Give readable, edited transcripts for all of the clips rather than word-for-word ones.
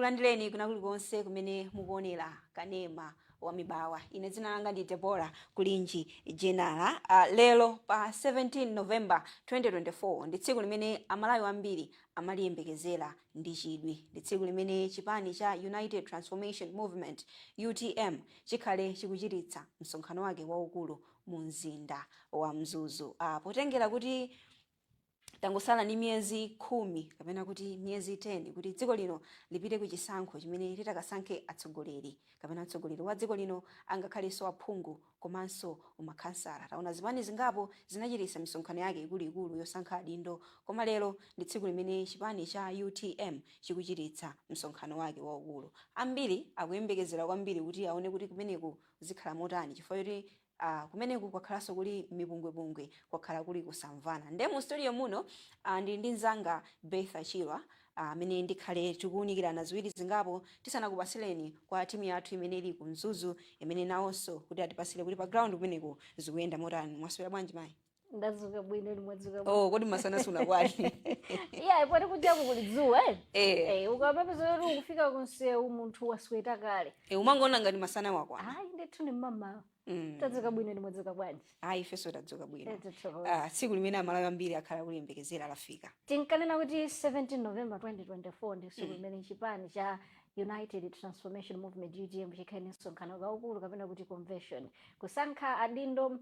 Tikulandireni kuna kulikonse kumene mukuonera kanema wa Mibawa. Ine dzina langa ndi Deborah Kulinji Jenala. Lero pa 17 November 2024 ndi tsiku limene Amalawi ambiri amaliyembekezera ndi chidwi. Ndi tsiku limene chipani cha United Transformation Movement, UTM, chikhale chikuchititsa msonkhano wake waukulu mu mzinda wa Mzuzu. Potengera kuti tangosala ndi miyezi 10 kapena kuti miyezi 10 kuti dziko lino lipite ku chisankho chimene litakasankhe atsogoleri kapena mtsogoleri wa dziko lino, angakhalenso aphungu komanso umakhansala, taona zipani zingapo zinachititsa misonkhano yake ikuluikulu yosankha adindo, koma lero ndi tsiku limene chipani cha UTM chikuchititsa msonkhano wake waukulu. Ambiri akuyembekezera kwambiri kuti aone kuti kumeneku zikhala motani, chifukwa choti kumeneku kwakhalanso kuli mipungwepungwe, kwakhala kuli kusamvana. Nde mu studio muno ndili ndi mzanga Betha Chilwa, amene ndikhale tikuwunikirana ziwiri zingapo tisanakupasileni kwa timu yathu imene ili ku Mzuzu, imene nawonso kuti atipasire kuti pa ground kumeneku zikuyenda motani. Mwaswera bwanji, mayi? Ndadzuka bwino, inu mwadzuka bwino? Oh, kodi masana sunakwani? Iya, poti kujaku kuli dzuwa, eh. Eh. Eh, ukamapeza kuti ukufika kunsewu munthu wasweta kale. Eh, umangoona ngati masana wakwana. Ayi ndithu, ni mmamawa. Tadzuka bwino, inu mwadzuka bwanji? Ayi, ifenso tadzuka bwino. Eh, tathokoza. Tsiku limene Amalawi ambiri akhala kuliyembekezera lafika. Tinkanena kuti 17 November 2024 ndi tsiku limene chipani cha United Transformation Movement, UTM, chikhale ndi msonkhano waukulu kapena kuti convention, kusankha adindo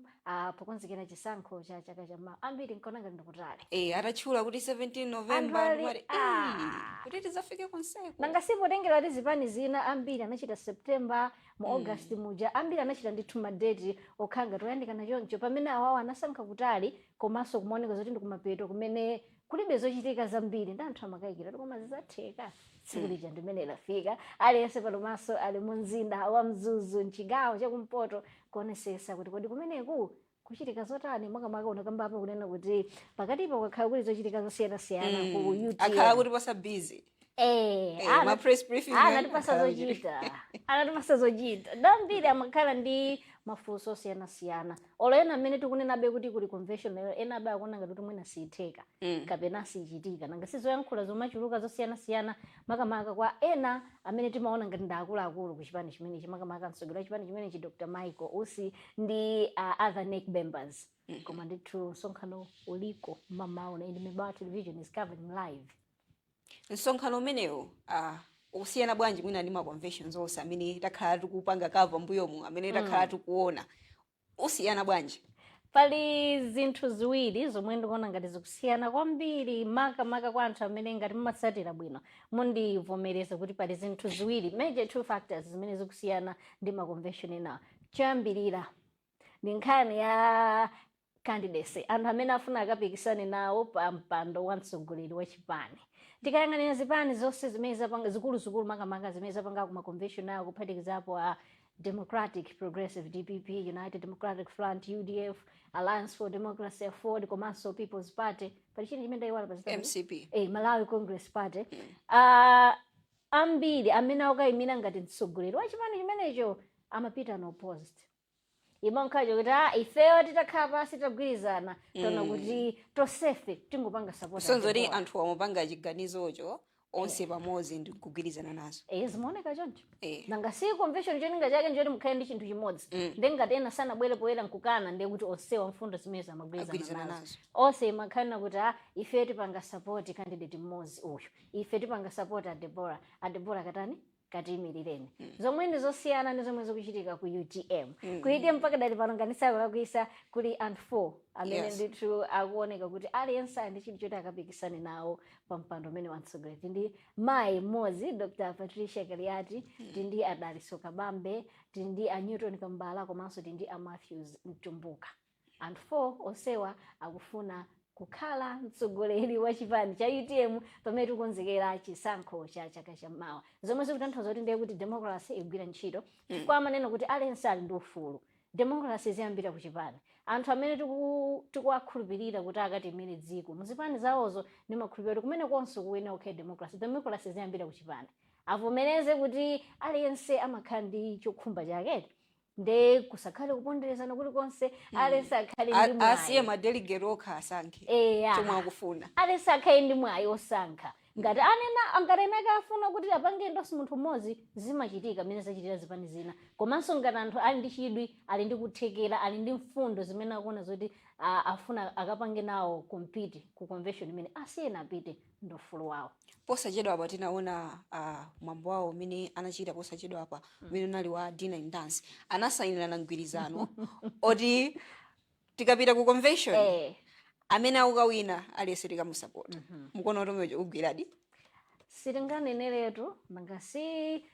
pokonzekera chisankho cha chaka chamawa. Ambiri nkaona ngati ndikutali. Eh, atatchula kuti 17 November, Anthu ali, ndimati, "Ah." "Eh, kuti tidzafike konseko." Nanga sipotengera kuti zipani zina ambiri anachita September, mu August muja, ambiri anachita ndithu ma date okhala ngati oyandikana choncho, pamene awawo anasankha kutali, komanso kumaoneka zoti ndi kumapeto kumene kulibe zochitika zambiri, ndi anthu amakayikira kuti koma zidzatheka? Tsiku lija ndimene lafika. Aliyense pano maso ali mu mzinda wa Mzuzu, mchigawo chakumpoto, kuonesesa kuti kodi kumeneku kuchitika zotani, makamaka unakambapo kunena kuti pakatipo kwakhala kuli zochitika zosiyanasiyana ku UTM. Akhala kuti pasa busy. Eh, Eh, ma press briefing anatipasa akhala zochita, anatipasa zochita ndambiri. Amakhala ndi mafunso osiyanasiyana, olo ena amene tikunenabe kuti kuli convention lero, ena abe akuona ngati kuti mwina siyitheka kapena sichitika. Nanga sizoyankhula zomachuluka zosiyanasiyana, makamaka kwa ena amene timaona ngati ndi akuluakulu ku chipani chimenechi, makamaka mtsogoleri wa chipani chimenechi, Dr Michael Usi, ndi other NEC members. Koma ndithu msonkhano uliko mamaona, and Mibawa Television is covering live. Msonkhano umenewu ukusiyana bwanji mwina ndi ma conventions onse amene takhala tikupanga cover mbuyomu, amene takhala tikuona? Usiyana bwanji? Pali zinthu ziwiri zomwe ndikuona ngati zikusiyana kwambiri, makamaka kwa anthu amene ngati mumatsatira bwino mundivomereza kuti pali zinthu ziwiri, major two factors, zimene zikusiyana ndi ma convention enawa. Choyambirira ndi nkhani ya candidacy, anthu amene afuna akapikisane nawo pa mpando wa mtsogoleri wa chipani. Tikayang'anira zipani zonse zimene zapanga zikuluzikulu, makamaka zimene zapanga kuma convention awo, kuphatikizapo a Democratic Progressive, DPP, United Democratic Front, UDF, Alliance for Democracy, AFORD, komanso People's Party, pali chini chimene ndayiwala pa zitatu? MCP. Eh, Malawi Congress Party. Ambiri amene akukayimira ngati mtsogoleri wa chipani chimenecho amapita unopposed, imankhacho kuti ah, ifeyo titakhala pasi tagwirizana, taona kuti tonsefe tingopanga support. Kusonza kuti anthu amapanga chiganizocho onse pamodzi ndi kugwirizana nazo. Eh, zimaoneka choncho. Eh. Nanga si convention cholinga chake njoti mukhale ndi chinthu chimodzi? Ndi ngati ena sanabwere poyera nkukana, ndiye kuti onsewa mfundo zimene amagwirizana Agwirizana nazo. Nazo. Onse imakhalira kuti ah, ife tipanga support candidate mmodzi uyu, ife tipanga support a Deborah, a Deborah katani katiyimirireni. Zomwe ndi zosiyana ndi zomwe zikuchitika ku UTM. Ku UTM pakadali pano, nganisakulakwisa, kuli anthu 4 amene ndithu akuoneka kuti aliyense ali ndi chinthu choti akapikisane nawo pa mpando umene wamtsogoleri. Ndi mayi mmodzi, Dr Patricia Kaliati, tindi a Daliso Kabambe, tindi a Newton Kambala, komanso tindi a Matthews Mtumbuka. Anthu 4 onsewa akufuna kukhala mtsogoleri wa chipani cha UTM pamene tikukonzekera chisankho cha chaka chammawa, zomwe zikutanthauza kuti ndiye kuti democracy ikugwira ntchito, chifukwa amanena kuti aliyense ali ndi ufulu. Democracy ziyambira ku chipani. Anthu amene tikuwakhulupirira kuti akatimire dziko muzipani zawozo, ndimakhulupirira kuti kumene konse kuwina okay democracy. Democracy ziyambira ku chipani, avomereze kuti aliyense amakhala ndi chokhumba chake, nde kusakhale kuponderezana kulikonse, aliyense akhale ndi Asiye mwayi. Ma delegate okha asankhe Eya. chomwe akufuna. Aliyense akhale ndi mwayi osankha. Ngati anena, ngati enake afuna kuti apange endorse munthu mmodzi, zimachitika mmene zachitira zipani zina. Komanso ngati anthu ali ndi chidwi, ali ndi kuthekera, ali ndi mfundo zimene akuona zoti afuna akapange nawo compete ku convention imene, asiyena apite, ndi ufulu wawo. Posachedwa apa tinaona mwambo wawo umene anachita posachedwa apa, umene unali wa dinner and dance. Anasayinirana mgwirizano oti tikapita ku convention, amene akukawina aliyense tikamusapota. Mukuona kuti umenewo ugwiradi? Sitinganeneretu, nanga si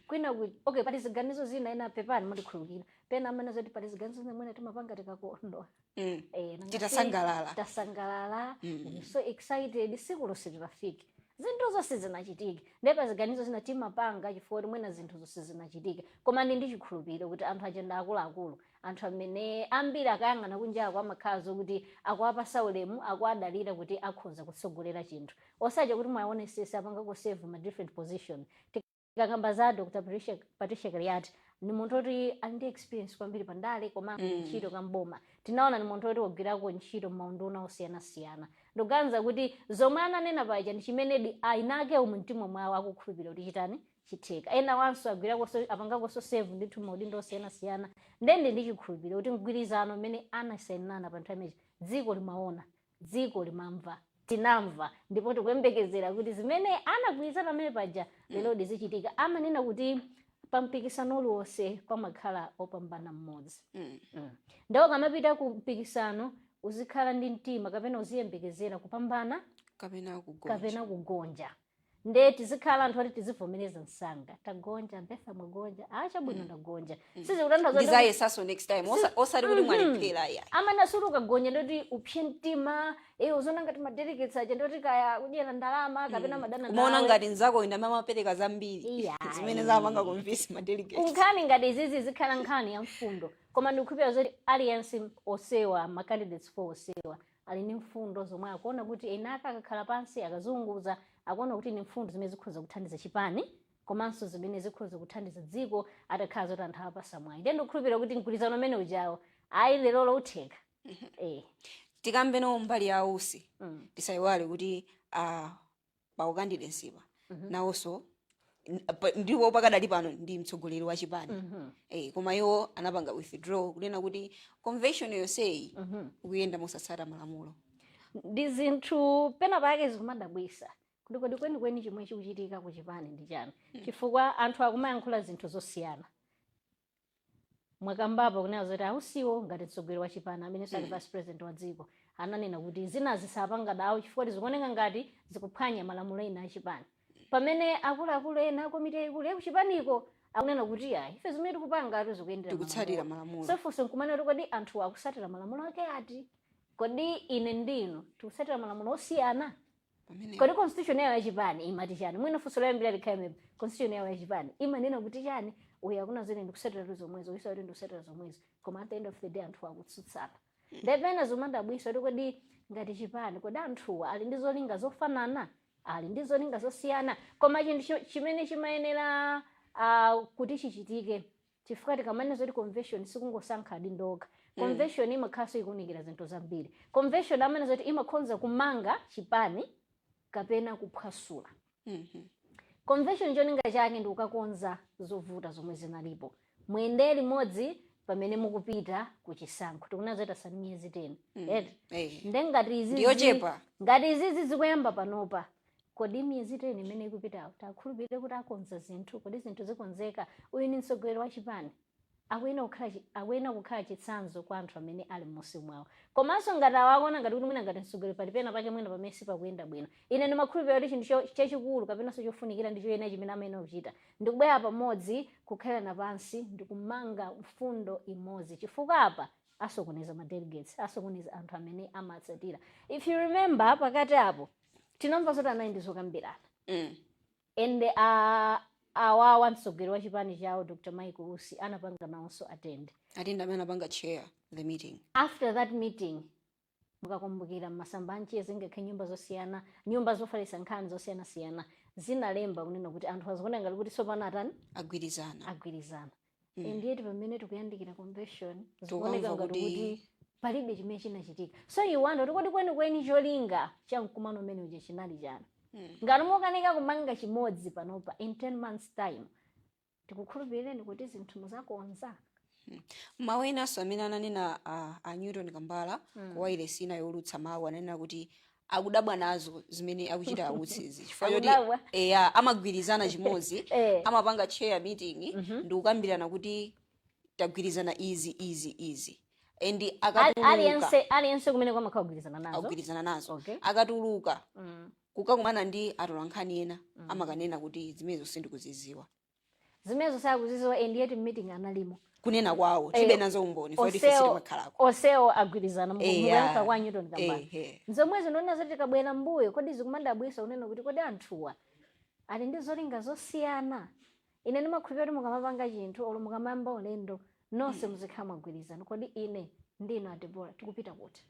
kwina okay, pali ziganizo zina ena, pepani mutikhululukira, pena amene zoti pali ziganizo zina mwene timapanga tikakondwa. Nanga si Titasangalala. Tasangalala, we're so excited, siku lonse tilafike, zinthu zonse zinachitike. Ndiye pa ziganizo zina timapanga chifukwa kuti mwina zinthu zonse zinachitike. Koma ndi chikhulupiriro kuti anthu aja akuluakulu, anthu amene ambiri akayang'ana kunjako amakhala zokuti akuwapasa ulemu, akuwadalira kuti akhoza kutsogolera chinthu, osacha kuti mwaonesesa apangako serve ma different position. Tikakamba za Dr Patricia Kaliati, ni munthu oti ali ndi experience kwambiri pandale, koma ntchito kamboma tinaona ni munthu oti wagwirako ntchito m'maunduna osiyanasiyana. Ndikuganiza kuti zomwe ananena paja ndi chimenedi ainake umu mtima mwawo akukhulupirira kuti chitani, chitheka. Ena wanso agwirakonso, apangakonso serve ndithu maudindo osiyanasiyana. Ndende ndi chikhulupiriro kuti mgwirizano umene anasayinirana pa nthawi imeneyi, dziko limaona, dziko limamva, tinamva, ndipo tikuyembekezera kuti zimene anagwirizana amene paja lero zichitika. Amanena kuti pa mpikisano uliwonse pamakhala opambana mmodzi. Ndipo kamapita ku mpikisano uzikhala ndi mtima kapena uziyembekezera kupambana kapena kugonja. Kapena kugonja. Nde tizikhala anthu oti tizivomereza msanga. Tagonja, Betha mwagonja, chabwino, ndagonja, sizikutanthauza kuti Ndizayesaso next time. Osati kuti mwalephera, iya. Amene suti ukagonja ndoti upsye mtima, uzona ngati madelegates aja ndoti kaya kudyera ndalama kapena madana Umaona nawe. Ngati nzako ina amapereka zambiri Iya. zimene zamanga convince ma delegates. Nkhani ngati izizi zikhala nkhani ya mfundo, koma ndikukhulupirira zoti aliyense osewa, ma candidates four osewa, ali ndi mfundo zomwe akuona kuti enaka akakhala pansi akazunguza akuona kuti ni mfundo zimene zikhoza kuthandiza chipani komanso zimene zikhoza kuthandiza dziko atakhala zoti anthu apasa mwayi. Ndiye ndikukhulupirira kuti mgwirizano umene ujawo, ayi, lero utheka. Tikambe no mbali ya Usi. Tisayiwale kuti pa ucandidacy pa nawonso ndipo pakadali pano ndi mtsogoleri wa chipani. Koma iwo anapanga withdraw kunena kuti convention yonseyi ikuyenda mosatsata malamulo. Ndi zinthu pena pake zikumadabwisa kuti kodi kwenikweni chomwe chikuchitika ku chipani ndi chani, chifukwa anthu akumayankhula zinthu zosiyana. Mwakambapo kunena zoti ausiwo ngati mtsogoleri wa chipani amene sali vice president wa dziko ananena kuti zina zisapanga dawo chifukwa zikuoneka ngati zikuphwanya malamulo ena a chipani, pamene akuluakulu ena akomiti yaikulu yakuchipaniko akunena kuti ayi, ife zimene tikupanga atu zikuyendera Tikutsatira malamulo. So funso nkumanena kuti kodi anthu akusatira malamulo ake ati? Kodi ine ndinu tikutsatira malamulo osiyana? Pamene Kodi constitution yawo yachipani imati chani? Mwina funso loyambira likhale, constitution yawo yachipani imanena kuti chani? Uyu akuna zoti ndikusatira zomwezo, uyu kuti ndikusatira zomwezo, koma at the end of the day anthu akutsutsana. Ndepena zimandabwisa kuti kodi ngati chipani, kodi anthuwa ali ndi zolinga zofanana, ali ndi zolinga zosiyana? Koma chinthu chimene chimayenera kuti chichitike, chifukwa tikamanena zoti convention sikungosankha adindo okha, convention imakhalanso ikuunikira zinthu zambiri. Convention amene zoti imakhonza kumanga chipani kapena kuphwasula. Convention cholinga chake ndi kukakonza zovuta zomwe zinalipo, muyende limodzi pamene mukupita ku chisankho. Tikunena zoti asani miyezi 10, eti? Eh. Nde ngati izizi Ndiyochepa. Ngati izizi zikuyamba panopa, kodi miyezi 10 imene ikupitawo takhulupirire kuti akonza zinthu? Kodi zinthu zikonzeka? Uyu ni mtsogoleri wa chipani, akuyenera kukhala chitsanzo kwa anthu amene ali m'munsi mwawo. Komanso ngati awakuona ngati kuti mwina ngati mtsogoleri pali pena pake mwina pamene sipakuyenda bwino, ine ndimakhulupirira kuti chinthu chachikulu kapenanso chofunikira ndi choyenera chimene amayenera kuchita ndikubwera pamodzi, kukhalirana pansi ndikumanga mfundo imodzi, chifukwa apa asokoneza ma delegates, asokoneza anthu amene amatsatira. If you remember, pakati apo tinamva zoti anali ndi zokambirana and awawa mtsogoleri wa chipani chawo Dr Michael Usi anapanga nawonso attend. Ati amene anapanga chair the meeting. After that meeting, mukakumbukira masamba anchezi, ngakhale nyumba zosiyana, nyumba zofalitsa nkhani zosiyanasiyana zinalemba kunena kuti anthu azikuona ngati kuti tsopano atani? Agwirizana. Agwirizana. And yet pamene tikuyandikira convention zikuoneka Tikamva ngati kuti palibe chimene chinachitika. So you wonder kuti kodi kwenikweni cholinga cha mkumano umene uja chinali chani? Ngati mukanika kumanga chimodzi panopa, in 10 months time tikukhulupirireni kuti zinthu muzakonza? Mawu enanso amene ananena a Newton Kambala ku wailesi ina yolutsa mawu, ananena kuti akudabwa nazo zimene akuchita a Usizi, chifukwa choti Akudabwa? Eya, amagwirizana chimodzi, amapanga chair meeting ndi kukambirana kuti tagwirizana izi, izi, izi, and akatuluka Aliyense kumene kwamakhala kugwirizana nazo. Akugwirizana nazo. Akatuluka kukakumana ndi atolankhani ena, amakanena kuti zimenezo sindikuziziwa. Zimenezo sakuziziwa, and yet meeting analimo. Kunena kwawo, tilibe nazo umboni foti ife Onsewo sitimakhalako. Onsewo agwirizana mukuyankha kwa Newton Kambala. Nzomwezo ndionena zoti tikabwera mbuyo, kodi zikumadabwisa kunena kuti kodi anthuwa ali ndi zolinga zosiyana? Ine ndimakhulupirira kuti mukamapanga chinthu olo mukamayamba ulendo, nonse muzikhala mwagwirizana. Kodi ine ndino a Debora tikupita kuti?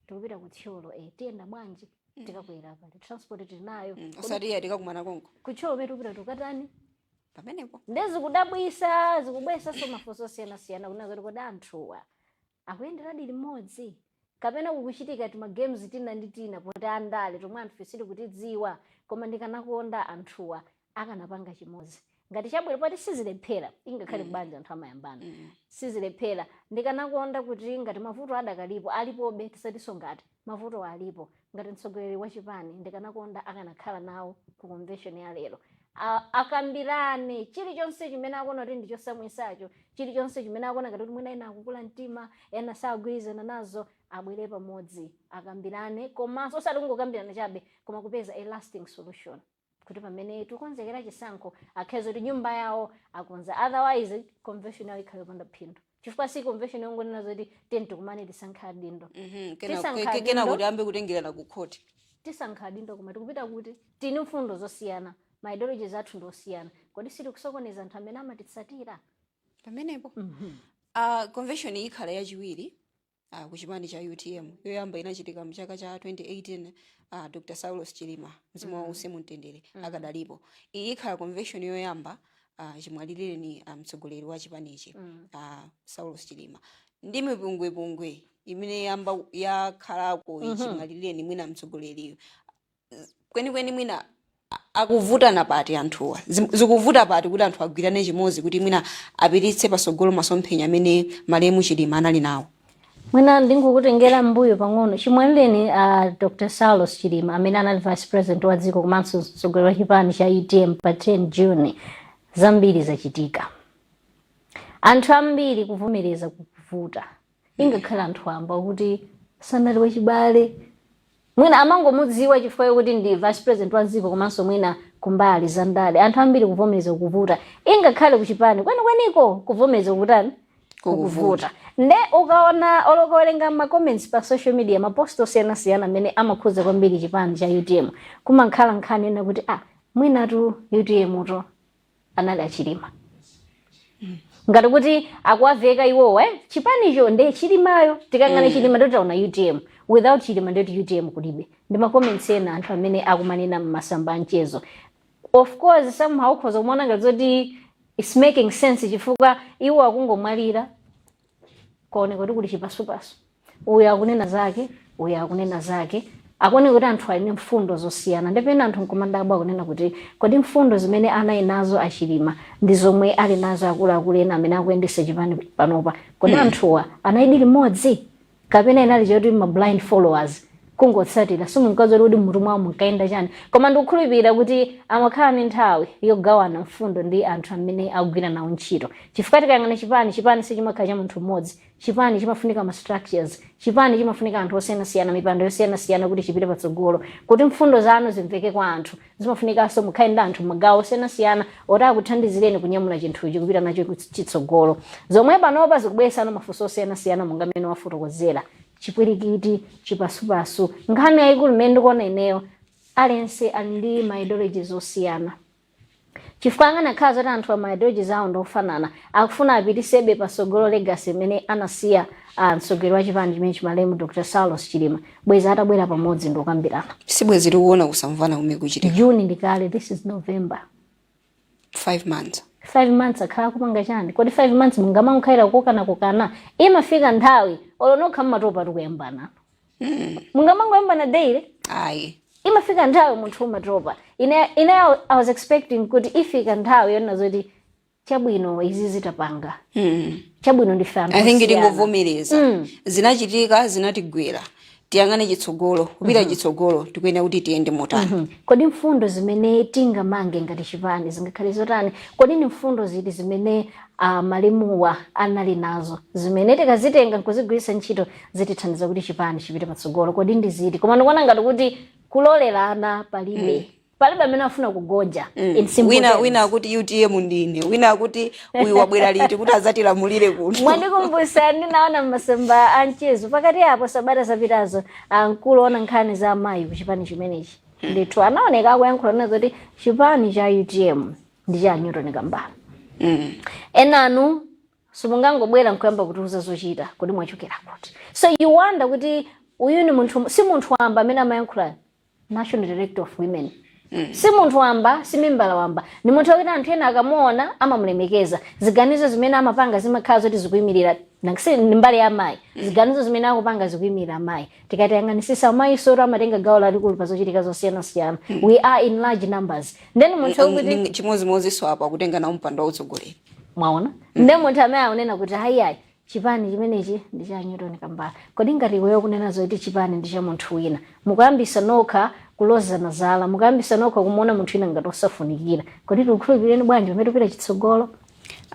Tikupita kuThyolo, tiyenda bwanji? Tikakwera pali transport tinayo? Osati iya tikakumana konko. KuThyolo pamene tikupita tikatani? Pamenepo. Ndezikudabwisa, zikubweresanso mafunso osiyanasiyana kunena zoti kodi anthuwa akuyenderadi limodzi, kapena kukuchitika tima games tina ndi tina poti andale tomwe anthu sitikutidziwa? Koma ndikanakonda anthuwa akanapanga chimodzi ngati chabwino, poti sizilephera, ingakhale kubanja anthu amayambana, sizilephera. Ndikanakonda kuti ngati mavuto adakalipo, alipobe, tisatinso ngati mavuto alipo, ngati mtsogoleri wa chipani ndikanakonda akanakhala nawo ku convention ya lero, akambirane chilichonse chimene akuona kuti ndichosamwisacho, chilichonse chimene akuona ngati kuti mwina ena akukula mtima, ena sagwirizana nazo, abwere pamodzi akambirane, komanso osati kungokambirana chabe, koma kupeza a lasting solution, kuti pamene tikonzekera chisankho akhale kuti nyumba yawo akonza. Otherwise convention yawo ikhale yopanda phindu, chifukwa si convention yongonena zoti tiyeni tikumane tisankhe adindo. Tisankha Kena adindo. Kuti ambe kutengerana ku khoti. Tisankha adindo, koma tikupita kuti? Tini mfundo zosiyana, ma ideologies athu ndi osiyana. Kodi sitikusokoneza anthu amene amatitsatira? Pamenepo convention ikhala yachiwiri ku chipani cha UTM. Yoyamba inachitika mchaka cha 2018, Dr Saulos Chilima, mzimu wawo uuse mumtendere, akadalipo. Iyi ikhala convention yoyamba chimwalireni mtsogoleri wa chipanichi, Saulos Chilima, ndi mipungwepungwe imene yamba yakhalako chimwalireni mwina mtsogoleriyo kwenikweni, mwina akuvutana pati anthuwa? Zikuvuta pati kuti anthu agwirane chimodzi kuti mwina apititse pasogolo masomphenya amene malemu Chilima anali nawo? Mwina ndingokutengera mbuyo pang'ono. Chimwalireni Dr Saulos Chilima, amene anali vice president wa dziko komanso mtsogoleri wa chipani cha UTM, pa 10 June, zambiri zachitika. Anthu ambiri kuvomereza kukuvuta, ingakhale anthu amba kuti sanali wachibale, mwina amangomudziwa chifukwa chokuti ndi vice president wa dziko, komanso mwina kumbali za ndale, anthu ambiri kuvomereza kukuvuta, ingakhale kuchipani kwenikweniko kuvomereza kukutani? Kukuvuta. Nde ukaona olo ukawerenga ma comments pa social media, ma post osiyanasiyana amene amakhuza kwambiri chipani cha UTM, kumakhala nkhani ena kuti ah, mwinatu UTM to anali aChilima, ngati kuti akuwaveka iwowa, eh? Chipanicho nde Chilimayo, tikang'ana Chilima ndo taona UTM, without Chilima ndoti UTM kulibe. Ndi ma comments ena anthu amene akumanena mmasamba amchezo. Of course, somehow ukhoza kumaona ngati zoti it's making sense, chifukwa iwo akungomwalira, kuoneka kuti kuli chipasupasu, uyu akunena zake, uyu akunena zake, akuoneka kuti anthu ali ndi mfundo zosiyana. Ndipena anthu nkumadabwa akunena kuti kodi mfundo zimene anali nazo aChilima ndi zomwe ali nazo akuluakulu ena amene akuyendesa chipani panopa? Kodi anthuwa anayidi limodzi, kapena inali choti ma blind followers kungotsatira, simunkadziwa kuti mutu mwawo munkayenda chani? Koma ndikukhulupirira kuti amakhala ndi nthawi yogawana mfundo ndi anthu amene akugwira nawo ntchito, chifukwa tikayang'ana chipani, chipani sichimakhala cha munthu mmodzi. Chipani chimafunika ma structures, chipani chimafunika anthu osiyanasiyana, mipando yosiyanasiyana, kuti chipite patsogolo. Kuti mfundo zanu zimveke kwa anthu, zimafunikanso mukhale ndi anthu magawo osiyanasiyana oti akuthandizireni kunyamula chinthuchi kupita nacho chitsogolo. Zomwe panopa zikubweresano mafunso osiyanasiyana, monga mmene wafotokozera, chipwirikiti, chipasupasu. Nkhani yayikulu imene ndikuona ineyo, aliyense ali ndi ma ideologies osiyana, chifukwa akanakhala zoti anthu ama ideologies awo ndofanana, akufuna apitisebe pasogolo legacy imene anasiya mtsogoleri wa chipani chimene chimalemu Dr Saulos Chilima, bwezi atabwera pamodzi ndikukambirana. Sibwezi tikuona kusamvana kumene kuchitika. June ndikale, this is November. 5 months. 5 months akhala kupanga chani? Kodi 5 months mungamakhalira kukana kukana? Imafika nthawi olo nokha mmatopa tikuyambana, mungamangoyambana daily. Ayi. Imafika nthawi munthu umatopa. Ine I was expecting kuti ifika nthawi yonena zoti, chabwino, izi zitapanga, chabwino, ndife anthu I think osiyana. Tingovomereza zinachitika, zinatigwera, tiyang'ane chitsogolo, kupita chitsogolo tikuyenera kuti tiyende motani? Kodi mfundo zimene tingamange ngati chipani zingakhale zotani? Kodi ni mfundo ziti zimene malemuwa anali nazo zimene tikazitenga nkuzigwiritsa ntchito zitithandiza kuti chipani chipite patsogolo? Kodi ndi ziti? Koma ndikuona ngati kuti kulolerana palibe, palibe amene afuna kugonja, in simple Wina terms. Wina akuti UTM ndine, wina akuti uyu wabwera liti kuti azatilamulire kuno? Mwandikumbutsa, ndinaona mmasamba a mchezo pakati apo sabata zapitazo, amkulu ona nkhani za amayi ku chipani chimenechi ndithu anaoneka akuyankhula nazo kuti chipani cha UTM ndi cha Newton Kambala. Enanu simungangobwera nkuyamba kutiuza zochita, kodi mwachokera kuti? So you wonder kuti uyu ni munthu, si munthu wamba amene amayankhula, national director of women, si munthu wamba, si membala wamba, ni munthu wakuti anthu ena akamuona amamulemekeza. Ziganizo zimene amapanga zimakhala zoti zikuyimirira ni mbali ya amayi. Ziganizo zimene akupanga zikuyimirira amayi. Tikatiyang'anisisa, amayi soro amatenga gawo lalikulu pa zochitika zosiyanasiyana. We are in large numbers. Then munthu wakuti Chimodzimodzinso apo akutenga nawo mpando wa utsogoleri. Mwaona, nde munthu amene akunena kuti hayihayi, chipani chimenechi ndi cha Newton Kambala, kodi ngati iweyo kunena zoti chipani ndi cha munthu wina, mukuyambisa nokha kulozana zala, mukuyambisa nokha kumuona munthu wina ngati osafunikira, kodi tikukhulupirireni bwanji pamene tipita chitsogolo?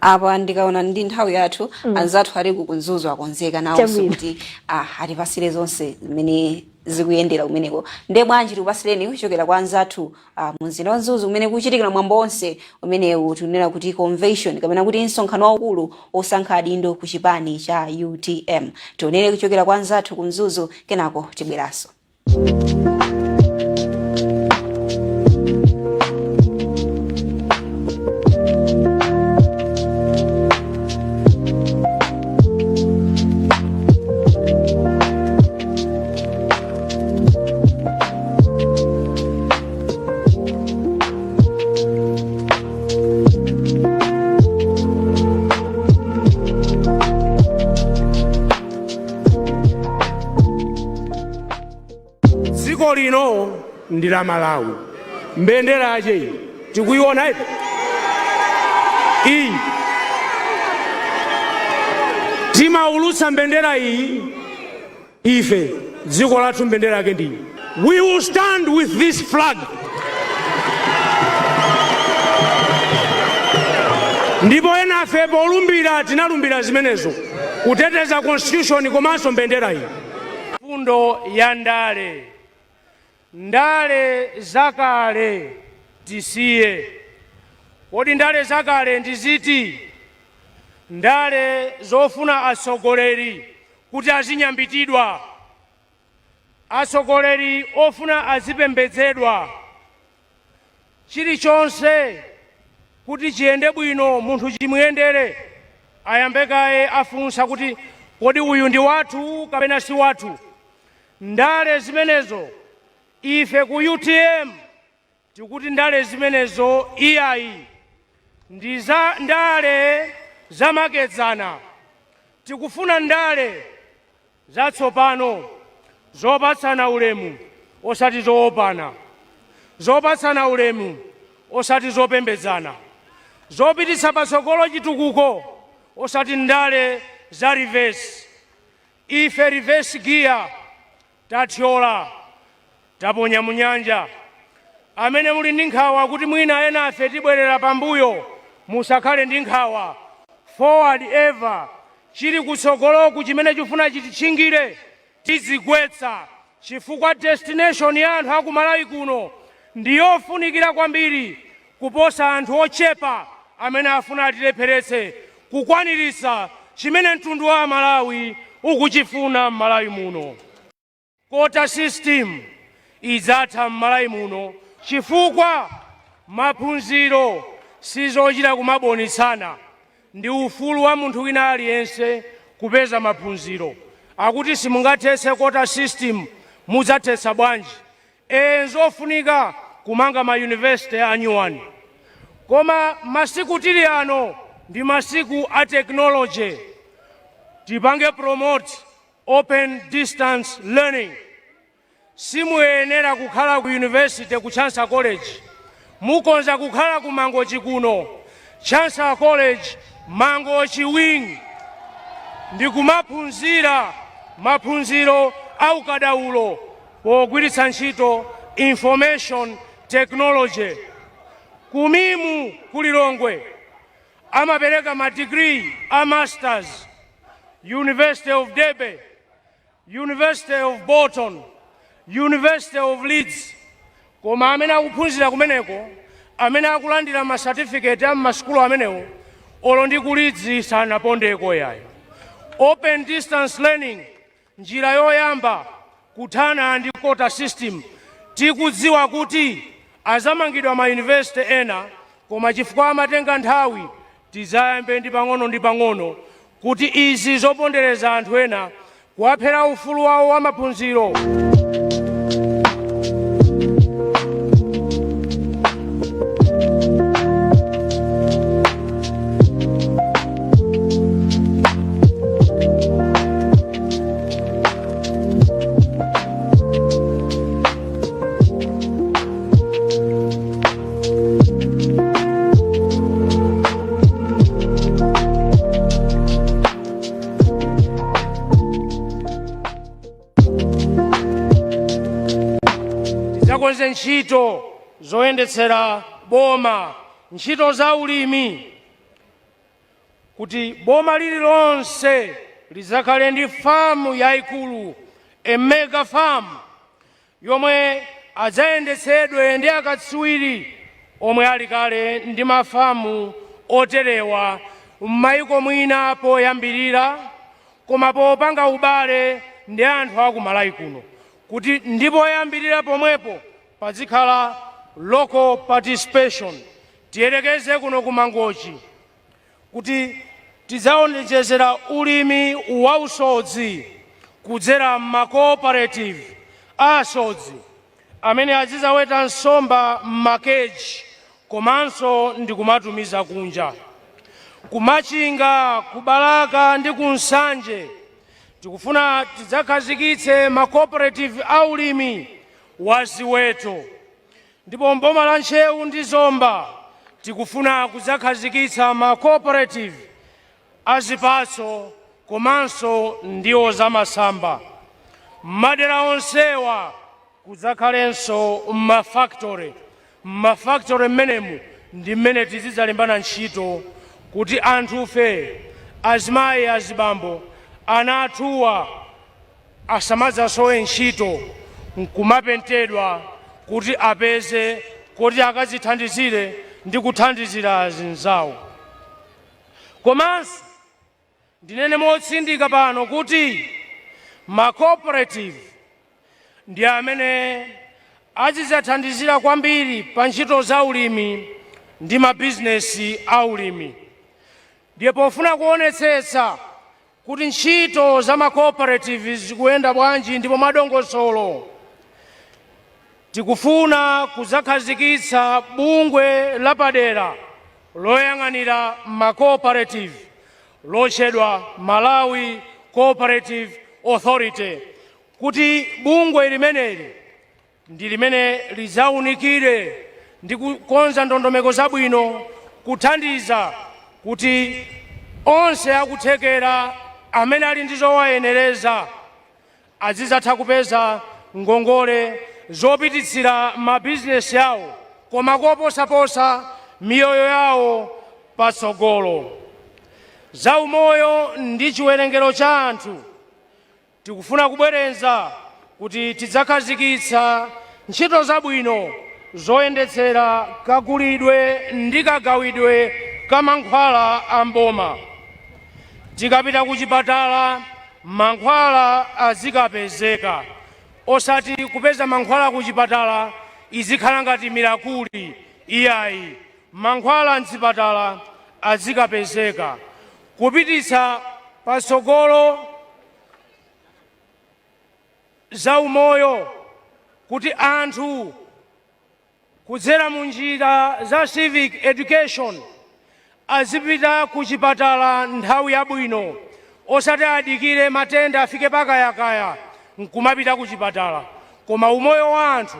Apa ndikaona ndi nthawi yathu, anzathu ali ku Mzuzu akonzeka nawonso kuti atipasire zonse zimene zikuyendera kumeneko. Nde bwanji tikupasireni kuchokera kwa anzathu mu mzinda wa Mzuzu kumene kuchitikira mwambo wonse umenewu, tikunena kuti convention kapena kuti msonkhano waukulu osankha adindo ku chipani cha UTM. Tionere kuchokera kwa anzathu ku Mzuzu, kenako tibweranso. Dziko lino ndi la Malawi. Mbendera yache iyi tikuiona ipi iyi? Timaulutsa mbendera iyi ife. Dziko lathu mbendera yake ndi, we will stand with this flag. Ndipo enafe polumbira tinalumbira zimenezo, kuteteza constitution komanso mbendera iyi. Fundo ya ndale, ndale zakale tisiye. Kodi ndale zakale ndi ziti? Ndale zofuna atsogoleri kuti azinyambitidwa, atsogoleri ofuna azipembedzedwa, chilichonse kuti chiyende bwino, munthu chimuyendere, ayambe kaye afunsa kuti, kodi uyu ndi wathu kapena si wathu? Ndale zimenezo ife ku UTM tikuti ndale zimenezo iyayi, ndi za ndale zamakedzana. Tikufuna ndale zatsopano zopatsana ulemu osati zoopana, zopatsana ulemu osati zopembedzana, zopititsa patsogolo chitukuko osati ndale za reverse. Ife reverse gear tathyola, taponya mu nyanja. Amene muli ndi nkhawa kuti mwina ena afe tibwerera pambuyo, musakhale ndi nkhawa. Forward ever. Chili kutsogoloku chimene chifuna chititchingire tizigwetsa, chifukwa destination ya anthu aku Malawi kuno ndiyofunikira kwambiri kuposa anthu ochepa amene afuna atilepheretse kukwaniritsa chimene mtundu wa Malawi ukuchifuna m'Malawi muno. Quota system idzatha m'Malawi muno, chifukwa maphunziro sizochita kumabonitsana, ndi ufulu wa munthu wina aliyense kupeza maphunziro. Akuti simungathetse quota system, mudzathetsa bwanji? Ee, nzofunika kumanga ma university anyuwani, koma masiku tili ano ndi masiku a technology. Tipange promote open distance learning. Simuyenera kukhala ku university ku Chancellor College, mukonza kukhala ku Mangochi kuno, Chancellor College Mangochi Wing, ndi kumaphunzira maphunziro aukadaulo pogwiritsa ntchito information technology. Ku MIM ku Lilongwe amapereka ma degree a masters, University of Derby, University of Bolton, University of Leeds, koma amene akuphunzira kumeneko, amene akulandira ma certificate a m'masukulu amenewo, olo ndi ku Leeds sanapondeko yayo. Open distance learning, njira yoyamba kuthana ndi quota system. Tikudziwa kuti azamangidwa ma university ena, koma chifukwa amatenga nthawi, tizayambe ndi pang'ono ndi pang'ono kuti izi zopondereza anthu ena, kuwaphera ufulu wawo wa maphunziro. Tidzakonze ntchito zoyendetsera boma, ntchito za ulimi, kuti boma lililonse lidzakhale ndi famu yayikulu, a mega farm, yomwe adzayendetsedwe ndi akatswiri omwe ali kale ndi mafamu oterewa m'mayiko mwina poyambirira, koma popanga ubale ndi anthu aku Malawi kuno, kuti ndipoyambirira pomwepo pazikhala local participation. Tiyerekeze kuno ku Mangochi kuti tidzaonjezera ulimi wausodzi kudzera ma cooperative asodzi amene azidzaweta nsomba m'makeji komanso ndi kumatumiza kunja. Kumachinga, kubalaka ndi kunsanje tikufuna tidzakhazikitse ma cooperative aulimi wa ziweto, ndipo mboma la Ntcheu ndi Zomba tikufuna kudzakhazikitsa ma cooperative azipatso komanso ndiwo zamasamba. Madera onsewa kudzakhalenso mafactory. Mafactory mmenemu ndi mmene tizidzalimbana ntchito kuti anthufe, azimayi, azibambo, ana athuwa asamadzasowe ntchito nkumapentedwa kuti apeze kuti akazithandizire ndi kuthandizira azinzawo. Komanso ndinene motsindika pano kuti ma cooperative ndi amene azidzathandizira kwambiri pa ntchito za ulimi ndi mabizinesi a ulimi. Ndiye pofuna kuonetsetsa kuti ntchito za ma cooperative zikuyenda bwanji ndipo mwadongosolo, tikufuna kudzakhazikitsa bungwe lapadera loyang'anira ma cooperative lotchedwa Malawi Cooperative Authority, kuti bungwe limeneli ndi limene lidzaunikire ndi kukonza ndondomeko zabwino kuthandiza kuti onse akuthekera amene ali ndi zowayenereza azidzatha kupeza ngongole zopititsira mabizinesi awo, koma koposaposa miyoyo yawo patsogolo. Zaumoyo ndi chiwerengero cha anthu, tikufuna kubwereza kuti tidzakhazikitsa ntchito zabwino zoyendetsera kagulidwe ndi kagawidwe ka mankhwala a mboma. Tikapita ku chipatala, mankhwala azikapezeka, osati kupeza mankhwala ku chipatala izikhala ngati miracle iyayi. Mankhwala mzipatala azikapezeka. Kupititsa patsogolo zaumoyo kuti anthu kudzera mu njira za civic education azipita ku chipatala nthawi yabwino, osati adikire matenda afike pakayakaya nkumapita ku chipatala. Koma umoyo wa anthu,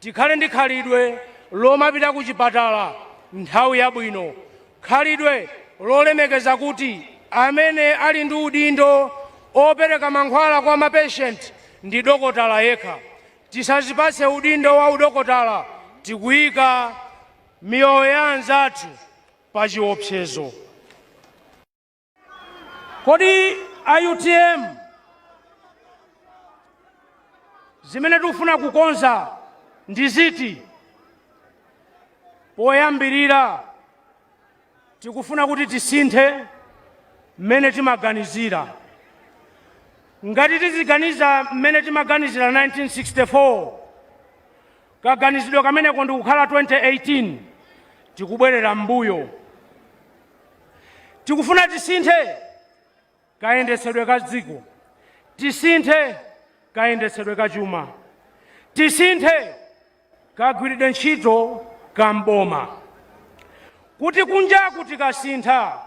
tikhale ndi khalidwe lomapita ku chipatala nthawi yabwino, khalidwe lolemekeza kuti amene ali ndi udindo opereka mankhwala kwa mapatient ndi dokotala yekha. Tisazipatse udindo wa udokotala, tikuyika miyoyo ya anzathu pa chiopsezo. Kodi a UTM, zimene tikufuna kukonza ndi ziti? Poyambirira, tikufuna kuti tisinthe mmene timaganizira. Ngati tiziganiza mmene timaganizira 1964, kaganizidwe kameneko ndikukhala 2018, tikubwerera m'mbuyo. Tikufuna tisinthe kayendetsedwe ka dziko, tisinthe kayendetsedwe ka chuma, tisinthe kagwiridwe ntchito ka mboma, kuti kunjaku tikasintha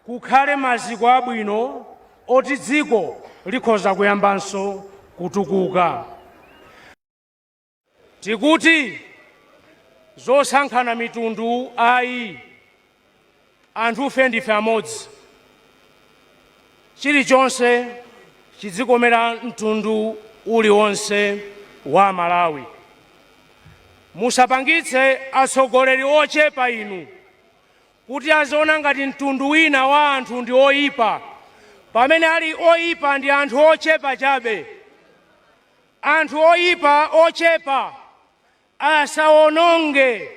kukhale maziko abwino oti dziko likhoza kuyambanso kutukuka. Tikuti zosankhana mitundu ayi, anthufe ndife amodzi. Chilichonse chidzikomera mtundu uliwonse wa Malawi. Musapangitse atsogoleri ochepa inu kuti aziona ngati mtundu wina wa anthu ndi oyipa, pamene ali oyipa ndi anthu ochepa chabe. Anthu oyipa ochepa asawononge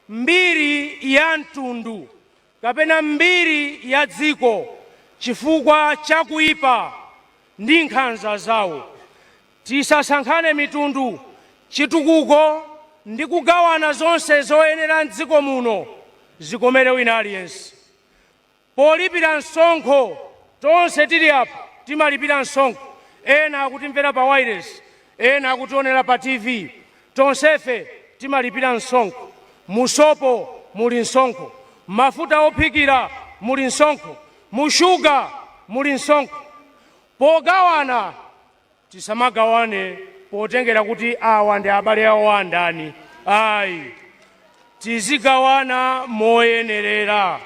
mbiri ya mtundu kapena mbiri ya dziko chifukwa cha kuyipa ndi nkhanza zawo. Tisasankhane mitundu. Chitukuko ndi kugawana zonse zoyenera mdziko muno zikomere wina aliyense. Polipira msonkho, tonse tili apa timalipira msonkho. Ena akutimvera pa wireless, ena akutionera pa TV, tonsefe timalipira msonkho. Musopo muli msonkho, mafuta ophikira muli msonkho, mushuga muli msonkho. Pogawana, tisamagawane potengera kuti awa ndi abale awo andani, ayi, tizigawana moyenerera.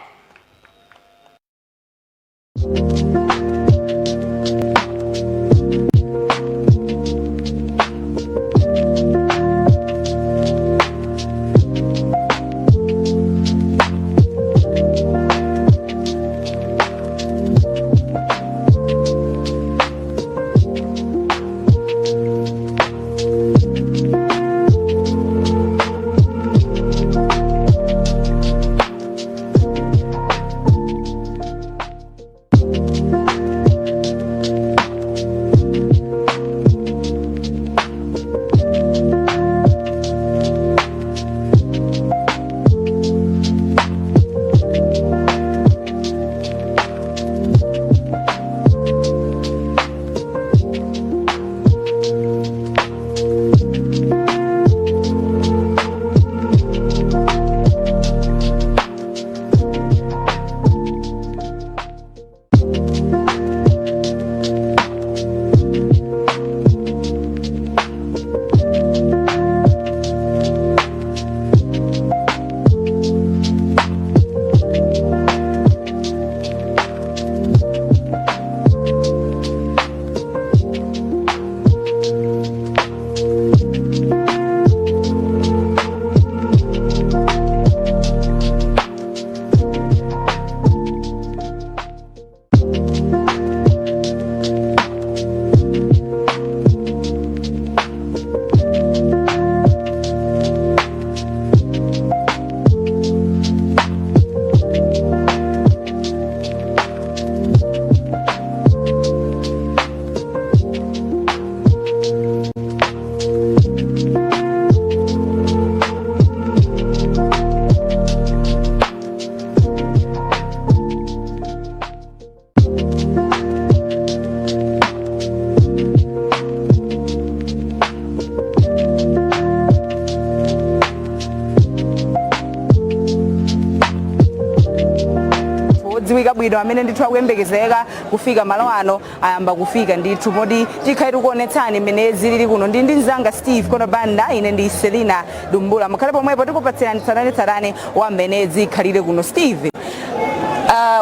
Zakonzeka bwino. Amene ndithu akuyembekezeka kufika malo ano ayamba kufika ndithu, moti tikhale tikuonetsani mmene zilili kuno. Ndi mzanga Steve Konobanda, ine ndi Selina Dumbula. Mukhale pomwepo, tikupatsirani tsatanetsatane wa mmene zikhalire kuno. Steve,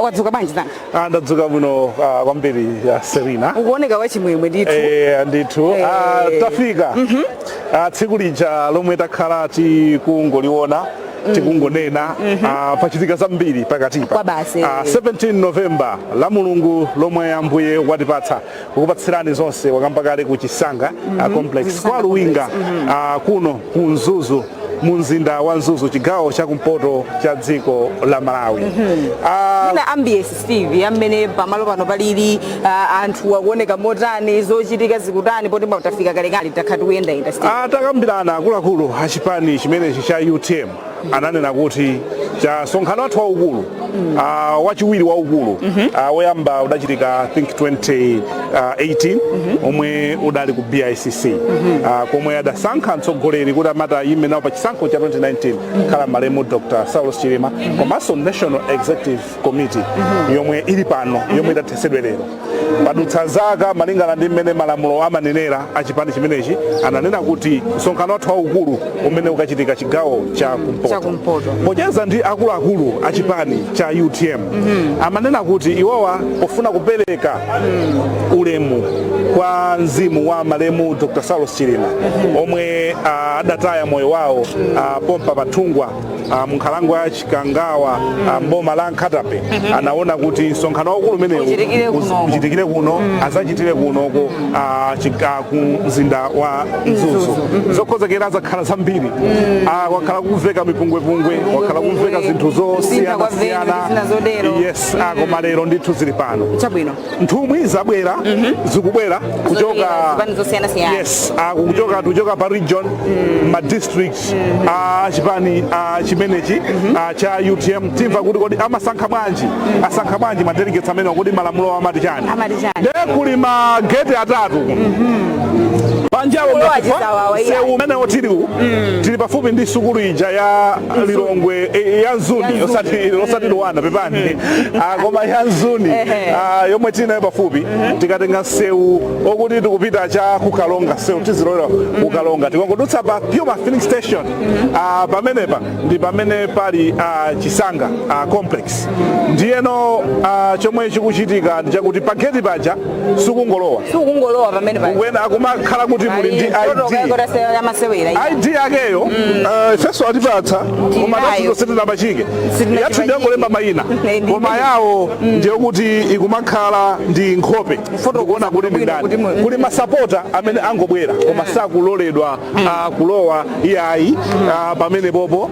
wadzuka bwanji zanga? Ah, ndadzuka bwino kwambiri, Serena. Ukuoneka wachimwemwe ndithu. Ndithu. Tafika tsiku lija lomwe takhala tikungoliona, tikungonena. Pachitika zambiri pakatipa. Kwa basi. 17 November, la Mulungu lomwe Ambuye watipatsa kukupatsirani zonse. Wakamba kale ku Chisanga Complex. Chisanga. Kwa Luwinga, kuno ku Mzuzu, mu mzinda wa Mzuzu, chigawo chakumpoto cha dziko la Malawi. Ina ambience, Steve, amene pamalo pano palili, anthu akuoneka motani? Zochitika zikutani? Poti tafika kalekale, takhala tikuyendayenda, Steve. Atakambirana akuluakulu a chipani chimenechi cha UTM, ananena kuti cha msonkhano wathu waukulu, wachiwiri waukulu, woyamba udachitika, I think, 2018, omwe udali ku BICC, komwe adasankha mtsogoleri kuti amati ayime nawo pa chisankho cha 2019, khala malemu Dr. Saulos Chilima, komanso National Executive Committee yomwe ili pano, yomwe idathetsedwe lero. Padutsa zaka. Malingana ndi mmene malamulo amanenera a chipani chimenechi, ananena kuti msonkhano wathu waukulu umene ukachitika chigawo cha kumpoto. Cha kumpoto. Pocheza ndi akuluakulu a chipani cha UTM, amanena kuti iwowa pofuna kupereka ulemu kwa mzimu wa malemu Dr. Saulos Chilima, omwe adataya moyo wawo pompa pathungwa, munkhalango ya Chikangawa, mboma la Nkhata Bay, anaona kuti msonkhano waukulu umenewu uchitikire kunoko. Uchitikire kuno, azachitire kunoko, ku mzinda wa Mzuzu. Zokonzekera zakhala zambiri. Kwakhala kumveka mipungwepungwe, kwakhala kumveka zinthu Kusintha kwa venue zosiyanasiyana. ndi zina zotero. Yes, koma lero ndithu zili pano. Nthumwi zabwera, zikubwera kuchoka zipani zosiyanasiyana. Yes, kuchoka pa region, ma district a chipani chimenechi cha UTM. Timva kuti kodi amasankha bwanji, asankha bwanji ma delegates amene, kodi malamulo amati chani? Amati chani? Nde kuli mageti atatu panjawo. Kulowa chisawawa, iya. Sewu umene tiliwu, tili pafupi ndi sukulu ija ya Lilongwe, ya Mzuni, osati Luwana, pepani. Koma ya Mzuni. Yomwe tili nayo pafupi. Tikatenga sewu okuti tikupita cha kukalonga, sewu tizilowera kukalonga, tikangodutsa pa Puma Filling Station, pamenepa ndi pamene pali Chisanga Complex. Ndiyeno chomwe chikuchitika ndi chakuti pa geti paja sukungolowa. Sukungolowa pamene paja. Wena akumakhala kuti muli ndi ID. Yamasewera. ID yakeyo, ifenso atipatsa, koma Tinayo. tathu sitinapachike. Sitinachipachike. Yathu ndiyangolemba mayina, koma yawo ndiyo kuti ikumakhala ndi nkhope, ndikuona kuti ndi bwino ndani. Kuti Kuli masapota amene angobwera koma sakuloledwa kulowa iyayi pamene popo.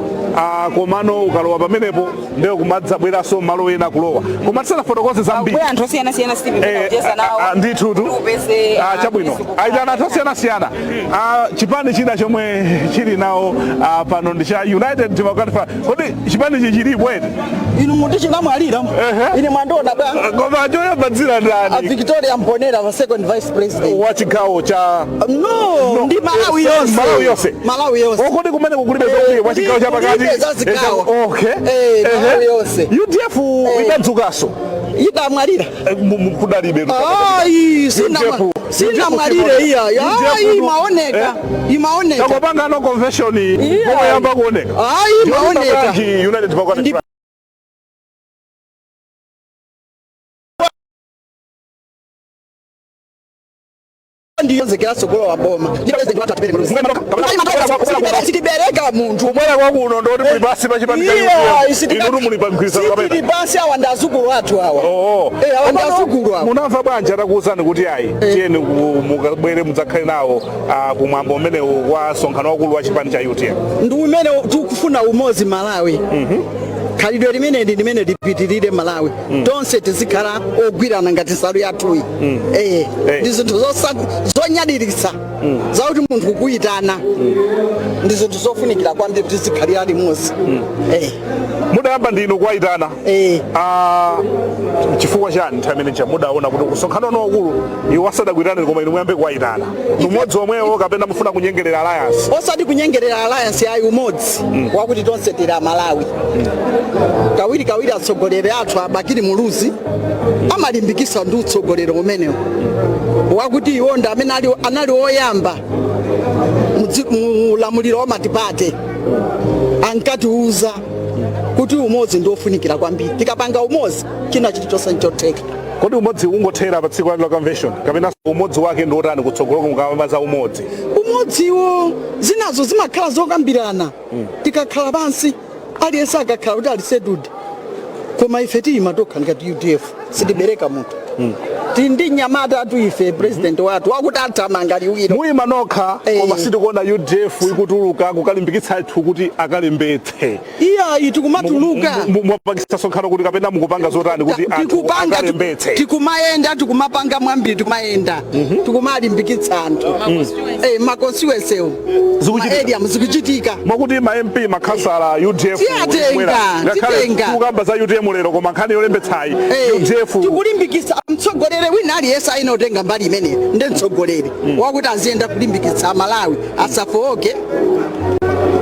Komano ukalowa pamenepo ndiyo kumadzabweranso malo ena kulowa, koma tisanafotokoze zambiri. Kubwera anthu osiyanasiyana, Steve, kucheza nawo. Ndithutu. Upeze, Chabwino. Aitana anthu osiyanasiyana. Chipani china chomwe chili nawo pano ndi cha United Democratic Front. Kodi chipani ichi chilipo eti? Inu muti chinamwalira. Ehe. Ine mwandiona bwa? Koma choyamba, dzina A ndani? Victoria Mponera, the second vice president. Wa chigawo cha? No, ndi Malawi yonse. Malawi yonse. Malawi yonse. Okodi kumene kukulibe zokuti wa chigawo cha pakati? Kulibe za zigawo. Okay. Malawi yonse. UDF idadzukanso? Idamwalira. Kudalibe. Ayi, sinamwalire iya. Ayi, imaoneka, imaoneka. Takopanga no convention Iya. komwe yamba kuoneka. Ayi, imaoneka. United Democratic Front. Ndiyonzekera sokolo wa boma. Sitibereka munthu. Kumwera kwakuno ndoti muli pasi pa chipani cha Iya, UDF, inutu muli pa mgwirizano sitili kapena? pansi. Awa ndi azukulu athu awa. Oh. Awa ndi azukulu awa. Munamva bwanji atakuwuzani kuti ayi, tiyeni mukabwere mudzakhale nawo kumwambo umenewu wa msonkhano wakulu wa chipani cha UTM? Ndi umene tikufuna, umodzi Malawi. Khalidwe limeneli limene lipitirire Malawi tonse, tizikhala ogwirana ngati nsalu yathuyi. Ndi zinthu zonyadiritsa zakuti munthu kukuyitana, ndi zinthu zofunikira kwambiri, tizikhalira limodzi. Mudayamba ndinu kuwayitana? Chifukwa chani nthawi imene mudaona kuti kusonkhano waukulu iwo asadakuitane, koma inu muyambe kuwayitana? Umodzi omwewo kapena mufuna kunyengerera alliance? Osati kunyengerera alliance ayi, umodzi wakuti tonse tili Amalawi. Kawiri kawiri atsogoleri athu a Bakili Muluzi amalimbikisa ndi utsogoleri umenewo wakuti iwo ndi amene anali oyamba mulamuliro wa multiparty. Ankatiuza kuti umodzi ndi ofunikira kwambiri, tikapanga umodzi china chilichonse nchotheka. Kodi umodzi ungothera pa tsiku la convention, kapena umodzi wake ndi otani kutsogoloko mukamba za umodzi? Umodziwo, zinazo zimakhala zokambirana. Tikakhala pansi, aliyense akakhala kuti ali settled, koma ife tiyima tokha ngati UDF, sitibereka munthu. Tili ndi mnyamata atu ife, president wathu wakuti athamanga liwiro. Muyima nokha? Koma sitikuona UDF ikutuluka kukalimbikitsa anthu kuti akalembetse. Iyayi, tikumatuluka. Mwapangisa msonkhano kuti kapena mukupanga zotani kuti anthu Tikupanga akalembetse? Tikumayenda, tikumapanga mwambiri, tikumayenda, tikumalimbikitsa anthu ma constituency, Zikuchitika. ma area, zikuchitika. Mwakuti ma MP, makhansala, UDF Tiyatenga, ibwera. Ngakhale titenga. tikukamba za UTM lero, koma nkhani yolembetsayi UDF Tikulimbikitsa mtsogoleri wina aliyense ayina kutenga mbali imene ndi mtsogoleri wakuti aziyenda kulimbikitsa Amalawi asafowoke,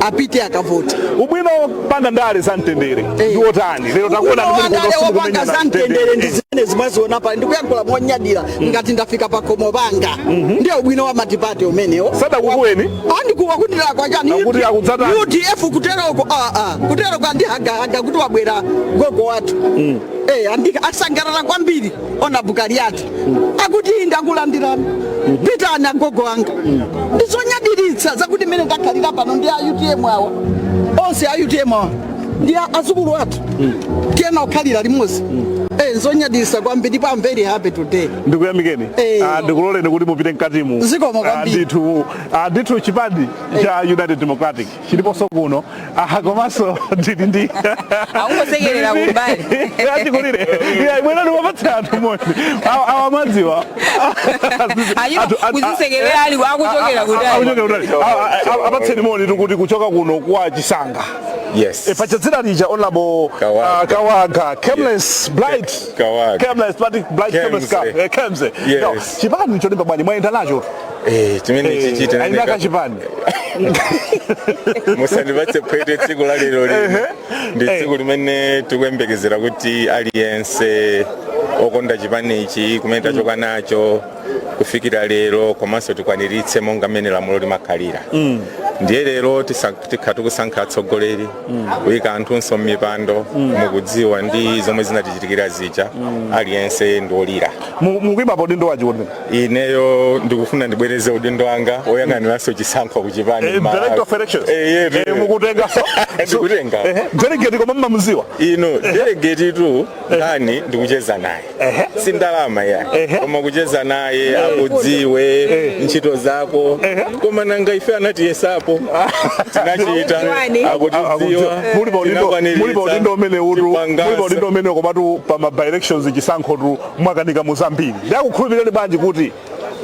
apite akavota. Ubwino panga ndale za mtendere ndi otani lero? Takuona Ubwino wa ndale wopanga za mtendere ndi zimene zimaziona pali ndikuyankhula monyadira ngati ndafika pakhomo panga. Ndiye ubwino wa multiparty umenewo. Sadakukuweni? Andikuwa kuti lakwa chani? Akuti akudzatani? UDF kuteroko, kuteroko andihagahaga kuti wabwera gogo wathu. Asangalala kwambiri ona Bukaliati akuti ndakulandirani, pitani agogo anga. Ndizonyadiritsa zakuti mmene ndakhalira pano ndi a UTM awa, onse a UTM awa ndi azukulu athu, tiyena kukhalira limodzi. Nzonyadilisa kwambiri ndipo I'm very happy today. Ndikuyamikeni. Eh. Ndikuloleni kuti mupite mkatimu. Zikomo kwambiri. Ndithu, chipani cha United Democratic chiliponso kuno. Komanso ndili ndi Akungosekerera kumbali. Achikulire, iya, bwerani wapatse anthu moni. Awa mwadziwa. Achino kuzisekerera ali akuchokera kutali. Akuchokera kutali. Apatseni moni tikuti kuchoka kuno kwa Chisanga. Yes. E, pachadzina lija, Honorable Kawaga. Kawaga Kemles Blight. Kawaga. Kemles Blight, Blight Kemles. Kemse. Kemse. Yes. No, chipani cholimba bwanji mwayenda nacho? Chimene chichi Ayi, kachipani. Musandipatse phwete tsiku la lero lino. Ndi tsiku limene tikuyembekezera kuti aliyense okonda chipanichi, kumene tachoka nacho kufikira lero, komanso tikwaniritse monga mmene lamulo limakhalira. Ndiye lero tikha tikusankha atsogoleri, kuyika anthunso m'mipando. Mukudziwa ndi zomwe zinatichitikira zija, aliyense ndi olira. Mukuyima pa udindo wanji kuti? Ineyo ndikufuna ndibwereze udindo wanga woyang'aniranso chisankho kuchipani. Director of Elections. Yetu. Mukutenga? Ndikutenga. Delegate, koma mmamuziwa? Ino delegate tu nkhani ndikucheza naye, si ndalama ya, koma kucheza naye akudziwe ntchito zako. Koma nanga ife anatiyesapo, tinachita, akutidziwa. Muli pa udindo umene utu, muli pa udindo umene, komatu pa ma by-elections, chisankho tu, mwakanika muzambiri. Ndakukhulupirani bwanji kuti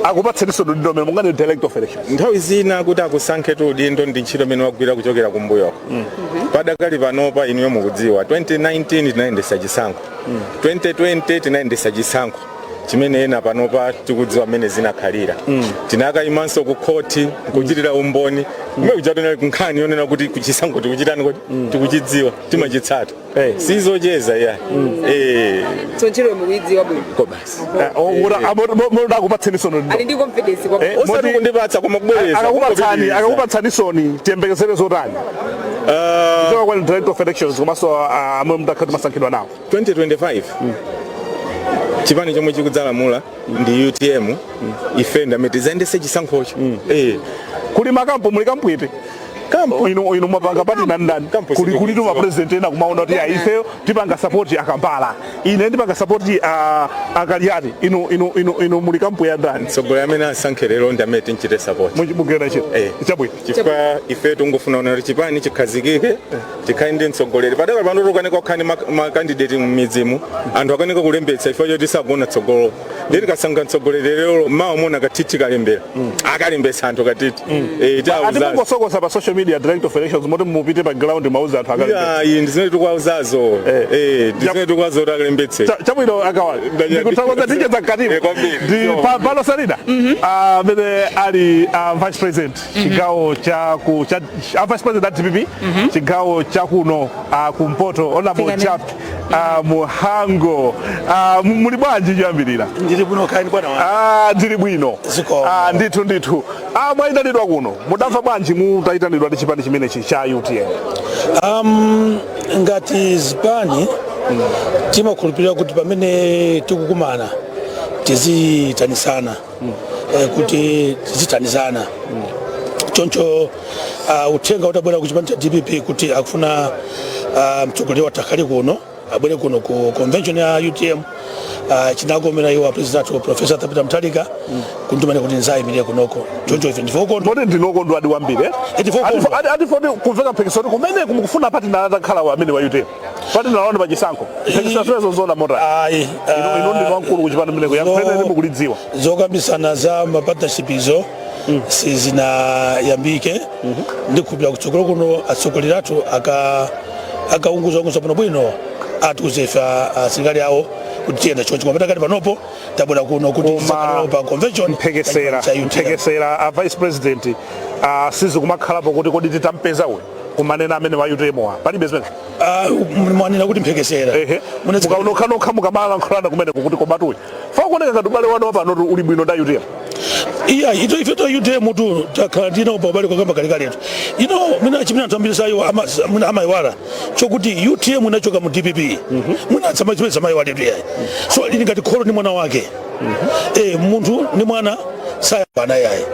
akupatseninso udindo umene mungani Director of Elections? Nthawi zina kuti akusankhe tu udindo ndi ntchito imene wagwira kuchokera kumbuyoko. Padakali panopa inuyo mukudziwa, 2019 tinayendesa chisankho, 2020 tinayendesa chisankho chimene ena panopa tikudziwa mmene zinakhalira. Tinakayimanso ku khoti kuchitira umboni kumene kuchatona nkhani yonena kuti chisankho tikuchitani, kuti tikuchidziwa, timachitsata. Sizocheza ya. So ntchito mukuidziwa bwino. Ko basi. Muda sono? Ali ndi confidence kwa Osati kundipatsa, koma kubwereza. Akakupatsani kungopitiriza. Akakupatsani soni, tiyembekezere zotani kuchoka kwa Director of Elections, komanso amwe mudakhala masankhidwa nawo? 2025 chipani chomwe chikudzalamula ndi UTM. Ife ndamene tizayendese chisankhocho. Kuli makampu, muli kampu iti? Kampu? Inu mwapanga pati ndani ndani? Kampu Kuli kulitu sindikudziwa. ma president ena kumaona kuti ya, ifeyo tipanga support akambala, ine ndipanga support akaliati. Inu muli kampu ya ndani? Mtsogoleri amene asankhe lero ndi amene tinchite support. Mugena chito? Chabwino. Chifukwa ife tungofuna kuona kuti chipani chikhazikike, tikhale ndi mtsogoleri. Padaka pano tikukanika kukhala ndi ma candidate m'midzimu, anthu akanika kulembetsa chifukwa choti sakuona tsogolo. Ndi tikasankha mtsogoleri lero, mawa mona katiti kalembera akalembetsa anthu katiti. Tiawuzazi. Atimungosokosa pa social DPP ndi a director of elections moti mupite pa ground mauze anthu akalembetse. Ya, iyi ndi zimene tikuwauzazo. Eh. Ndi zimene tikuwauza kuti akalembetse. Chabwino akawali, ndikuthokoza, ticheza mkatimu. Eh, kwambiri. Ndi pano Sarina amene ali vice president chigawo cha ku cha vice president a DPP chigawo cha kuno kumpoto, Honorable Fikani. Chap Muhango. Muli bwanji choyambirira? Ndili bwino, kaya inu bwana wanga? Ah, ndili bwino. Zikomo. Ah, ndithu ndithu. Mwayitanidwa kuno, mudamva bwanji mutayitanidwa ndi chipani chimenechi cha UTM? Ngati zipani timakhulupirira kuti pamene tikukumana tizitanisana, kuti tizithandizana. Choncho uthenga utabwera ku chipani cha DPP kuti akufuna mtsogoleri wathu akhale kuno, abwere kuno ku convention ya UTM, chinakomera iwo a president athu Professor Peter Mutharika kunditumana kuti nzayimirire kunoko. Choncho ife ndife okondwa. Moti ndinokondwa adi kwambiri, eh? Ndife okondwa. Ati kumveka mphekesera kuti kumeneku mukufuna partner atakhala amene wa UTM, partner wanu pachisankho. Mphekesera zimenezo zona motani? Ayi. Inu ndinu wamkulu kuchipani kumeneko, yankhuleni, mukulidziwa. Zokambisana za ma partnership izo sizinayambike. Ndikhulupirira kutsogolo kuno atsogoleri athu akaunguza unguza bwino bwino atiuze ife asilikali awo kuti tiyenda chonchi. Koma pakati panopo tabwera kuno kuti Koma tisakhalewo pa convention mphekesera cha UTM. Mphekesera, a vice president, sizikumakhalapo kuti kodi titampeza uyu kumanena amene wa UTM wa palibe zimene? Ah, mwanena kuti mphekesera. Ehe, mukanokhanokha mukamalankhulana kumeneko kuti komatuyu fa kuoneka ngati ubale wanu wapanotu uli bwino nda UTM. Iya, ito ife to UTM tu takhala ndina pa ubale kwakamba kalekaletu. Ino mwina chimene anthu ambiri sayo mwina amayiwala chokuti UTM inachoka mu DPP. Mwina tsama chimene samayiwaletu yayi. So ili ngati kholo ndi mwana wake. Munthu ndi mwana sayambana yayi,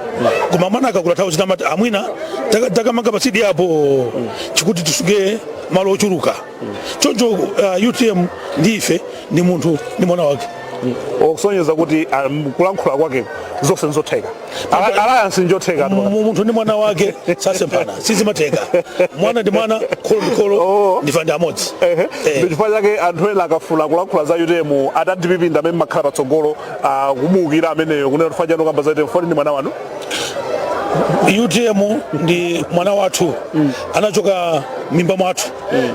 koma mwana akakula nthawi zina amati amwina takamanga pasidi apo chikuti tisuge malo ochuluka. Choncho UTM ndi ife ndi munthu ndi mwana wake. Okusonyeza kuti kulankhula kwake zonse nzotheka. Alliance njotheka. Munthu ndi mwana wake sasemphana, sizimatheka. Mwana ndi mwana, kholo ndi kholo. Oh. Ndife ndi amodzi. Ehe. Ndi chifukwa chake anthu ena akafuna kulankhula za UTM ata DPP ndi amene makhala patsogolo kumuukira ameneyo, kunena kuti fajano kamba za UTM foni ndi mwana wanu. UTM ndi mwana wathu, anachoka mimba mwathu.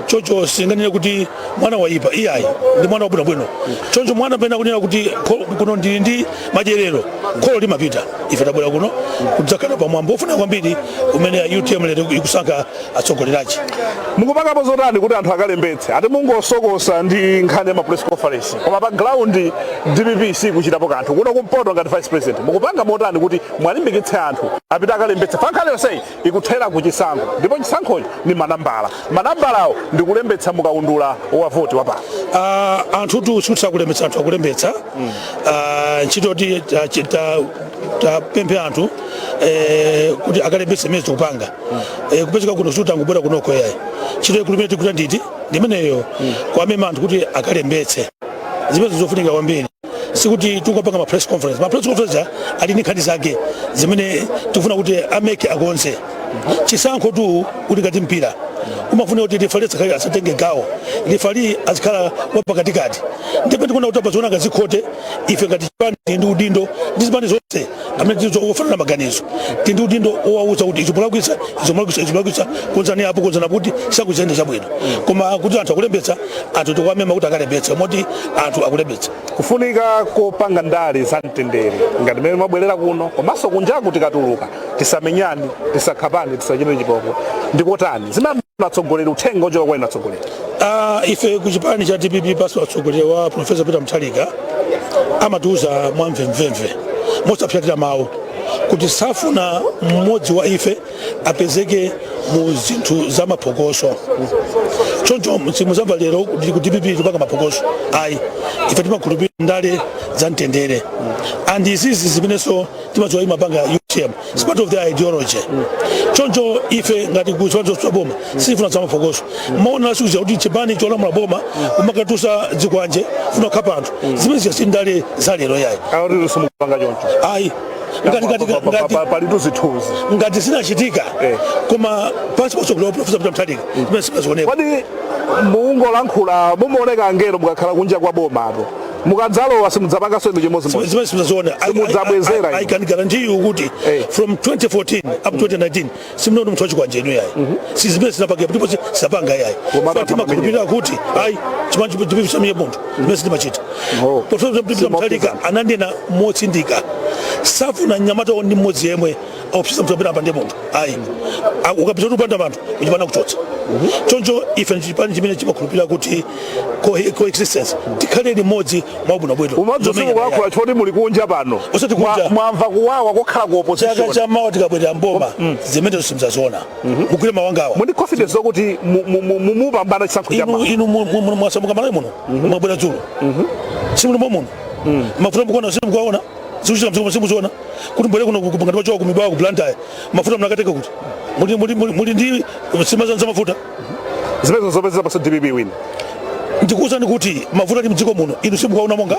Choncho singanene kuti mwana waipa iyayi, ndi mwana wabwinobwino. Choncho mwana pena kunena kuti kuno ndili ndi madyerero, kholo limapita. Ife tabwera kuno kudzakhala pamwambo ofuna kwambiri umene UTM lero ikusankha atsogolerachi. Mukupangapo zotani kuti anthu akalembetse? Ati mungosokosa ndi nkhani ya ma press conference, koma pa ground DPP sikuchitapo kanthu. Kuno kumpoto ngati vice president mukupanga motani kuti mwalimbikitse anthu apite akalembetse? Pa nkhani yonseyi ikuthera ku chisankho, ndipo chisankhocho ni manambala. Manambalawo ndi kulembetsa mukaundula wa voti wapano. Anthu tu sikuti sakulembetsa, anthu akulembetsa. Ntchito yoti tapemphe anthu kuti akalembetse imene tikupanga kupezeka kuno sikuti angubwera kunoko yayi. Ntchito ikulu imene tikuita nditi ndimeneyo, kuwamema anthu kuti akalembetse, zimene zofunika kwambiri. Sikuti tikupanga ma press conference. Ma press conference ali ndi nkhani zake zimene tikufuna kuti a MEC akonze. Chisankho tu uli ngati mpira, umafuna kuti referee asakhale asatenge gawo, referee azikhala wapakatikati. Ndipo tikuona kuti apaziona ngazikhote. Ife ngati chipani tili ndi udindo ndi zipani zonse amene tili ofanana maganizo, tili ndi udindo owauza kuti izo mulakwitsa, izo mulakwitsa, izo mulakwitsa, konzani apo, konzani apo, kuti chisankho chiyende chabwino. Koma kuti anthu akulembetsa, anthu tikuwamema kuti akalembetse, moti anthu akulembetsa. Kufunika kopanga ndale za mtendere ngati mmene mwabwerera kuno, komanso kunjaku tikatuluka tisamenyane, tisakhapane, tisachite chipongwe, ndikotani zimene atsogoleri, uthenga ochoka kwa inu atsogoleri? Ife ku chipani cha DPP pasi atsogoleri wa Professor Peter Mutharika amatiuza mwamvemvemve mosapyatira mawu kuti safuna mmodzi wa ife apezeke mu zinthu za maphokoso. Choncho simuzamva lero kuti ku DPP tipanga maphokoso ayi. Ife timakhulupirira ndale za mtendere, and izizi zimenenso timadziwa imapanga UTM is part of their ideology. Choncho ife ngati ku chipani cha boma sitifuna za maphokoso. Maona sikuziya kuti chipani cholamula boma umakatusa dzikwanje funa kukhapa anthu, zimene si ndale za lero yayi. Akuti simukupanga choncho. Ayi, ngati ngati ngati Palitu zithunzi. Ngati zinachitika, koma pansi pa Professor Peter Mutharika zimene simazioneka. Kodi mungolankhula, mumaoneka angelo mukakhala kunja kwa boma apo? Mukadzalowa simudzapanganso inu chimodzimodzi? Zimene simuzaziona. Simudzabwezera I inu. can guarantee you kuti from 2014 up to 2019 simunaona munthu wachikwanje inu yayi. Si zimene sinapanga ndipo sinapanga yayi. Komatu So timakhulupirira kuti ayi, chimene munthu zimene sitimachita. Professor Peter Mutharika ananena motsindika, safuna mnyamata ndi mmodzi yemwe aupsisa munthu amene apande munthu ayi. Ukapita kuti upanda munthu uchipana kuchotsa. Choncho ife chipani chimene chimakhulupirira kuti coexistence, tikhale limodzi mwabwinobwino. Umodzi simukulankhula choti muli kunja pano. Osati kunja. Mwamva kuwawa kokhala ku Chaka opposition. chamawa tikabwerera mboma, zimene simzaziona, mugwire mawangawa. Muli confidence zokuti mupambana chisankho Inu chama? inu mwasamuka Malawi muno, mwabwera dzulo, simulimo muno, mafuta mukuona, simukuwaona zikuchita mdziko, simuziona kuti mbwere kuno ngati machoka ku Mibawa, ku Blantyre, mafuta mnakateka kuti muli ndi sima za mafuta. Zimene zopezera paso DPP win. Ndikuwuzani kuti mafuta ali mdziko muno, inu simukuwaona monga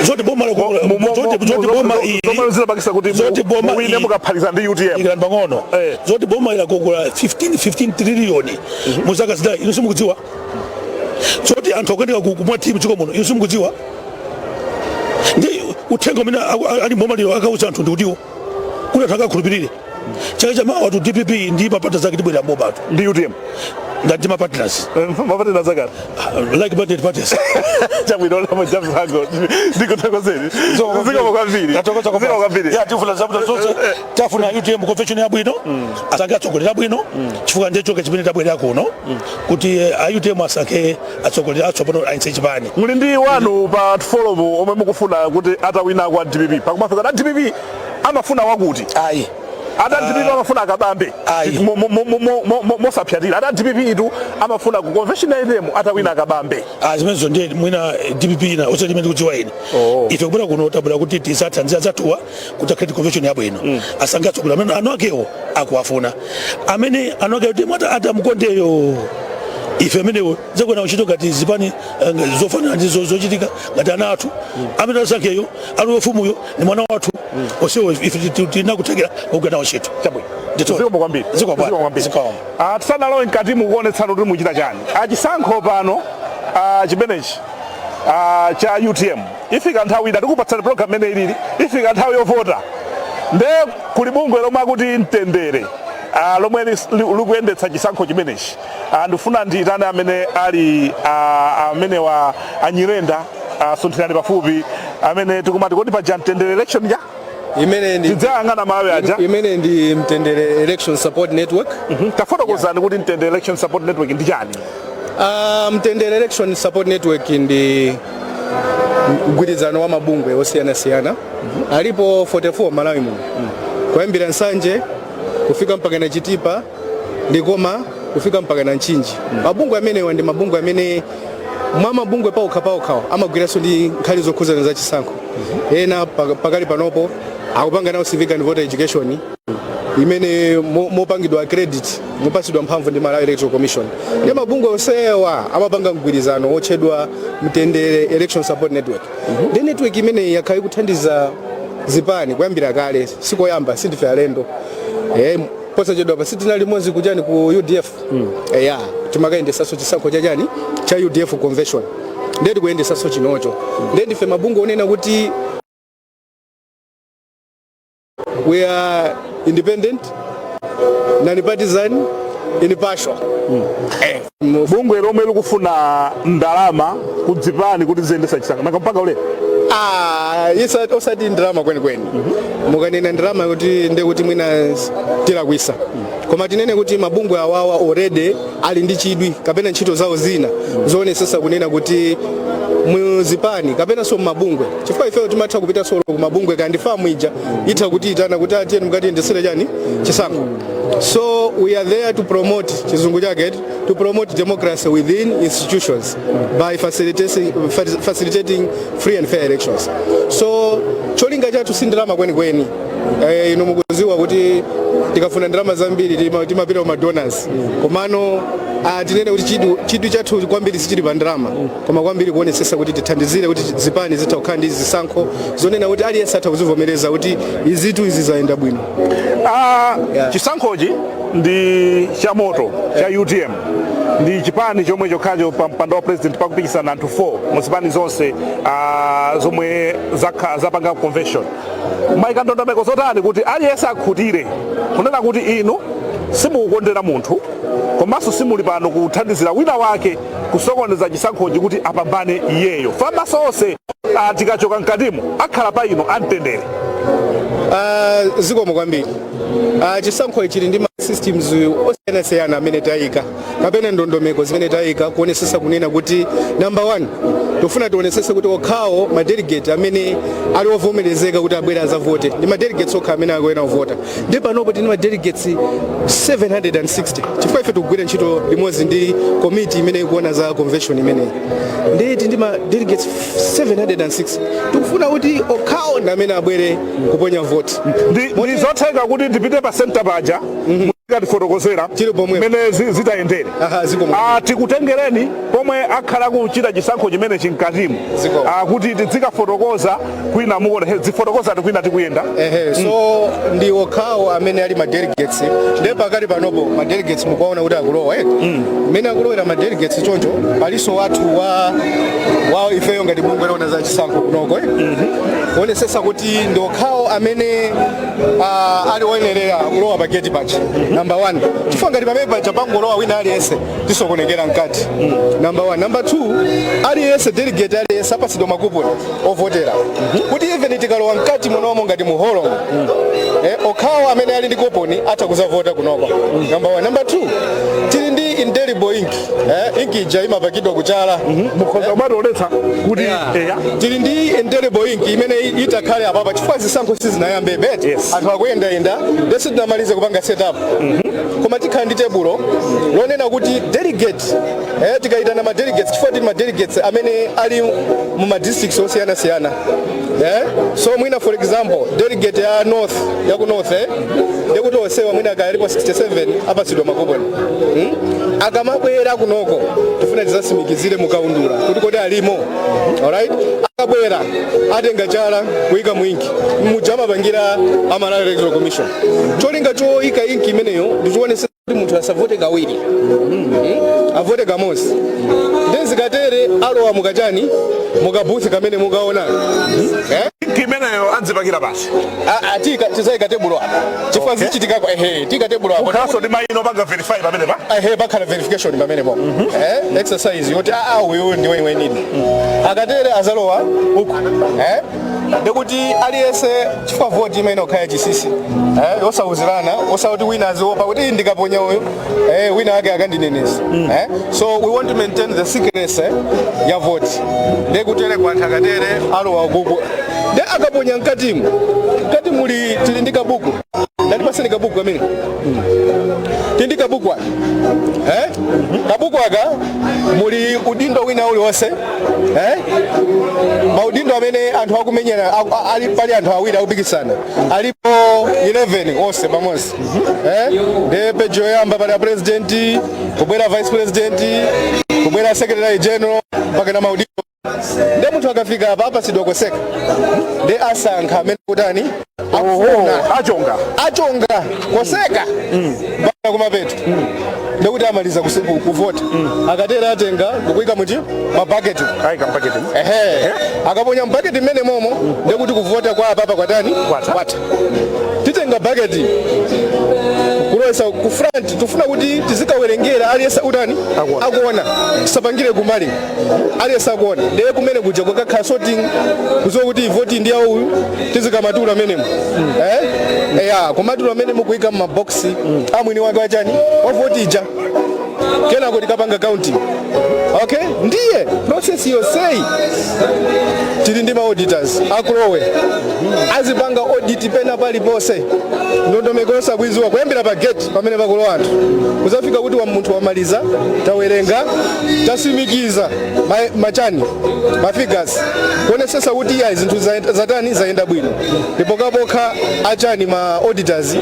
zoti boma zoti boma ili Zomwe zinapangisa kuti zoti boma muwine mukaphatikiza ndi UTM. Ikani pang'ono. Zoti boma ilakongola 15 trillion mu zaka zinayi, inu simukudziwa? Zoti anthu akukanika kumwa tii mdziko muno, inu simukudziwa? Ndi uthenga umene ali mboma lero akauza anthu ndikutiwo kuti anthu akakhulupirire chaka chamawa tu DPP ndi mapata zake tibwera mboma tu. Ndi UTM. Ngati ma partners. Mapatena zakati. Like budget parties. Chabwino, lamo jamsango, ndikuthokozeni, zikomo kwambiri, zikomo kwambiri. Ya, tifuna zabwino zonse. Tafuna UTM convention yabwino, asankhe atsogoleri abwino, chifukwa ndiye choke chimene tabwerera kuno kuti a UTM asankhe atsogoleri atsopano ayinse chipani. Muli ndi wanu pa forum omwe mukufuna kuti atawina kwa DPP, pakumafika na DPP amafuna wakuti? Ayi. Ata DPP amafuna akabambe. Ayi. Mosapyatira, ata DPP itu amafuna ku convention ya UTM atawina akabambe. Ah, zimenezo ndiye mwina DPP ina, osati imene ndikudziwa ine. Ife kubwera kuno tabwera kuti tisathandize adzatuwa kuti akhale convention yabwino, asankhe atsogoleri amene anu akewo akuwafuna, amene anu ake kuti mwata atamukondeyo. Ife amenewo zakwena kuchito ngati zipani zofanana ndi zochitika ngati ana athu amene asankheyo ali wofumuyo ni mwana wathu onsewo. Ife tinakuthekera kugwira nawo ntchito. Chabwino. Ndithu. Zikomo kwambiri. Zikomo bwana. Zikomo kwambiri. Zikomo. Ah, tisanalowe mkati mukuonetsana kuti muchita chani achisankho pano, chimenechi cha UTM, ifika nthawi ina tikupatsani program imene ilili. Ifika nthawi yovota, nde kuli bungwe lomwe akuti Mtendere, lomwe likuyendetsa chisankho chimenechi. Ndifuna ndiyitane amene ali amene wa anyirenda, sunthirani pafupi, amene tikumati kodi paja Mtendere election ja Imene ndi tidzayang'ana mawe aja. Imene ndi Mtendere Election Support Network. Tafotokozani kuti Mtendere Election Support Network ndi chani? Mtendere Election Support Network ndi mgwirizano wa mabungwe osiyanasiyana, alipo 44 Malawi muno, kuyambira Nsanje kufika mpaka na Chitipa, Likoma, kufika mpaka na Mchinji. Mabungwe amenewa ndi mabungwe amene mwa mabungwe paokha paokhawo amagwiranso ndi nkhani zokhuzana za chisankho. Ena pakali panopo akupanga nawo civic and voter education imene mopangidwa accredit, mopasidwa mphamvu ndi Malawi Electoral Commission. Ndi mabungwe onsewa amapanga mgwirizano wotchedwa Mtendere Election Support Network. Ndi network imeneyi yakhala ikuthandiza zipani kuyambira kale, sikoyamba, sindife alendo. Posachedwa pa sitinali limodzi kuchani, ku UDF? Eya, timakayendesanso chisankho chachani, cha UDF convention, ndiye tikuyendesanso chinocho. Ndiye ndife mabungwe onena kuti we are independent, non-partisan, impartial. Bungwe lomwe likufuna ndalama kudzipani kuti ziyendesa chisankho nanga mpaka ule? Ah, osati ndalama kwenikweni. Mukanena ndalama kuti ndiye kuti mwina tilakwisa, koma tinene kuti mabungwe awawa already ali ndi chidwi kapena ntchito zawo zina zoonesesa kunena kuti muzipani kapenanso mmabungwe, chifukwa ifeyo timatha kupita solo ku mabungwe kandi FAM ija itha kuti itana kuti atiyeni mukatiyendesere chani, chisankho. So we are there to promote, chizungu chake, to promote democracy within institutions by facilitating free and fair elections. So cholinga chathu si ndalama kwenikweni. Inu mukuziwa kuti tikafuna ndalama zambiri timapita kuma donors, komano tinene kuti chidwi chathu kwambiri sichili pa ndalama, koma kwambiri kuonesesa kuti tithandizire kuti zipani zitha kukhala ndi zisankho zonena kuti aliyense atha kuzivomereza kuti izitu izi zayenda bwino. Chisankhochi Ndi chamoto cha UTM, ndi chipani chomwe chokhacho pa mpando wa president pakupikisana anthu 4 mu zipani zonse zomwe zapanga convention. Mwayika ndondomeko zotani kuti aliyense akhutire kunena kuti inu simukukondera munthu, komanso simuli pano kuthandizira wina wake kusokoneza chisankhochi kuti apambane iyeyo? Famaso onse tikachoka mkatimo akhala pa ino amtendere. Zikomo kwambiri. Chisankho ichi chili ndi ma systems osiyanasiyana amene tayika, kapena ndondomeko zimene tayika, kuonesesa kunena kuti number one, tofuna tionesese kuti okhawo ma delegate amene ali ovomerezeka kuti abwere azavote ndi ma delegates okha amene akuyenera kuvota. Ndi panopo tili ma delegates 760, chifukwa ife tikugwira ntchito limodzi ndi komiti imene ikuona za convention imeneyi. Ndi tili ndi ma delegates 706. Tikufuna kuti okhawo ndi amene abwere kuponya vote. Ndi zotheka kuti tipite pa center paja mukatifotokozera Tili pomwepo. mmene zitayendere? Aha, zikomo. Tikutengereni pomwe akhala kuchita chisankho chimene chinkatimu Zikomo. Kuti tidzikafotokoza kwina mukuona zifotokozati kwina tikuyenda. Ehe, so ndi okhawo amene ali ma delegates. Ndiye pakali panopo ma delegates mukuwaona kuti akulowa, eh? Mmene akulowera ma delegates choncho, palinso wathu wa ifeyo ngati bungwe loona za chisankho kunoko, eh? Kuonesesa kuti ndi okhawo amene ali oyenerera kulowa pa gate paja, number one, chifukwa ngati pamene paja pangolowa wina aliyense, tisokonekera mkati, number one. Number two, aliyense, delegate aliyense apasidwa makuponi ovotera, kuti even tikalowa mkati munomo ngati muholomo, okhawo amene ali ndi kuponi atha kuzavota kunoko, number one. Number two, tili ndi indelible ink, ink ija imapakidwa kuchala. Mukhoza kumatoletsa kuti eya. Tili ndi indelible ink imene itakhale apapa, chifukwa zisankho sizinayambe bete. Anthu akuyendayenda, ndesi tinamalize kupanga setup, koma tikhala ndi tebulo lonena kuti delegate, tikayitana ma delegates, chifukwa tili ma delegates amene ali mu ma districts osiyanasiyana, So mwina, for example, delegate ya north, ya ku north, ndekuti onsewa mwina akalipo 67 apatsidwa makuponi, Akamabwera kunoko, tifuna tizasimikizire mukaundula kuti kodi alimo. Alright, akabwera atenga chala kuyika mu inki muja amapangira a Malawi Electoral Commission. Cholinga choyika inki imeneyo ndichionesa kuti munthu asavote kawiri, Avote kamodzi. Ndi zikatere alowa mukachani, mukabooth kamene mukaona, eh? Inki imeneyo adzipakira basi? Tizayika tebulo apa chifukwa zichitikako, ehe, tika tebulo apo. Kukhalanso ndi mayina opanga verify pamene pa? Ehe, pakhala verification pamenepo, exercise yoti aa, uyu ndi weniwenidi. Akatere azalowa uku, ndikuti aliyense, chifukwa voti imene okhala chisisi, osauzirana, osauti wina aziopa kuti "Ii, ndikaponya uyu, wina ake akandinenesa," So we want to maintain the secrecy ya vote. Ndekutere kwa anthu akatere alowa ukuku, ndi akaponya mkatimu, mkati muli, tili ndi kabuku. Ndandipaseni kabuku kamene tili ndi kabuku aka, eh? Kabuku aka muli udindo wina uliwonse, eh? Maudindo amene anthu akumenyera, ali pali anthu awiri akupikisana, alipo 11 onse pamodzi, eh? Ndi peji yoyamba pali a president, kubwera vice president, kubwera secretary general, mpaka na maudindo. Ndi munthu akafika apa apasidwa koseka, ndi asankha amene kutani akufuna. Achonga. Achonga koseka mpaka kumapeto, ndikuti amaliza kuvota. Akatera atenga ndikuyika muchi mabaketi. Ayika mbaketi. Ehe, akaponya mbaketi mmene momo, ndikuti kuvota kwa apapa kwatani? Kwatha. Kwatha. Titenga baketi kulowesa ku front. Tufuna kuti tizikawerengera aliyense utani? Akuona. Akuona, tisapangire kumbali, aliyense akuona. Ndiye kumene kuja kukakhala sorting, kuziwa kuti voti ndi yawo uyu. Tizikamatula menemo, eya, kumatula menemo, kuyika mmaboksi amwini wake wachani, wa voti ija. Kenako tikapanga counting. Okay, ndiye process yonseyi tili ndi ma auditors akulowe azipanga audit pena paliponse. Ndondomeko yosakwiziwa kuyambira pa gate pamene pakulowa anthu kuzafika kuti wa munthu wamaliza, tawerenga, tasimikiza machani, ma figures, kuonesesa kuti iya, zinthu zatani, zayenda bwino. Ndipo kapokha achani, ma auditors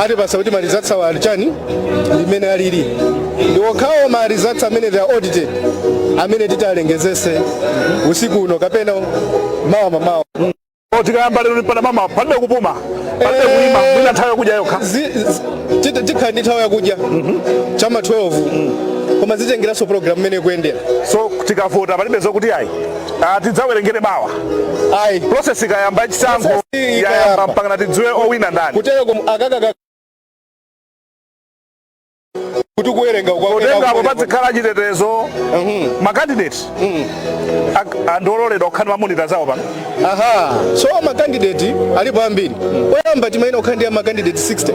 atipasa kuti ma results awa ali chani, limene alili ndi okhawo ma results amene they are audited, amene titalengezese usiku uno kapena mawa mamawa. Tikayamba lero mpaka mamawa, palibe kupuma, palibe kuyima, mwina nthawi yakudya yokha. Tikhala ndi nthawi yakudya chama 12, koma zitengeranso program imene ikuyendera. So tikavota palibe zokuti ayi, tidzawerengere mawa? Ayi. Process ikayamba, chisankho Process yayamba, ikayamba. mpaka tidziwe owina ndani. Kutero akakaka kuti kuwerenga Potengapo pazikhala chitetezo, ma candidate andololedwa kukhala ma monitor zawo pano? Aha, so ma candidate alipo ambiri. Oyamba timaina kukhala ndi ma candidate 60,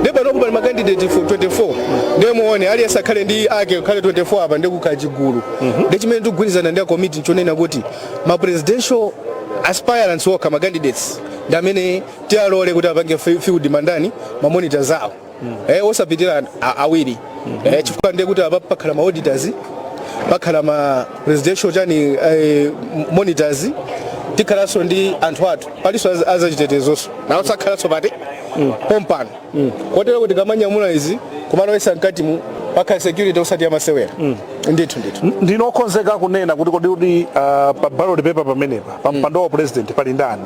ndi panopo pali ma candidate for 24. Ndiye muone, aliyense akhale ndi ake, kukhale 24 apa, ndi kukhala chigulu. Ndi chimene tikugwirizana ndi a committee nchonena kuti ma presidential aspirants okha, ma candidates, ndi amene tiyalole kuti apange field mandani, ma monitor zawo, osapitira awiri, chifukwa ndiye kuti apa pakhala ma auditors, pakhala ma presidential chani, monitors, tikhalanso ndi anthu athu, palinso azachitetezoso nawo sakhalanso pati pompano, kotero kuti kamanyamula izi kumalowesa mkatimu pakhala security osati yamasewera ndithu ndithu. Ndinokonzeka kunena kuti kodi kuti pa ballot paper pamenepa, pa mpando wa president pali ndani,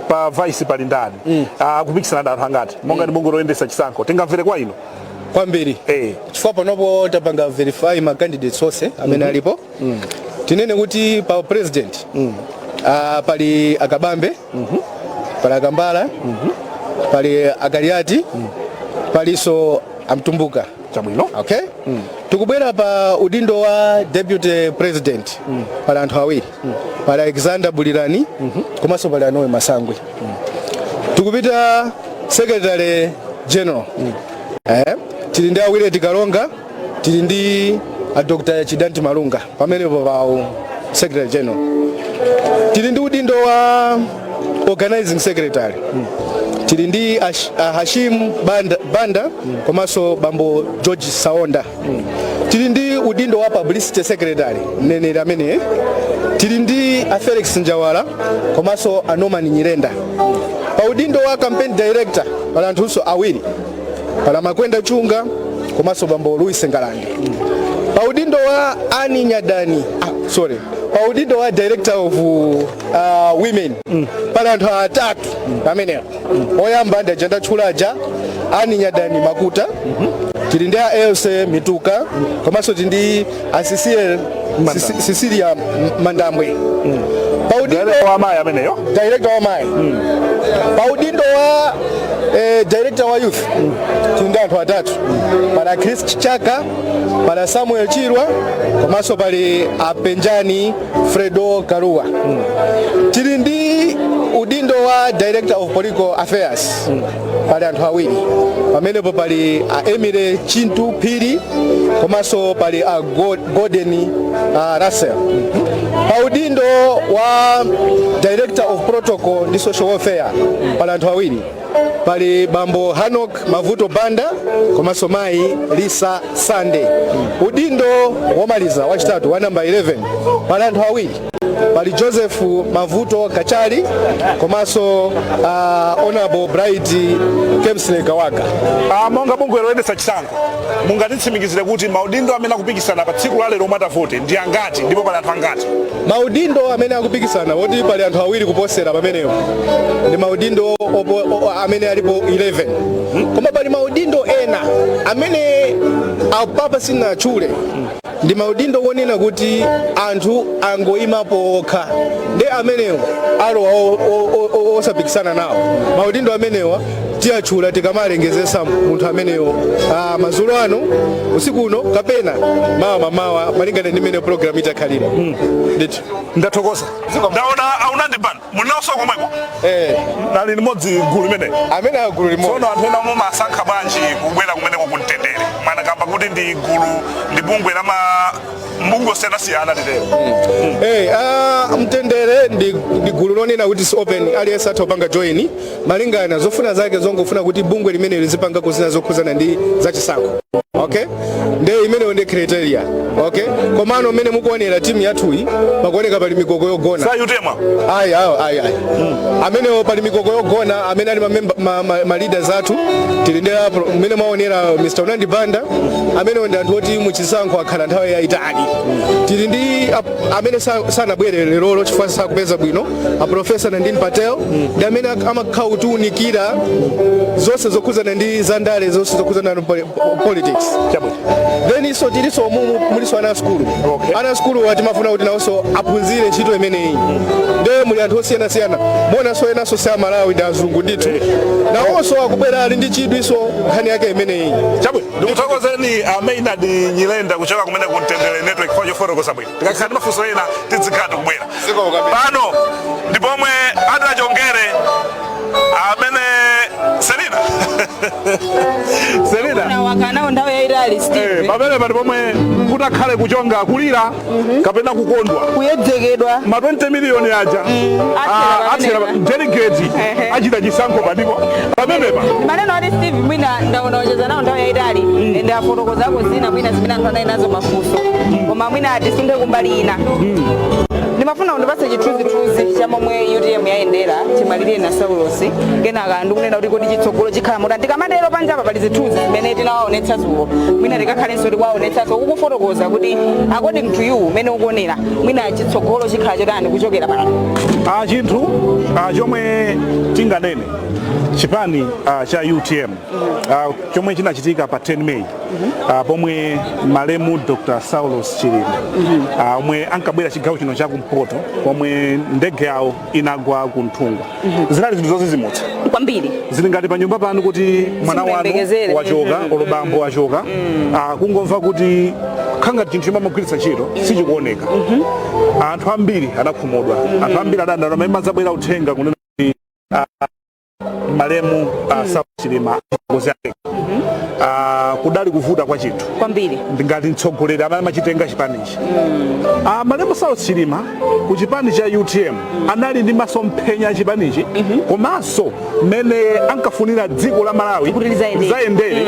pa vice pali ndani, kupikisana ndi anthu angati? Monga ndi bungwe loyendetsa chisankho, tingamvere kwa inu. Kwambiri. Chifukwa panopo tapanga verify ma candidates onse amene alipo. Tinene kuti pa president pali Akabambe, pali Akambala, pali Akaliati, palinso Amtumbuka. Chabwino. Okay, tikubwera pa udindo wa deputy president, pali anthu awiri, pali Alexander Bulirani komanso pali Anoe Masangwe. Tikupita secretary general, tili ndi Awire Tikalonga, tili ndi a Dr Chidanti Malunga pamenepo pa secretary general. Tili ndi udindo wa organizing secretary, tili ndi Hashim Banda, Banda komanso bambo George Saonda. Tili ndi udindo wa publicity secretary, mneneri amene, tili ndi a Felix Njawala komanso a Norman Nyirenda. Pa udindo wa campaign director pali anthunso awiri, pala Makwenda Chunga komanso bambo Louis Ngalande. Pa udindo wa Ani Nyadani, sorry, pa udindo wa director of women pali anthu atatu pamenepo. Oyamba ndi aja ndatchulaja, Ani Nyadani Makuta, tili ndi a Else Mituka komanso tili ndi a Cecilia Mandambwe. Pa udindo Director wa amayi ameneyo. Director wa mayi. Pa udindo wa director wa youth tili ndi anthu atatu, pala Chris Chaka, pala Samuel Chirwa komanso pali Apenjani Fredo Karuwa. Tili ndi udindo wa director of political affairs, pali anthu awiri pamenepo, pali a Emile Chintu Phiri komanso pali a Gordon Russell. Pa udindo wa director of protocol ndi social welfare pali anthu awiri, pali bambo Hanok Mavuto Banda komanso mayi Lisa Sande. Udindo womaliza wachitatu wa namba 11 pali anthu awiri, pali Joseph Mavuto Kachali komanso Honorable Bright Kemsley Kawaka. Monga bungwe loyendetsa chisankho, mungatitsimikizire kuti maudindo amene akupikisana pa tsiku la lero mwatavote ndi angati, ndipo pali anthu angati? Maudindo amene akupikisana, woti pali anthu awiri kuposera pamenepo, ndi maudindo amene alipo 11, koma pali maudindo ena amene apapa sinatchule, ndi maudindo wonena kuti anthu angoyimapo okha, ndi amenewo alowa osapikisana nawo. Maudindo amenewa tiyatchula tikamalengezesa munthu amenewo madzulo ano, usiku uno kapena mawa mamawa, malingana ndi mmene program itakhalira ndithu. Ndathokoza. Ndaona aunandi pano, mulinawonso komweko? Eh. Nali limodzi gulu limene? Amene agulu limodzi. Tsono anthu ena omwe masankha bwanji kubwera kumeneko kumtendere, mwanakamba kuti ndi gulu, ndi bungwe la mabungwe osiyanasiyana, titero? Mtendere ndi gulu lonena kuti si open, aliyense atha kupanga join malingana zofuna zake, zongofuna kuti bungwe limene lizipangako zina zokhuzana ndi zachisankho. Okay, nde imeneyo ndi criteria. Okay, komano mmene mukuonera timu yathuyi, pakuoneka pali mikoko yogona. Sa UTM? Ayi, ayi, ayi, ayi. Amenewo pali mikoko yogona amene ali ma leaders athu. Tili ndi mmene mwaonera Mr. Unandi Banda, amenewo ndi anthu oti muchisankho akhala nthawi yayitali. Tili ndi amene sanabwere lerolo chifukwa sakupeza bwino, a Professor Nandin Patel, ndi amene amakhala kutiunikira zonse zokhuzana ndi zandale, zonse zokhuzana ndi politics. Chabwino. Then iso tiliso mumu muliso ana skulu. Ana skulu timafuna kuti nawonso aphunzire ntchito imeneyi. Nde muli anthu osiyanasiyana, monanso enanso si Amalawi, ndi azungu ndithu, nawonso akubwera ali ndi chidwi so nkhani yake imeneyi. Chabwino, ndikuthokozeni a Maynard Nyirenda kuchoka kumene ku Mtendere Network kwa chofotokoza bwino. Tikakhala ndi mafunso ena tizikhala tikubwera. Pano ndi pomwe atachongere amene Selina, Selina. Wakanawo nthawi yayitali, Steve. Pamene pali pomwe kutakhale kuchonga, kulira kapena kukondwa. Kuyedzekedwa. Ma 20 miliyoni aja Athera athera. pamenepa. Delegate achita chisankho padipo pamenepa. Maneno ati Steve, mwina ndaonawacheza nawo nthawi yayitali, ende afotokozako zina mwina zimene anthu anali nazo mafunso, koma mwina atisunthe kumbali ina. Ndimafuna undipatse chithunzithunzi cha momwe UTM yayendera chimwalirire na Saulos, kenaka ndikunena kuti kodi chitsogolo chikhala motani? Tikamatero, panjapa pali zithunzi zimene tinawaonetsa zulo, mwina tikakhalenso tikuwaonetsanso kukufotokoza kuti according to you, umene ukuonera, mwina chitsogolo chikhala chotani kuchokera pano? Chinthu chomwe tinganene, chipani cha UTM, chomwe chinachitika pa 10 May, pomwe malemu Dr. Saulos Chilima, omwe ankabwera chigawo chino chakumpoto, pomwe ndege yawo inagwa ku Nthungwa, zinali zinthu zozizimutsa kwambiri. Zili ngati pa nyumba panu kuti mwana wanu Simuyembekezere. wachoka, olo bambo wachoka, kungomva kuti khanga chinthu chomwe amagwiritsa ntchito sichikuoneka, anthu ambiri anakhumudwa, anthu ambiri adandaula. Pamene madzabwera uthenga kunena kuti malemu Saulos Chilima ngozi yake, kudali kuvuta kwa chinthu kwambiri. Ngati mtsogoleri amene amachitenga chipanichi, malemu Saulos Chilima ku chipani cha UTM anali ndi masomphenya a chipanichi, komanso mmene ankafunira dziko la Malawi kuti lizayendere. Lizayendere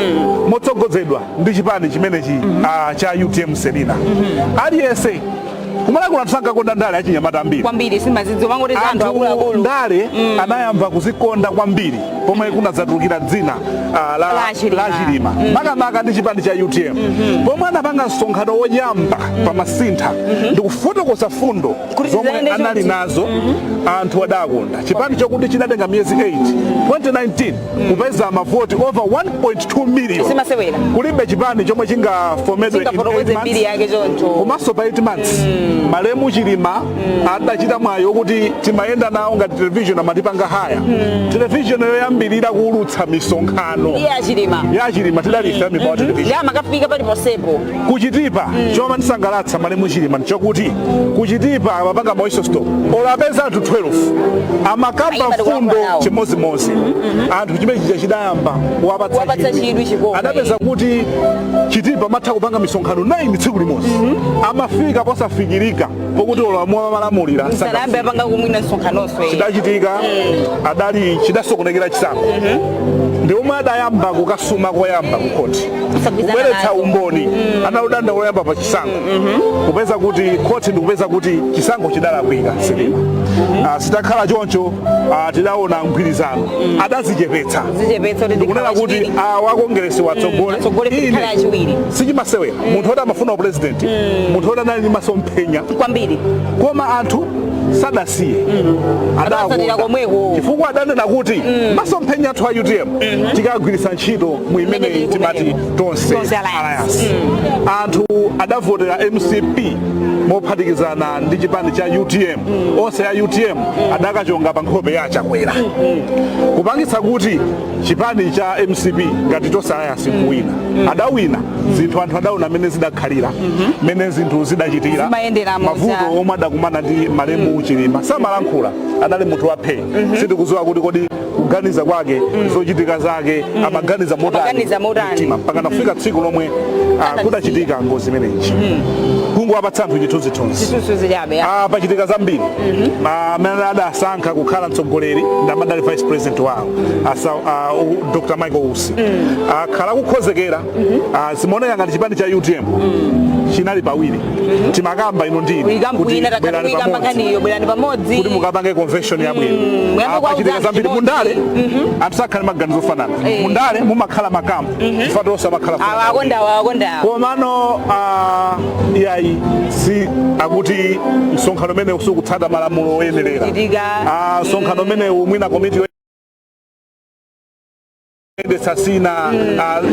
motsogozedwa ndi chipani chimenechi cha UTM. Selina, aliyense kumalakula, anthu sankakonda ndale, achinyamata ambiri. Kwambiri, simazidziwa, mangoti za anthu anthu akuluakulu. Ndale anayamba kuzikonda kwambiri pomwe kunadzatulukira dzina la La Chilima. la Chilima, makamaka ndi chipani cha UTM, pomwe anapanga msonkhano woyamba pa Masintha ndikufotokoza fundo kuti zomwe zizayende anali chonchi. nazo. Anthu adakonda chipani chokuti chidatenga miyezi 8 2019 kupeza mavoti over 1.2 million. Simasewera. Kulibe chipani chomwe chingafomedwe in Chingafotokoze 8 months. mbiri yake choncho. Komanso pa 8 months malemu Chilima adachita mwayi kuti timayenda nawo ngati television, amatipanga hire television yoyambirira kuulutsa misonkhano iye Achilima. Ya Chilima, tidali ife amibawa television. Ndi amakafika paliponsepo. Kuchitipa, chomwe ndisangalatsa malemu Chilima nchokuti kuchitipa amapanga ma whistle stop, olo apeza anthu 12, amakamba Ayima mfundo ndikulankhula nawo. chimozimozi. Anthu chimene chija chidayamba kuwapatsa Kuwapatsa chidwi, chikoka. Adapeza kuti Chitipa amatha kupanga misonkhano 9 tsiku limodzi, amafika posafikirika pokuti olo amwe amalamulira Msalambe apanga kumwina msonkhanonso. Chidachitika adali chidasokonekera chisankho, ndi omwe adayamba kukasuma koyamba ku khoti Kusagwirizana kubweretsa nazo. umboni, analudanda koyamba pa chisankho, kupeza kuti khoti ndikupeza kuti chisankho chidalakwika. Silima sitakhala choncho, tidaona mgwirizano adazichepetsa. Zichepetsa kuti Ndikunena zikhala kuti achiwiri. awa kongeresi watsogole. Atsogole kuti Ine khala achiwiri. sichimasewera munthu oti amafuna upresident, munthu oti anali ndi masomphenya kwambiri. Koma anthu sadasiye. Adatsatira komweko. Chifukwa adanena kuti masomphenya athu a UTM tikagwiritsa ntchito mu imene imeneyi tili timati kumeneko. Tonse Tonse Alliance. Alliance. Anthu adavotera MCP mophatikizana ndi chipani cha UTM. Onse a UTM adakachonga pa nkhope ya Chakwera, kupangitsa kuti chipani cha MCP ngati Tonse Alliance kuwina. Adawina zinthu, anthu adaona amene zidakhalira, mmene zinthu zidachitira. Zimayendera mavuto omwe adakumana ndi malemu Chilima, samalankhula, anali munthu waphe. Sitikudziwa kuti kodi kuganiza kwake, zochitika zake, amaganiza motani. Amaganiza motani. Mtima mpaka nafika tsiku lomwe Kudachitika ngozi imeneyi, kungowapatsa anthu chithunzithunzi. Chithunzithunzi chabe ya. Pachitika zambiri. Amene adasankha kukhala mtsogoleri ndi amene adali vice president wawo, Dr Michael Usi, akhala kukhozekera. Zimaoneka ngati chipani cha UTM chinali pawiri. Timakamba ino ndini kuti Ina bwerani takuyikamba pamodzi nkhaniyo, bwerani pamodzi kuti mukapange convention yabwino. Muyambe Pachitika kuwauzana zambiri. chimodzi. Mundale anthu sakhala maganizo ofanana. Mundale mumakhala makampu, chifukwa tonse amakhala Awa akonda awa, akonda awa. Komano iyayi, si akuti msonkhano umene usikutsata malamulo oyenerera. Chitika. Msonkhano umenewu mwina komiti yoyendetsa sina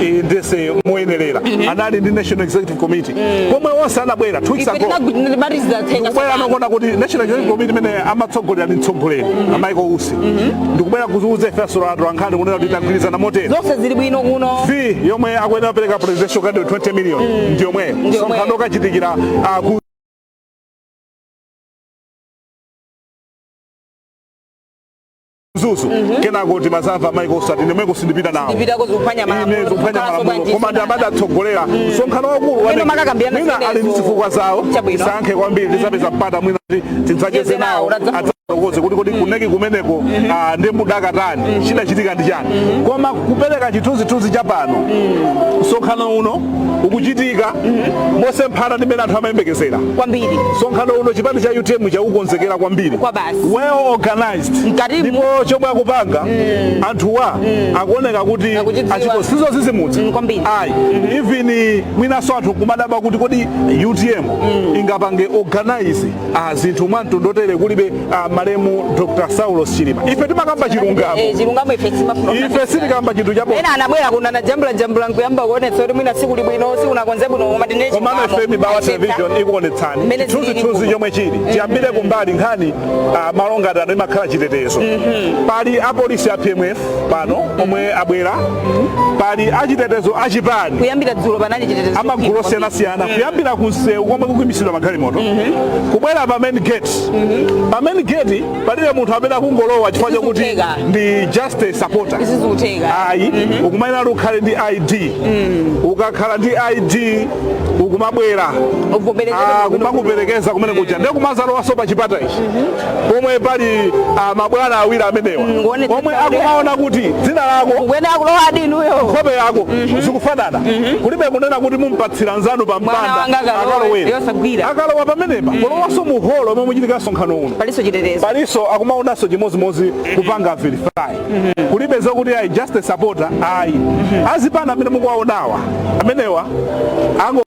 iyendese moyenerera. Anali ndi National Executive Committee pomwe onse anabwera 2 weeks Ife ago. tinamaliza thenga. Ndikubwera nokona kuti National Executive Committee imene amatsogolera ndi mtsogoleri a Michael Usi, ndikubwera kuziuza ife asolo ankhani kunena kuti tagwirizana motere. Zonse zili bwino kuno. Fee yomwe akuyenera kupereka presidential candidate, 20 million, ndi yomweyo. Ndi yomweyo. Msonkhano ukachitikira ku Mzuzu. Kenako timazamva Michael Usi ati ndimweko sindipita nawo. Ndipitako zikuphwanya Ine malamulo. zikuphwanya Kukhalanso malamulo. bwanji Koma ndi sonana. amene adatsogolera msonkhano wakulu. Mwina makakambirana Mwina ali ndi zimenezo. zifukwa zawo. Chabwino. Sankhe kwambiri, tizapeza mpata mwina kuti tidzacheze Cheze nawo, nawo, adzafotokoze kuti kodi ku NEC kumeneko ndi mudakatani, chidachitika ndi chani. Koma kupereka chithunzithunzi cha pano, msonkhano uno ukuchitika mosemphana ndi mmene anthu amayembekezera. Kwambiri. Msonkhano uno chipani cha UTM chaukonzekera kwambiri. Kwa basi. Well organized. Mkatimu. Ndipo chomwe akupanga anthuwa akuoneka kuti Akuchidziwa. achiko sizozizimutsa. Kwambiri. Ayi, even mwinaso anthu kumadabwa kuti kodi UTM ingapange organize zinthu mwa mtundu otere kulibe malemu Dr Saulos Chilima? Ife timakamba chilungamo. Chilungamo ife simafuna. Ife sitikamba chinthu chabodza. Ena anabwera kuno anajambula jambula nkuyamba kuonetsa kuti mwina tsiku libwino sikunakonze bwino, koma tine Komano ife Mibawa Television ikuonetsani Mmene zilili chithunzithunzi kuno. chomwe chili. Tiyambire kumbali nkhani, malo ngati ano imakhala chitetezo. Pali apolisi a PMF pano omwe abwera, pali achitetezo achipani. Kuyambira dzulo panali chitetezo. Amagulu osiyanasiyana, kuyambira ku msewu komwe kukuimisidwa magalimoto, kubwera pa main gate. Pa main gate palibe munthu amene akungolowa chifukwa chokuti Isizikutheka. ndi just a supporter. Isizikutheka. Ayi, ukumayenera ukhale ndi ID. Ukakhala ndi ID ukumabwera Uvomerezedwe bwino. Kumakuperekeza kumene kuja, ndiye kumazalowaso pa chipata ichi pomwe pali mabwana awiri amenewa Nguonetsetsa omwe akumaona kuti dzina lako Kukwena akulowa adinuyo. nkhope yako zikufanana. Kulibe kunena kuti mumpatsira nzanu pa Mwana mpanda wanga akalowe, akalowere. yosagwira. Akalowa pamenepa, kulowanso mu holo omwe muchitika msonkhano uno, Palinso chitetezo. Palinso akumaonanso chimodzimodzi kupanga verify. Kulibe zokuti ayi, just a supporter, ayi. Azipana amene mukuwaonawa amenewa ango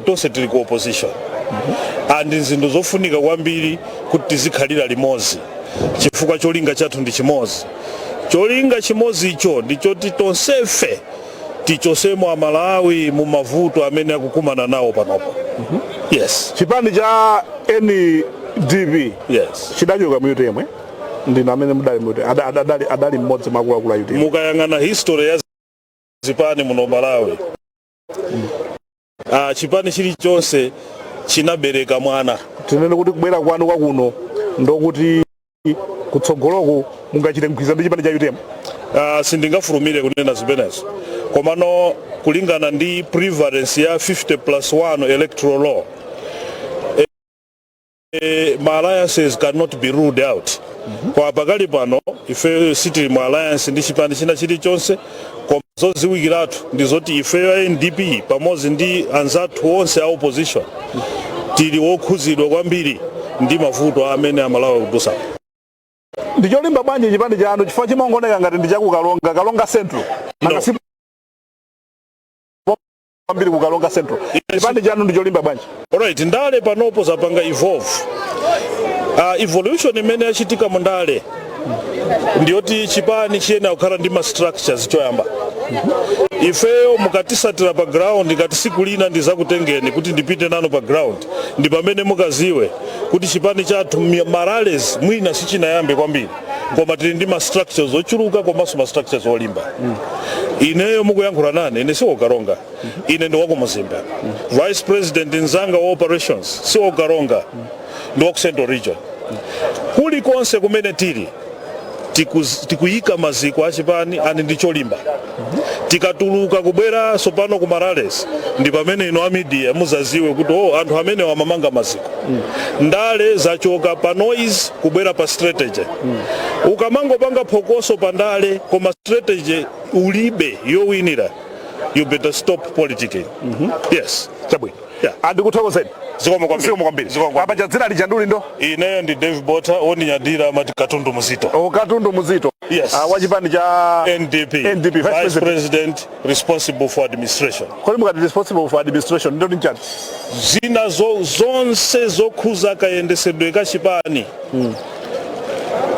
Tonse tili ku opposition and zinthu zofunika kwambiri kuti tizikhalira limodzi, chifukwa cholinga chathu ndi chimodzi. Cholinga chimodzi icho ndi choti tonsefe tichosemo Amalawi mu mavuto amene akukumana nawo panopo. Yes. Chipani cha NDP chidachoka mu UTM, eh? Ndinu amene mudali mu UTM. Adali mmodzi mwa akuluakulu a UTM. Mukayang'ana history ya zipani muno Malawi, chipani chilichonse chinabereka mwana. Tinene kuti kubwera kwanu kwakuno ndokuti kutsogoloku mungachite mgwirizano ndi chipani cha UTM? Sindingafulumire kunena zimenezo, komano kulingana ndi prevalence ya 50 plus 1 electoral law, ma alliances cannot be ruled out. Kwa pakali pano ife sitili mu alliance ndi chipani china chilichonse, koma zodziwikiratu ndi zoti ifeyo a NDP pamodzi ndi anzathu onse a opposition tili wokhuzidwa kwambiri ndi mavuto amene Amalawi akudusa. Ndicholimba bwanji chipani chanu, chifukwa chimangooneka ngati ndi chakukalonga, Kalonga Central? No. Nanga si Kwambiri ku Karonga Central. Chipani chanu ndi cholimba bwanji? Alright, ndale panopo zapanga evolve. Evolution imene yachitika mu ndale ndiyoti chipani chiyenera kukhala ndi ma structures. Choyamba, ifeyo mukatisatira pa ground, ngati siku lina ndizakutengeni kuti ndipite nanu pa ground, ndi pamene mukaziwe kuti chipani chathu ma rallies mwina sichinayambe kwambiri, koma tili ndi ma structures ochuluka komanso ma structures olimba. Ineyo mukuyankhula nane, ine siwokaronga, ine ndi wakumuzimba. Vice president nzanga wa operations siwokaronga, ndi waku Central Region. Kulikonse kumene tili, tikuyika maziko achipani ani ndi cholimba. Tikatuluka kubwera sopano ku ma rallies, ndi pamene ino a media muzaziwe kuti, oh, anthu amene wamamanga maziko. Ndale zachoka pa noise kubwera pa strategy. Ukamangopanga phokoso pa ndale koma strategy ulibe yowinira, you better stop politicking. Yes. Chabwino. Yeah. Andikuthokozeni. Zikomo kwambiri. Zikomo kwambiri. Zikomo kwambiri. Apa dzina lija nduli ndo? Ineyo ndi Dave Bota, wondinyadira amati Katundu Muzito. O, Katundu Muzito. Yes. Ah, wa chipani cha NDP. NDP, Vice Vice President. President responsible for administration. Kodi mukati responsible for administration, ndo nchani? Zina zonse zokhuza kayendesedwe ka chipani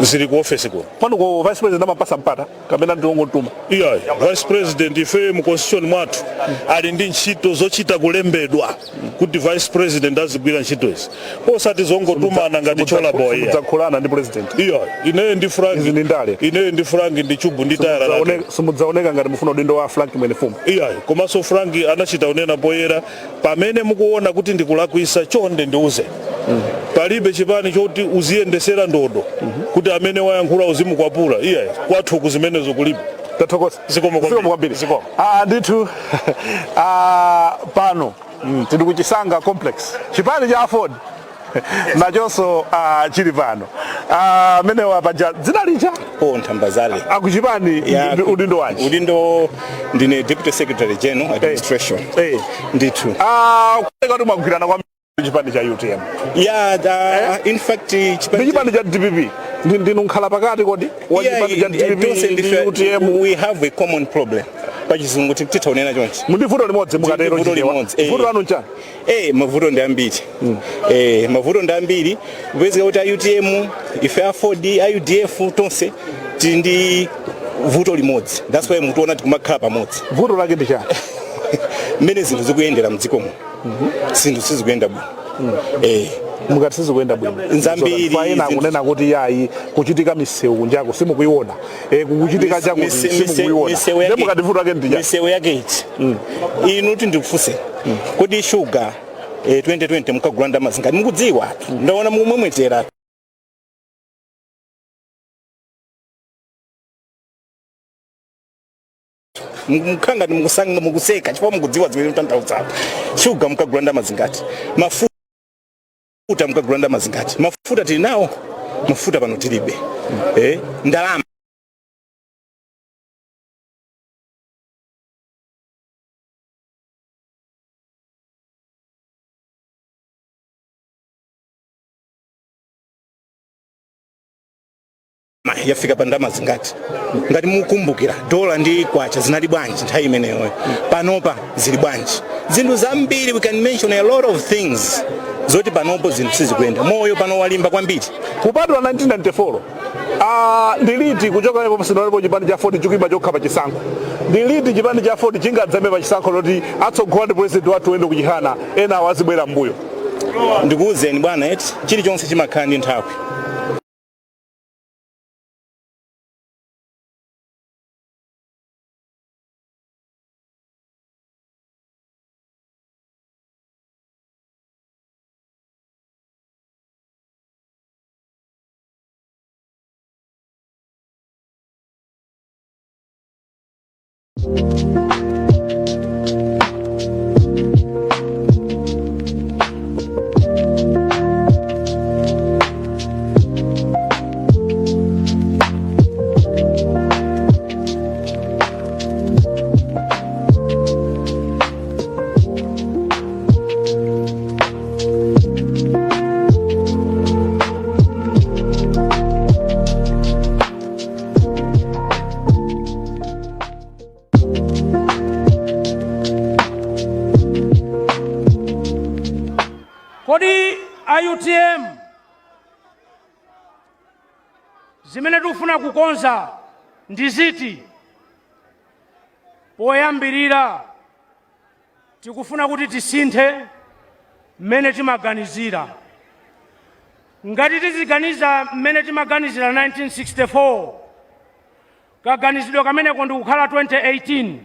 zili ku ofesi kuno. Pano ko vice president amapasa mpata kapena ndiwongotuma? Iyayi, vice president ife mu constitution mwathu ali ndi ntchito zochita kulembedwa kuti vice president azigwira ntchito izi, osati zongotumana ngati chola boy. Simudzakhulana ndi president? Iyayi, ineyo ndi Frank. Izi ndi ndale. Ineyo ndi Frank ndi chubu ndi tayara lake. Simudzaoneka ngati mufuna udindo wa Frank Mwenefumbo? Iyayi, komanso Frank anachita unena poyera, pamene mukuona kuti ndikulakwisa, chonde ndiuze. Palibe chipani choti uziyendesera ndodo kuti amene wayankhula uzimukwapula. Iyayi, kwathu kuzimenezo kulibe. Tathokoza. Zikomo kwambiri. Zikomo kwambiri. Zikomo. Ah, ndithu, ah, pano tili ku Chisanga Complex. Chipani cha AFORD nachonso chili pano. Amenewa paja dzina lija? Paul Ntambazale. Akuchipani Ya, udindo wanji? Udindo ndine deputy secretary general, administration. Ndithu. Ah, kuoneka kuti mwagwirana kwambiri chipani cha UTM. Yeah, in fact ndi chipani cha DPP. Ndinu nkhala pakati kodi wa chipani cha DPP tonse ndi ndife UTM? We have a common problem, pachizungu titaonena chonchi. Mundi vuto limodzi mukatero. Vuto Chichewa. limodzi. Vuto lanu nchani? Mavuto ndi ambiri. Mavuto ndi ambiri. Kupezeka kuti a UTM, ife AFORD, a UDF, tonse tili ndi vuto limodzi. That's why mutiona tikumakhala pamodzi. Vuto lake ndi chani? Mmene zinthu zikuyendera mdzikomo, zinthu sizikuyenda bwino. Mukati sizikuyenda bwino? Nzambiri. Faina akunena kuti yayi, kuchitika misewu kunjako simukuiona, kukuchitika chakuti simukuiona. Misewu Ndiye mukati vuto lake ndi chani? Misewu yake iti? Inu kuti ndikufunse, kodi shuga 2020 mukagula ndalama zingati? Mukudziwa, ndaona mukumwemwetera. Mukhala ngati mukuseka chifukwa mukudziwa zimene mutanthauzapo. Shuga mukagula ndalama zingati? Mafuta mukagula ndalama zingati? Mafuta tili nawo? Mafuta pano tilibe. Ndalama yafika pa ndalama zingati? Ngati mukumbukira, dola ndi kwacha zinali bwanji nthawi imeneyo? Panopa zili bwanji? Zinthu zambiri, we can mention a lot of things zoti panopo zinthu sizikuyenda. Moyo pano walimba kwambiri. Kupatula 1994, ndiliti kuchoka lepo pasinaonepo chipani cha AFORD chikuima chokha pa chisankho? Ndiliti chipani cha AFORD chingadzame pa chisankho loti atsogola ndi president wathu wendo kuchihana, ena awo azibwera mbuyo? Ndikuwuzeni bwana, eti, chilichonse chimakhala ndi nthawi. Kodi a UTM zimene tikufuna kukonza ndi ziti? Poyambirira, tikufuna kuti tisinthe mmene timaganizira. Ngati tiziganiza mmene timaganizira 1964, kaganizidwe kameneko ndikukhala 2018,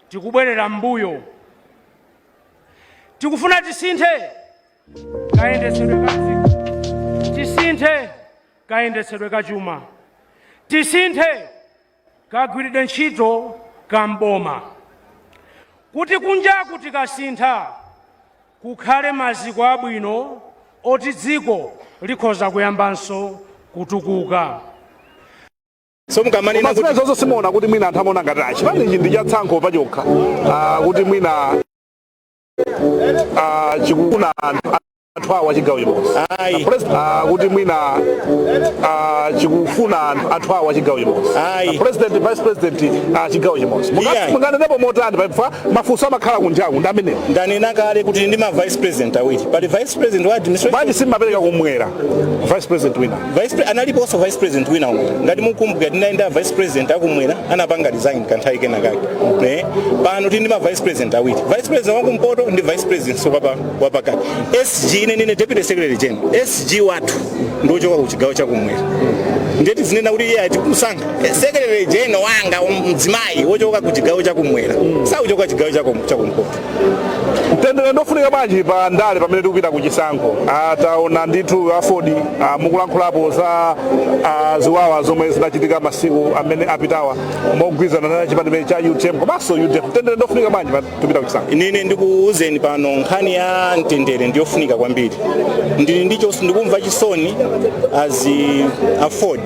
tikubwerera m'mbuyo. Tikufuna tisinthe kayendetsedwe ka dziko, tisinthe kayendetsedwe ka chuma, tisinthe kagwiridwe ntchito ka mboma, kuti kunjaku tikasintha kukhale maziko abwino oti dziko likhoza kuyambanso kutukuka. So mukamanena Koma zimene zonse simuona kuti mwina anthu amaona ngati chipani ichi ndi cha tsankho pachokha, kuti mwina chikufuna anthu awo achigawo chimodzi? Ayi. Kuti mwina chikufuna anthu awo achigawo chimodzi? Ayi. President, vice president, chigawo chimodzi. Iyayi. Munganenepo motani pa mafunso amakhala kunjaku ndi amenewo? Ndanena kale kuti ndi ma vice president awiri. Pali vice president wa administration. Bwanji simmapereka kumwera vice president wina? Analiponso vice president wina uko. Ngati mukumbukira, tinayenda vice president akumwera anapanga resign kanthawi kena kake. Pano tili ndi ma vice president awiri, vice president wakumpoto ndi vice president so wapakati. SG, ine ndine deputy secretary general. SG wathu ndiochoka ku chigawo chakumwera, ndeti zinena kuti iye atikusankha secretary general wanga mdzimayi wochoka ku chigawo chakumwera, sauchoka chigawo chakumpoto. Mtendere ndofunika bwanji pa ndale pamene tikupita ku chisankho? Ataona ndithu AFORD, mukulankhulapo za ziwawa zomwe zinachitika masiku amene apitawa mogwirizana na chipani chimene cha UTM komanso UDF. Mtendere ndofunika bwanji pa tikupita ku chisankho? Ine ndikuwuzeni pano, nkhani ya mtendere ndiyofunika kwambiri. Ndili ndicho ndikumva chisoni as AFORD,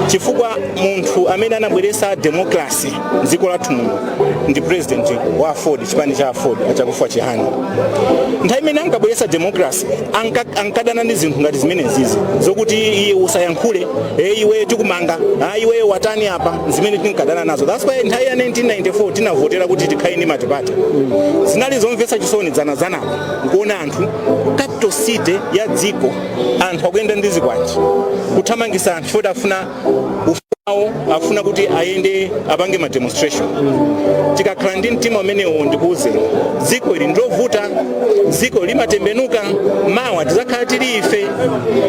chifukwa munthu amene anabweretsa democracy mdziko lathu muno ndi president wa AFORD, chipani cha AFORD, a Chakufwa Chihana. Nthawi imene ankabweretsa democracy ankadana ndi zinthu ngati zimenezizi zokuti iye usayankhule, iwe tikumanga, iwe watani apa, zimene tinkadana nazo. That's why nthawi ya 1994 tinavotera kuti tikhale ndi multiparty. Zinali zomvetsa chisoni dzanadzanapo nkuona anthu capital city ya dziko anthu akuyenda ndi zikwanje kuthamangisa anthu chifukwa afuna awo afuna kuti ayende apange ma demonstration. Tikakhala ndi mtima umenewo, ndikuwuzeni, dziko ili ndilovuta, dziko limatembenuka, mawa tizakhala tili ife.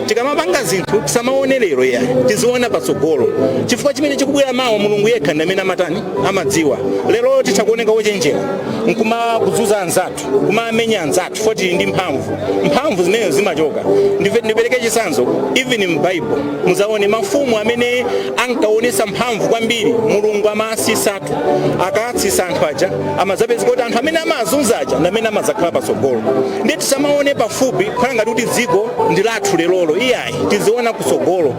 Tikamapanga zinthu tisamaone lero ya, tiziona patsogolo, chifukwa chimene chikubwera mawa Mulungu yekha ndi amene amatani, amadziwa. Lero titha kuoneka wochenjera nkuma kudzuza anzathu, kumamenya anzathu chifukwa tili ndi mphamvu. Mphamvu zimenezo zimachoka. Ndipereke chitsanzo, even m'Bible muzaone mafumu amene ankaonesa mphamvu kwambiri, Mulungu amasisatu. Akatsisa anthu aja, amazapeza kuti anthu amene amazunza aja ndi amene amazakhala patsogolo. Ndiye tisamaone pafupi kukhala ngati kuti dziko ndi lathu lerolo, iyayi, tiziona kutsogolo.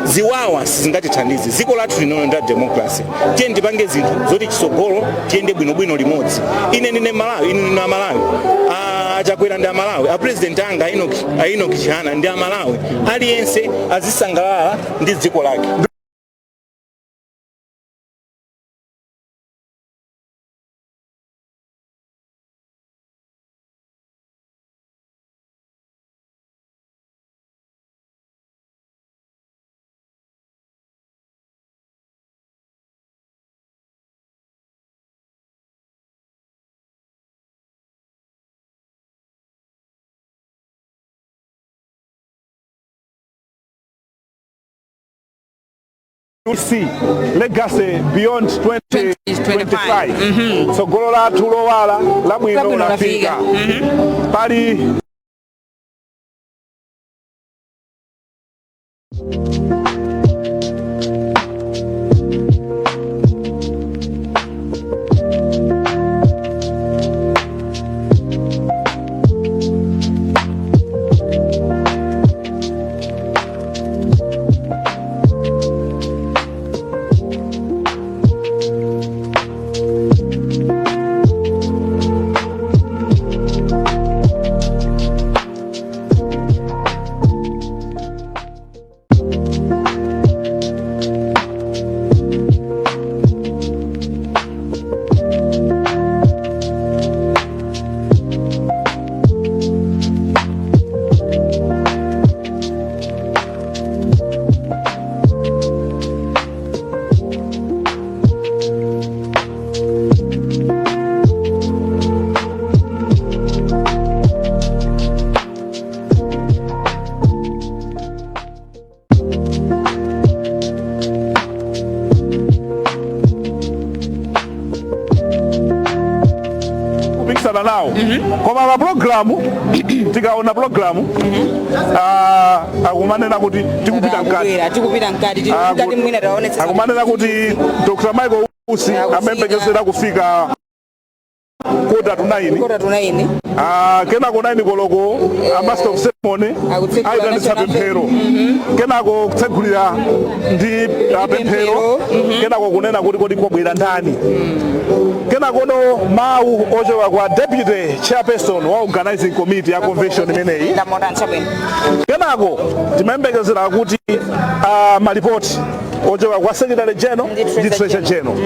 Ziwawa sizingatithandize. Dziko lathu linono ndi la democracy. Tiye tipange zinthu zoti chitsogolo tiyende bwinobwino limodzi. Ine ndine Malawi, inu ndinu Amalawi, Achakwera ndi Amalawi, a president anga a Enoch Chihana ndi Amalawi. Aliyense azisangalala ndi dziko lake. See legacy beyond 2025. Tsogolo lathu lowala labwino Labwino lafika. Lafika. Pali Koma pa program, tikaona program, akumanena kuti tikupita mkati. Akubwera, tikupita mkati, tili mkati, mwina taonetsa. Akumanena kuti Dr Michael Usi amayembekezera kufika 8:45. 8:45. Kenako 9 koloko a master of ceremony Akutsegula ayitanitsa national pemphero, kenako kutsegulira ndi pemphero, kenako kunena kuti kodi kwabwera ndani, kenakono mawu ochoka kwa deputy chairperson wa organizing committee ya convention imeneyi. Ndamotani, chabwino. Kenako timayembekezera kuti malipoti ochoka kwa secretary general ndi treasurer general,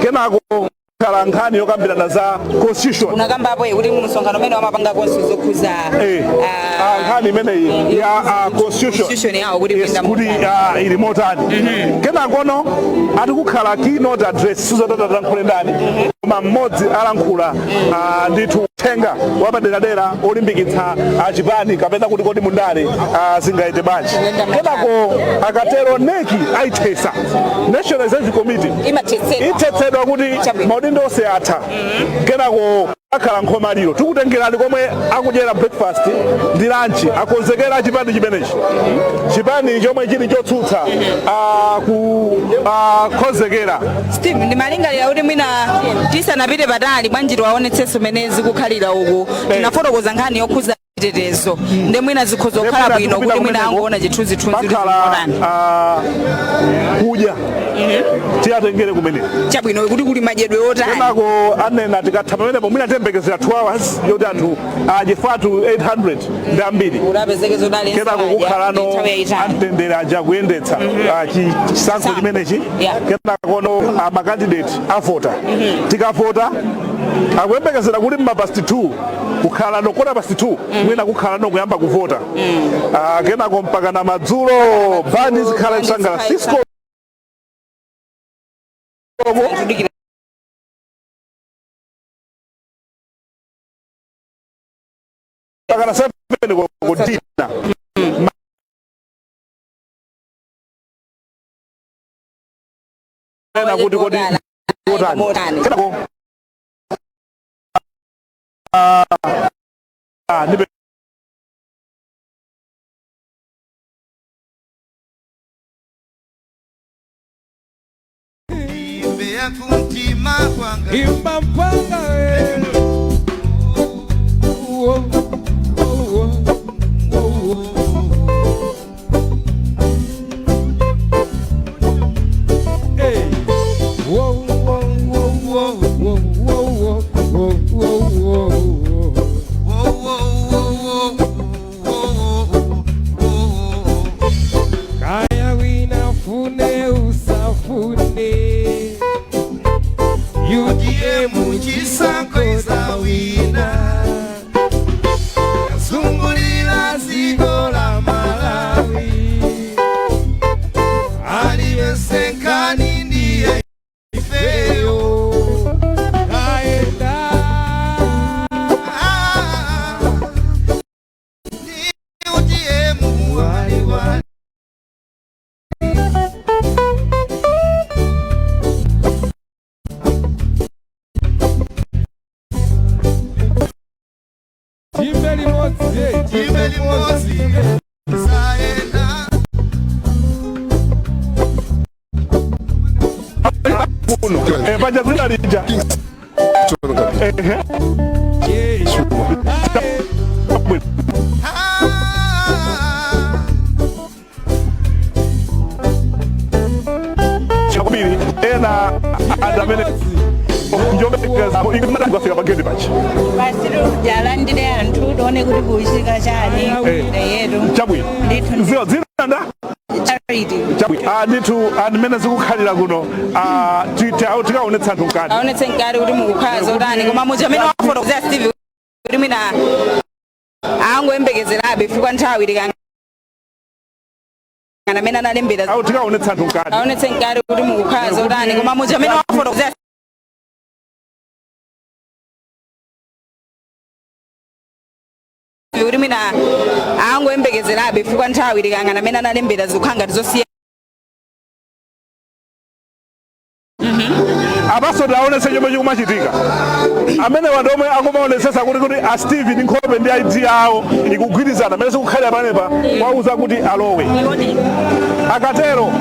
kenako khala nkhani yokambirana za constitution. Unakambapo kuti msonkhano umene wamapanga konse zokhuza Nkhani imeneyi ya constitution. Constitution yawo kuti Yes, kuyenda kuti motani. ili motani. Kenakono atikukhala keynote address, sizotatalankhule ndani, koma mmodzi alankhula ndithu uthenga wapaderadera olimbikitsa achipani kapena kuti kodi mundale zingayende bwanji. Kenako akatero NEC ayithesa, National Executive Committee. Imathetsedwa. Ithetsedwa kuti maudindo onse atha. Kenako akhala nkhomaliro, tikutengerani komwe akudyera breakfast ndi lunch, akonzekera chipani chimenechi, chipani chomwe chili chotsutsa kukonzekera. Steve, ndimalingalira kuti mwina tisanapite patali, bwanji tiwaonetsenso mene zikukhalira uku. Tinafotokoza nkhani yokhuza chitetezo, ndi mwina zikhoza kukhala bwino kuti mwina angoona chithunzithunzi kuti Pakhala zimotani. Kudya tiyatengere kumene. Chabwino, kuti kuli madyedwe otani. Kenako anena tikatha pamenepo, mwina tiyembekezera 2 hours yoti anthu achifatu 800 ndi ambiri. Kuti apezeke zodali. Kenako kukhalano amtendere aja kuyendetsa chisankho chimenechi. Kenakono ama candidate avota. Tikavota, akuyembekezera kuti mma past 2 kukhala no 2:15, mwina kukhala no kuyamba kuvota. Kenako mpaka na madzulo bandi zikhala kusangala 6 koloko. Mpaka na 7 koloko dinner. Ena kuti kodi motani. Kenako ndipe Imba mpanga we. Uo, uo, uo. Hey. Wo, wo, wo, wo, wo, wo, wo, wo, wo, wo. Kaya wina fune usafune, UTM chisankho izawina, kazungulira dziko la Malawi, aliyense nkhani ndiye ifeyo. Kaenda. Ah, ndi UTM waliwali. Timbe limodzi. Timbe limodzi zaenda. Kuno paja zina lija. Ehe. Yeah. Ah, Chakubiri ena adamene njomekeza ikafika pagedi pachi. Basi, jalandire anthu, tione kuti kuchitika chani yetu. Chabwino. Ndithu. Zio zina nda? Charity. Chabwino. Ndithu ndimene zikukhalira kuno. Tikaonetsa anthu mkati. Aonetse mkati kuti mukukhala zotani, koma muja amene wafotokozera Steve kuti mwina angoyembekezerabe chifukwa nthawi tikangana amene analembera. Au tikaonetsa anthu mkati. Aonetse mkati kuti mukukhala zotani, koma muja amene wafotokozera kuti mwina angoyembekezerabe chifukwa nthawi tikangana amene analembera zikukhala ngati zosiya. Apaso taonese chomwe chikumachitika. Amene wanthu omwe akumaonesesa kuti a Steve ndi nkhope ndi ID yawo ikugwirizana, amene sikukhalira panepa kwauza kuti alowe. Akatero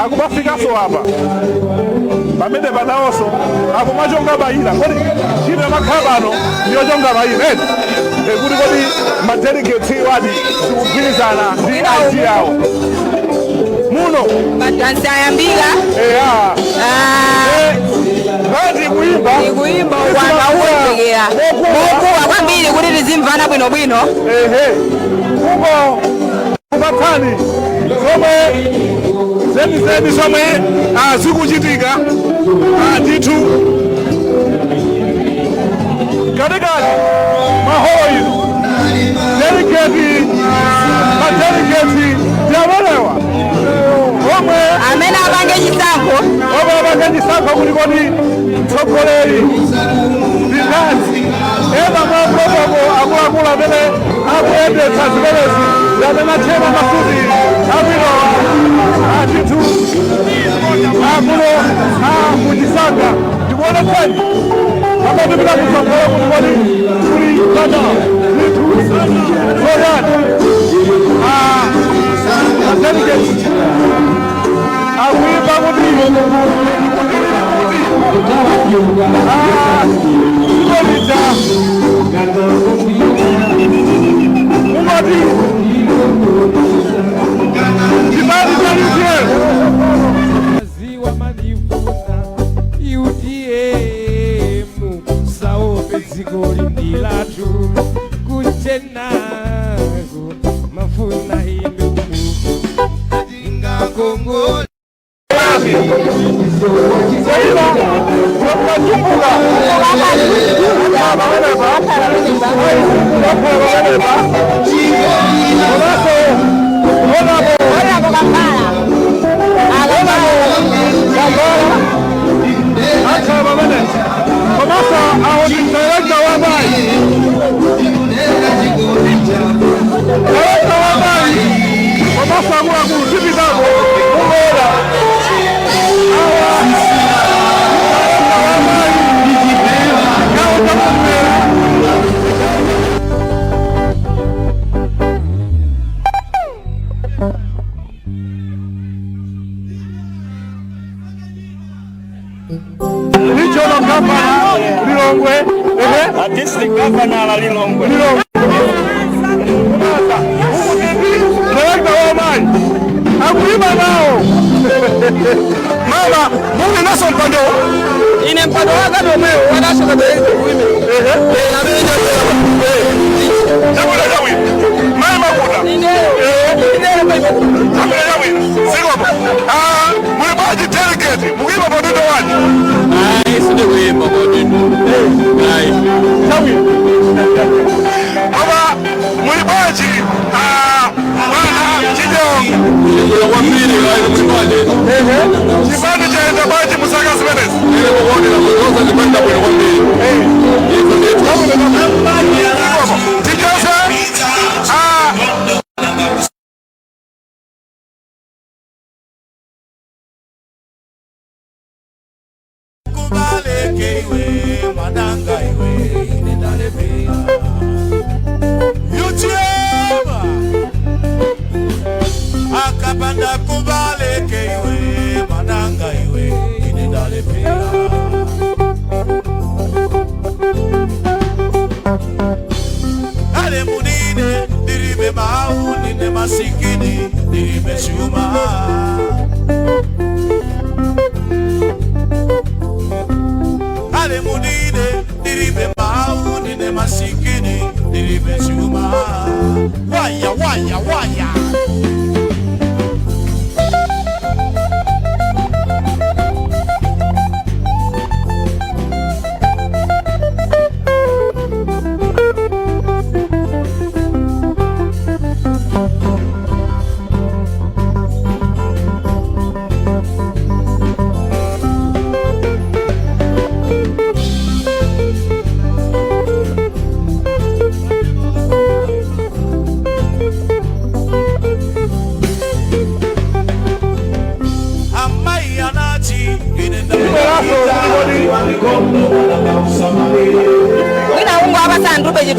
akumafikanso apa pamene panawonso akumachonga mayina. Kodi ntchito yamakhala pano ndiyochonga mayina eti? Kuti kodi ma delegates wadi zikugwirizana ndi ID yawo muno? Madansi ayambika. Eya. Ngati kuimba. Ikuimba ukwanga uwonjekera mokuwa kwambiri kuti tizimvana bwinobwino. Ehe, kuko kupatsani zomwe zenizeni zomwe zikuchitika ndithu katikati maholo ino. Delegate, ma delegate ndi amenewa omwe amene apange chisankho, omwe apange chisankho kuti kodi mtsogoleri ndi ndani. Ena mwa protocol akuluakulu amene akuyendetsa zimenezi ndi amene atchena masuti abwinowa ndithu akuno muchisanga. Ndikuonetseni amatipita kutsogolo kuti kodi kuli zinthu zoyani. Ma delegates akuimba kuti dziko lija mumati chipani cha UTM. Ziwa mandifuna UTM, saope, dziko lindilatu kuchenaku mafuna inu. Ngakongole. Zaina matumbuka pamenepa, pamenepa komanso onapo. Onapo Kambala. Kambala akhala pamene, komanso awo ndi director wa mayi, director wa mayi, komanso akuluakulu. Tipitako mukuona awa director wa mayi gawo chakumvera. Regional governor Lilongwe, ehe. A district governor la Lilongwe. Lilongwe. Director wa mayi akuyima nawo. Mama, muli naso mpando? Ine mpando wanga nomwewo wanashoka. Ehe, chabwino, chabwino. Mayi Makuta, chabwino, chabwino. Zikomo. Muli bwanji delegate? Mukuyima pa udindo wanji? Ayi, sindikuyima pa udindo, ayi. Chabwino. Koma muli bwanji bwana Chinyonga? Kwambiri, ayi, muli bwanji? Chipani chaenda bwanji musaka zimenezi? Ine mukuonera kuzoza chipani bwino kwambiri. Tichose. Kubaleke iwe mwananga iwe inendalepela UTM akapanda kubaleke iwe mwananga iwe inendalepela. Ale munine ndiribe mau, nine masikini, ndiribe chuma. Ale munine ndiribe mau, nine masikini, ndiribe chuma. Waya waya waya.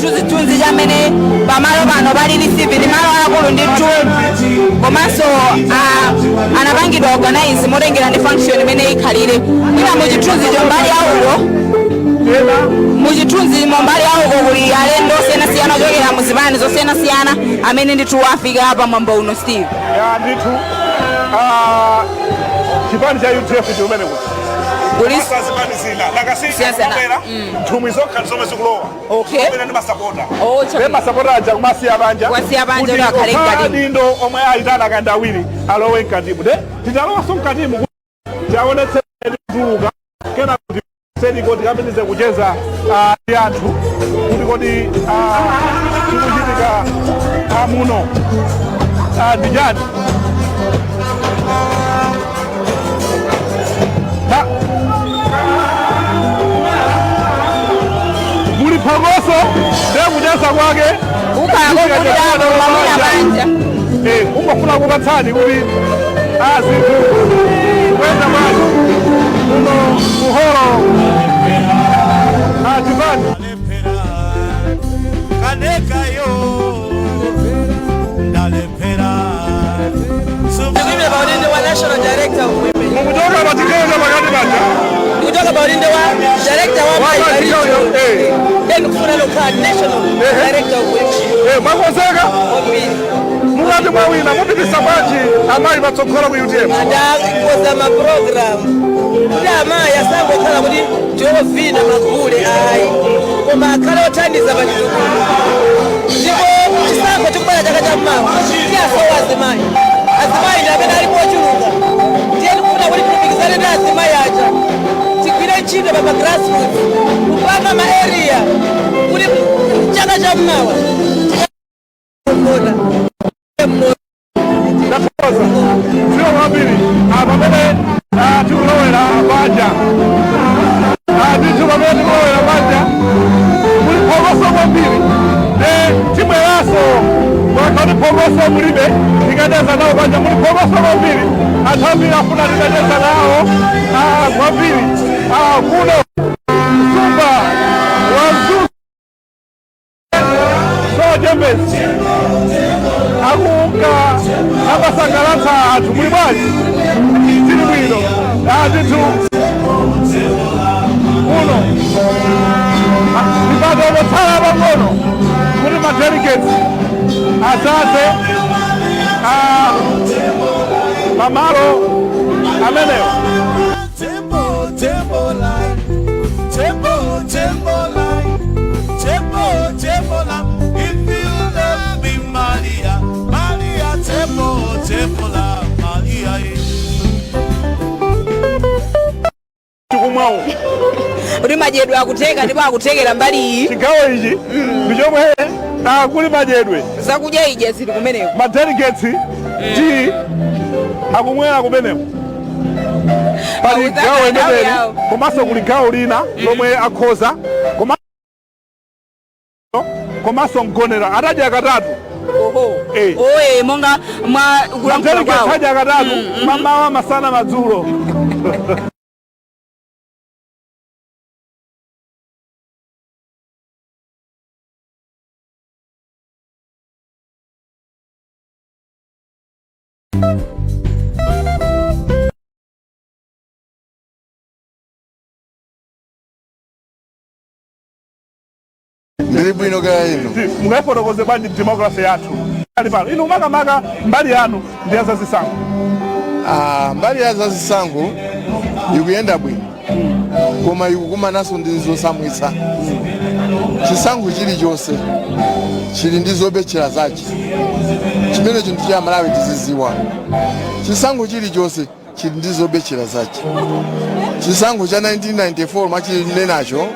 Chithunzithunzi chamene pamalo pano palili, Steve, ndi malo akulu ndithu, komanso anapangidwa organize motengera ndi function imene ikhalire. Mwina muchithunzicho mbali yauko, muchithunzi mbali yauko kuli alendo osiyanasiyana ochokera muzipani zosiyanasiyana amene ndithu afika pamwambo uno, Steve. Ya, ndithu, chipani cha UDF chikumene kuti zipani zina Siyasana. Nthumwi zokha zomwe zikulowa Kumene ndi masapota. Oh, chabwino. Ndi masapota aja kumasiya panja Kuwasiya panja kuti kuti akhale okhala mkatimu. adindo omwe ayitana akanda awiri alowe mkatimu. De titalowanso mkatimu, tiaonetse kutuluka kena kuti seriko tikapitize kucheza ndi anthu kuti kodi chikuchitika muno ndi chani. Muli phokoso, ndiye kucheza kwake Kukhala kokutirapo mamuna banja. Ungofuna kupatsani kuti azinthu kuyenda bwanji muno kuholo chipani. Kanekayo ndalephera. Ndikuimira pa udindo wa National Director of Women. Mukuchoka pachigawo cha pakati paja? Ndikuchoka pa udindo wa Director wa Wa Mayi chigawo Region. Then kufuna lokhala National Director of Women. Mwakonzeka? Kwambiri. Mukati mwawina, mupitisa bwanji amayi patsogolo ku UTM? Adakoza ma program kuti amayi asangokhala kuti tiovina magule, ayi, koma akhale othandiza pa chitukuko. Ndipo chisankho chikubwera chaka chammawa tiyasowa azimayi. Azimayi ndi amene alipo ochuluka. Tiye tikufuna kuti tilumikizane ndi azimayi aja, tigwire ntchito pa ma grassroots kupanga ma area kuti chaka chammawa tikakona. Ndathokoza ziko kwambiri. Pamene tikulowera panja, ndithu pamene tikulowera panja muli phokoso kwambiri. Ne tibweranso mwakha kuti phokoso mulibe, tikacheza nawo panja. Muli phokoso kwambiri, anthu ambiri afuna tikacheza nawo kwambiri. Kuno Msumba wa Mzuzu so Chambers akunka amasangalatsa anthu. Muli bwanji? Tili bwino. Ndithu kuno mipando yotsala pang'ono kuti ma delegates adzaze pamalo amenewo. Tembo, tembo line, tembo, tembo line, tembo, tembo line. If you love me, Maria, Maria, tembo, tembo line, Maria. Tikumwawo kuti madyedwe akutheka ndipo akuthekera mbali iyi. Chigawo ichi ndi chomwe kuli madyedwe. Zakudya ija zili kumeneko. Ma delegates ti akumwera kumeneko. Pali Akuzaka gawo nthawi imeneli yawo. komanso kuli gawo lina lomwe akhoza komanso mgonero atadya katatu. Oho. Eh. Oye, monga mwa kulankhula Ma delegates kwawo. adya katatu, mamawa, masana, madzulo. Ndili bwino, kaya inu? Mungayifotokoze bwanji democracy yathu ali pano, inu makamaka mbali yanu ndi ya zazisankho? Ah, mbali ya zazisankho ikuyenda bwino, koma ikukumananso ndi zosamwitsa. Chisankho chilichonse chili ndi zobetchera zache. Chimenecho ndi cha Malawi tiziziwa. Chisankho chilichonse chili ndi zobetchera zache. Chisankho cha 1994 machinenacho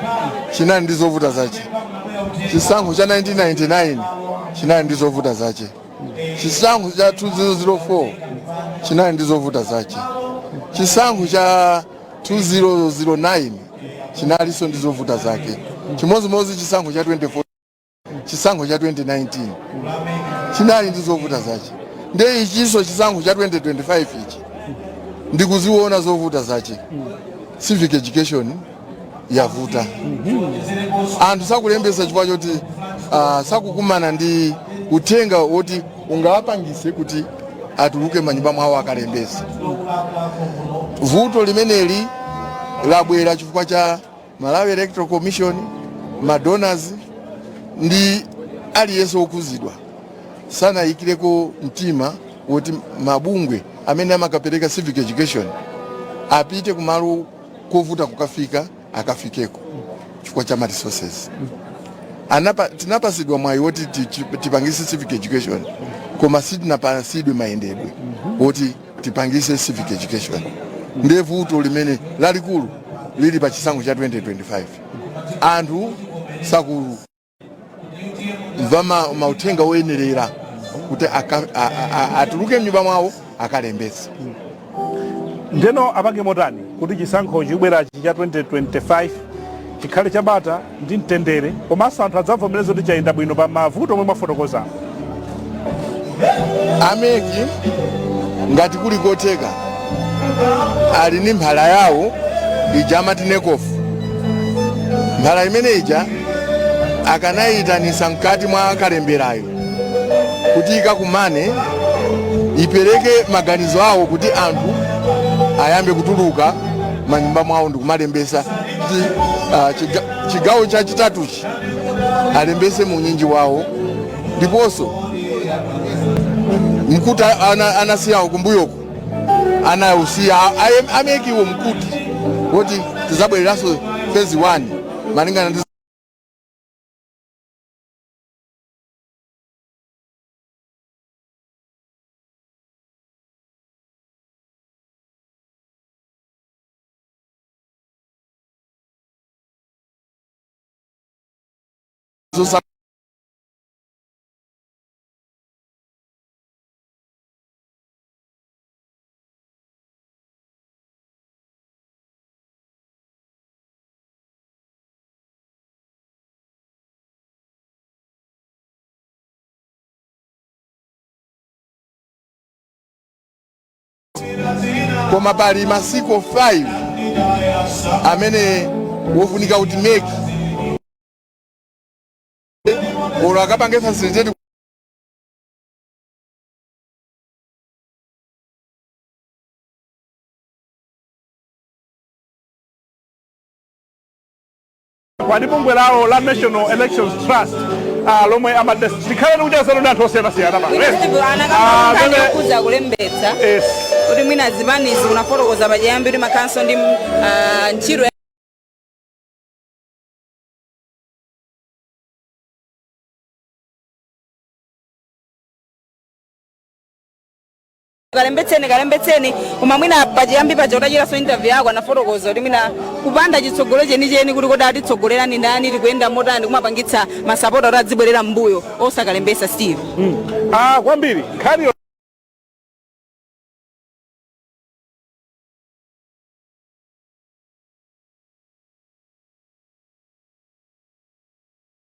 chinali ndi zovuta zache. Chisankho cha 1999 chinali ndi zovuta zache. Chisankho cha 2004 chinali ndi zovuta zache. Chisankho cha 2009 chinalinso ndi zovuta zake. Chimodzimodzi chisankho cha 24, chisankho cha 2019 chinali ndi zovuta zache. Nde ichinso chisankho cha 2025 ichi ndikuziona zovuta zache. Civic education yavuta, anthu sakulembesa chifukwa choti Sakukumana ndi uthenga woti ungawapangise kuti atuluke manyumba mwawo akalembese. Vuto limeneli labwera chifukwa cha Malawi Electoral Commission, madonors ndi aliyense wokhuzidwa sanayikireko mtima woti mabungwe amene amakapereka civic education apite kumalo kovuta kukafika, akafikeko chifukwa cha ma resources. Tinapasidwa mwayi woti tipangise civic education, koma sitinapasidwe mayendedwe woti tipangise civic education. Ndiye vuto limene lalikulu lili pa chisankho cha 2025, anthu sakumva mauthenga oyenerera kuti atuluke mnyumba mwawo akalembetse. Ndeno apange motani kuti chisankho chikubwerachi cha 2025 chikhale chabata ndi mtendere, komanso anthu adzavomereze kuti chayenda bwino pa mavuto omwe mwafotokoza? A MEC, ngati kuli kotheka, ali ndi mphala yawo ija amati NECOF. Mphala imene ija akanayitanisa mkati mwa kalemberayo kuti ikakumane, ipereke maganizo awo kuti anthu ayambe kutuluka manyumba mwawo ndikumalembesa, kuti chigawo chachitatuchi alembese mu unyinji wawo. Ndiponso mkuti anasiyawo kumbuyoko, anausiya a MEC wo mkuti woti tizabwereranso phase 1 malingana ndi Koma pali masiku 5 amene wofunika kuti MEC olo akapange facilitate Kwani bungwe lawo la National Elections Trust, lomwe amati tikhale tikuchezana ndi anthu osiyanasiyana pano. Yes. Kuza kulembetsa kuti mwina zipanizi, unafotokoza pachiyambi kuti makhalanso ndi ntchito kalembetseni, kalembetseni. Koma mwina pachiyambi paja utachitanso interview yako anafotokoza kuti mwina kupanda chitsogolo chenicheni, kuti kodi atitsogolera ni ndani, tikuyenda motani, kumapangitsa masapota kuti adzibwerera m'mbuyo osakalembesa, Steve. Kwambiri nkhaniyo.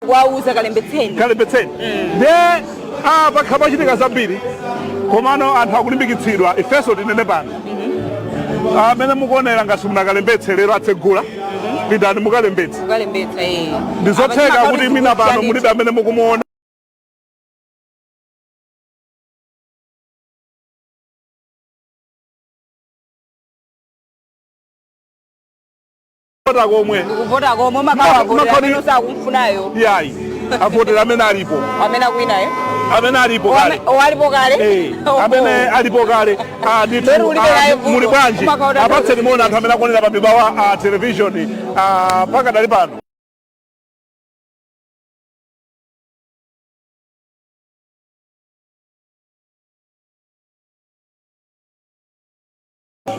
Kuwauza kalembetseni. Kalembetseni. Nde pakhala pachitika zambiri, komano anthu akulimbikitsidwa. Ifenso tinene pano, amene mukuonera, ngati simunakalembetse, lero atsegula, pitani mukalembetse. Kukalembetsa, eh. Ndizotheka kuti mina pano mulibe amene mukumuona kuvota komwe. Kuvota komwe umakawavotera amene usakumfunayo. Yayi, avotera amene alipo. Amene akuinayo. Amene alipo kale. Alipo kale. Eh, amene alipo kale. Ndithu. Lero ulibe naye vuto. Muli bwanji? Umakaona Apatseni moni anthu amene akuonera pa Mibawa Television pakadali pano.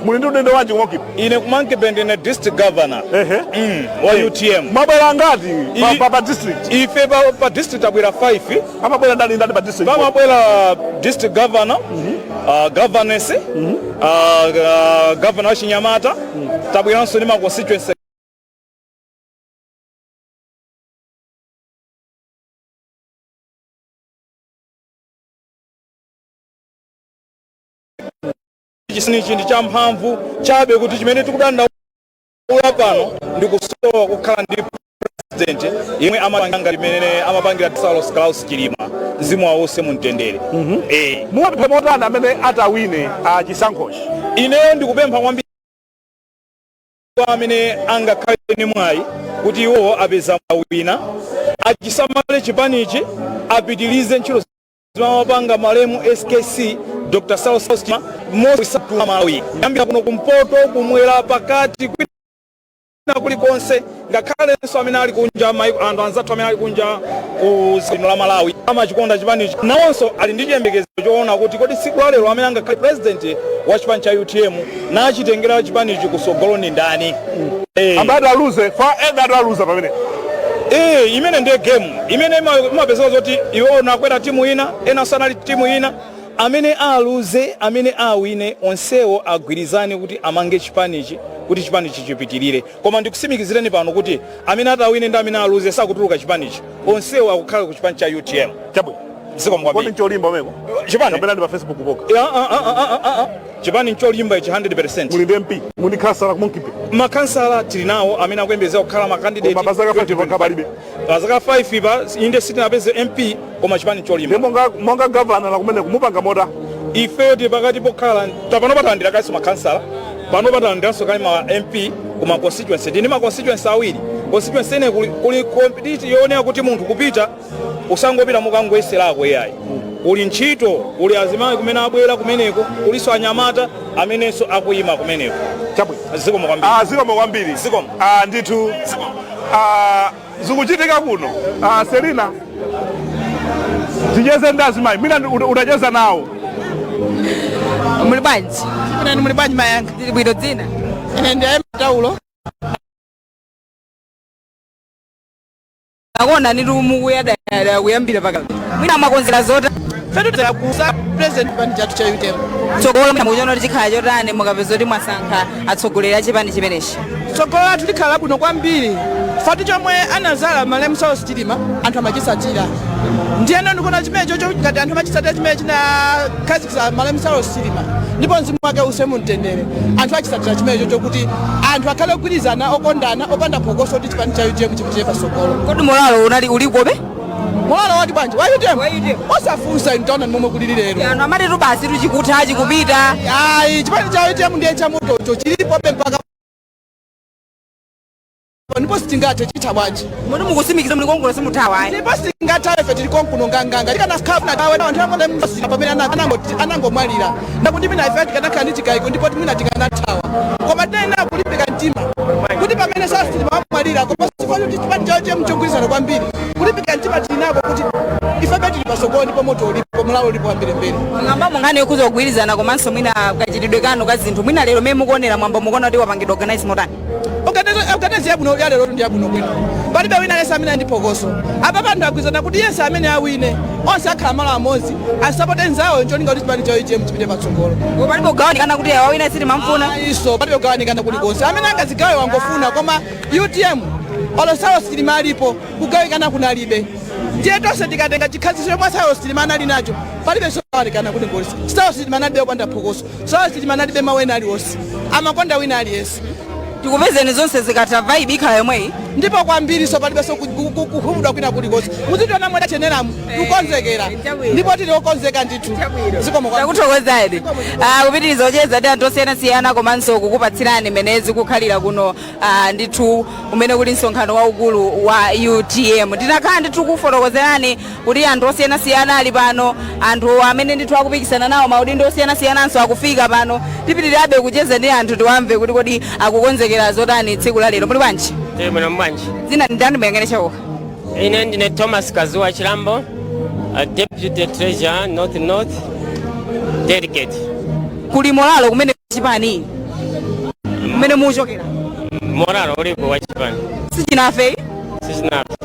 Muli ndi udindo wanji ku Monkey? Ine ku Monkey Bay ndine district governor wa UTM. Mwabwera ngati pa district? Ife pa district tabwera 5. Amabwera ndani ndani pa district? Pamabwera district governor, governess, governor wa Chinyamata, tabweranso ndi ma constituency. Chisinichi ndi champhamvu chabe kuti chimene tikudandaula pano ndi kusowa kukhala ndi President yemwe amapanga limene amapangira Saulos Klaus Chilima, mzimu wawo uuse mumtendere. Muwapempha motani amene atawine chisankhochi? Ineyo ndikupempha kwambiri kwa amene angakhale ndi mwayi kuti iwowo apeza wina, achisamale chipanichi, apitilize ntchito zimene amapanga malemu SKC, Dr Saulos Chilima, mosatula Malawi, kuyambira kuno kumpoto, kumwera, pakati, kwina kulikonse, ngakhalenso amene ali kunja maiko, anthu anzathu amene ali kunja ku dziko la Malawi amachikonda chipanichi, nawonso ali ndi chiyembekezo choona kuti kodi tsiku la lero amene angakhale president wa chipani cha UTM nachitengera chipanichi kusogolo ni ndani? Amene aluze fa ena ataluza pamene Imene ndiye game imene imapezeka zoti iwo nakwera timu ina, ena sanali timu ina. Amene aluze, amene awine, onsewo agwirizane kuti amange chipanichi, kuti chipanichi chipitirire. Koma ndikusimikizireni pano kuti amene atawine ndi amene aluze sakutuluka chipanichi, onsewo akukhala ku chipani cha UTM. Chabwino. Zikomo Kodi kwambiri. ncholimba umeko? Chipani Kapena ndi pa Facebook poka? Ah. Chipani ncholimba ichi, 100%. Muli ndi MP, muli khansala ku Monkey Bay? Makhansala tili nawo amene akuyembekezera kukhala makandidate. Koma pa zaka 5 pokha palibe. Pa zaka 5 pa, inde, sitinapeze MP, koma chipani cholimba. Ndi monga governor la kumene kumupanga mota? Ifeyo tili pakati pokhala pano patalandira kalinso makhansala, pano patalandiranso kale ma MP ku ma constituency. Tili ndi ma constituency awiri. Constituency ene kuli competition yooneka kuti munthu kupita usangopita mukangoyeserako iyayi, kuli ntchito, kuli azimayi kumene abwera kumeneko, kulinso anyamata amenenso akuyima kumeneko. Chabwino. Zikomo kwambiri. Zikomo kwambiri. Zikomo. Ndithu zikuchitika kuno. Selina, ticheze ndi azimayi, mwina utacheza nawo. Muli bwanji? Ine muli bwanji, mayanga? Ndili bwino. Dzina? Ine ndi Taulo. Akuona ni mukuyadayada kuyambira pakati, mwina mwakonzera zota? Fetu kusa president chipani chathu cha UTM. Tsogolo mwina mukuchiona kuti chikhala chotani mukapeza kuti mwasankha atsogoleri a chipani chimenechi? Tsogolo lathu likhala labwino kwambiri, fati chomwe anazala malemu Saulos Chilima anthu amachisatira. Ndiyeno ndikuona chimene chocho ngati anthu amachisatira chimene chinakhazikitsa malemu Saulos Chilima, ndipo mzimu wake uuse mumtendere, anthu achisatira chimene chocho kuti anthu akhale ogwirizana, okondana, opanda phokoso, kuti chipani cha UTM chipitire patsogolo. Kodi morale unali ulikobe? Morale wati bwanji? Wa UTM osafunsa, inu taona momwe kulili lero. Anthu amati tu basi tuchikutha, chikupita. Ayi, chipani cha UTM ndiye chamotocho, chilipobe mpaka ndipo sitingathe, chitha bwanji? Moti mukusimikiza muli konkuno, simuthawa ayi? Ndipo sitingathawe, ife tili konkuno nganganga. Tikanakhala tawe anthu amene pamene anangomwalira, ndakuti mina ife tikanakhala ndi chikayiko ndipo mwina tikanathawa, koma tinayenera kulimbika mtima kuti pamene sasitimamwalira, koma chifukwa kuti chipani chawo chemchogwirizana kwambiri, kulimbika mtima tili nako kuti ifebe tili pasogolo, ndipo moto ulipo, morale ulipo kwambirimbiri. Mwamba munkhani yokhuza kugwirizana komanso mwina kachitidwe kanu ka zinthu, mwina lero mmene mukuonera mwambo, mukuona kuti wapangidwa organize motani? Organize yabwino ya lero ndi yabwino bwino, palibe wina aliyense amene ali ndi phokoso. Apa anthu agwirizana kuti yense amene awine, onse akhala malo amodzi, asapote nzawo, ncholinga kuti chipani cha UTM chipite patsogolo. Palibe kugawanikana kuti awina sitimamfuna? Iso palibe kugawanikana kulikonse. Amene angazigawe wangofuna, koma UTM olo Saulos Chilima alipo, kugawikana kunalibe. Ndiye tonse tikatenga chikhaziso chomwe Saulos Chilima anali nacho, palibe sogawanikana kuti ngolisi. Saulos Chilima analibe opanda phokoso, Saulos Chilima analibe mawu ena aliwonse, amakonda wina aliyense. Tikupezeni zonse zikatha, vibe ikhala yomweyi? Ndipo kwambiri, so palibenso kukhumudwa kwina kulikonse. Muzitiona mwadacheneramo, tikukonzekera ndipo tili okonzeka ndithu. Zikomo kwambiri. Takuthokozani. Kupitiriza kucheza ndi anthu osiyanasiyana komanso kukupatsirani mmene zikukhalira kuno, ndithu kumene kuli msonkhano waukulu wa UTM. Tinakhala ndithu kufotokozerani kuti anthu osiyanasiyana ali pano, anthu amene ndithu akupikisana nawo maudindo osiyanasiyananso akufika pano. Tipitirirabe kucheza ndi anthu, tiwamve kuti kodi akukonzekera zotani tsiku la lero. Muli bwanji? Tili bwino bwanji? Dzina ndani, muyang'ane chawoka. Ine ndine Thomas Kazuwa Chilambo, a deputy treasurer, North North delegate. Kuli morale kumene chipani kumene muchokera? Morale ulipo wa chipani. Sichinafe? Sichinafe,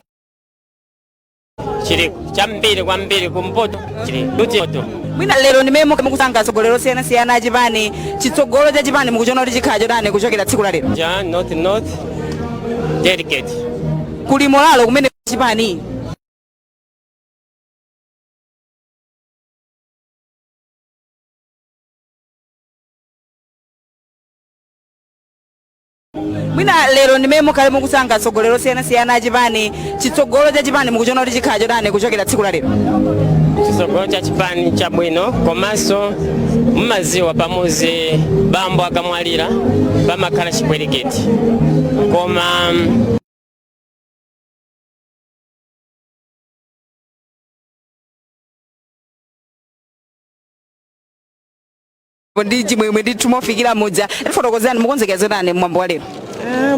chiliko chambiri kwambiri, kumpoto chili luchito. Mwina lero ndimene mukusankha atsogoleri osiyanasiyana a chipani, chitsogolo cha chipani mukuchiona kuti chikhala chotani kuchokera tsiku la lero? Ja North North delegate. Kuli morale kumene chipani? Mwina lero ndimene mukhale mukusankha atsogoleri osiyanasiyana a chipani, chitsogolo cha chipani mukuchiona kuti chikhala chotani kuchokera tsiku la lero? Chitsogolo cha chipani chabwino, komanso mmaziwa pamuzi bambo akamwalira pamakhala chipwirikiti, koma Ndi chimwemwe ndithu mofikira mudza. Tifotokozani, mukonzekera zotani mwambo wa lero?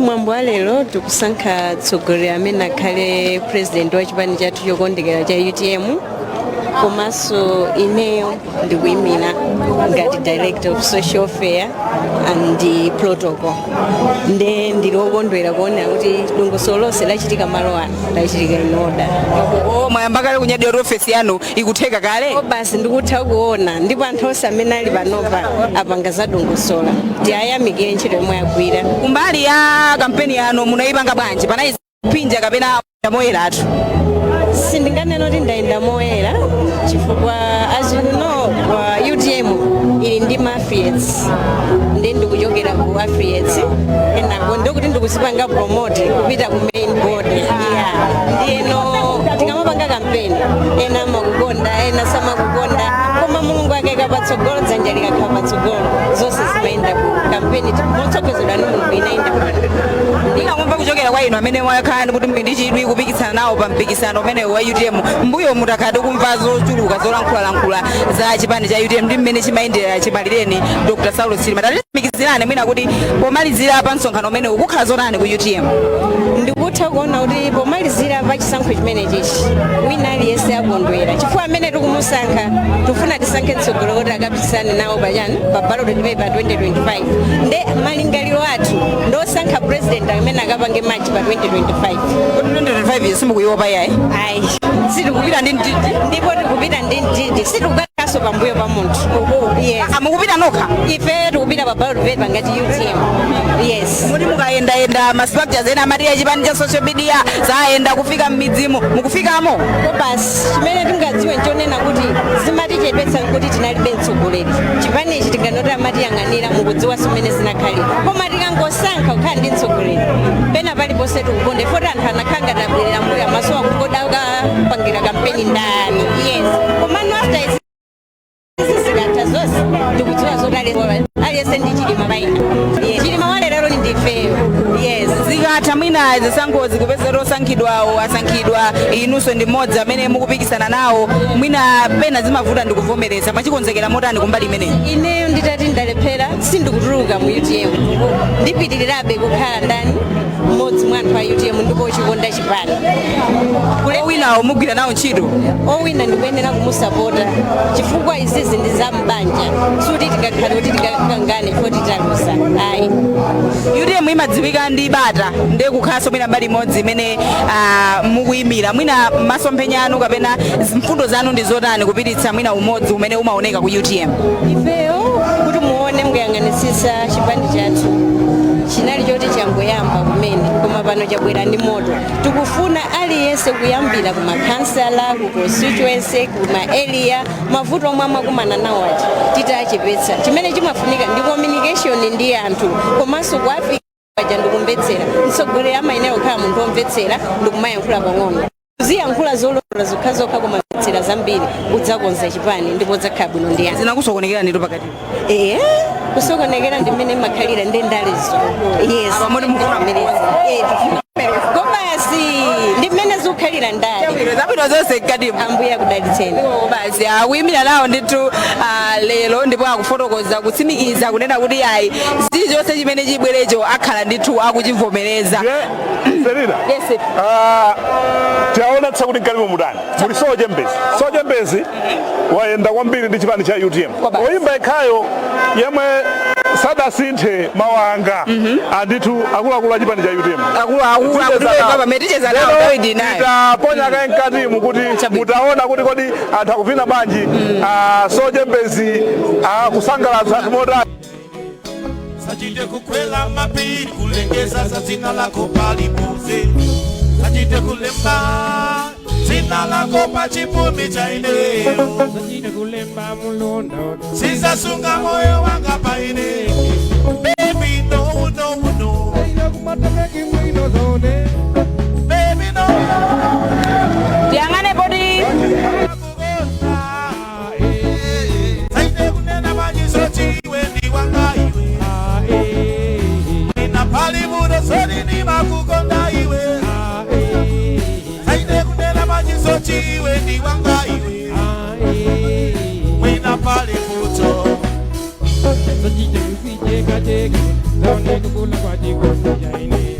Mwambo wa lero tikusankha mtsogoleri amene akhale president wa chipani chathu chokondekera cha UTM, komanso ineyo ndikuyimira ngati director of social welfare and protocol. Nde ndili wokondwera kuona kuti dongosolo lonse lachitika malo ano lachitika in order. Oh, mwayamba kale kunyadira kuti ofesi yanu ikutheka kale? Oh, basi, ndikutha kuona, ndipo anthu onse amene ali panopa apanga za dongosolo, tiyayamikire ntchito yomwe agwira. Kumbali ya kampeni yanu munayipanga bwanji? Panali pinja kapena moyeratu? Sindinganena kuti ndayenda moyera, chifukwa as you know, UTM ili ndi ma affiliates, ndi ndikuchokera ku affiliates enako, ndikuti ndikuzipanga promote kupita ku main board, yeah. Ndiyeno tikamapanga kampeni, ena amakukonda, ena samakukonda, koma Mulungu akaika patsogolo, dzanja likakhala patsogolo, zonse zimayenda. Ku kampeni motsogozedwa ndi Mulungu inayenda bwino. Ndinakumva kuchokera kwa inu amene mwakhala kuti muli ndi chidwi kupikisana nawo pa mpikisano umene wa UTM. Mbuyo mutakhala tikumva zochuluka zolankhulalankhula za chipani cha UTM ndi mmene chimayendera chimalireni Dr Saulos Chilima. Tatitsimikizirani mwina kuti pomalizira pa msonkhano umene ukukhala zotani ku UTM? Ndikutha kuona kuti pomalizira pa chisankho chimene chichi, wina aliyense akondwera, chifukwa amene tikumusankha, tifuna tisankhe mtsogolo kuti akapikisane nawo pachani, pa ballot paper 2025. Nde malingaliro athu ndosankha president amene akapange match pa 2025. Kuti 2025 simukuiopa yayi? Ayi. Sitikupita ndi mtiti. Ndipo tikupita ndi mtiti, sitikukakhaso pambuyo pa munthu, yes. Ah, mukupita nokha? Ife tikupita pa ballot paper ngati UTM, yes. Muti mukayendayenda, ma structures ena amati ya chipani cha social media zayenda kufika m'midzimu, mukufikamo? Ko basi, chimene tingadziwe nchonena kuti zimatichedwetsa nkuti tinalibe mtsogoleri. Chipanichi tinganoti amatiyang'anira, mukudziwa zimene zinakhalira, koma tikangosankha kukhala ndi mtsogoleri, pena paliponse tikukonde foti anthu anakhala ngati abwerera mbuyo, amasowa kuti kodi akapangira kampeni ndani, yes. Komano after izi zikatha zonse, tikudziwa zoti aliyense ndi Chilima paina. Yes. Chilima walero ni ndifeyo, yes. Zikatha mwina zisankhozi, kupeza kuti osankhidwawo asankhidwa, inunso ndi mmodzi amene mukupikisana nawo, mwina pena zimavuta ndikuvomereza, mwachikonzekera motani kumbali imeneyi? Ineyo nditati ndalephera, sindikutuluka mu UTM, ndipitirirabe kukhala ndani, mmodzi mwa anthu a UTM ndipo chikonda chipani. Owinawo mugwira nawo ntchito? Owina ndikuyenera kumusapota, chifukwa izizi ndi za mbanja, suti tingakhale kuti tikakangane chifukwa titalusa, ayi. UTM imadziwika ndi bata, ndiye kukhalanso mwina mbali imodzi imene mukuyimira, mwina masomphenya anu kapena mfundo zanu ndi zotani kupititsa mwina umodzi umene umaoneka ku UTM? Ifeyo kuti muone, mukayang'anitsitsa chipani chathu chinali choti changoyamba kumene, koma pano chabwera ndi moto. Tikufuna aliyense kuyambira ku makhansala, ku constituency, ku ma area, mavuto omwe amakumana nawo aja titachepetsa. Chimene chimafunika ndi communication ndi anthu, komanso kuafika paja ndikumvetsera. Mtsogoleri amayenera kukhala munthu womvetsera ndikumayankhula pang'ono, uziyankhula zolondola zokhazokha, koma mvetsera zambiri, udzakonza chipani ndipo udzakhala bwino ndi anthu. Zinakusokonekera ndito pakati? Ee, kusokonekera ndi mmene makhalira ndi ndalezo, yes. Apa moti mukufuna Kobasi ndi mmene zikukhalira ndale. Zabwino zonse mkatimo. Ambuye akudalitseni. Basi, akuyimira nawo ndithu lero, ndipo akufotokoza kutsimikiza kunena kuti ayi, chilichonse chimene chibwerecho akhala ndithu akuchivomereza. Selina. Yes. Tiaonetsa kuti mkalimo mutani, muli Sochembezi. Sochembezi wayenda kwambiri ndi chipani cha UTM, oyimba yekhayo yemwe sadasinthe mawanga andithu akuluakulu a chipani cha UTM. Akuluakulu akutiweva pamene ticheza nawo nthawi inayo. Titaponya kaye mkatimu kuti mutaona kuti kodi anthu akuvina bwanji, Sochembezi akusangalatsa anthu motani. Sachite kukwela mapiri kulengeza za dzina lako paliponse, sachite kulemba dzina lako pa chipumi cha ineyo, Sachite kulemba mulonda. Sizasunga moyo wanga pa ine, baby, no, no, no. Kumatameki mwino zone. Baby, no. Tiyang'ane poti Saite kunena manyisoti iwe ndi wanga iwe. Ina pali budo sori ni makukonda iwe. Saite kunena manyisoti iwe ndi wanga iwe. Mwina pali buto. Sajide kusicheka-cheka zaone kukula kwa chikondi chaine.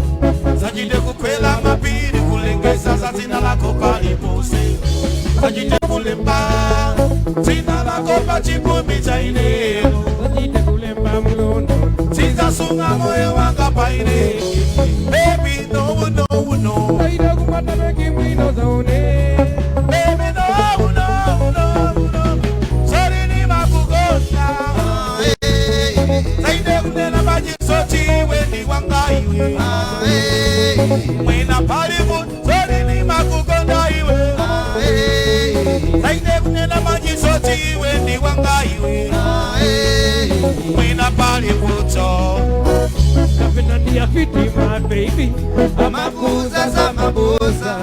Sajide kukwela mapiri kulengeza za zina lako palipose. Sajide kulemba zina lako pachikumi chaine. Sajide kulemba mulondo. Sinzasunga moyo wanga paine. Baby, no, no, no. Saide kumatameki mwino zaone. Baby, no, no, no, no. Sorry ni makukonda. Saide kunena majisoti iwe ndi wanga iwe. Mwina palibu sorry ni makukonda iwe. Saide kunena majisoti iwe ndi wanga iwe. Mwina palibuto. Kapena ndiyafiti my baby. Amakuza za mabuza.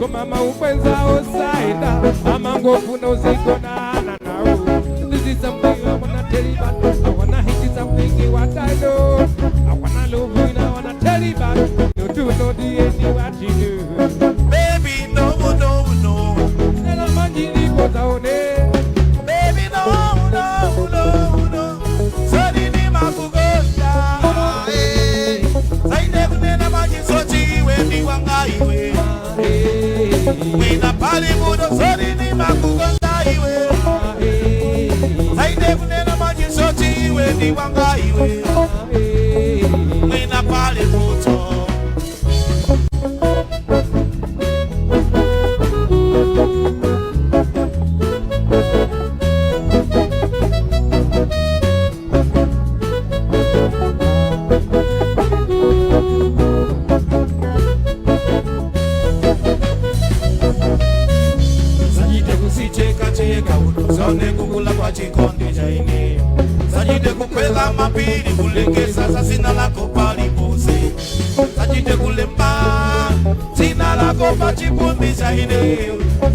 Koma maupwenza osaenda amangofuna uzigonana nawo. This is something I wanna tell you about. I wanna hit you something what I know. I wanna love you and I wanna tell you about. No do no the any what you do. Baby, no, no, no. Nela manjini kozaone. Baby, no, no, no, no. Sorry ni makukonda. Saide kunena majisoti iwe ndi wanga iwe. Mwina pali budo sorry ni makukonda iwe. Saide kunena majisoti iwe ndi wanga iwe. Mwina pali buto. Sajide kusicheka-cheka uzone kukula kwa chikondi chaine. Sajide kukwela mapiri kulengeza za zina lako palipose. Sajide kulemba zina lako pachipumbi chaine.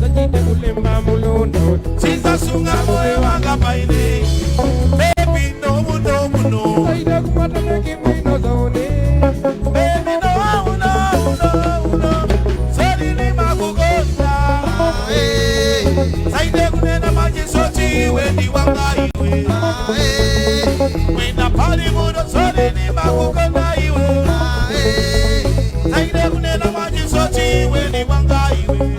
Sajide kulemba mulondo. Sinzasunga moyo wanga paine. Baby, no, no, no. Saide kumatameki mwino zaone. Baby, no, no, no, no. Sorry ni makukonda. Saide kunena majisoti iwe ndi wanga iwe. Mwina pali budo sorry ni makukonda iwe. Saide kunena majisoti iwe ndi wanga iwe.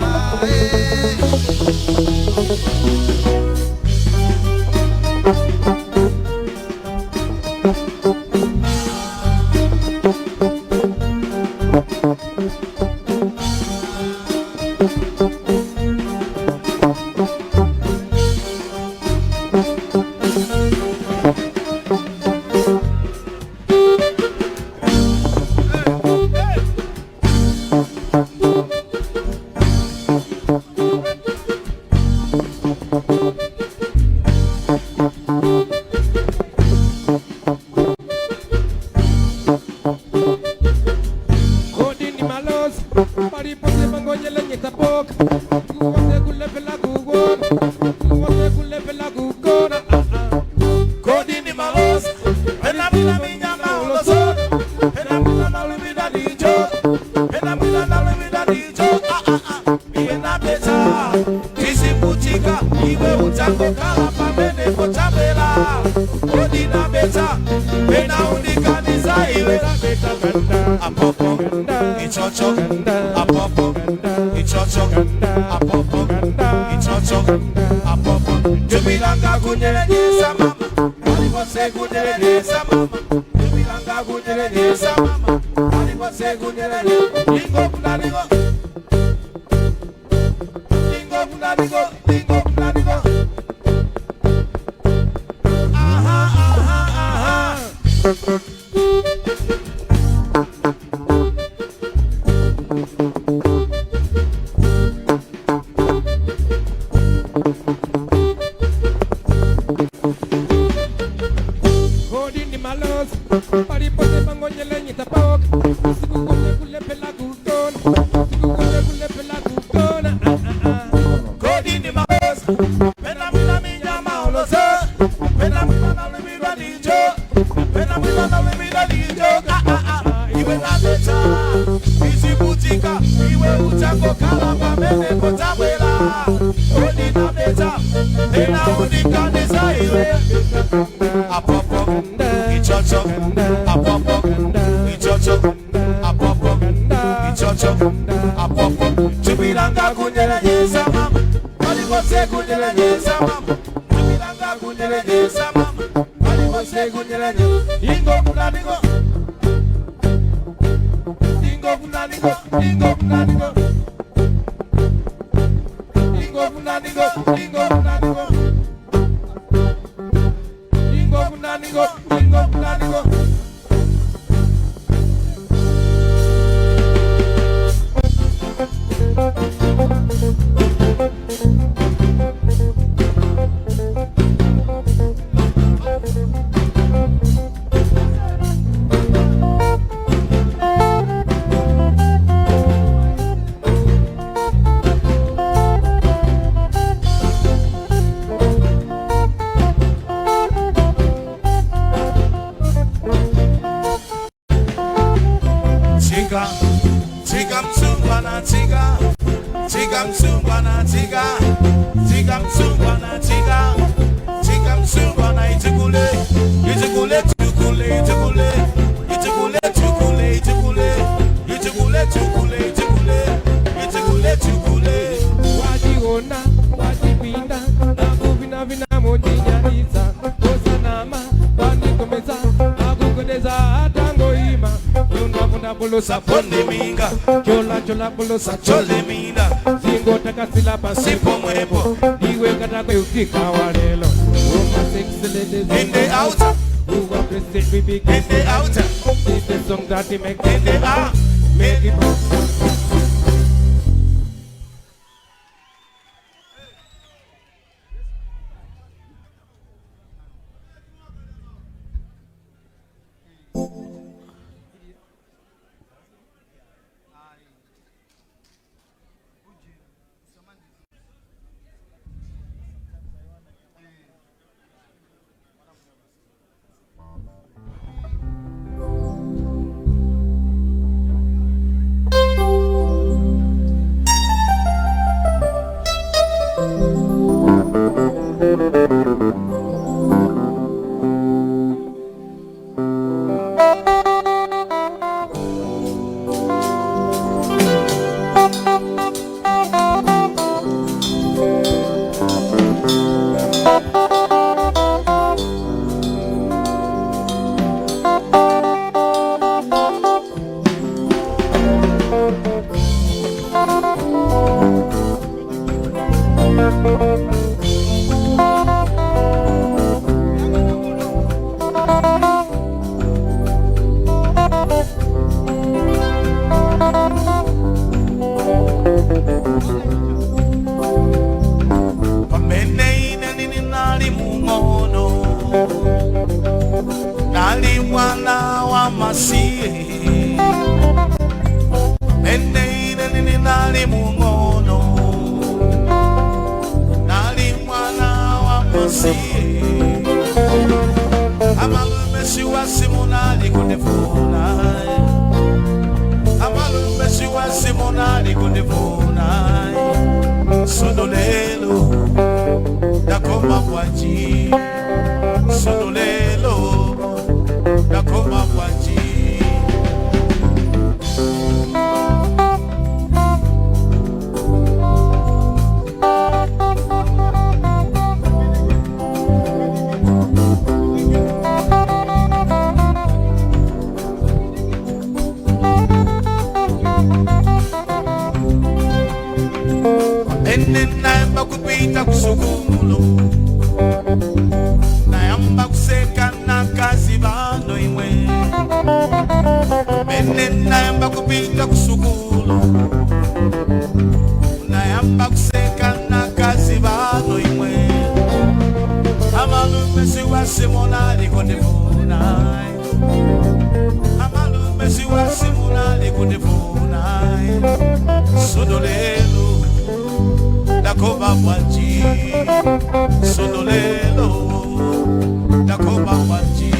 Kodi ni malosi palipose mangonyelenye tapoka. Kuwose kulepela kugona. Kuwose kulepela kugona. Kodi ni malosi pena mina minyama uloso. Pena mina nalumida dicho. Pena mina nalumida dicho. Ah ah ah. Iwe na beta tisiputika iwe utango kala pamene kochabela. Kodi na beta pena unikaniza iwe. Apopo ichocho apopo ichocho apopo ichocho apopo. Tubilanga kunyelejesa mama. Alipose kunyelejesa mama. Tubilanga kunyelejesa mama. Alipose kunyelejesa. Lingo kunaligo. Lingo kunaligo. Lingo kunaligo. Aha aha aha. Kodi ni malosi palipose mangonyelenye tapoka. Bolosa, pena mwina na limida nijo, pena mwina na limida nijo, ah ah ah, iwe na meta, izibutika, iwe utako kala pamene potabwela, odi na meta, ena unikanisa iwe, apopo, ichocho, apopo, ichocho, apopo, ichocho, apopo, chipilanga kunyelanyisa mama, palikose kunyelanyisa mama, chipilanga kunyelanyisa mama, palikose kunyelanyisa, ingo kunanigo, ingo kunanigo, ingo kunanigo, ingo kunanigo, ingo kunanigo, ingo kunanigo, ingo kunanigo. Chika, chika msungwana chika, chika msungwana chika, chika msungwana chika, chika msungwana ichikule, ichikule chukule, ichikule, ichikule chukule, ichikule, ichikule chukule, ichikule, ichikule chukule. Wajiona, wajipinda, na kuvina vina mojinyaniza, osanama, wanikomeza, akukondeza atangoima. Vunda bulusa ponde minga, chola chola bulusa chole minga, zingo takasila pasipo mwepo, iwe katakwe ufika walelo. Uma six ladies in the outer, who are blessed we be in the outer, this the song that we make in the out, make it. Pamene ine nini nali mungono, nali mwana wa masiye. Mene ine nini nali mungono, nali mwana wa masiye. Amalume siwa simunali kundifuna, amalume siwa simunali kundifuna. Sonolelo dakoma bwanji, sonolelo dakoma bwanji. Ene nayamba kupita kusukulu, nayamba kuseka na kazi bano imwe. Ene nayamba kupita kusukulu, nayamba kuseka na kazi bano imwe. Amalume siwa simona likundifuna, amalume siwa simona likundifuna. Sodolelo Ndakoma bwanji sono lelo, ndakoma bwanji.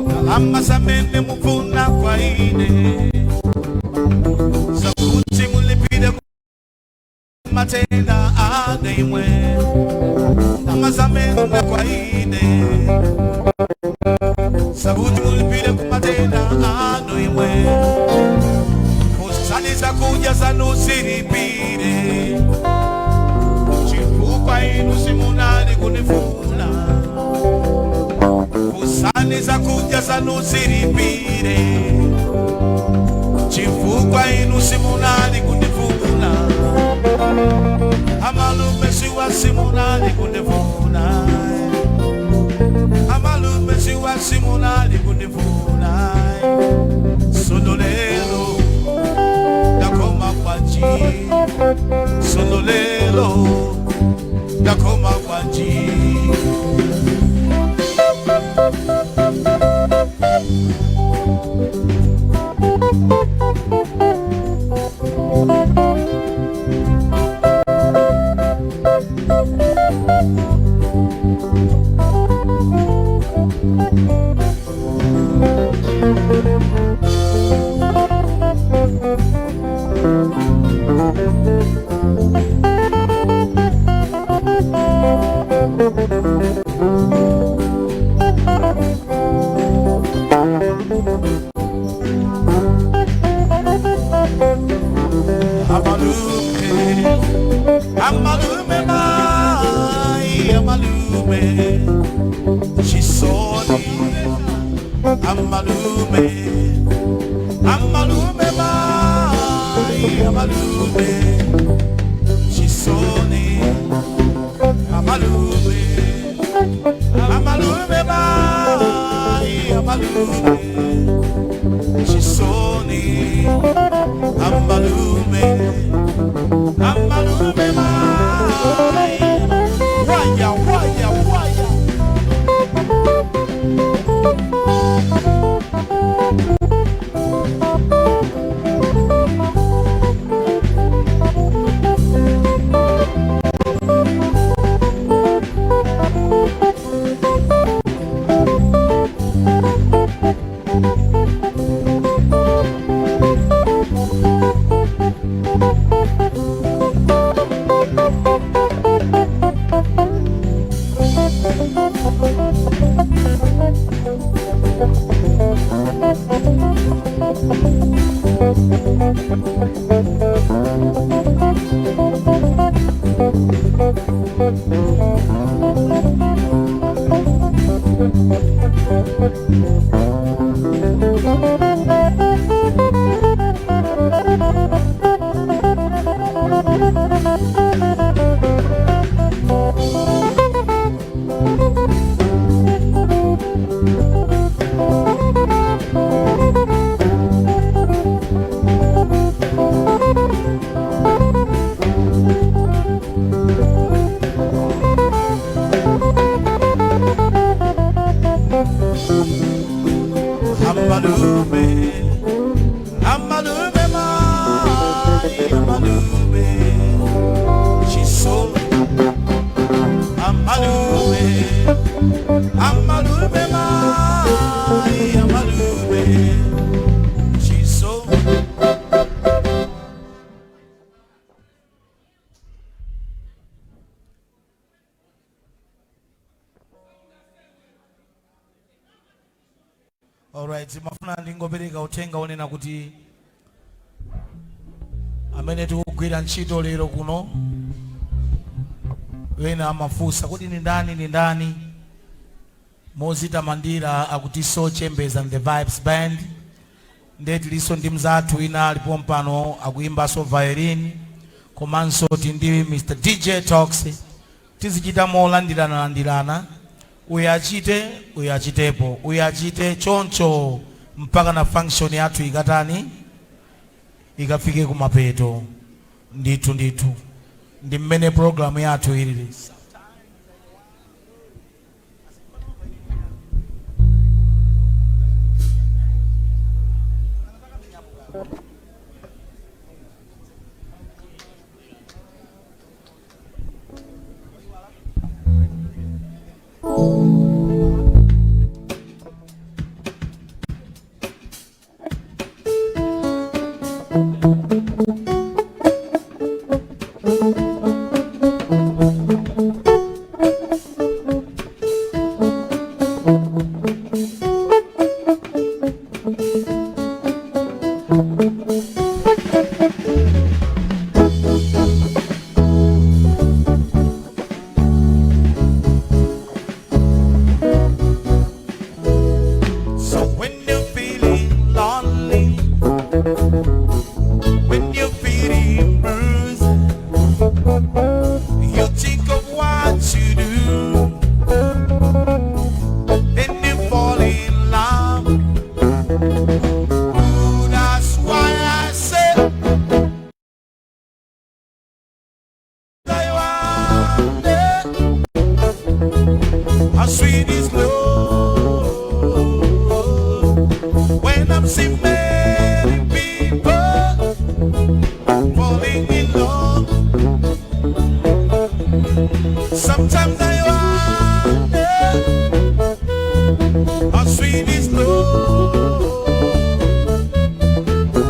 Ndalama zamene mufuna kwa ine, zakuti mulipire matenda ane imwe. Ndalama zamene kwa ine, zakuti mulipire kumatenda ano imwe. Kusani zakudya zanu zilipire, chifukwa inu simunali kunifuna. Kusani zakudya zanu zilipire, chifukwa inu simunali kunifuna. Amalume siwa simunali kunifuna, amalume siwa simunali kunifuna. Sono lelo ndakoma bwanji, sono lelo ndakoma bwanji. Amalume, amalume mai, amalume, chisoni, amalume, amalume mai, amalume, chisoni, amalume, amalume mai, amalume, chisoni, amalume, amalume mai, waya waya waya. Amalume, amalume mai, amalume, chisoni, amalume, amalume mai, amalume, chisoni. Alright, mafuna ndingopereka uthenga onena kuti amene tikugwira ntchito lero kuno, wena amafunsa kuti ni ndani ni ndani, mozitamandira akuti So Chambers and the Vibes Band. Nde tilinso ndi mzathu wina alipo mpano akuyimbanso violin, komanso tindi Mr DJ Talks. Tizichita molandirana-landirana, uyu achite, uyu achitepo, uyu achite choncho. Mpaka na function yathu ikatani, ikafike kumapeto. Ndithu ndithu ndi mmene programu yathu ilili. So when you're feeling lonely, when you're feeling bruised, you think of what you do, then you fall in love. Ooh, that's why I say, I wonder how sweet is love. When I'm seeing many people falling in love, sometimes I wonder how sweet is love.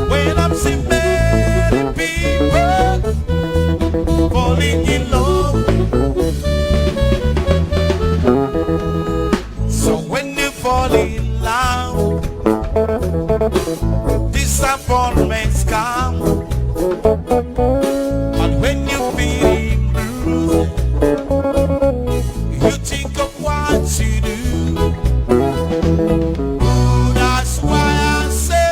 When I'm seeing many people falling in love. So when you fall in love, disappointments come. But when you feel blue, you think of what you do. Ooh, that's why I say,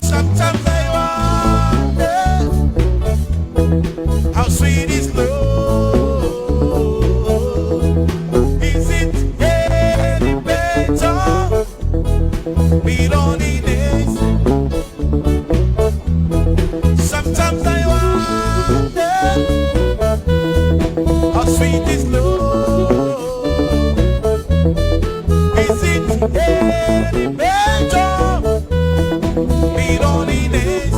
sometimes I wonder how sweet is love. Is it any better? We don't need this. Sometimes I wonder how sweet is love. Is it any better? We don't need this.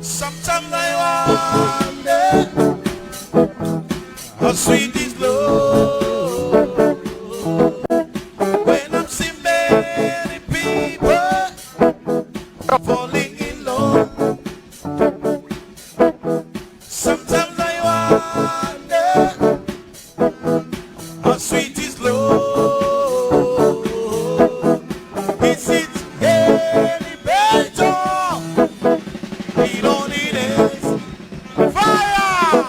Sometimes I wonder how sweet is love. When I'm seeing many people falling in love, sometimes I wonder how sweet is love. Is it any better? We don't need it. Fire!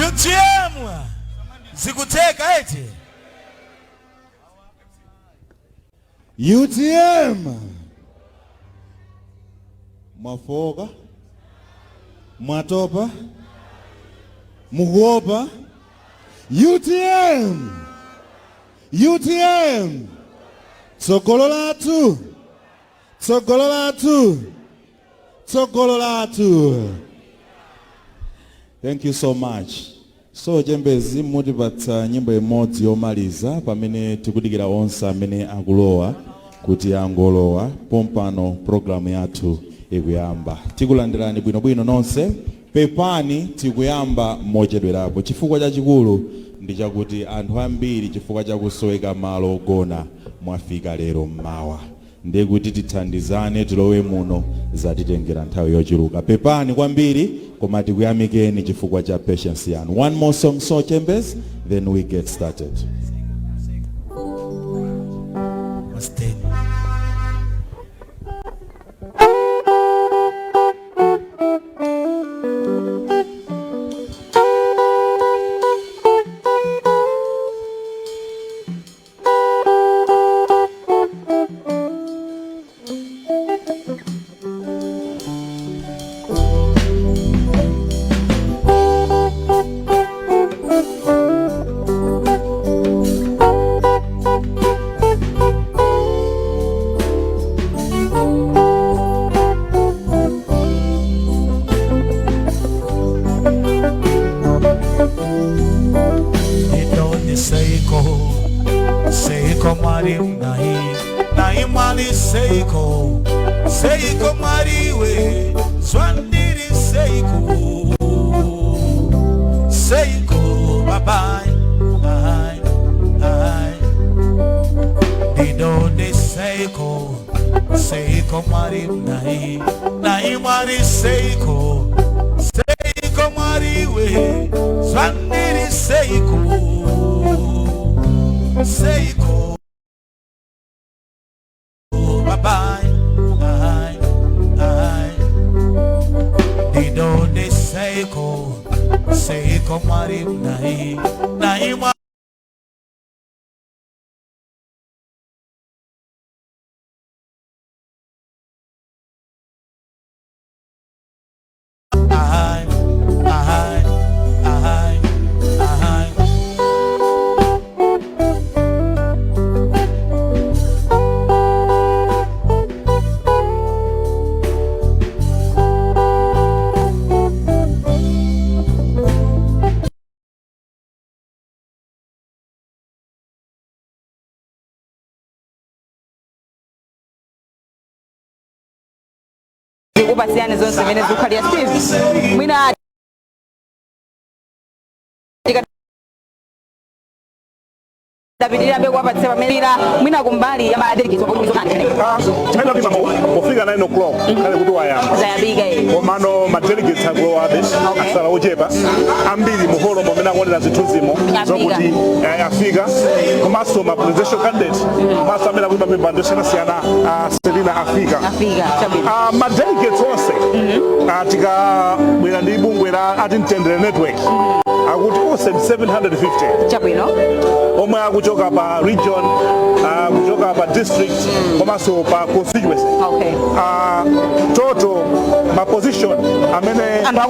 UTM zikuteka eti. UTM mwafoka, mwatopa, mukuopa. UTM, UTM, tsogolo lathu, tsogolo lathu, tsogolo lathu. Thank you so much. So Chembezi, mutipatsa nyimbo imodzi yomaliza pamene tikudikira onse amene akulowa kuti angolowa pompano. Programu yathu ikuyamba. Tikulandirani bwinobwino nonse. Pepani, tikuyamba mochedwerapo chifukwa chachikulu Ndi chakuti anthu ambiri, chifukwa chakusoweka malo ogona, mwafika lero mmawa, ndiye kuti tithandizane tilowe muno zatitengera nthawi yochuluka. Pepani kwambiri, koma tikuyamikeni chifukwa cha patience yanu. One more song, Soul Chambers, then we get started. Masteni. Ndidoni seiko, seiko Mwari, nai nai Mwari, seiko, seiko Mwari we, zvandiri seiko, seiko Baba, ai ai. Ndidoni seiko, seiko Mwari, nai nai Mwari, seiko, seiko Mwari we, zvandiri seiko, seiko Baba, ai ai. Ndidoni seiko, seiko Mwari, nai nai Mwari. Ai ai ai ai. Zikupasiyani zonse zimene zikukhalira. Steve, mwina tikadapitirirabe kuwapatsa pamene mwina kumbali ya ma delegates. Pofika 9 o'clock kale kuti wayamba. Zayambika iyi. Komano ma delegates akulowabe, asala ochepa. Ambiri muholo momene akuonera zithunzimo Afika. zokuti afika, komanso ma presidential candidate, komanso amene akuimba mipando yosiyanasiyana, Selina, afika. Afika, chabwino. Ma delegates onse, tikabwera ndi bungwe la ati Mtendere Network, akuti onse ndi 750 omwe akuchoka pa region, kuchoka pa district, komanso pa constituency. Total ma position amene anthu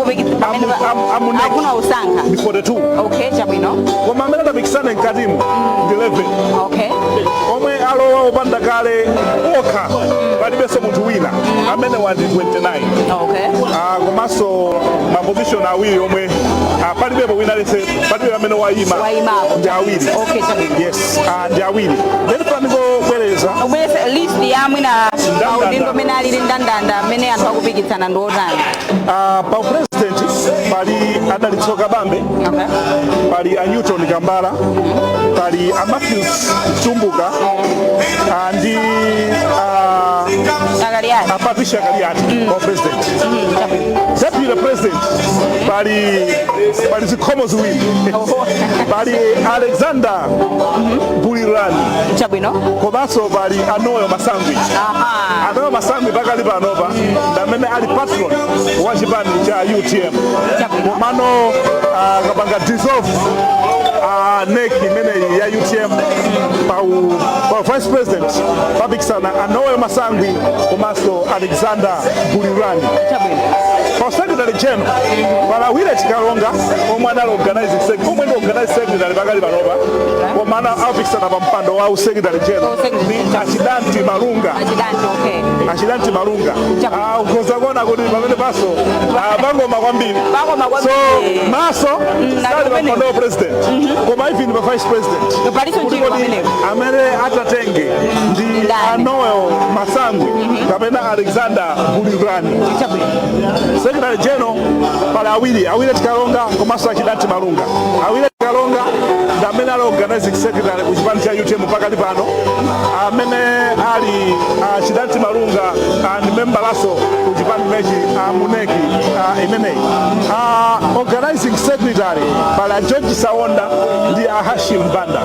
amene akuna usankha ndi 42. Okay, chabwino. Koma amene adapikisana mkatimu ndi 11 omwe alowa opanda kale okha, palibenso munthu wina amene wandi 29. Komanso ma position awiri omwe palibepo wina alese, palibe amene wayima. Wayimapo. Ndi awiri. Okay, chabwino. Yes, ndi awiri. Then panikobwereza Ubwerese list ya mwina Ndandanda. maudindo amene alili ndandanda amene anthu akupikisana ndi otani? Pa president pali Adalitso Kabambe, pali a Newton Kambala, pali a Matthews Tumbuka, ndi Akaliati. a Patricia Kaliati pa president. Deputy president pali zikhomo ziwiri, pali Alexander Bulirani komanso pali Anoyo Masangwi. Anoyo Masangwi pakali panopa ndi amene ali patron wa chipani cha UTM, komano akapanga dissolve NEC imeneyi ya UTM, pa vice president papikisana Anoyo Masangwi komanso Alexander Bulirani. Pa secretary general pala Willet Kalonga, omwe anali organizing secretary, omwe ndi organizing secretary pakali panopa, komana apikisana pa mpando wa secretary general ndi Achidanti Malunga. Achidanti, okay. Achidanti Malunga. Ukhoza kuona kuti pamene paso pangoma kwambiri. Pangoma kwambiri. So maso sali pa mpando wa president, koma even pa vice president Paliso kuti ntchito kodi pamenepo. Amene atatenge ndi Anoel Masangwi kapena Alexander Bulirani. Secretary general pali awiri, a Willet Kalonga komanso Achidanti Malunga. A Willet Kalonga Ndi amene ali organizing secretary ku chipani cha UTM pakali pano. Amene ali Chidanti Malunga ndi membalaso ku chipani mechi mu NEC imeneyi. Organizing secretary pali a George Saonda ndi a Hashim Banda.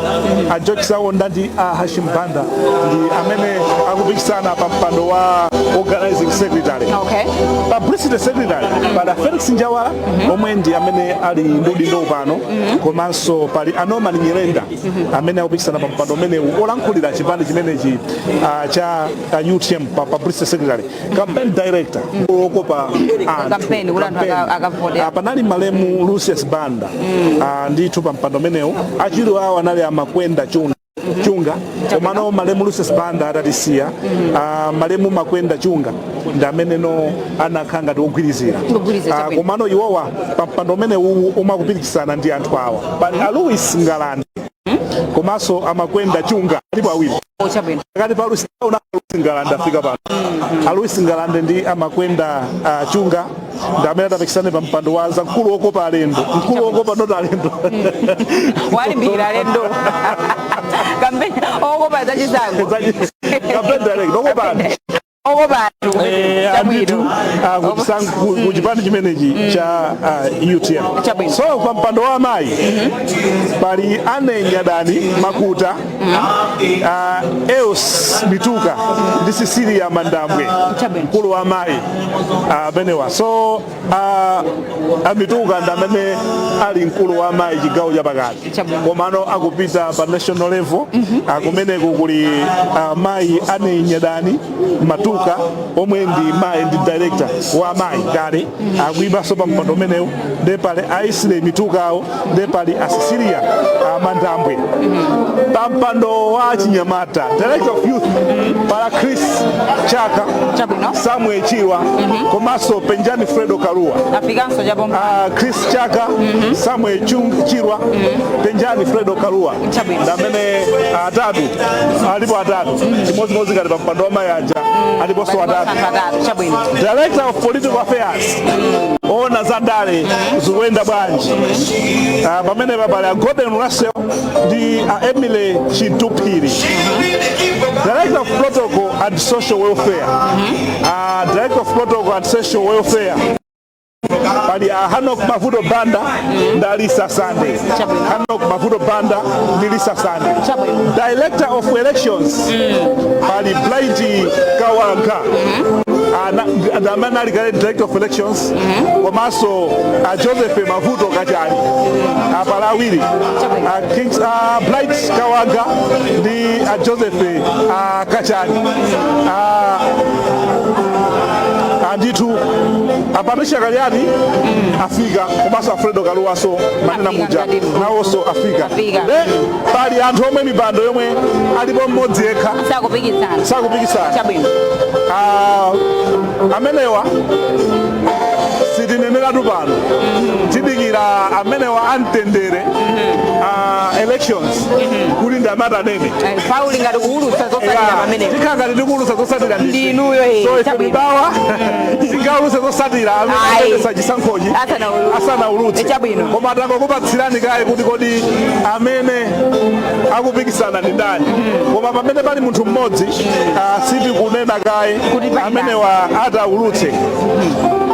A George Saonda ndi a Hashim Banda ndi amene akupikisana pa mpando wa organizing secretary. Publicity secretary pali a Felix Njawala, omwe ndi amene ali ndi udindo pano, komanso pali a Norman Nyirenda amene akupikisana pa mpando umenewu olankhulira chipani chimenechi cha UTM pa publicity secretary. Campaign director, okopa anthu, Campaign, kuti anthu campaign. Akavote. Panali malemu Lucius Banda ndithu pa mpando umenewu. Achiwiri awo anali Amakwenda Chunga, komano malemu Lucius Banda atatisiya, malemu Makwenda Chunga ndi ameneno anakhala ngati ogwirizira. Ogwirizira, chabwino. Komano iwowa pa mpando umenewu umakupikisana ndi anthu awa: pali a Louis Ngalande komanso Amakwenda Chunga, alipo awiri. Chabwino. Pakati pa Louis una Louis Ngalande afika pano. A Louis Ngalande ndi Amakwenda Chunga ndi amene atapikisane pa mpando wa za mkulu wokopa alendo, mkulu wokopa, not alendo. Walimbikira alendo, campaign okopa zachisango. Campaign director okopa anthu. Okopa anthu. Anditu ku chipani chimenechi cha UTM. So pa mpando wa amayi pali Ane Nyadani Makuta, Eos Mituka ndi Cecilia Mandambwe, mkulu wa amayi amenewa. So Amituka ndi amene ali mkulu wa amayi chigawo chapakati, komano akupita pa national level. Kumeneku kuli mayi Ane Nyadani Matuka omwe ndi mayi, ndi director wa amayi kale, akuimanso pa mpando umenewu. Ndi pali Aisle Mitukawo, ndi pali a Cecilia Mandambwe. Pa mpando wa chinyamata, director of youth, pala Chris Chaka, Samuel Chirwa komanso Penjani Fredo Kalua. Afikanso chapo. Chris Chaka, Samuel Chirwa, Penjani Fredo Kalua ndi amene atatu, alipo atatu. Chimodzimodzi ngati pa mpando wa mayanja aliponso atatu. Atatu, chabwino. Director of political affairs, ona za ndale zikuyenda bwanji, pamene pali a Gordon Russell ndi a Emily Chintuphiri. Director of protocol and social welfare, director of protocol and social welfare pali a Hanok Mavuto Banda ndi Alisa Sande. Hanok Mavuto Banda ndi Lisa Sande. Director of elections pali Blight Kawanka. Ndi amene ali kale director of elections, komanso a Joseph Mavuto Kachali. Apala awiri, Blight Kawanka ndi a Joseph Kachali. Andithu a Patricia Kaliati afika, komanso Alfredo Kaluwaso manena muja nawonso afika. Afika. Ne pali anthu omwe mipando yomwe alipo mmodzi yekha sakupikisana. Sakupikisana. Chabwino. Amenewa sitineneratu pano, tidikira amenewa amtendere elections kuti ndi amatanene. Pauli ngati kuwulutsa zotsatira pamenepo. Tikhala ngati tikuwulutsa zotsatira. Ndi inuyo, eh. So ife Chabwino. Mibawa singaulutse zotsatira amene Ayi. ayendetsa chisankhochi Asanaulutse. Asanaulutse. Chabwino. Koma tangokupatsirani kaye kuti kodi amene akupikisana ndi ndani. Koma pamene pali munthu mmodzi, sitikunena kaye amenewa ataulutse.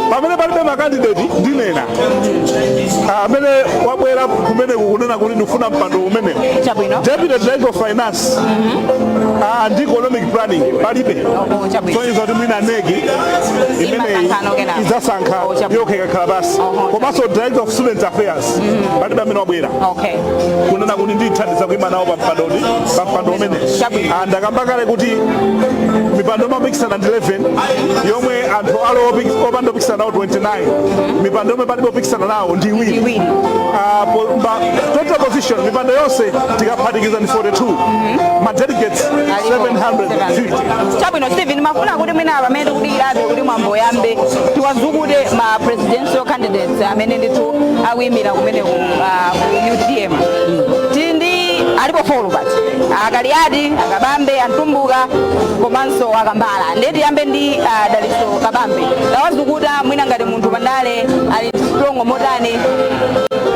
Pamene palibe ma candidate ndinena amene wabwera kumeneku kunena kuti ndikufuna mpando umenewu. Chabwino. Deputy director of finance ndi economic planning palibe. Sonyiza kuti mwina NEC imeneyi Imasankhano kenako. idzasankha yokha ikakhala basi. Komanso director of student affairs palibe amene wabwera kunena kuti ndithandiza kuima nawo pa mpando umene. Ndakamba kale kuti mipando imapikisana ndi 11 yomwe anthu alo opanda opikisana nawo 29, mipando yomwe palibe opikisana nawo ndi iwiri. Total position, mipando yonse tikaphatikiza ndi 42, ma delegates 750. Chabwino, Stephen, mafuna kuti mwina pamene tikudikirabe kuti mwambo yambe, tiwazukute ma presidential candidates amene ndithu akuyimira kumene ku UTM. Tili ndi alipo four pati: Akaliati, Akabambe, Antumbuka komanso Akambala. Ndiye tiyambe ndi Daliso Kabambe. Tawazukuta mwina ngati munthu pandale ali strong motani?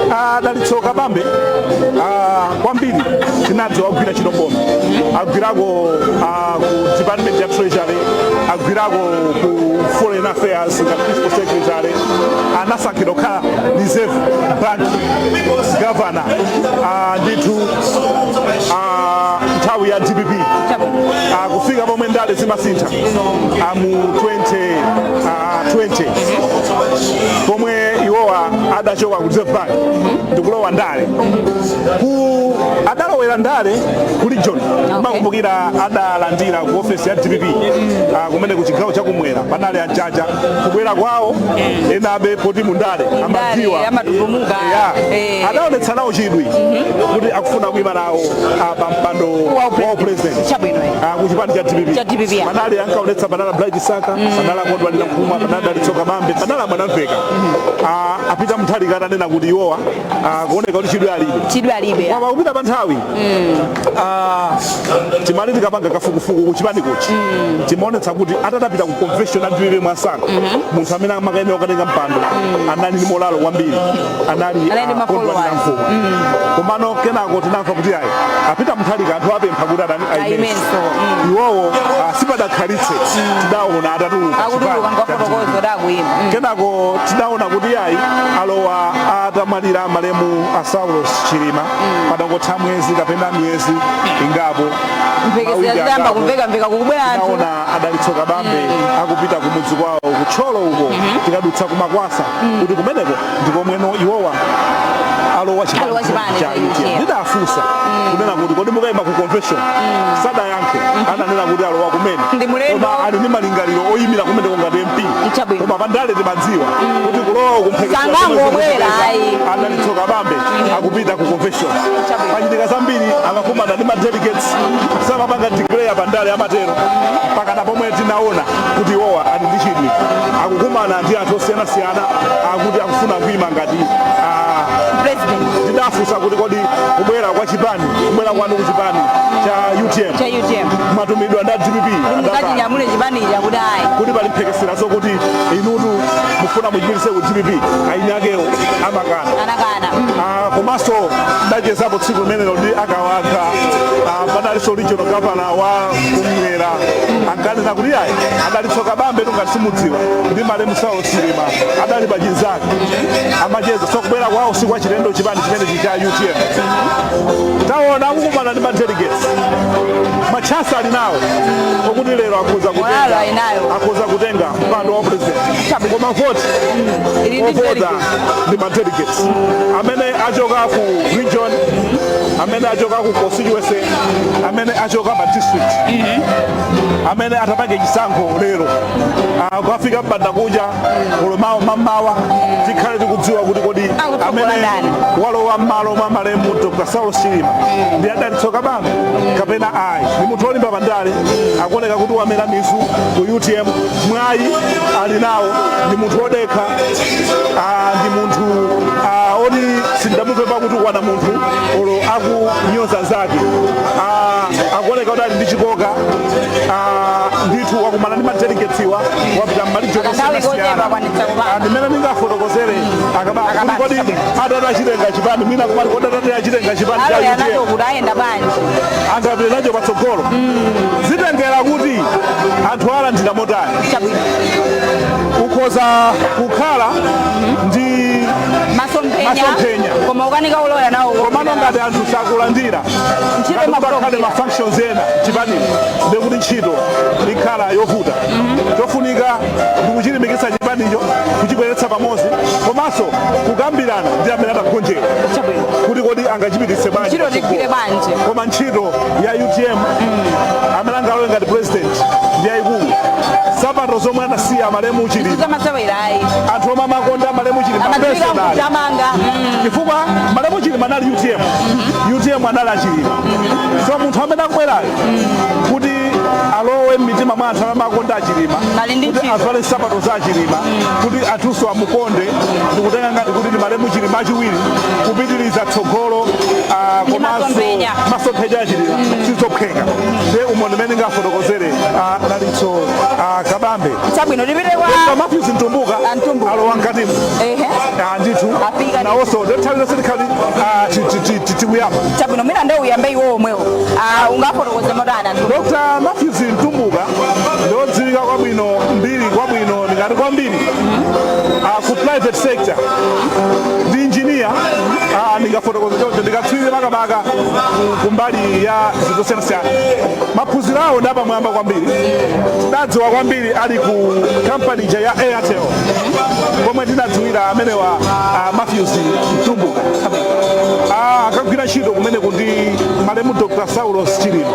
Dalitso Kabambe kwambiri tinadziwa agwira ntchito boma, agwirako ku Department ya Treasury, agwirako ku Foreign Affairs ngati principal secretary, anasankhidwa kukhala Reserve Bank governor ndithu nthawi ya DPP, kufika pomwe ndale zimasintha mu 2020, pomwe iwowa adachoka ku Reserve Bank ndikulowa ndale. Ku adalowera ndale ku region, makumbukira adalandira ku ofesi ya DPP kumene ku chigawo chakumwera panali ajaja kubwera kwawo enabe poti mundale amadziwa. Amatutumuka. Yeah. Adaonetsa nawo chidwi kuti akufuna kuyima nawo pa mpando wa president Chabwino. Ku chipani cha DPP. Cha DPP, ya. Panali ankaonetsa, panali Bright Saka, panali Akondwani Nankhumwa, panali Dalitso Kabambe, panali Mwanamveka. Apita Mutharika atanena kuti iwowa kuoneka kuti chidwi alibe. Chidwi alibe. Koma kupita pa nthawi timati tikapanga kafukufuku ku chipani kuchi, timaonetsa kuti atatapita ku convention a DPP mwasankho, munthu amene amakayenera kukatenga mpando anali ndi morale kwambiri anali Anali ndi ma Kondwani followers. Nankhumwa. Komano kenako tinamva kuti ayi, apita Mutharika anthu apempha kuti adani Ayimenso. Iwowo sipadakhalitse tidaona atatuluka Akutuluka. chipani cha Ngafotokozo dakuyima. Kenako tidaona kuti ayi, alowa atamwalira malemu a Saulos Chilima, padangotha mwezi kapena miyezi ingapo, Mphekesera mawiki zidayamba angapo, kumvekamveka kukubwera anthu. Tinaona Adalitso Kabambe akupita kumudzi kwawo kutcholo uko, tikadutsa kumakwasa, kuti kumeneko ndikomweno iwowa alowa Alowa chipani cha cha UTM. UTM. Ndidafunsa kunena kuti kodi mukayima ku convention? Sadayankhe, ananena kuti alowa kumene Ndi mulendo. koma ali ndi malingaliro oyimira kumeneko ngati MP. Chabwino. Koma pandale timadziwa kuti kulowa kumphekesera Sangangobwera, ayi. Adalitso Kabambe akupita ku convention, pachitika zambiri, amakumana ndi ma delegates, samapanga declare pandale, amatero pakana pomwe tinaona kuti iwowa ali ndi chidwi, akukumana ndi anthu osiyanasiyana, akuti akufuna kuyima ngati president. Ndidafunsa kuti kodi kubwera kwa chipani, kubwera kwanu ku chipani cha UTM, Cha UTM, mwatumidwa nda DPP? Mukachinyamule chipani chakuti ayi. Kuti pali mphekesera zokuti inutu mufuna muchipitise ku DPP, ainyakewo amakana. Anakana. Komanso ndachezapo tsiku limenelo ndi akawaka panalinso regional governor wa kumwera, ankanena kuti ayi, Adalitso Kabambe tungati simudziwa, ndi malemu Saulos Chilima adali pachinzake amacheza. So kubwera kwawo si kwa chilendo chipani chimenechi cha UTM. Taona akukumana ndi ma delegates, ma chance ali nawo okuti lero akhoza Morale kutenga ali nayo. Akhoza kutenga mpando wa president, koma voti Ili ndi ovota delegates. Ndi ma delegates amene achoka ku region, amene achoka ku constituency, amene achoka pa district, amene atapange chisankho lero kukafika mpanda kuja kulomawo mamawa, tikhale tikudziwa kuti kodi Akutsogola amene ndani? Walowa m'malo mwa malemu Dr. Saulos Chilima ndi Adalitso Kabambe kapena ayi. Ndi munthu olimba pandale, akuoneka kuti wamera mizu ku UTM, mwayi ali nawo, ndi munthu wodekha, ndi munthu oti sindamumve kuti kwana munthu olo akunyoza zake. Akuoneka kuti ali ndi chikoka. Ndithu wakumana ndi ma delegates wa, wapita m'ma region Kanthawi kochepa osiyanasiyana. kwanitsa kupanga. Ndimene ndingafotokozere akaba kuti kodi atati achitenga chipani, mwina kumati kodi atati achitenga chipani cha Aloya nacho UTM kuti ayenda bwanji? Angapite nacho patsogolo, zitengera kuti anthu alandira motani. Ukhoza kukhala ndi masomphenya, masomphenya, koma ukanika uloya nawo. Komano ngati anthu sakulandira, Ntchito ngati kupakhale imafuna ma functions ena chipanimo, ndekuti ntchito ikhala yovuta. Chofunika ndikuchilimbikitsa chipanicho, kuchibweretsa pamodzi, komanso kukambirana ndi amene atagonjera kuti kodi angachipititse bwanji Ntchito tigwire bwanji. Koma ntchito ya UTM, amene angalowe ngati president, ndi yayikulu. Sapato zomwe anasiya malemu Chilima, zamasewera ayi. Anthu omwe amakonda malemu Chilima Amadziwika personally, kutamanga. Chifukwa malemu Chilima anali UTM, UTM anali achilima. So munthu amene akubwerayo kuti alowe m'mitima mwa anthu amene amakonda achilima, Ali ndi kuti ntchito. avale nsapato za achilima, kuti anthunso amukonde, ndikutenga ngati kuti ndi malemu Chilima achiwiri kupitiriza tsogolo Ndi komanso masomphenya. Masomphenya achilima sizophweka. Ndiye umo ndimene ndingafotokozere Dalitso Kabambe. Chabwino, tipite kwa Dr. Matthews Mtumbuka Mtumbuka. Alowa mkatimu. Ehe. Ndithu Afika. Nawonso nthawi zonse tikhala Ungafotokoze motani anthu? Dr Matthews Mtumbuka ndiodziwika kwabwino, mbiri kwabwino, ndingati kwambiri ku private sector. Ndi engineer, ndingafotokoze choncho, ndikatswiri makamaka kumbali ya zinthu zosiyanasiyana. Maphunziro awo ndi apamwamba kwambiri. Tidadziwa kwambiri ali ku kampani ija ya Airtel, komwe tinadziwira amenewa Matthews Mtumbuka. Akagwira ntchito kumeneku ndi malemu Dr Saulos Chilima,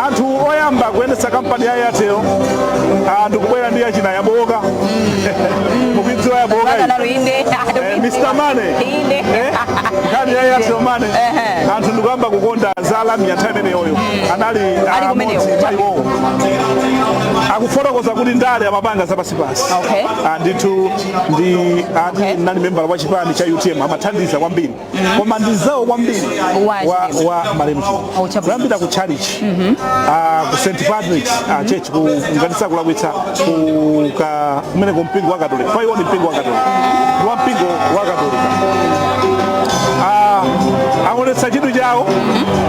anthu oyamba kuyendetsa kampani ya Airtel. Ndikubwera ndi achina Yaboka, mukuidziwa Yaboka iyi? Bakanalo inde. Mr Money. Inde. Nkhani ya Airtel Money, anthu ndikuyamba kukonda za lamya nthawi imeneyoyo anali Ali kumeneko. amodzi mwa iwowo. Akufotokoza kuti ndale amapanga zapasipasi. Ndithu ndi ati nali membala wa chipani cha UTM, amathandiza kwambiri, koma ndizawo kwambiri wa malemu Chilima kuyambira ku church, ku St Patrick's Church, ku ngati sakulakwitsa ku ka kumene ku mpingo wa Katolika. Fa iwo ndi mpingo wa Katolika, ndi wa mpingo wa Katolika. Aonetsa chidwi chawo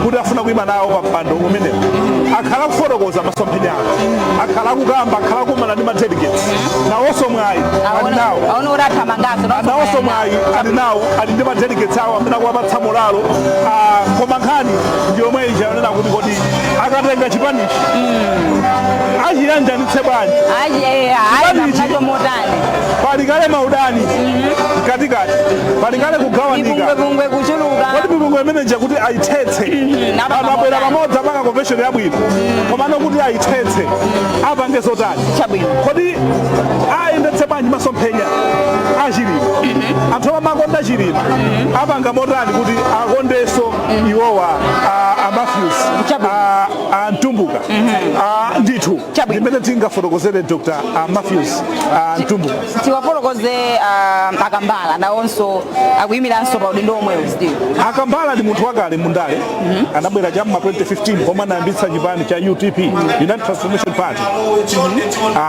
kuti afuna kuyima nawo pa mpando umenewo. Akhala kufotokoza masomphenya awo, akhala kukamba, akhala kumana ndi ma delegates. Nawonso mwayi ali nawo. Aone kuti athamangaso. Nawonso mwayi ali nawo, ali ndi ma delegates awo amene akuwapatsa morale. Koma nkhani ndi yomwe ija yonena kuti kodi akatenga chipanichi achiyanjanitse bwanji? Chipanichi Nacho motani? Pali kale maudani mkatikati, pali kale kugawanika. Mipungwepungwe kuchuluka. Kodi mipungwe imeneja kuti ayithetse, anabwera pamodzi, apanga convention yabwino, komano kuti ayithetse apange zotani? Kodi ayendetse bwanji masomphenya aChilima? Anthu amakonda Chilima, apanga motani kuti akondenso iwowa a Matthews a Mtumbuka? Ndithu ndimene tingafotokozere Dr Matthews Mtumbuka. Tiwafotokoze Akambala, nawonso akuyimiranso pa udindo omwewo, Steve. Akambala ndi munthu wakale mundale. Anabwera cham'ma 2015 pomwe anayambitsa chipani cha UTP, United Transformation Party.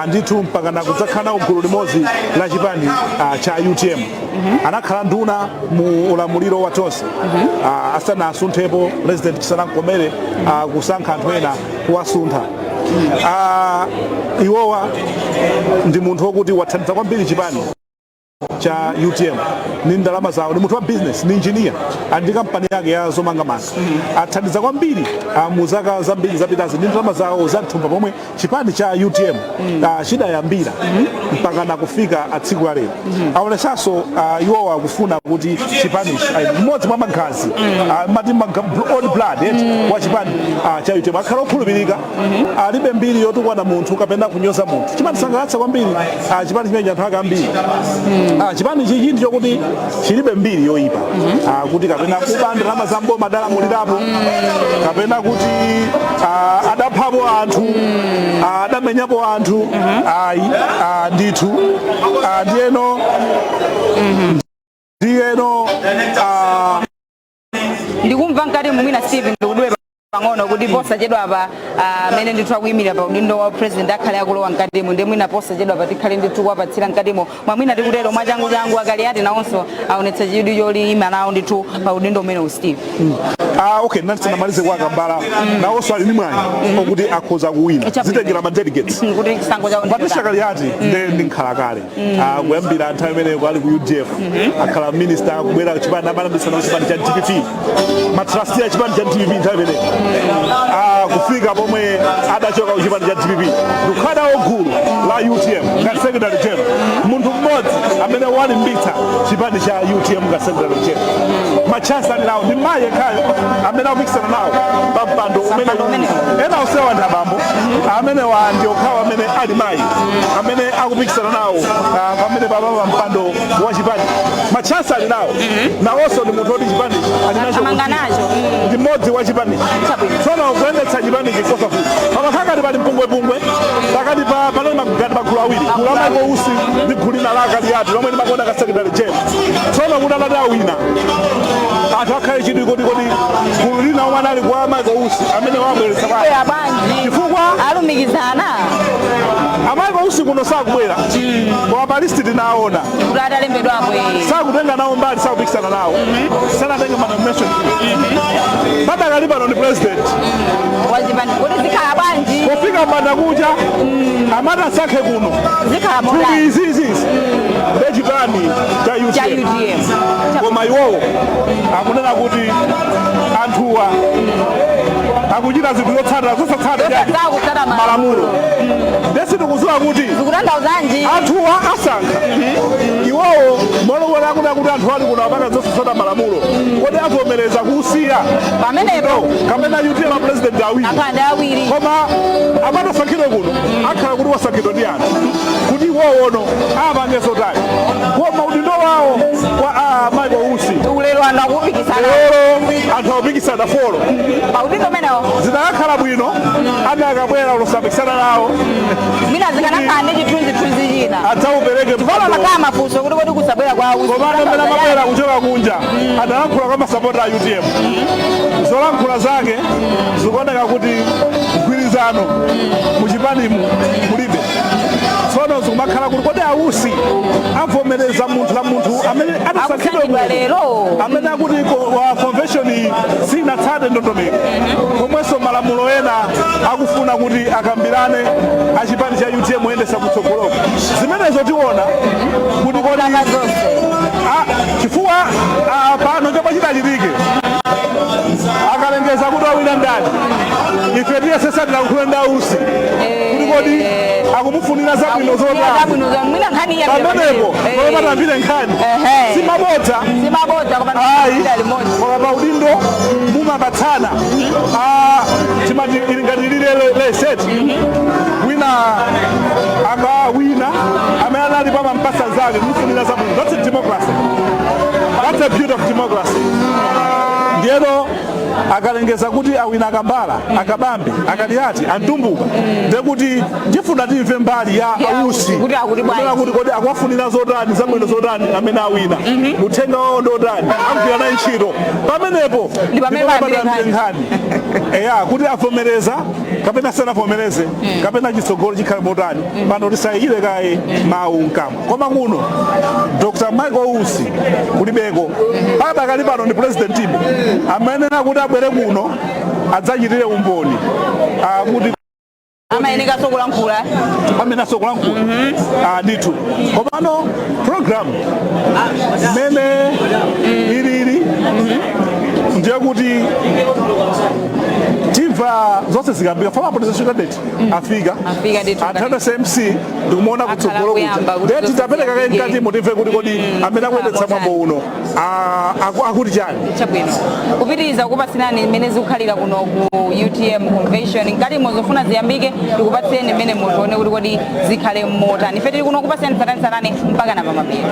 Ndithu mpaka nakudzakhala nawo gulu limodzi la chipani cha UTM. Anakhala nduna mu ulamuliro wa Tonse asanasunthepo President chisanamkomere kusankha anthu ena kuwasuntha. Iwowa ndi munthu wokuti wathandiza kwambiri chipani cha UTM ni ndalama zawo. Ni munthu wa business, ni engineer, ali ndi kampani yake ya zomangamanga. Athandiza kwambiri mu zaka zambiri zapitazi ndi ndalama zawo za mthumba pomwe chipani cha UTM chidayambira mpaka na kufika atsiku la lero. Aonesanso iwowa akufuna kuti chipanichi, mmodzi mwa magazi, mati old blood wa chipani cha UTM, akhala okhulupirika, alibe mbiri yotukwana munthu kapena kunyoza munthu. Chimatisangalatsa kwambiri chipani chimene anthu ake ambiri. Chipani chichi ndi chokuti chilibe mbiri yoyipa, kuti kapena kuba ndalama za mboma adalamulirapo, kapena kuti adaphapo anthu, adamenyapo anthu, ayi. Ndithu ndiyeno Ndikumva mkati mwina, Steve, ndikudwe pang'ono kuti posachedwa apa amene ndithu akuyimirira pa udindo wa president akhale akulowa mkatimo, ndi mwina posachedwa pa tikhale ndithu kuwapatsira mkatimo mwamwina. Tikutero mwachangu changu, aKaliati nawonso aonetsa chidwi choliyima nawo ndithu pa udindo umenewu, Steve. Okay, ndinamalize kwa Akambala. Nawonso ali ndi mwayi okuti akhoza kuwina, zitengera ma delegates kuti chisankho chawo ndi Patricia Kaliati nde ndi nkhalakale. Kuyambira nthawi imeneyo ali ku UDF, akhala minister, kubwera chipani, amayambitsana chipani cha DPP, ma trustee a chipani cha DPP nthawi imeneyo, kufika pomwe adachoka ku chipani cha DPP ndikukhala gulu la UTM ngati secretary general, munthu mmodzi amene walimbitsa chipani cha UTM ngati secretary general. Ma chance ali nawo, ndi mayi yekhayo amene akupikisana nawo pa mpando umene. Ena onsewa ndi abambo, amene wa ndi okhawo amene ali mayi amene akupikisana nawo pamene papa pa mpando wa chipani. Ma chance ali nawo, nawonso ndi munthu woti chipani ali nacho, Amanga nacho. Ndi mmodzi wa chipani. Tsono kuyendetsa chipani chikosafuta pamakhala pali mpungwepungwe pakati pa panali ngati magulu awiri, gulu la Michael Usi ndi gulu lina la Kaliati lomwe limakonda ka secretary general. Tsono kuti anati awina, anthu akhale chidwi kodi gulu lina omwe anali kwa Michael Usi amene wabweretsa Bwera bwanji? Chifukwa Alumikizana. A Michael Ausi kuno sakubwera, koma pa list tinaona kuti atalembedwapo. Sakutenga nawo mbali, sakupikisana nawo, sanatenge ma nomination. Padakali pano ndi president wachipani, kuti zikhala bwanji? Pofika mbanda kucha amati asankhe kuno zikhala thupi motani? Izizizi ndechipani cha cha UTM. UTM. Koma iwowo akunena kuti anthuwa akuchita zinthu zotsatira zosatsata Zosatsata malamulo. Ndesi tikudziwa kuti zikutanthauzanji. Anthuwa asankha iwowo molowera akuti kuti anthu ali kuno apanga zosatsata malamulo, kodi avomereza kusiya pamenepo kapena UTM president awiri? Akhanda awiri. Koma amatosankhidwe kuno akhala kuti wasankhidwa ndi anthu, kuti iwowono apange zotani? Koma udindo wawo wa Michael Usi ulero anthu akupikisana. Lero anthu akupikisana four paudindo umenewo. Zidakakhala bwino ati akabwera ulosapikisana nawo. Mwina zikanakhala ndi chithunzithunzi china. Adzaupereke. Koma makhala mafunso kuti kodi kusabwera kwa Ausi Komano mmene amabwera kuchoka kunja adalankhula kwa masapota a UTM. Zolankhula zake zikuoneka kuti mgwirizano muchipanimu mulibe. Tsono zikumakhala kuti kodi Ausi avomereza munthu la munthu amene adasankhidwe Akusankhidwa muno, lero. Amene akuti wa convention sinatsate ndondomeko, komwenso malamulo ena akufuna kuti akambirane achipani cha UTM oyendesa kutsogoloko. Zimenezo tiona kuti kodi chifukwa pano chomwe chitachitike, akalengeza kuti awina ndani, ife tiyesesa tilankhule ndi Ausi kuti kodi akumufunira zabwino zotani. Zabwino za mwina nkhani iya. Pamenepo pamene patambire nkhani simabodza. Simabodza, koma Ayi. limodzi. Koma pa udindo mumapatsana. Timati ili ngati lile leseti wina akawina, amene anali pamampasa zake mufunira zabwino. That's a democracy, that's the beauty of democracy. Ndiyeno akalengeza kuti awina Akambala, Akabambe, Akaliati, Antumbuka, ndekuti ndifuna timve mbali ya Ya Ausi kuti akuti bwanji. Kunena kuti kodi akuwafunira zotani, zabwino zotani amene awina, uthenga wawo ndotani, agwira naye ntchito pamenepo. Ndi pamene ndipo payambire patambire nkhani eya, kuti avomereza kapena sanavomereze, kapena chitsogolo chikhale motani. Pano tisayikire kaye mawu mkamwa, koma kuno Dr Michael Usi kulibeko. Padakali pano ndi president ibe amene akuti abwere kuno adzachitire umboni kuti Amayeneka sokulankhula. Pamene asokulankhula ndithu. Komano program mmene ilili ndiye kuti timva zonse zikambika. Former presidential candidate afika. Afika ndithu. Anthu SMC ndikumuona kutsogolo kuyamba kuja. kuti Ndiye zonse titapereka kaye ziyambike. mkatimo timve kuti kodi amene akuyendetsa mwambo uno akuti chani. Chabwino, kupitiriza kupatsirani mmene zikukhalira kuno ku UTM convention. Mkatimo zofuna ziyambike, tikupatsireni mmene mutione kuti kodi zikhale motani. Ife tili kuno kupatsirani tsatanetsatane mpaka na pamapeto.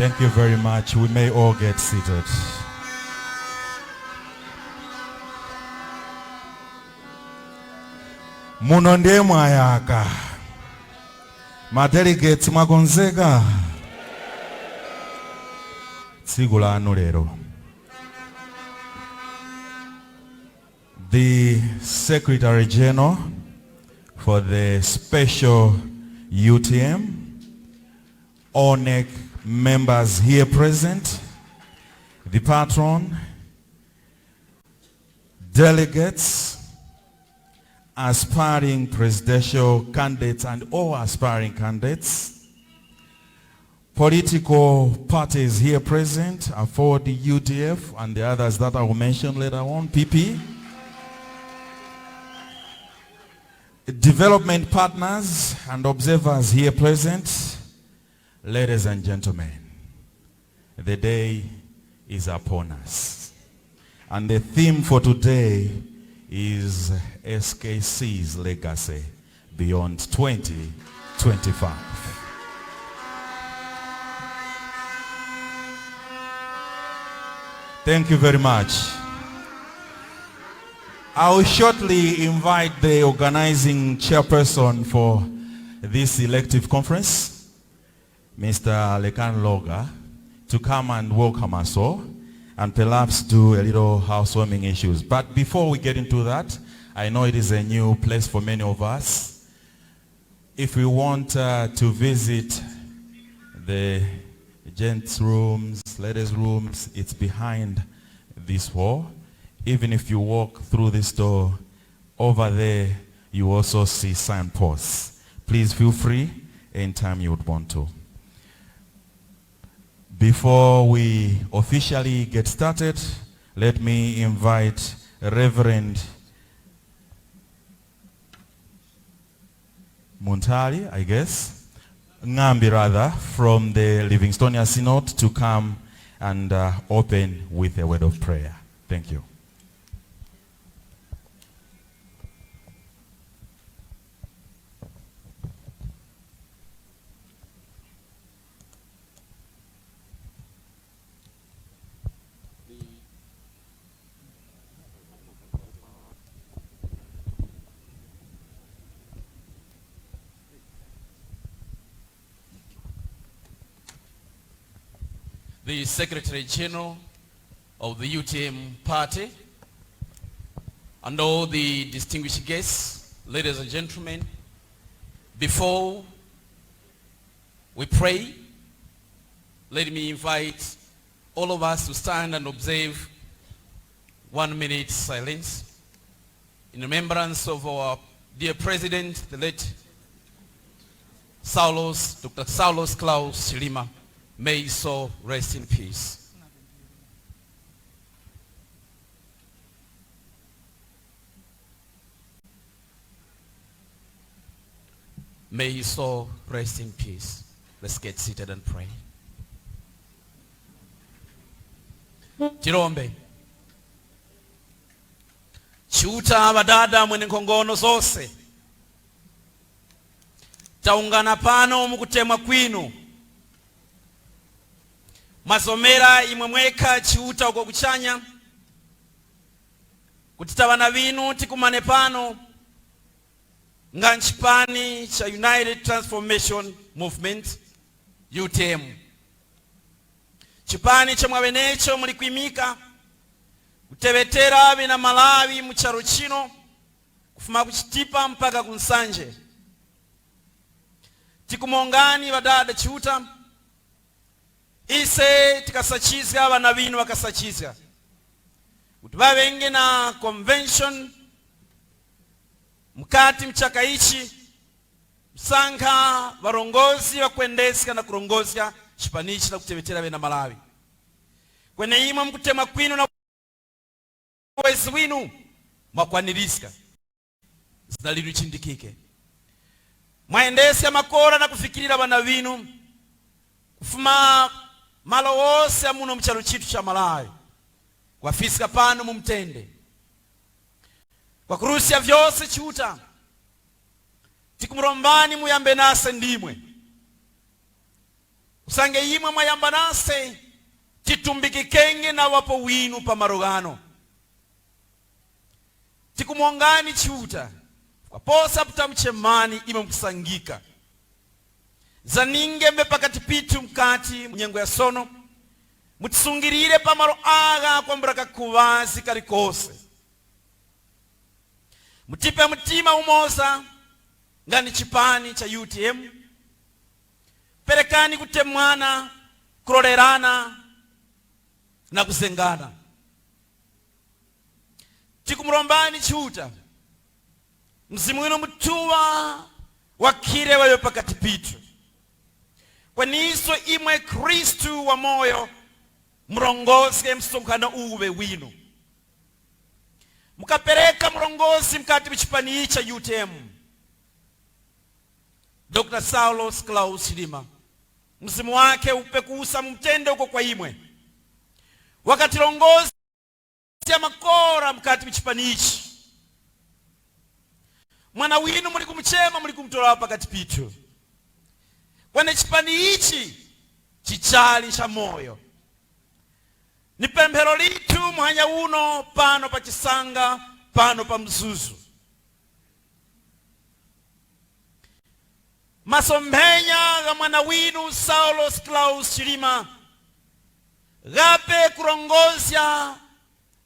Thank you very much. We may all get seated. Muno ndiye mwayaka. Madelegates mwakonzeka? Tsiku lanu lero. The Secretary General for the special UTM, all NEC members here present, the patron, delegates, aspiring presidential candidates and all aspiring candidates, political parties here present, AFORD, UDF, and the others that I will mention later on, PP, development partners and observers here present, ladies and gentlemen, the day is upon us. And the theme for today is SKC's legacy beyond 2025. Thank you very much. I will shortly invite the organizing chairperson for this elective conference, Mr. Lekan Loga, to come and welcome us all and perhaps do a little housewarming issues. But before we get into that, I know it is a new place for many of us. If we want to visit the gents' rooms, ladies' rooms, it's behind this wall. Even if you walk through this door, over there, you also see signposts. Please feel free anytime you would want to. Before we officially get started, let me invite Reverend Muntali, I guess, Ngambi rather, from the Livingstonia Synod to come and open with a word of prayer. Thank you. The Secretary General of the UTM Party, and all the distinguished guests, ladies and gentlemen, before we pray, let me invite all of us to stand and observe 1 minute silence in remembrance of our dear President, the late Dr. Saulos Klaus Chilima. May his soul rest in peace. May his soul rest in peace. Let's get seated and pray. Chirombe. Chiuta badada mwene nkhongono zonse. Taungana pano mukutemwa kwinu. Masomera imwe mweka chiuta uko kuchanya. Kutita bana binu tikumane pano. Nga nchipani cha United Transformation Movement UTM. Chipani cha mwabenecho mulikuimika kutebetera bina Malawi mucharo chino kufuma kuchitipa mpaka kunsanje. Tikumongani badada chiuta ise tikasachizga bana binu bakasachizga kuti babenge na convention mkati mchaka ichi msankha varongozi vakuendeseka na kurongozya chipanichi na kutebetera bena Malawi. Kwene imwe mkutema kwinu na wezi winu mwakwanirisika zina linu chindikike mwaendesya makora na kufikirira bana binu kufuma malo wose amuno mchalo chitu cha Malawi kwafisika pano mumtende kwa kurusia vyose chiuta tikumrombani muyambe nase ndimwe Usange imwe mwayamba nase titumbikikenge na wapo winu pamarogano. Tikumwongani Chiuta kwaposa putamchemani imwe mkusangika zaninge mbe pakati pitu mkati munyengo ya sono mutisungirire pamalo aga kwambura kakuvazi kalikose mutipe mtima umoza ngani chipani cha UTM perekani kutemwana kulolerana na kusengana. Tikumrombani Chiuta mzimu wino mtuwa wakire wayo pakati pitu kwaniso imwe Kristu wa moyo mrongoze msonkhano uwe wino mukapereka mrongozi mkati mchipani cha UTM Dr. Saulos Klaus Chilima mzimu wake upekusa mtende uko kwa imwe wakati rongozi ya makora mkati mchipani ichi mwana winu muli kumchema muli kumtola pakati pitu kwane chipani ichi chichali cha moyo ni pemphero litu muhanya uno pano pa Chisanga pano pa Mzuzu masomphenya ga mwana winu Saulos Klaus Chilima gape kurongozya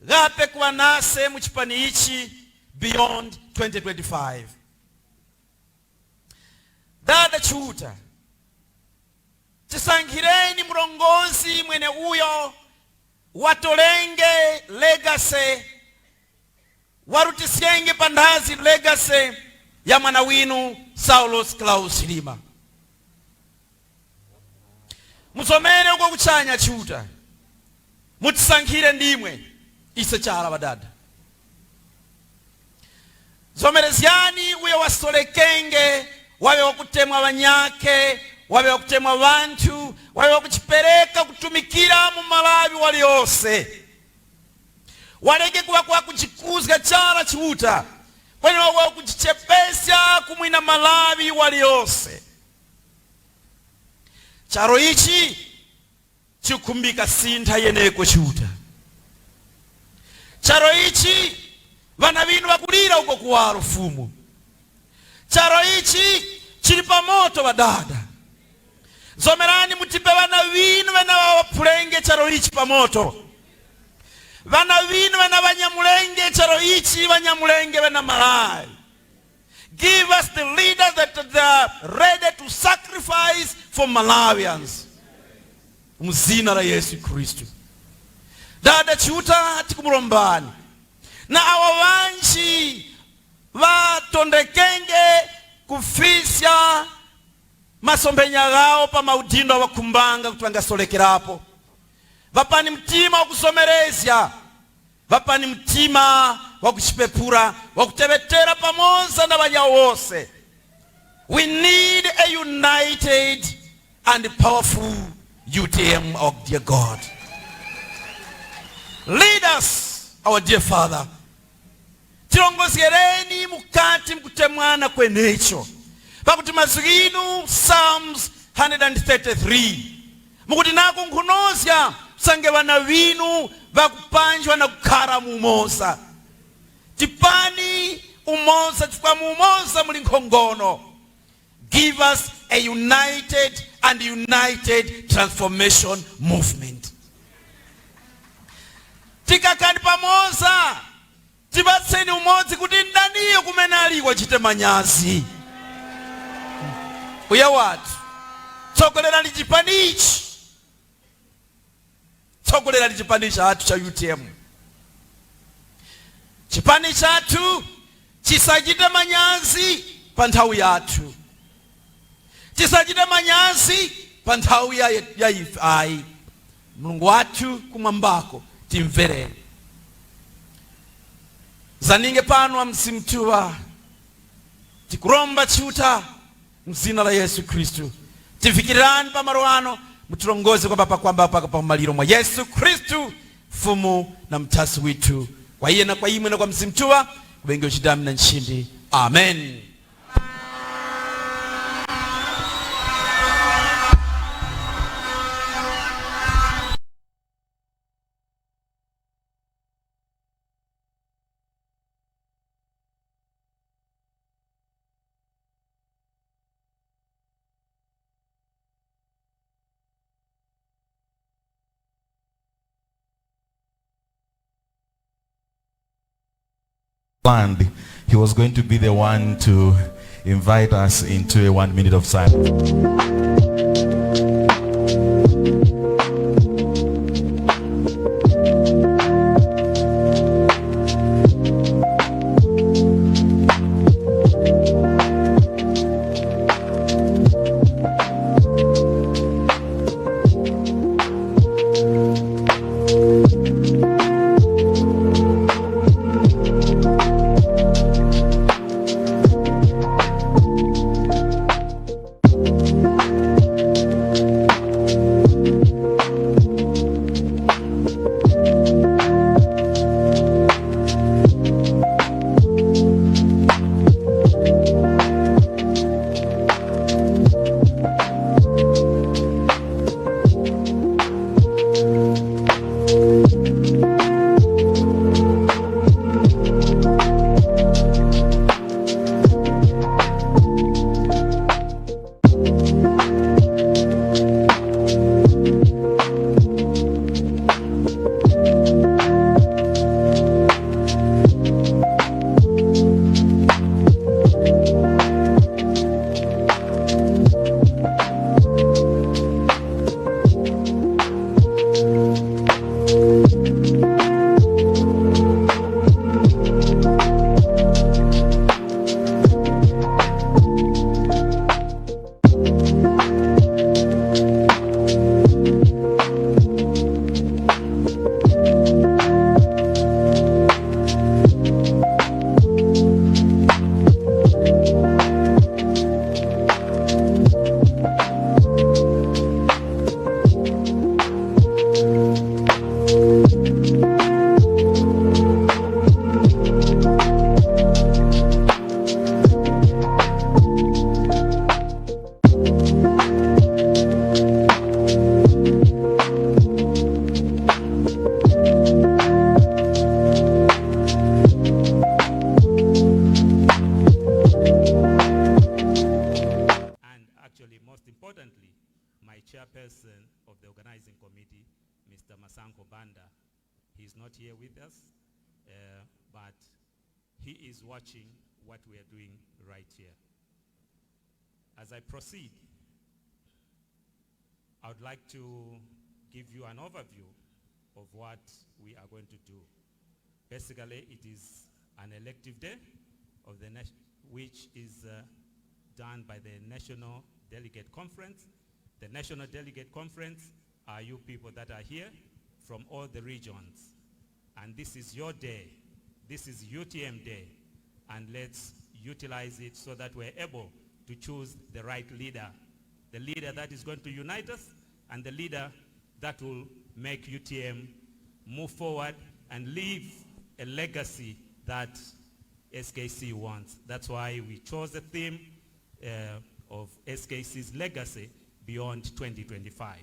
gape kuwanase muchipani ichi beyond 2025. Dada Chiuta tisankhireni mrongozi mwene uyo watolenge legacy warutisienge pandazi legacy ya mwana winu Saulos Klaus Chilima. Musomere uko kuchanya Chiuta mutisankhire ndimwe ise chala badada zomerezyani uyo wasolekenge wawe wakutemwa wanyake wawe wakutemwa wanthu wawe wakuchipereka kutumikira mu Malawi waliyonse waleke kuwa kwa kuchikuzga chala Chiuta kwani wawe kuchichepesya kumwina Malawi waliyonse. Charo ichi chikumbika sintha yeneko Chiuta. Charo ichi vana vinu vakulira uko kuwalo fumu. Charo ichi chili pamoto vadada. Zomerani mutipe vana vinu vana vapulenge charo ichi pamoto. Vana vinu vana vanyamulenge charo ichi vanyamulenge vana Malawi. Give us the leaders that are ready to sacrifice for Malawians. Mzina la Yesu Kristu. Dada Chiuta tikumulombani na awa wanji vatondekenge kufisya masombenya gao pa maudindo wakumbanga kuti vangasolekerapo. Vapani mtima wakusomerezya, vapani mtima wakuchipepura, wakutevetera pamoza na vanya wose. We need a united and powerful UTM, our dear God. Lead us, our dear Father. Tilongozereni mukati mkutemwana kwenecho. Pakuti mazwinu Psalms 133. Mukuti nako nkhunozya sange vana vinu vakupanjwa na kukhara mumoza. Tipani umoza chifukwa mumoza muli nkhongono. Give us a united and united transformation movement. Tikakani pamoza tibatseni umodzi kuti ndaniyo kumene aliko chite manyazi. Uya watu tsogolerani chipanichi, tsogolerani chipani chathu cha UTM. Chipani chathu chisachite manyazi pa nthawi yathu, chisachite manyazi pa nthawi ya ife ayi. Mulungu wathu kumwambako timvereni. Zaninge pano amsimtuwa tikuromba Chiuta mzina la Yesu Kristu. Tifikirirani pamalo ano mutilongoze kwamba pakwamba paka pamaliro mwa Yesu Kristu fumu na mtasi witu. Kwa iye na kwa imwe na kwa msimtuwa kubenge uchidami na nshindi. Amen. Planned, he was going to be the one to invite us into a 1 minute of silence. And actually, most importantly, my chairperson of the organizing committee, Mr. Masanko Banda. He is not here with us, but he is watching what we are doing right here. As I proceed, I would like to give you an overview of what we are going to do. Basically, it is an elective day of the which is done by the National Delegate Conference. The National Delegate Conference are you people that are here from all the regions. And this is your day. This is UTM day. And let's utilize it so that we're able to choose the right leader. The leader that is going to unite us and the leader that will make UTM move forward and leave a legacy that SKC wants. That's why we chose the theme of SKC's legacy beyond 2025.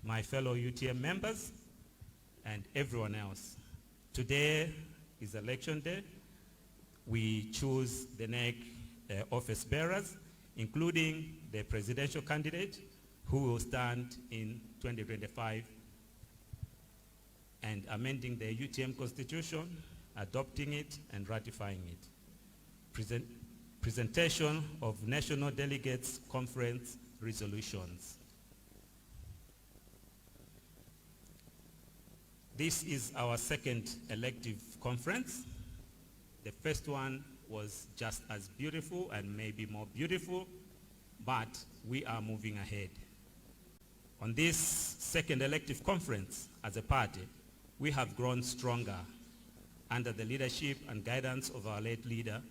My fellow UTM members and everyone else, today is election day. We choose the NEC office bearers, including the presidential candidate who will stand in 2025 and amending the UTM constitution, adopting it and ratifying it. Presentation of National Delegates Conference resolutions. This is our second elective conference. The first one was just as beautiful and maybe more beautiful, but we are moving ahead. On this second elective conference as a party, we have grown stronger under the leadership and guidance of our late leader.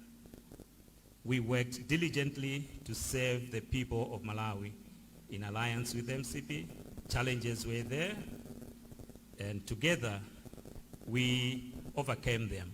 We worked diligently to serve the people of Malawi in alliance with MCP. Challenges were there, and together we overcame them.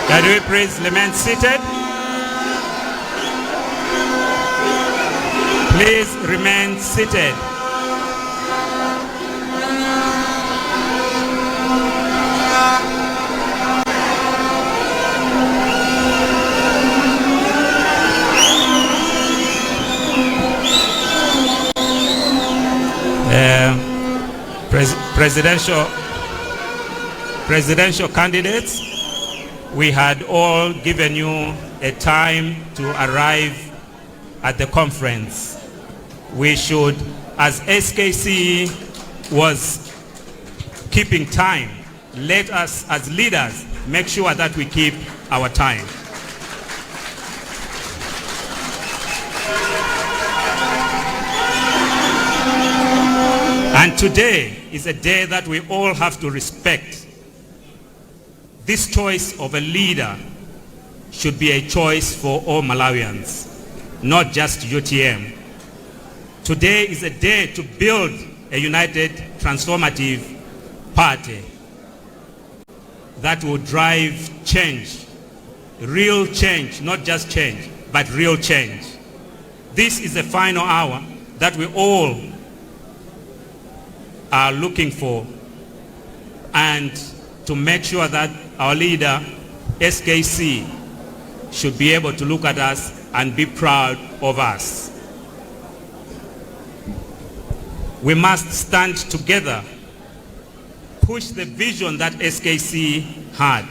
Can we please remain seated? Please remain seated. Presidential candidates, we had all given you a time to arrive at the conference. We should, as SKC was keeping time, let us as leaders make sure that we keep our time. And today is a day that we all have to respect. This choice of a leader should be a choice for all Malawians, not just UTM. Today is a day to build a united, transformative party that will drive change, real change, not just change, but real change. This is the final hour that we all are looking for, and to make sure that our leader, SKC, should be able to look at us and be proud of us. We must stand together, push the vision that SKC had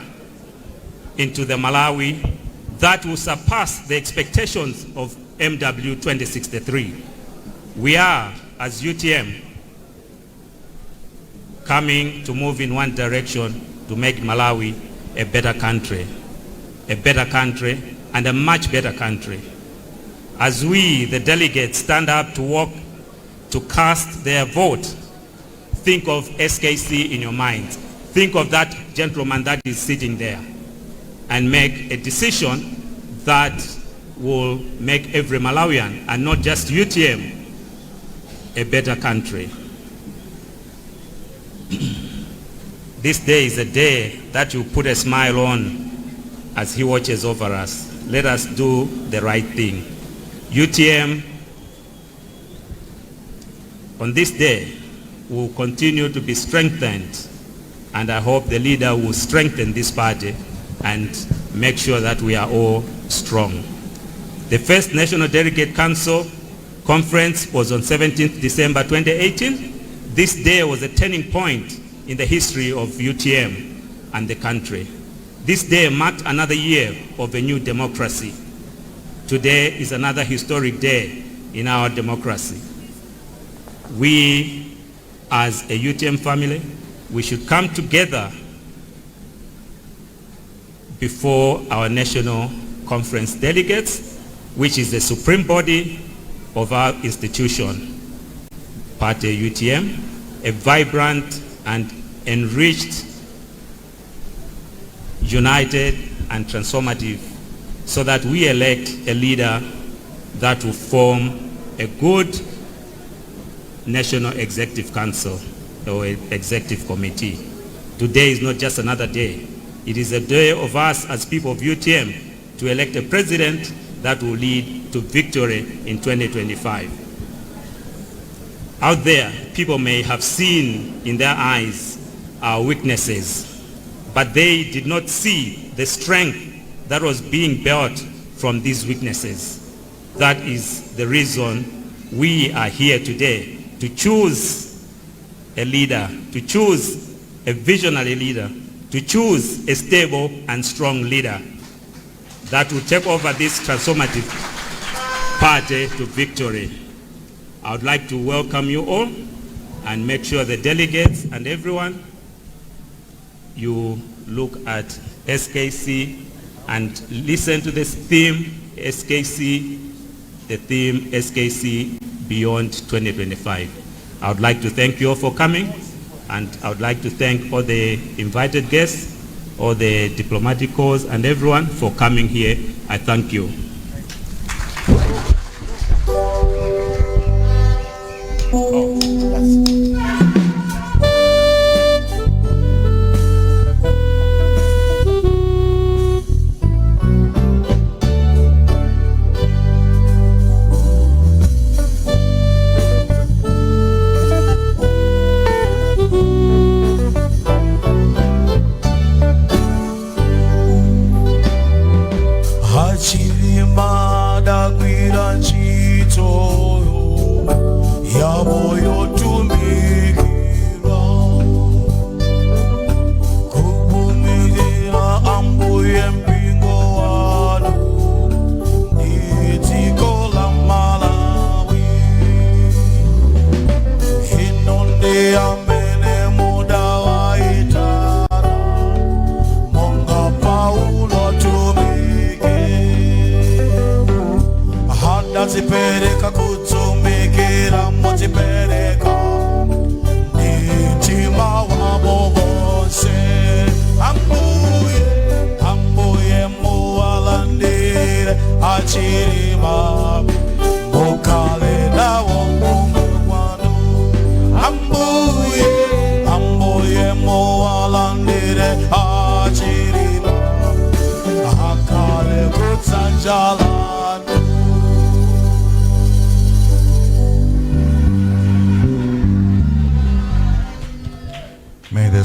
into the Malawi that will surpass the expectations of MW 2063. We are, as UTM, coming to move in one direction to make Malawi a better country, a better country and a much better country. As we, the delegates, stand up to walk to cast their vote, think of SKC in your mind. Think of that gentleman that is sitting there and make a decision that will make every Malawian, and not just UTM, a better country. This day is a day that you put a smile on as he watches over us. Let us do the right thing. UTM, on this day, will continue to be strengthened, and I hope the leader will strengthen this party and make sure that we are all strong. The first National Delegate Council Conference was on 17th December 2018. This day was a turning point in the history of UTM and the country. This day marked another year of a new democracy. Today is another historic day in our democracy. We, as a UTM family, we should come together before our national conference delegates, which is the supreme body of our institution, Party UTM, a vibrant and enriched, united and transformative, so that we elect a leader that will form a good National Executive Council or Executive Committee. Today is not just another day. It is a day of us as people of UTM to elect a president that will lead to victory in 2025. Out there, people may have seen in their eyes our weaknesses, but they did not see the strength that was being built from these weaknesses. That is the reason we are here today, to choose a leader, to choose a visionary leader, to choose a stable and strong leader that will take over this transformative party to victory. I would like to welcome you all and make sure the delegates and everyone, you look at SKC and listen to this theme, SKC, the theme SKC Beyond 2025. I would like to thank you all for coming, and I would like to thank all the invited guests, all the diplomatic corps and everyone for coming here. I thank you.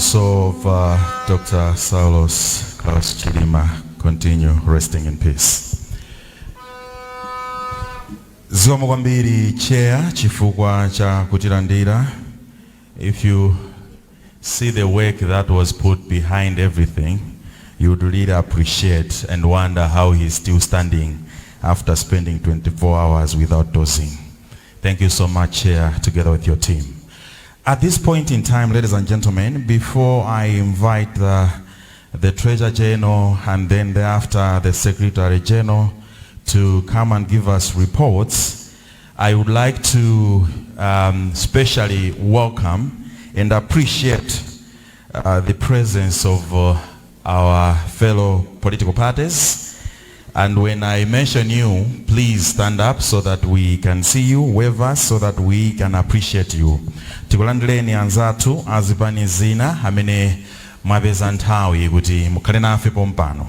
soul of Dr. Saulos Klaus Chilima continue resting in peace. Zikomo kwambiri, Chair, chifukwa cha kutilandira. If you see the work that was put behind everything, you would really appreciate and wonder how he's still standing after spending 24 hours without dozing. Thank you so much, Chair, together with your team. At this point in time, ladies and gentlemen, before I invite the Treasurer General and then thereafter the Secretary General to come and give us reports, I would like to specially welcome and appreciate the presence of our fellow political parties. And when I mention you, please stand up so that we can see you, wave us so that we can appreciate you. Tikulandireni anzathu azipani zina amene mwapeza nthawi kuti mukhale nafe pompano.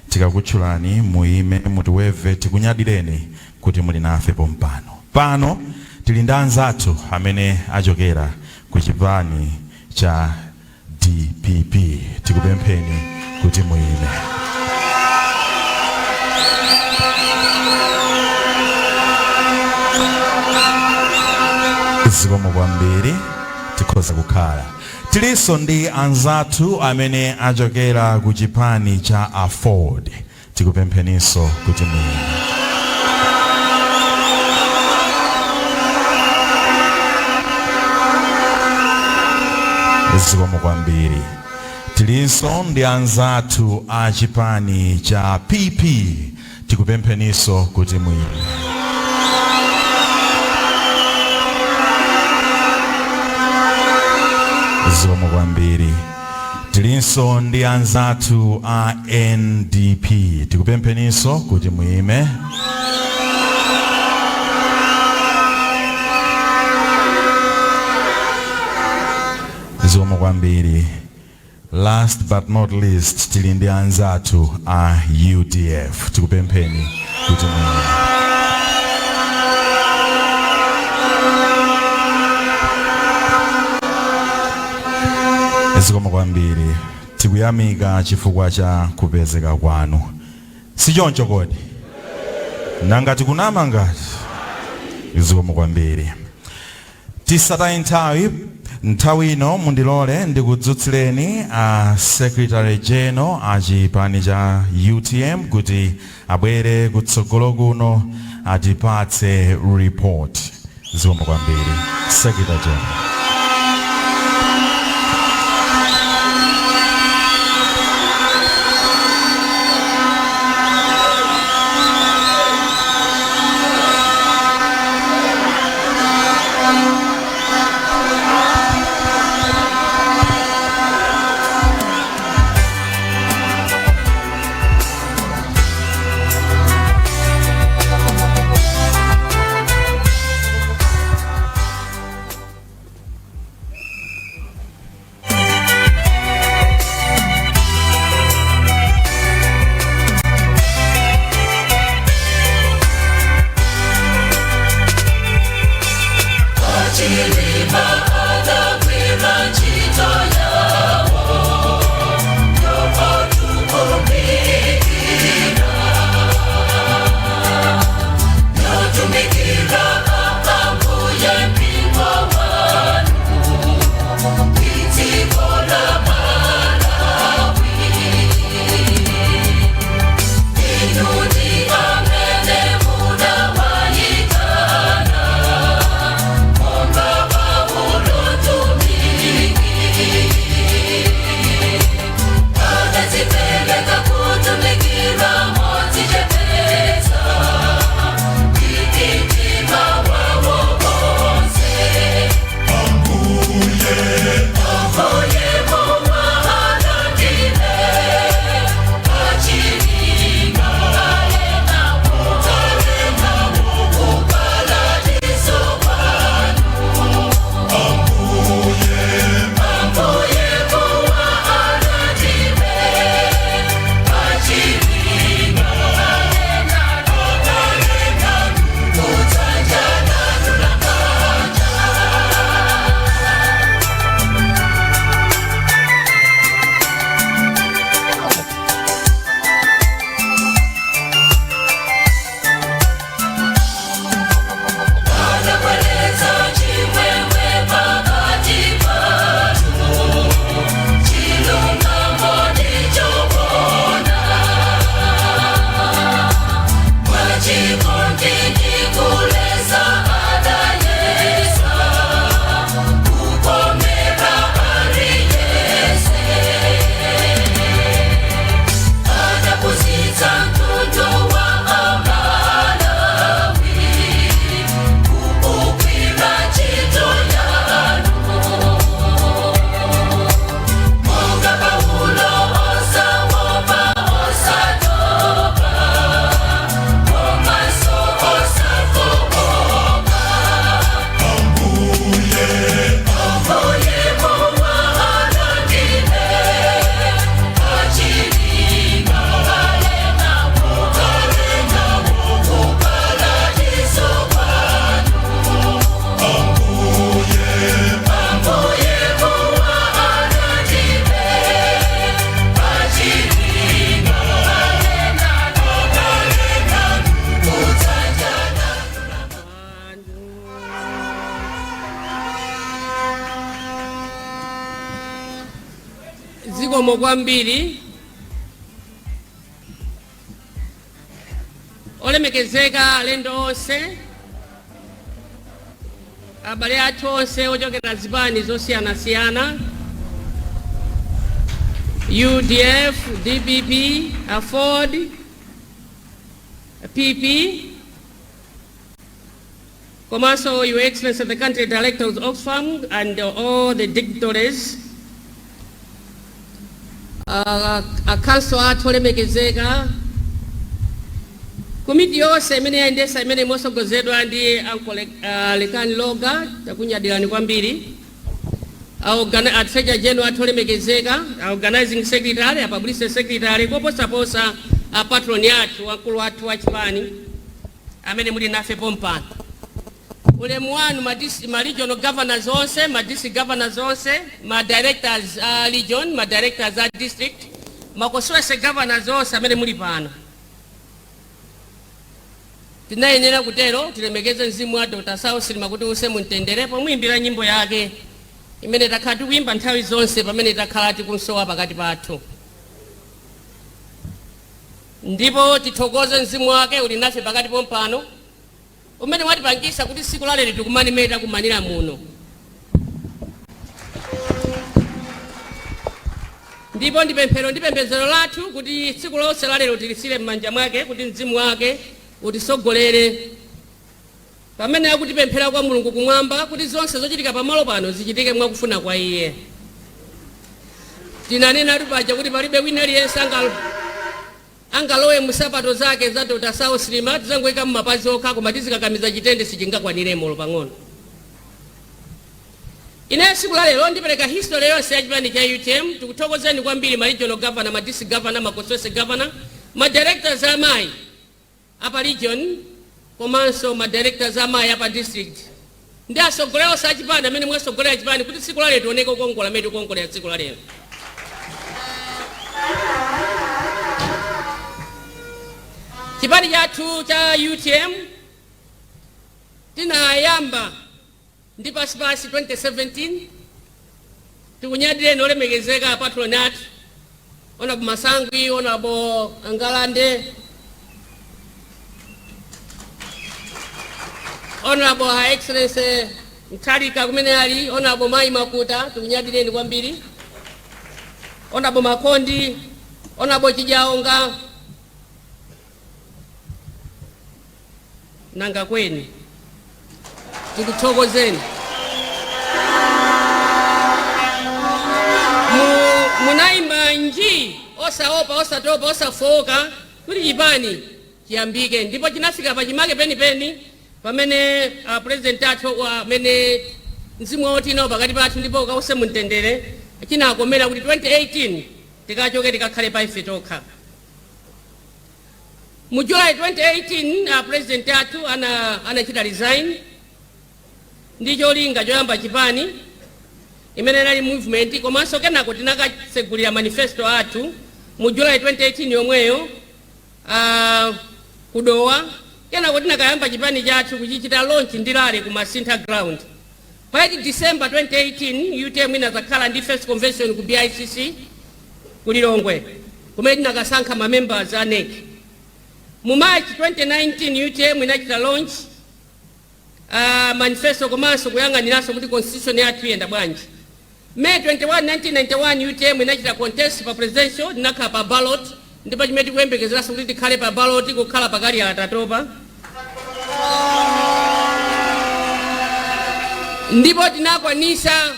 Tikakutchulani muime mutiweve, tikunyadireni kuti muli nafe pompano. Pano tili ndi anzathu amene achokera ku chipani cha DPP. Tikupempheni kuti muime. Zikomo kwambiri, tikhoza kukhala. Tilinso ndi anzathu amene achokera ku chipani cha AFORD. Tikupempheninso kuti muime. Zikomo kwambiri. Tilinso ndi anzathu a chipani cha PP. Tikupempheninso kuti muime. Zikomo kwambiri. Tilinso ndi anzathu a NDP. Tikupempheninso kuti muime. Zikomo kwambiri. Last but not least, tili ndi anzathu a UDF. Tikupempheni kuti muime. Zikomo kwambiri. Tikuyamika chifukwa cha kupezeka kwanu. Sichoncho kodi? Nanga tikunama ngati? Zikomo kwambiri. Tisataye nthawi, nthawi ino mundilole ndikudzutsireni a Secretary General a chipani cha UTM kuti abwere kutsogolo kuno atipatse report. Zikomo kwambiri, Secretary General. Zikomo kwambiri. Olemekezeka alendo onse, abale athu onse ochokera zipani zosiyanasiyana, UDF, DPP, AFORD, PP, komanso Your Excellency the Country Director of Oxfam and all the dignitaries, akhanso athu olemekezeka, komiti yonse imene yayendesa, imene mosogozedwa ndi Uncle Lekani Loga, takunyadirani kwambiri. A Treasurer General athu olemekezeka, a organizing secretary, a publicity secretary, koposaposa a patron athu, akulu athu a chipani amene muli nafe pompano, ulemu wanu. Ma regional governors onse, ma district governors onse, ma directors a region, ma directors a district, ma constituency governors onse amene muli pano, tinayenera kutero tilemekeze mzimu wa Dr. Saulos Chilima kuti uuse mumtendere pomuimbira nyimbo yake imene takhala tikuyimba nthawi zonse pamene takhala tikunsowa pakati pathu. Ndipo tithokoze mzimu wake uli nafe pakati pompano, umene watipangisa kuti tsiku lalero tikumane mmene takumanira muno. Ndipo ndi pemphero ndi pembedzero lathu kuti tsiku lonse lalero tilisire m'manja mwake, kuti mzimu wake utisogolere pamene akutipemphera kwa Mulungu kumwamba, kuti zonse zochitika pamalo pano zichitike mwakufuna kwa iye. Tinanena paja kuti palibe wina aliyense angalowe musapato zake za Dr. Saulos Chilima. Tizangoyika mmapazi okha, koma tizikakamiza chitende sichingakwaniremo pang'ono. Ine tsiku la lero ndipereka history yonse ya chipani cha UTM. Tikuthokozeni kwambiri ma regional governor, ma district governor, ma constituency governor, ma directors amayi apa region komanso ma directors amayi apa district, ndi atsogoleri onse achipani amene mwasogolera chipani kuti tsiku la lero tioneke kukongola amene tikukongolera tsiku la lero. Chipani chathu cha UTM tinayamba ndi pasipasi 2017. Tikunyadireni olemekezeka apatron athu, Honorable Masangwi, Honorable Angalande, Honorable Her Excellency Mthalika kumene ali, Honorable Mai Makuta, tikunyadireni kwambiri, Honorable Makondi, Honorable Chijaonga, nanga kweni, tikuthokozeni. Munayima nji osaopa, osatopa, osafoka kuti chipani chiyambike, ndipo chinafika pachimake penipeni pamene president athu amene mzimu wawo tinawo pakati pathu ndipo ukause mumtendere, chinakomera kuti 2018 tikachoke tikakhale pa ife tokha. Mu July 2018 president athu anachita resign ndi cholinga choyamba chipani imene inali movement, komanso kenako tinakatsegulira manifesto athu mu July 2018 yomweyo kudowa. Kenako tinakayamba chipani chathu kuchichita launch ndi rally ku Masintha ground. Pa 8 December 2018 UTM inadzakhala ndi first convention ku BICC ku Lilongwe, kumene tinakasankha ma members a NEC. Mu March 2019 UTM inachita launch manifesto komanso kuyang'aniranso kuti constitution yathu iyenda bwanji. May 21 1991 UTM inachita contest pa presidential, tinakhala pa ballot, ndipo chimene tikuyembekezeranso kuti tikhale pa ballot, kukhala pakali atatopa, ndipo tinakwanisa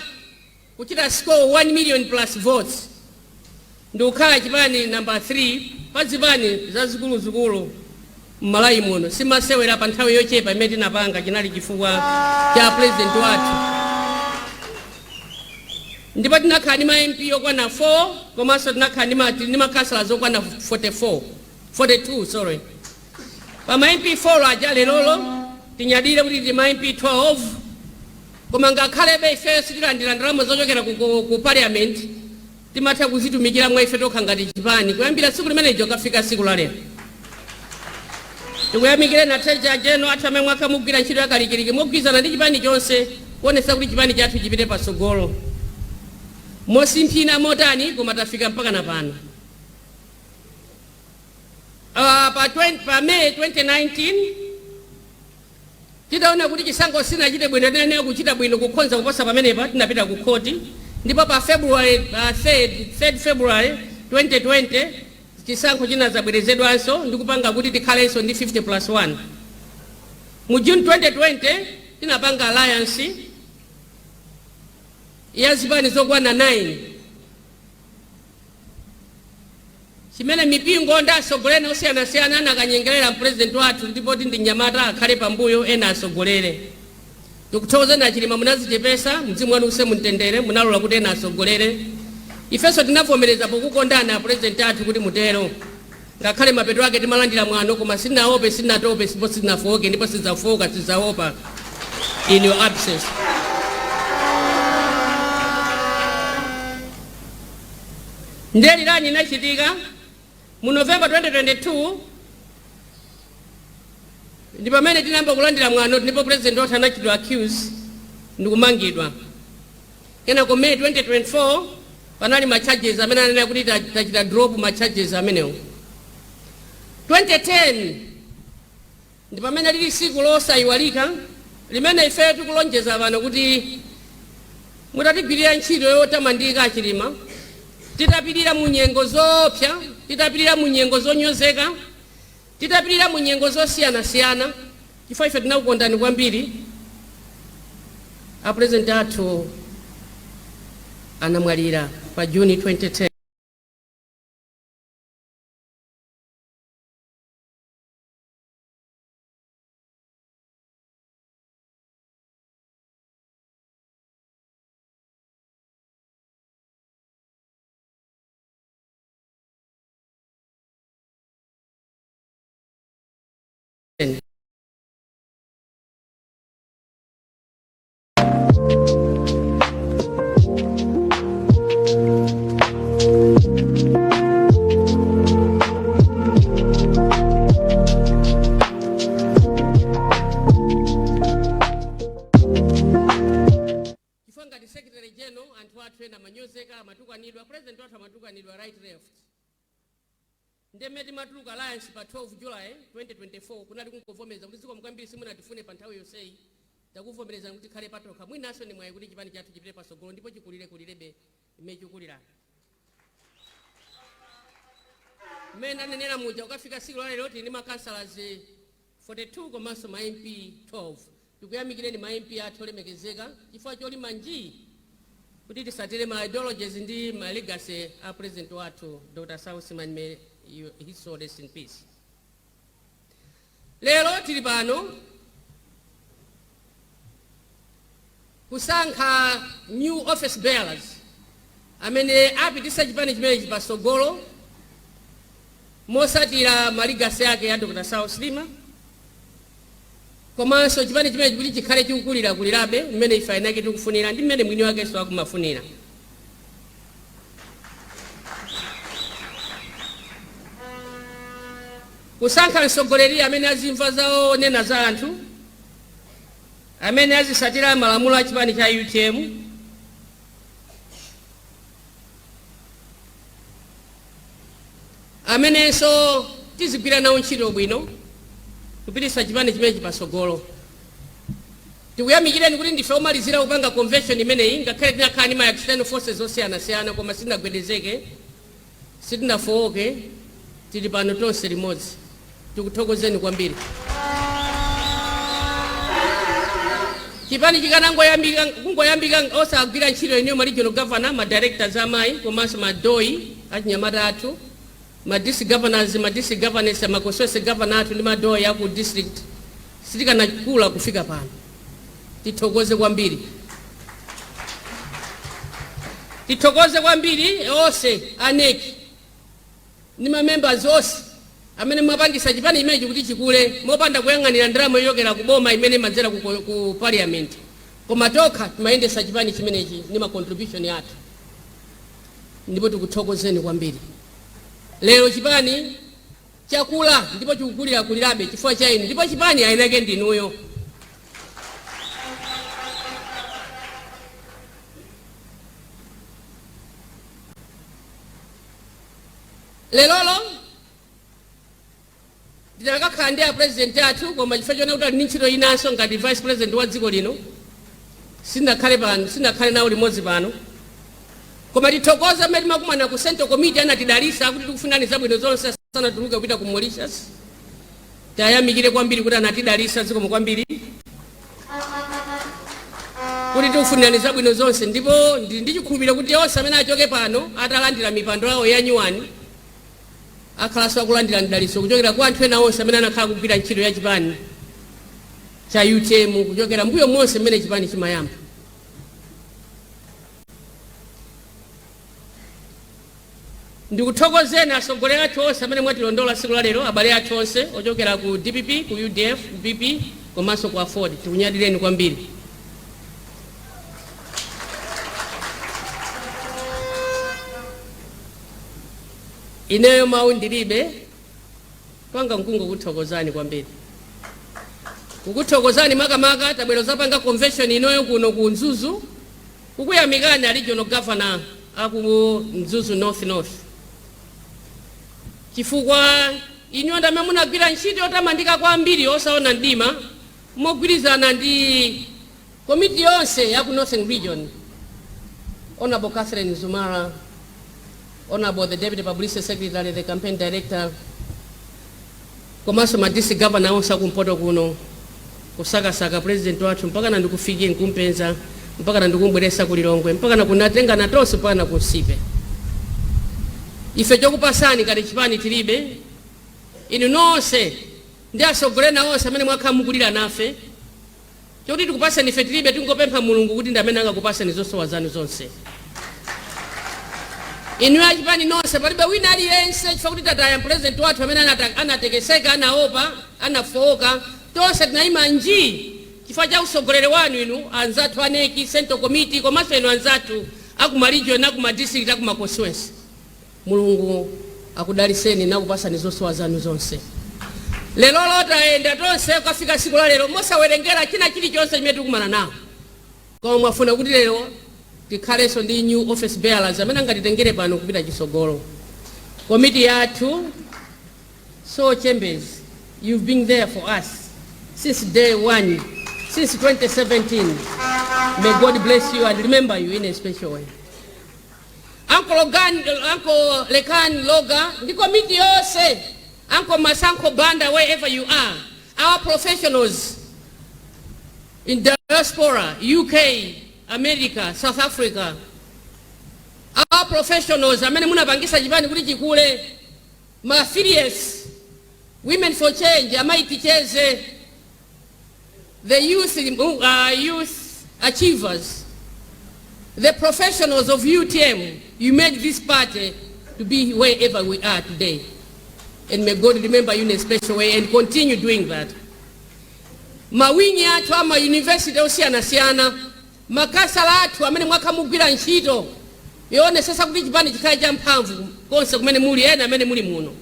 kuchita score 1 million plus votes ndikukhala chipani number 3 pa zipani zazikuluzikulu m'Malawi muno. Simasewera pa nthawi yochepa imene tinapanga, chinali chifukwa cha president wathu. Ndipo tinakhala ndi ma MP okwana 4, komanso tinakhala ndi ma councillors okwana 44, 42, sorry. Pa ma MP 4 aja, lerolo tinyadire kuti ndi ma MP 12. Koma ngakhalebe ifeyo sitilandira ndalama zochokera ku parliament, timatha kuzitumikira mwa ife tokha ngati chipani kuyambira tsiku limenejo kafika tsiku la lero. Tikuyamikire na Treasurer General athu amene mwakha mugwira ntchito yakalikiliki mogwirizana ndi chipani chonse kuonetsa kuti chipani chathu chipite patsogolo. Mosimphina motani, koma tafika mpaka na pano. Pa May 2019 titaona kuti chisankho sinachite bwino, tinayenera kuchita bwino kukhonza kuposa pamenepa, tinapita ku khoti. Ndipo pa February, pa 3rd February 2020 chisankho chinazabwerezedwanso ndi kupanga kuti tikhalenso ndi 50 plus 1. Mu June 2020 tinapanga alliance ya zipani zokwana 9, chimene mipingo ndi atsogoleri osiyanasiyana anakanyengerera president wathu, ndipo ti ndi mnyamata, akhale pambuyo, ena asogolere. Tikuthokozeni Achilima, munazichepesa, mzimu wanu use mumtendere, munalola kuti ena asogolere. Ifenso tinavomereza pokukondana president athu kuti mutero, ngakhale mapeto ake timalandira mwano, koma sinaope, sinatope, ndipo sinafoke, ndipo sidzafoka, sidzaopa in your absence. Ndiye rerun inachitika mu November 2022, ndi pamene tinayamba kulandira mwano, ndipo president wathu anachitidwa accuse ndikumangidwa. Kenako May 2024 panali ma charges amene ananena kuti tachita drop ma charges amenewo. 2010 ndi pamene lili siku losayiwalika limene ife tikulonjeza pano kuti mutatigwirira ntchito yotamandika Achilima, titapirira mu nyengo zoopsa, titapirira mu nyengo zonyozeka, titapirira mu nyengo zosiyanasiyana, chifukwa ife tinakukondani kwambiri, a president athu anamwalira pa Juni 2010. Chifukwa ngati secretary general, anthu athu ena amanyozeka, amatukanidwa, president wathu amatukanidwa right, left. Ndeme timatuluka alliance pa 12 July 2024, kunali kungovomereza kuti zikomo kwambiri, simunatifune pa nthawi yonseyi, takuvomerezani kuti tikhale patokha. Mwinanso ni mwayi kuti chipani chathu chipite pasogolo ndipo chikulire kulirebe mmene chikulira. Mmene anenera muja, ukafika siku la lero tili ndi ma councillors 42 komanso ma MP 12. Tikuyamikireni ma MP athu olemekezeka chifukwa cholima njii kuti tisatire ma ideologies ndi ma legacy a president wathu Dr. Saulos, may his soul rest in peace. Lero tili pano kusankha new office bearers amene apitisa chipani chimenechi pasogolo mosatira ma legacy ake ya Dr. Saulos Chilima, komanso chipani chimenechi kuti chikhale chikukulirakulirabe mmene ife ainake tikufunira ndi mmene mwini wakenso akumafunira. Kusankha mtsogoleri amene azimva zaonena za anthu, amene azisatira malamulo a chipani cha UTM, amenenso tizigwira nawo ntchito bwino kupitisa chipani chimenechi pasogolo. Tikuyamikireni kuti ndife omalizira kupanga convention imeneyi, ngakhale tinakhala ndi ma external forces osiyanasiyana, koma sitinagwedezeke, sitinafowoke, tili pano tonse limodzi. Tikuthokozeni kwambiri. Chipani chikanangoyambika kungoyambika osagwira ntchito iniyo, ma regional governor, ma directors amayi, komanso ma DOY achinyamata athu, ma district governors, ma district governors, ma constituency governor athu ndi ma DOY aku district, sitikanakula kufika pano. Tithokoze kwambiri, tithokoze kwambiri onse a NEC ndi ma members onse amene mwapangisa chipani chimenechi kuti chikule mopanda kuyang'anira ndalama yochokera ku boma imene imadzera ku parliament, koma tokha timayendesa chipani chimenechi ndi ma contribution athu, ndipo tikuthokozeni kwambiri. Lero chipani chakula ndipo chikukulirakulirabe chifukwa cha inu, ndipo chipani ainake ndinuyo. Lerolo ndinakakhala ndi a president athu, koma chifukwa chona kuti ali ndi ntchito inanso ngati vice president wa dziko lino, sinakhale pano, sinakhale nawo limodzi pano. Koma tithokoze amene timakumana ku Central Committee, anatidalisa kuti tikufunani zabwino zonse asanatuluke kupita ku Mauritius. Tayamikire kwambiri kuti anatidalisa, zikomo kwambiri, kuti tikufunirani zabwino zonse. Ndipo ndili ndi chikhulupiriro kuti onse amene achoke pano atalandira mipando yawo ya nyuwani akhalanso akulandira mdaliso kuchokera kwa anthu ena onse amene anakhala kugwira ntchito ya chipani cha UTM kuchokera mbuyo monse mmene chipani chimayamba. Ndikuthokozeni atsogoleri athu onse amene mwatilondola tsiku la lero, abale athu onse ochokera ku DPP, ku UDF, ku PP komanso ku AFORD, tikunyadireni kwambiri. Ineyo mawu ndilibe, panga nkungokuthokozani kwambiri, kukuthokozani makamaka tabwera zapanga convention inoyo kuno ku Mzuzu, kukuyamikani a regional governor aku Mzuzu North North, chifukwa inuyo ndi amene munagwira ntchito yotamandika kwambiri osaona mdima, mogwirizana ndi komiti yonse ya ku Northern Region, Honorable Catherine Zumara, Honorable the Deputy Publicity Secretary, the Campaign Director, komanso ma district governor onse akumpoto kuno, kusakasaka president wathu mpaka na ndikufikie nkumpeza, mpaka na ndikumbweresa ku Lilongwe, mpaka na kunatengana tonse mpaka na ku Nsipe. Ife chokupasani ngati chipani tilibe. Inu nonse ndi atsogoleri onse amene mwakhala mukulira nafe, choti tikupaseni ife tilibe. Tingopempha Mulungu kuti ndi amene angakupaseni zosowa zanu zonse. Inu achipani nonse, palibe wina aliyense, chifukwa kuti tataya president wathu amene anatekeseka, anaopa, anafowoka, tonse tinayima nji chifukwa cha usogoleri wanu, inu anzathu a NEC, Central Committee, komanso inu anzathu akuma region, akuma district, akuma constituency. Mulungu akudaliseni nakupasani zosowa zanu zonse. Lero tayenda tonse kukafika siku la lero mosawerengera china chilichonse chimene tikukumana nawo, koma mwafuna kuti lero tikhalenso ndi new office bearers amene angatitengere pano kupita chisogolo. Komiti yathu, so Chambers, you've been there for us since day one, since 2017. May God bless you and remember you in a special way. Uncle Logan, Uncle Lekan Loga ndi komiti yonse, Uncle Masankho Banda, wherever you are, our professionals in diaspora, UK, America, South Africa, our professionals amene munapangisa chipani kuti chikule, ma affiliates, Women for Change, Amayi Ticheze, the youth achievers, the professionals of UTM, you made this party to be wherever we are today. And may God remember you in a special way and continue doing that. Ma wing athu ama university osiyanasiyana, makasala athu amene mwakhamugwira ntchito yoonetsetsa kuti chipani chikhale cha mphamvu konse kumene muli, ena amene muli muno,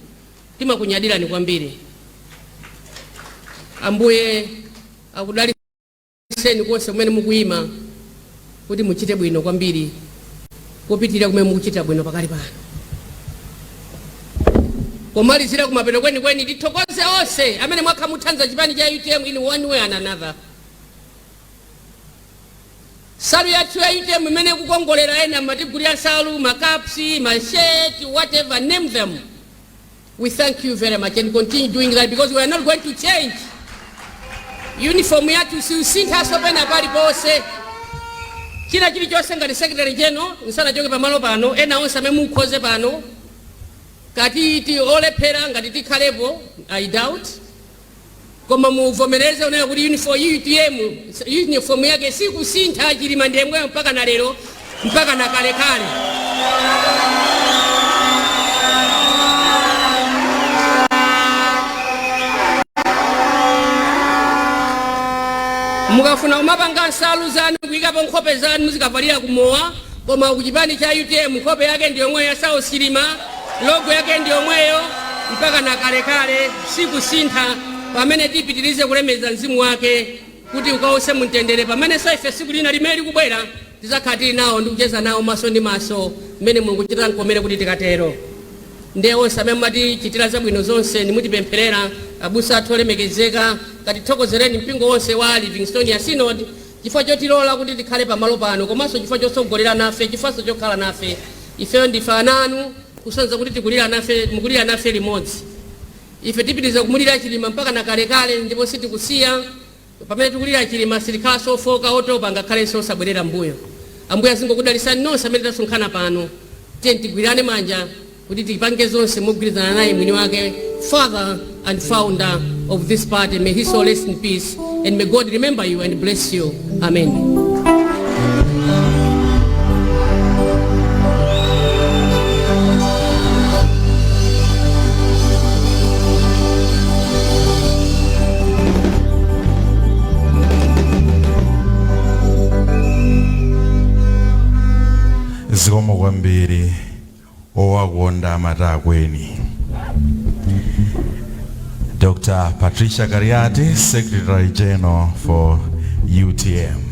timakunyadirani kwambiri. Ambuye akudaliseni konse kumene mukuyima kuti muchite bwino kwambiri kupitirira kumene mukuchita bwino pakali pano. Pomalizira kumapeto kwenikweni, tithokoze onse amene mwakha muthandiza chipani cha UTM in one way and another. Nsalu yathu ya UTM imene kukongolera, ena matigulira nsalu, ma caps, ma shirt, whatever, name them, we thank you very much and continue doing that, because we are not going to change uniform yathu. Siusinthaso pena paliponse, china chilichonse. Ngati secretary general, nsanachoke pamalo pano, ena onse amene mukhoze pano kati ti olephera ngati tikhalepo, I doubt, koma muvomereze unena kuti uniform UTM, uniform yake sikusintha. Chilima ndi yemweyo mpaka na lero, mpaka na kalekale. Mukafuna kumapanga nsalu zanu kuyikapo nkhope zanu, muzikavalira kumowa, koma kuchipani cha UTM nkhope yake ndi yomweyo ya Saulos Chilima, logo yake ndi yomweyo mpaka na kalekale, sikusintha, pamene tipitirize kulemekeza mzimu wake kuti ukawuse mumtendere, pamenenso ife siku lina limene likubwera tizakhala tili nawo ndi kucheza nawo maso ndi maso, mmene Mulungu chitankomere kuti tikatero. Ndiye onse amene mumatichitira zabwino zonse nimutipempherera, abusa athu olemekezeka, katithokozereni mpingo wonse wa Livingstonia Synod chifukwa chotilola kuti tikhale pamalo pano, komanso chifukwa chotsogolera nafe, chifukwanso chokhala nafe. Ifeyo ndife ana anu, kusonyeza kuti tikulira nafe, mukulira nafe limodzi. Ife tipitiriza kumulira Chilima mpaka na kalekale, ndipo sitikusiya. Pamene tikulira Chilima sitikhalanso ofoka, otopa, ngakhalenso osabwerera mbuyo. Ambuye azingokudalisani nonse amene tasonkhana pano. Tiye tigwirane manja kuti tipange zonse mogwirizana naye mwini wake, father and founder of this party. May his soul rest in peace and may God remember you and bless you. Amen. Zikomo kwambiri. Owakonda amati akweni. Dr. Patricia Kaliati, Secretary General for UTM.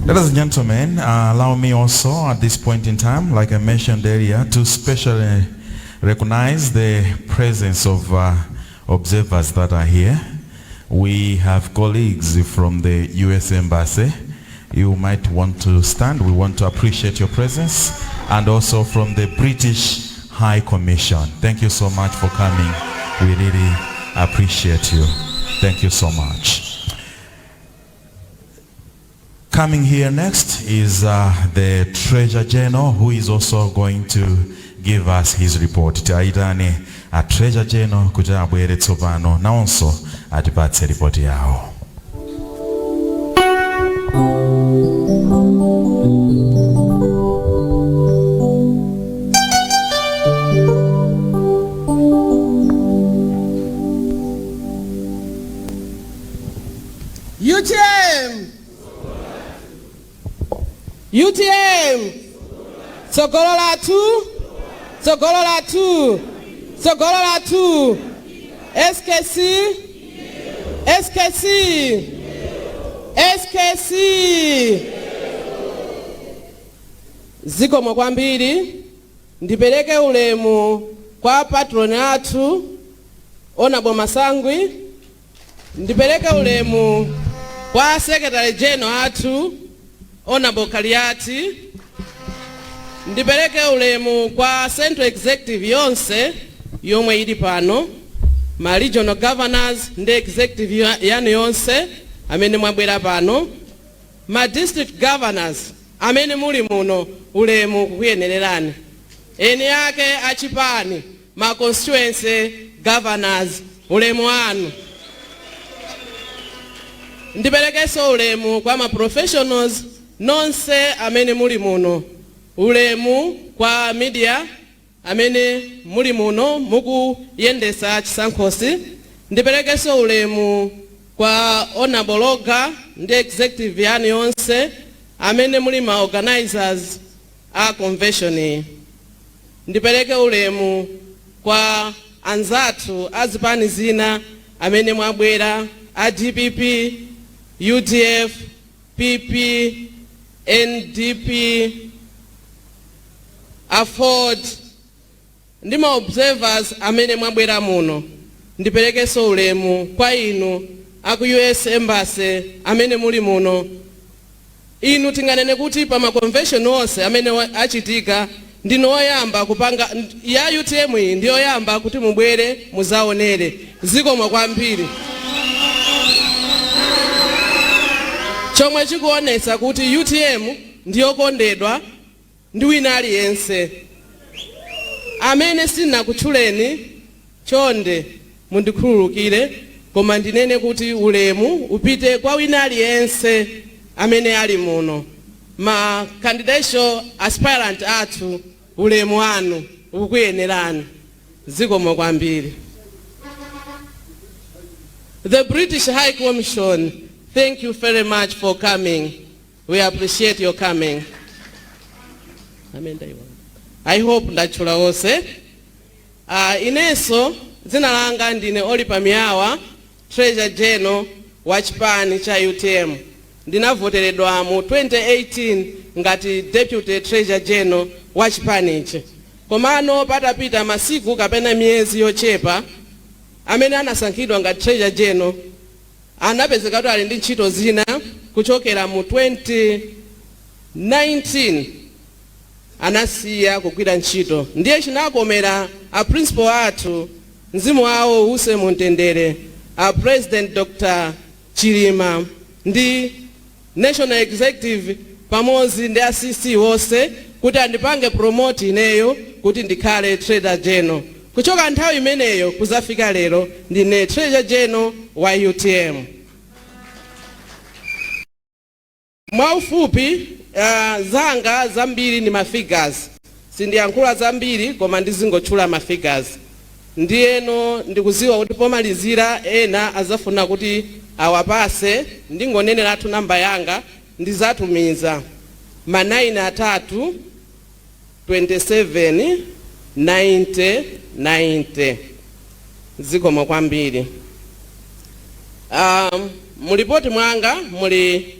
Ladies and gentlemen, allow me also at this point in time, like I mentioned earlier, to specially recognize the presence of observers that are here. We have colleagues from the US Embassy. You might want to stand. We want to appreciate your presence. And also from the British High Commission. Thank you so much for coming. We really appreciate you. Thank you so much. Coming here next is the Treasurer General, who is also going to give us his report. Tiayitane a Treasurer General kuti abwere tsopano nawonso atipatse ripoti yawo. UTM, UTM, tsogolo lathu, tsogolo lathu, tsogolo lathu. SKC, SKC, SKC. Zikomo kwambiri. Ndipereke ulemu kwa patron athu, Honorable Masangwi. Ndipereke ulemu kwa Secretary General athu, Honorable Kaliati. Ndipereke ulemu kwa Central Executive yonse yomwe ili pano, ma regional governors ndi executive yanu yonse amene mwabwera pano, ma district governors amene muli muno, ulemu kukuyenererani. Eni ake achipani, ma constituency governors, ulemu wanu. Ndiperekenso ulemu kwa ma professionals nonse amene muli muno. Ulemu kwa media amene muli muno mukuyendesa chisankhosi. Ndiperekenso ulemu kwa Honorable Loga ndi executive yanu yonse amene muli ma organizers a convention iyi. Ndipereke ulemu kwa anzathu azipani zina amene mwabwera, a DPP, UDF, PP, NDP, AFORD ndi ma observers amene mwabwera muno. Ndiperekenso ulemu kwa inu aku US Embassy amene muli muno. Inu tinganene kuti pa ma convention onse amene achitika, ndinu oyamba kupanga ya UTM. Iyi ndi yoyamba kuti mubwere muzaonere. Zikomo kwambiri, chomwe chikuonetsa kuti UTM ndiyokondedwa ndi wina aliyense. Amene sindinakutchuleni, chonde mundikhululukire, koma ndinene kuti ulemu upite kwa wina aliyense amene ali muno. Ma candidatial aspirant athu, ulemu wanu ukukuyenerani. Zikomo kwambiri. The British High Commission, thank you very much for coming. We appreciate your coming. I hope ndatchula onse. Inenso dzina langa ndine Olipa Miyawa, Treasurer General wa chipani cha UTM. Ndinavoteredwa mu 2018 ngati Deputy Treasurer General wa chipanichi. Komano patapita masiku kapena miyezi yochepa, amene anasankhidwa ngati treasurer general anapezeka kuti ali ndi ntchito zina. Kuchokera mu 2019 anasiya kugwira ntchito. Ndiye chinakomera a principal athu, mzimu wawo uuse mumtendere, a President Dr Chilima ndi national executive pamodzi ndi a CC wonse kuti andipange promote ineyo kuti ndikhale treasurer general. Kuchoka nthawi imeneyo kuzafika lero, ndine treasurer general wa UTM. Mwaufupi, zanga zambiri ndi mafigures, sindiyankhula zambiri koma ndizingotchula mafigures. Ndiyeno ndikuziwa kuti pomalizira ena azafuna kuti awapase. Ndingoneneratu namba yanga, ndizatumiza ma 9 atatu 27 90 90. Zikomo kwambiri. Mulipoti mwanga muli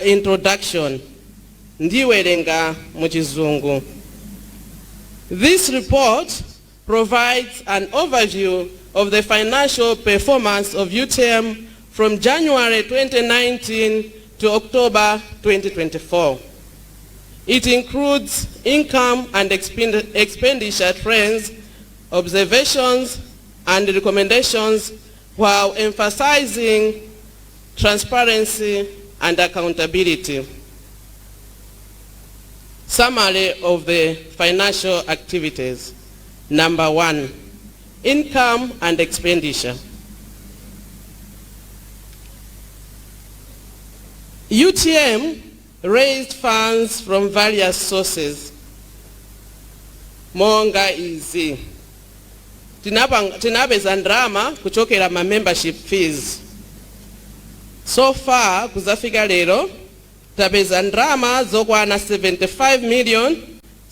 introduction, ndiwerenga muchizungu. This report provides an overview of the financial performance of UTM from January 2019 to October 2024. It includes income and expenditure trends, observations, and recommendations while emphasizing transparency and accountability. Summary of the financial activities. Number one, income and expenditure. UTM raised funds from various sources. Monga izi. Tinapeza ndalama kuchokera ma membership fees. So far kuzafika lero tapeza ndalama zokwana 75 million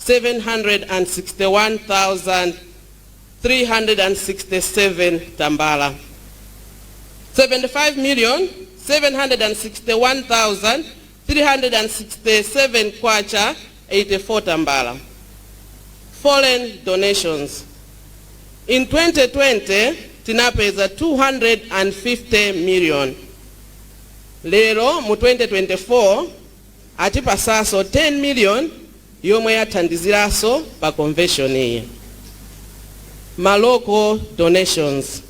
761,367 tambala. 75 million 761,367 kwacha 84 tambala. Foreign donations. In 2020 tinapeza 250 million. Lero mu 2024 atipasaso 10 million yomwe yathandiziraso pa convention iyi. Ma local donations.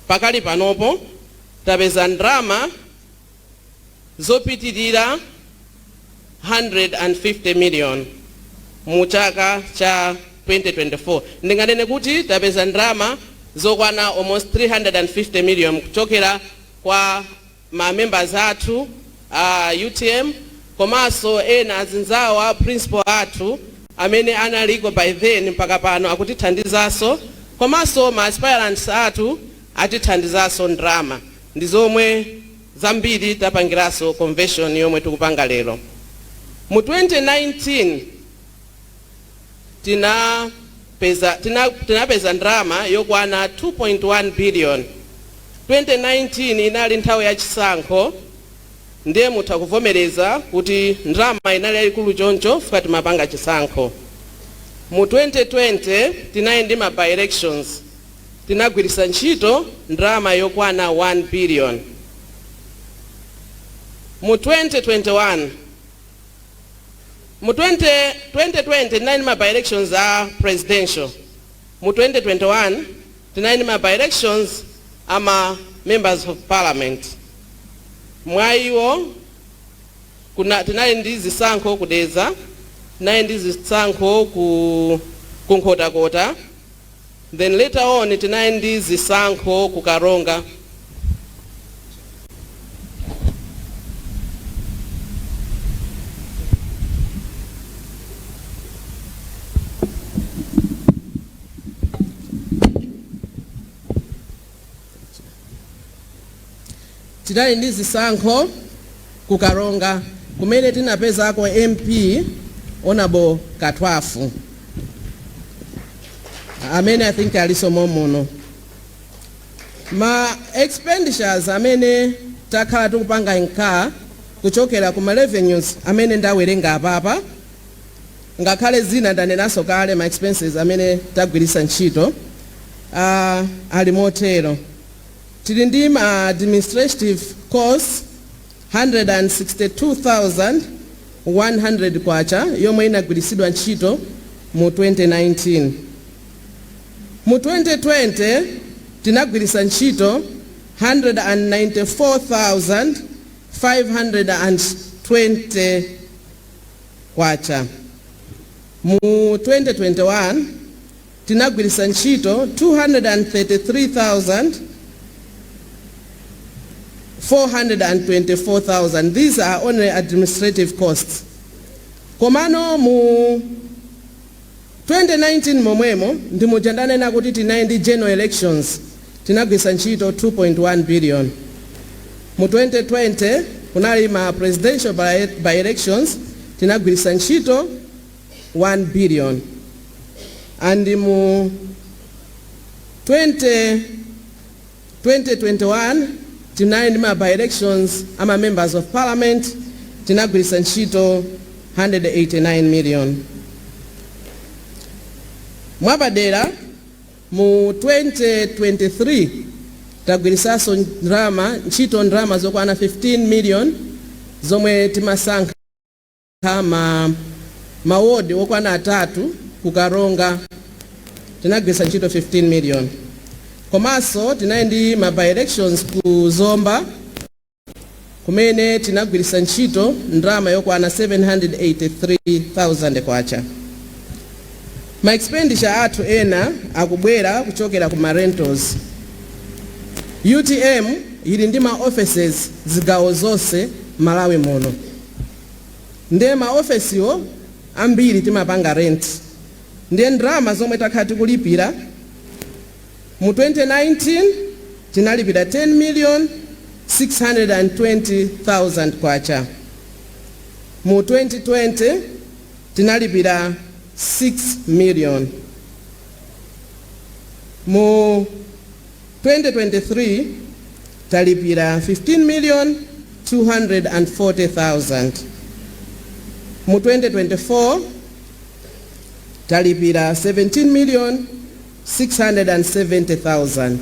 Pakali panopo tapeza ndalama zopitirira 150 million mu chaka cha 2024. Ndinganene kuti tapeza ndalama zokwana almost 350 million kuchokera kwa ma members athu a UTM, komanso ena azinzawo a principal athu amene analiko by then mpaka pano akutithandizanso, komanso ma aspirants athu atithandizanso ndalama, ndi zomwe zambiri tapangiranso convention yomwe tikupanga lero. Mu 2019 tinapeza ndalama yokwana 2.1 billion. 2019 inali nthawi ya chisankho, ndiye mutha kuvomereza kuti ndalama inali yayikulu choncho fika timapanga chisankho. Mu 2020 tinali ndi ma by elections, tinagwiritsa ntchito ndalama yokwana 1 billion. Mu 2021, mu 2020 tinali ndi ma by elections a presidential. Mu 2021 tinali ndi ma by elections ama members of parliament. Mwa iwo kuna tinali ndi zisankho kudeza, tinali ndi zisankho ku Kunkhotakota, then later on tinali ndi zisankho ku Karonga. Tinali ndi zisankho ku Karonga kumene tinapezako MP Honorable Katwafu amene I think aliso momuno. Ma expenditures amene takhala tikupanga incur kuchokera ku ma revenues amene ndawerenga apapa. Ngakhale zina ndanenanso kale, ma expenses amene tagwiritsa ntchito ali motero: tili ndi ma administrative costs 162,100 kwacha yomwe inagwiritsidwa ntchito mu 2019. Mu 2020 tinagwiritsa ntchito 194,520 kwacha. Mu 2021 tinagwiritsa ntchito 233,424,000. These are only administrative costs. Komano mu 2019 momwemo ndi muja ndanena kuti tinali ndi general elections, tinagwiritsa ntchito 2.1 billion. Mu 2020 kunali ma presidential by elections, tinagwiritsa ntchito 1 billion, and mu 2021 tinali ndi ma by elections ama members of parliament, tinagwiritsa ntchito 189 million. Mwapadera mu 2023 tagwiritsanso ndalama ntchito, ndalama zokwana 15 million zomwe timasankha mawodi okwana atatu ku Karonga, tinagwiritsa ntchito 15 million. Komanso tinali ndi ma by elections ku Zomba, kumene tinagwiritsa ntchito ndalama yokwana 783,000 kwacha. Ma expenditure athu ena akubwera kuchokera ku ma rentals. UTM ili ndi ma offices zigawo zonse Malawi muno, ndiye ma ofesiwo ambiri timapanga rent. Ndiye ndalama zomwe takhala tikulipira, mu 2019 tinalipira 10 million 620,000 kwacha, mu 2020 tinalipira 6 million, mu 2023 talipira 15 million 240,000, mu 2024 talipira 17 million 670,000.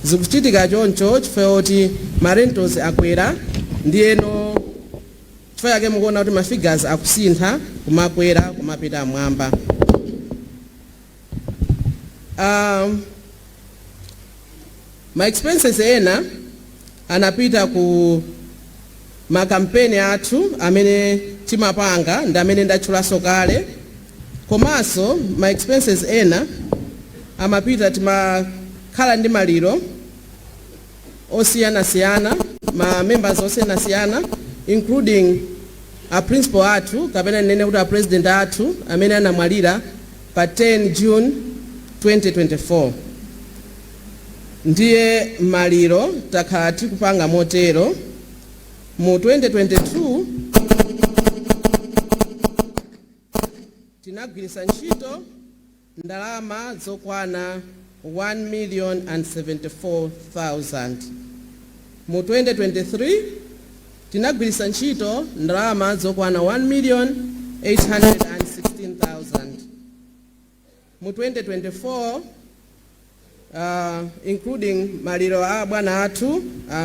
Zikuchitika choncho chifukwa kuti ma rentals akwera, ndiyeno chifukwa chake mukuona kuti ma figures akusintha, kumakwera, kumapita mwamba. Ma expenses ena anapita ku makampeni athu amene timapanga ndi amene ndatchulanso kale. Komanso ma expenses ena amapita, timakhala ndi maliro osiyanasiyana, ma members osiyanasiyana, including a principal athu, kapena nene kuti a president athu amene anamwalira pa 10 June 2024. Ndiye maliro takhala tikupanga motero: mu 2022 tinagwiritsa ntchito ndalama zokwana 1 million and 74,000, mu 2023 tinagwiritsa ntchito ndalama zokwana 1 million 816,000, mu 2024, including maliro a bwana athu,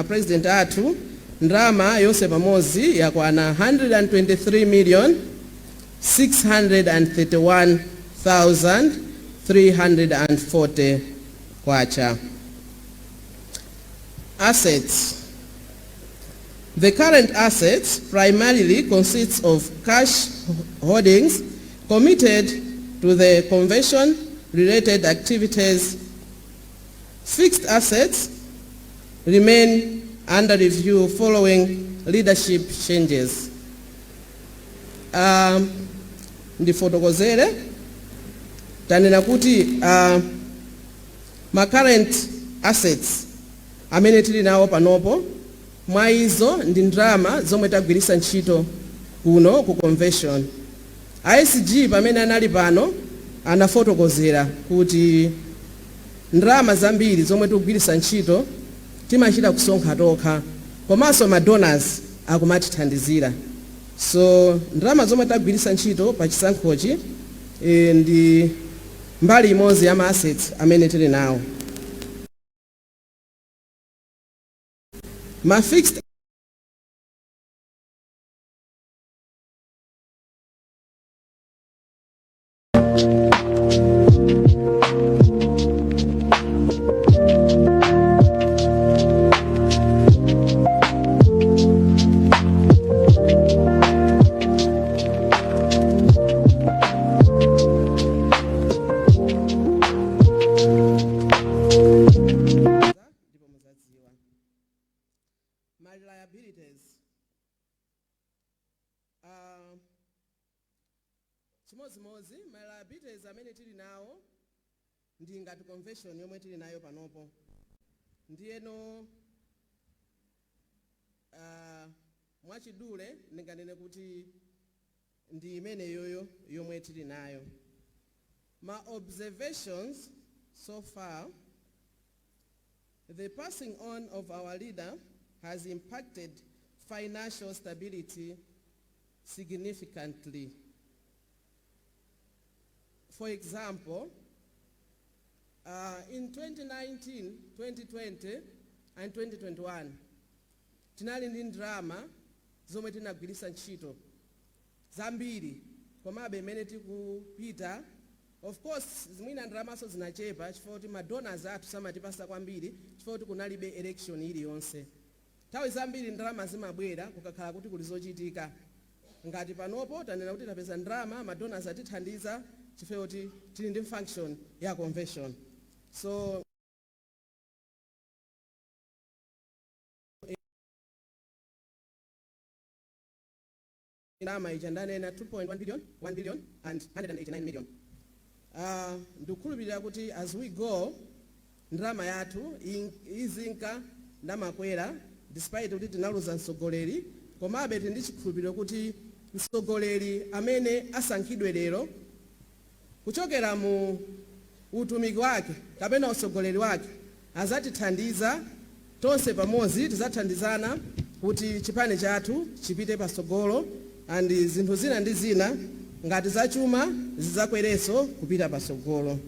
president athu, ndalama yonse pamodzi yakwana 123 million 631,340 kwacha. Assets. The current assets primarily consists of cash holdings committed to the convention related activities. Fixed assets remain under review following leadership changes. Ndifotokozere, tanena kuti ma current assets amene tili nawo panopo, mwa izo ndi ndalama zomwe tagwiritsa ntchito kuno ku convention. SG pamene anali pano anafotokozera kuti ndalama zambiri zomwe tikugwiritsa ntchito timachita kusonkha tokha, komanso ma donors akumatithandizira. So ndalama zomwe tagwiritsa ntchito pa chisankhochi ndi mbali imodzi ya ma assets amene tili nawo. Ma fixed my liabilities, chimodzimodzi ma liabilities amene tili nawo ndi ngati convention yomwe tili nayo panopo. Ndiyeno mwachidule ndinganene kuti ndi imeneyoyo yomwe tili nayo. Ma observations so far: the passing on of our leader has impacted financial stability significantly. For example, in 2019, 2020 and 2021, tinali ndi ndalama zomwe tinagwiritsa ntchito zambiri, komabe imene tikupita, of course mwina ndalamaso zinachepa chifukwa kuti ma donors athu samatipasa kwambiri chifukwa kuti kunalibe election iliyonse. Nthawi zambiri ndalama zimabwera kukakhala kuti kuli zochitika. Ngati panopo tanena kuti tapeza ndalama, ma donors atithandiza chifukwa kuti tili ndi function ya convention. So ndalama ija ndanena, 2.1 billion, 1 billion and 189 million. Ndikukhulupirira kuti as we go, ndalama yathu izinka ndamakwera despite kuti tinaluza mtsogoleri. Komabe tili ndi chikhulupiriro kuti mtsogoleri amene asankhidwe lero, kuchokera mu utumiki wake kapena utsogoleri wake, azatithandiza tonse pamodzi. Tidzathandizana kuti chipani chathu chipite patsogolo and zinthu zina ndi zina ngati zachuma zidzakwerenso kupita patsogolo.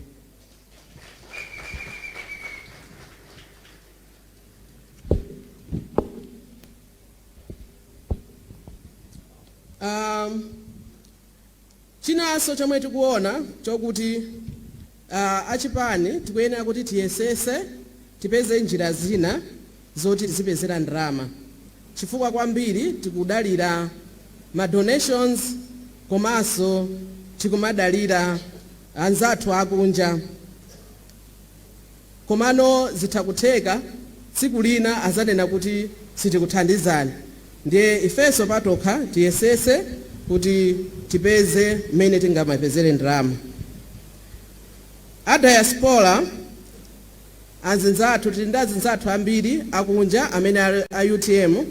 Chinanso chomwe tikuona chokuti achipani tikuyenera kuti tiyesese tipeze njira zina zoti tizipezera ndalama, chifukwa kwambiri tikudalira ma donations komanso tikumadalira anzathu akunja. Komano zitha kutheka tsiku lina azanena kuti sitikuthandizani. Ndiye ifenso patokha tiyesese kuti tipeze mmene tingamapezere ndalama. A diaspora anzinzathu, tili ndi azinzathu ambiri akunja amene ali a UTM,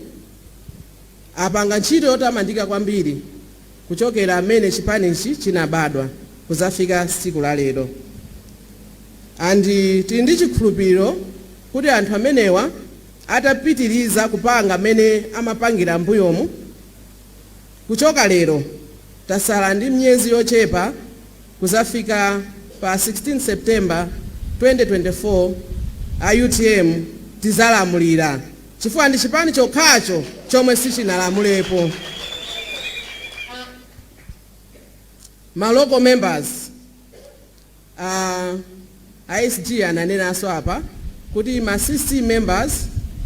apanga ntchito yotamandika kwambiri kuchokera mmene chipanichi chinabadwa kuzafika tsiku la lero, and tili ndi chikhulupiriro kuti anthu amenewa atapitiriza kupanga mmene amapangira mbuyomu, kuchoka lero tasala ndi miyezi yochepa kuzafika pa 16 September 2024, a UTM tizalamulira, chifukwa ndi chipani chokhacho chomwe sichinalamulepo. Ma local members, SG ananenanso apa kuti ma CC members,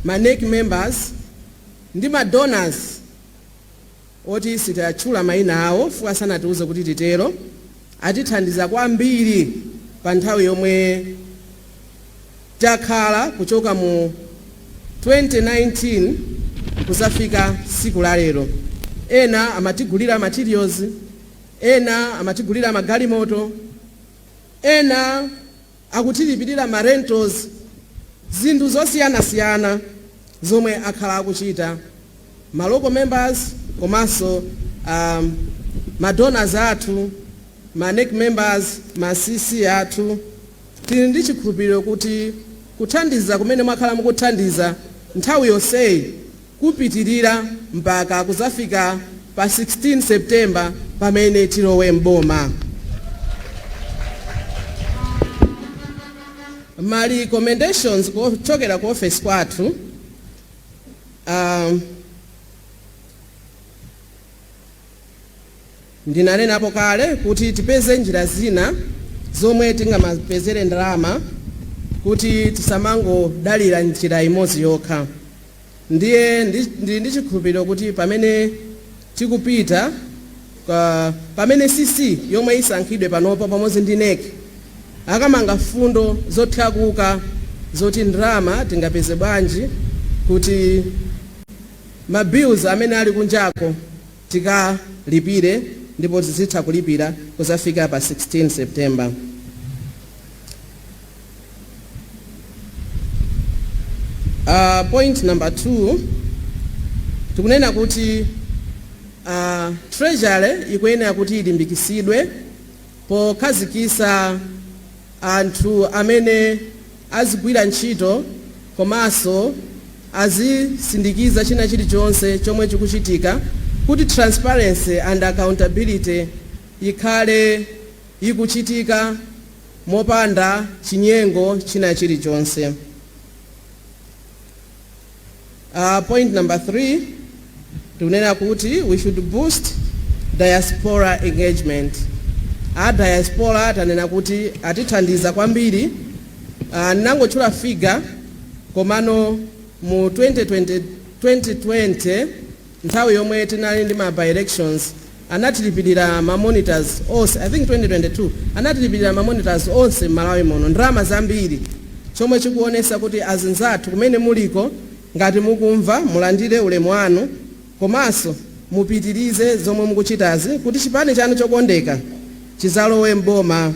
ma NEC members ndi ma donors oti sitatchula mayina awo fuka sanatiuze kuti titero, atithandiza kwambiri pa nthawi yomwe takhala kuchoka mu 2019 kuzafika tsiku la lero. Ena amatigulira materials, ena amatigulira magalimoto, ena akutilipirira ma rentals, zinthu zosiyanasiyana zomwe akhala akuchita ma local members komanso ma donors athu, ma NEC members, ma CC athu. Tili ndi chikhulupiriro kuti kuthandiza kumene mwakhala mukuthandiza nthawi yonseyi kupitirira mpaka kuzafika pa pa 16 September pamene tilowe mboma. Ma recommendations kuchokera ku office kwathu, ndinanenapo kale kuti tipeze njira zina zomwe tingamapezere ndalama kuti tisamangodalira njira imodzi yokha. Ndiye ndili ndi chikhulupiriro kuti pamene tikupita pamene CC yomwe isankhidwe panopo pamodzi ndi NEC akamanga fundo zothyakuka zoti ndalama tingapeze bwanji kuti ma bills amene ali kunjako tikalipire, ndipo tizitha kulipira kuzafika pa 16 September. Point number 2, tikunena kuti treasury ikuyenera kuti ilimbikisidwe pokhazikisa anthu amene azigwira ntchito komanso azisindikiza china chilichonse chomwe chikuchitika, kuti transparency and accountability ikhale ikuchitika mopanda chinyengo china chilichonse. Point number 3, tikunena kuti we should boost diaspora engagement. A diaspora tanena kuti atithandiza kwambiri. Ndinangotchula figure, komano mu 2020 nthawi yomwe tinali ndi ma by elections anatilipirira ma monitors onse, I think 2022, anatilipirira ma monitors onse m'Malawi muno, ndalama zambiri, chomwe chikuonesa kuti azinzathu kumene muliko, ngati mukumva, mulandire ulemu wanu komanso mupitirize zomwe mukuchitazi kuti chipani chanu chokondeka chizalowe mboma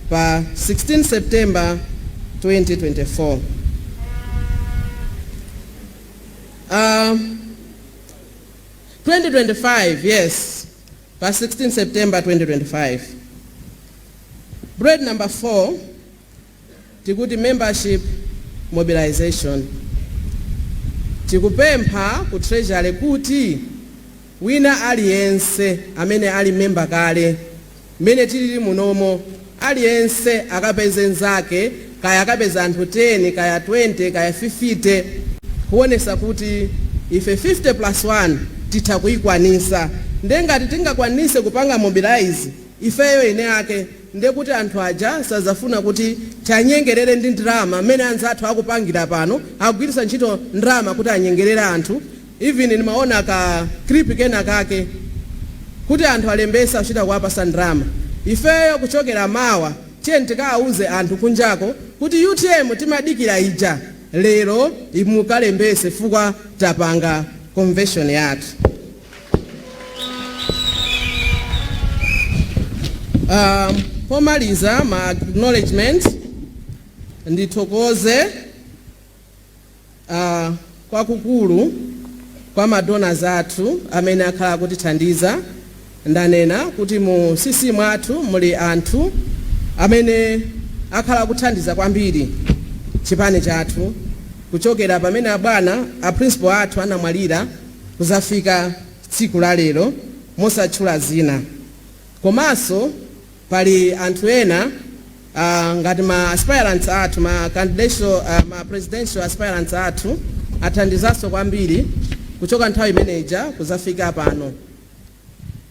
pa 16 September 2024. 2025, yes, pa 16 September 2025. Bullet number 4, tikuti membership mobilization. Tikupempha ku treasury kuti wina aliyense amene ali member kale, mmene tilili munomo, aliyense akapeze nzake, kaya akapeza anthu 10, kaya 20, kaya 50, kuonesa kuti ife 50 plus 1 titha kuyikwanisa. Nde ngati tingakwanise kupanga mobilize ifeyo ine ake, ndiye kuti anthu aja sazafuna kuti tianyengerere ndi ndalama mmene anzathu akupangira pano, akugwiritsa ntchito ndalama kuti anyengerere anthu. Even nimaona ka clip kena kake kuti anthu alembesa kuchita kuwapasa ndalama. Ifeyo kuchokera mawa, tiye tikawauze anthu kunjako kuti UTM timadikira ija lero mukalembese, fukwa tapanga convention yathu. Pomaliza ma acknowledgement, ndithokoze kwakukulu kwa ma donors athu amene akhala akutithandiza. Ndanena kuti mu CC mwathu muli anthu amene akhala akuthandiza kwambiri chipani chathu kuchokera pamene abwana a principal athu anamwalira kuzafika tsiku la lero, mosatchula zina. Komanso pali anthu ena ngati ma aspirants athu, ma candidatial, ma presidential aspirants athu athandizanso kwambiri kuchoka nthawi imeneja kuzafika pano.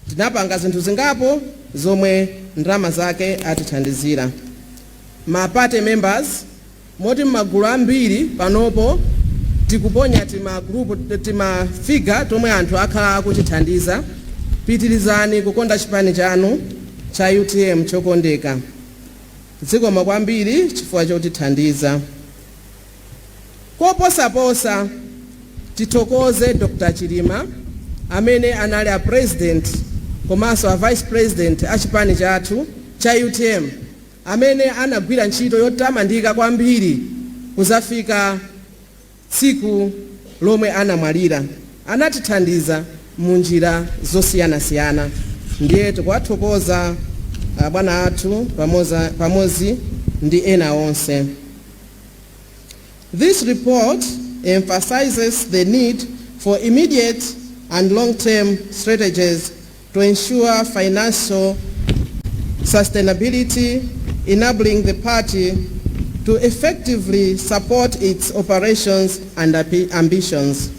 Tinapanga zinthu zingapo zomwe ndalama zake atithandizira. Ma party members, moti m'magulu ambiri panopo tikuponya tima group, tima figure tomwe anthu akhala akutithandiza. Pitirizani kukonda chipani chanu cha UTM chokondeka. Zikomo kwambiri chifukwa chotithandiza. Koposaposa, tithokoze Dr Chilima amene anali a president komanso a vice president a chipani chathu cha UTM, amene anagwira ntchito yotamandika kwambiri kuzafika tsiku lomwe anamwalira. Anatithandiza mu njira zosiyanasiyana, ndiye tikuwathokoza bwana athu pamodzi ndi ena onse. This report emphasizes the need for immediate and long-term strategies to ensure financial sustainability, enabling the party to effectively support its operations and ambitions.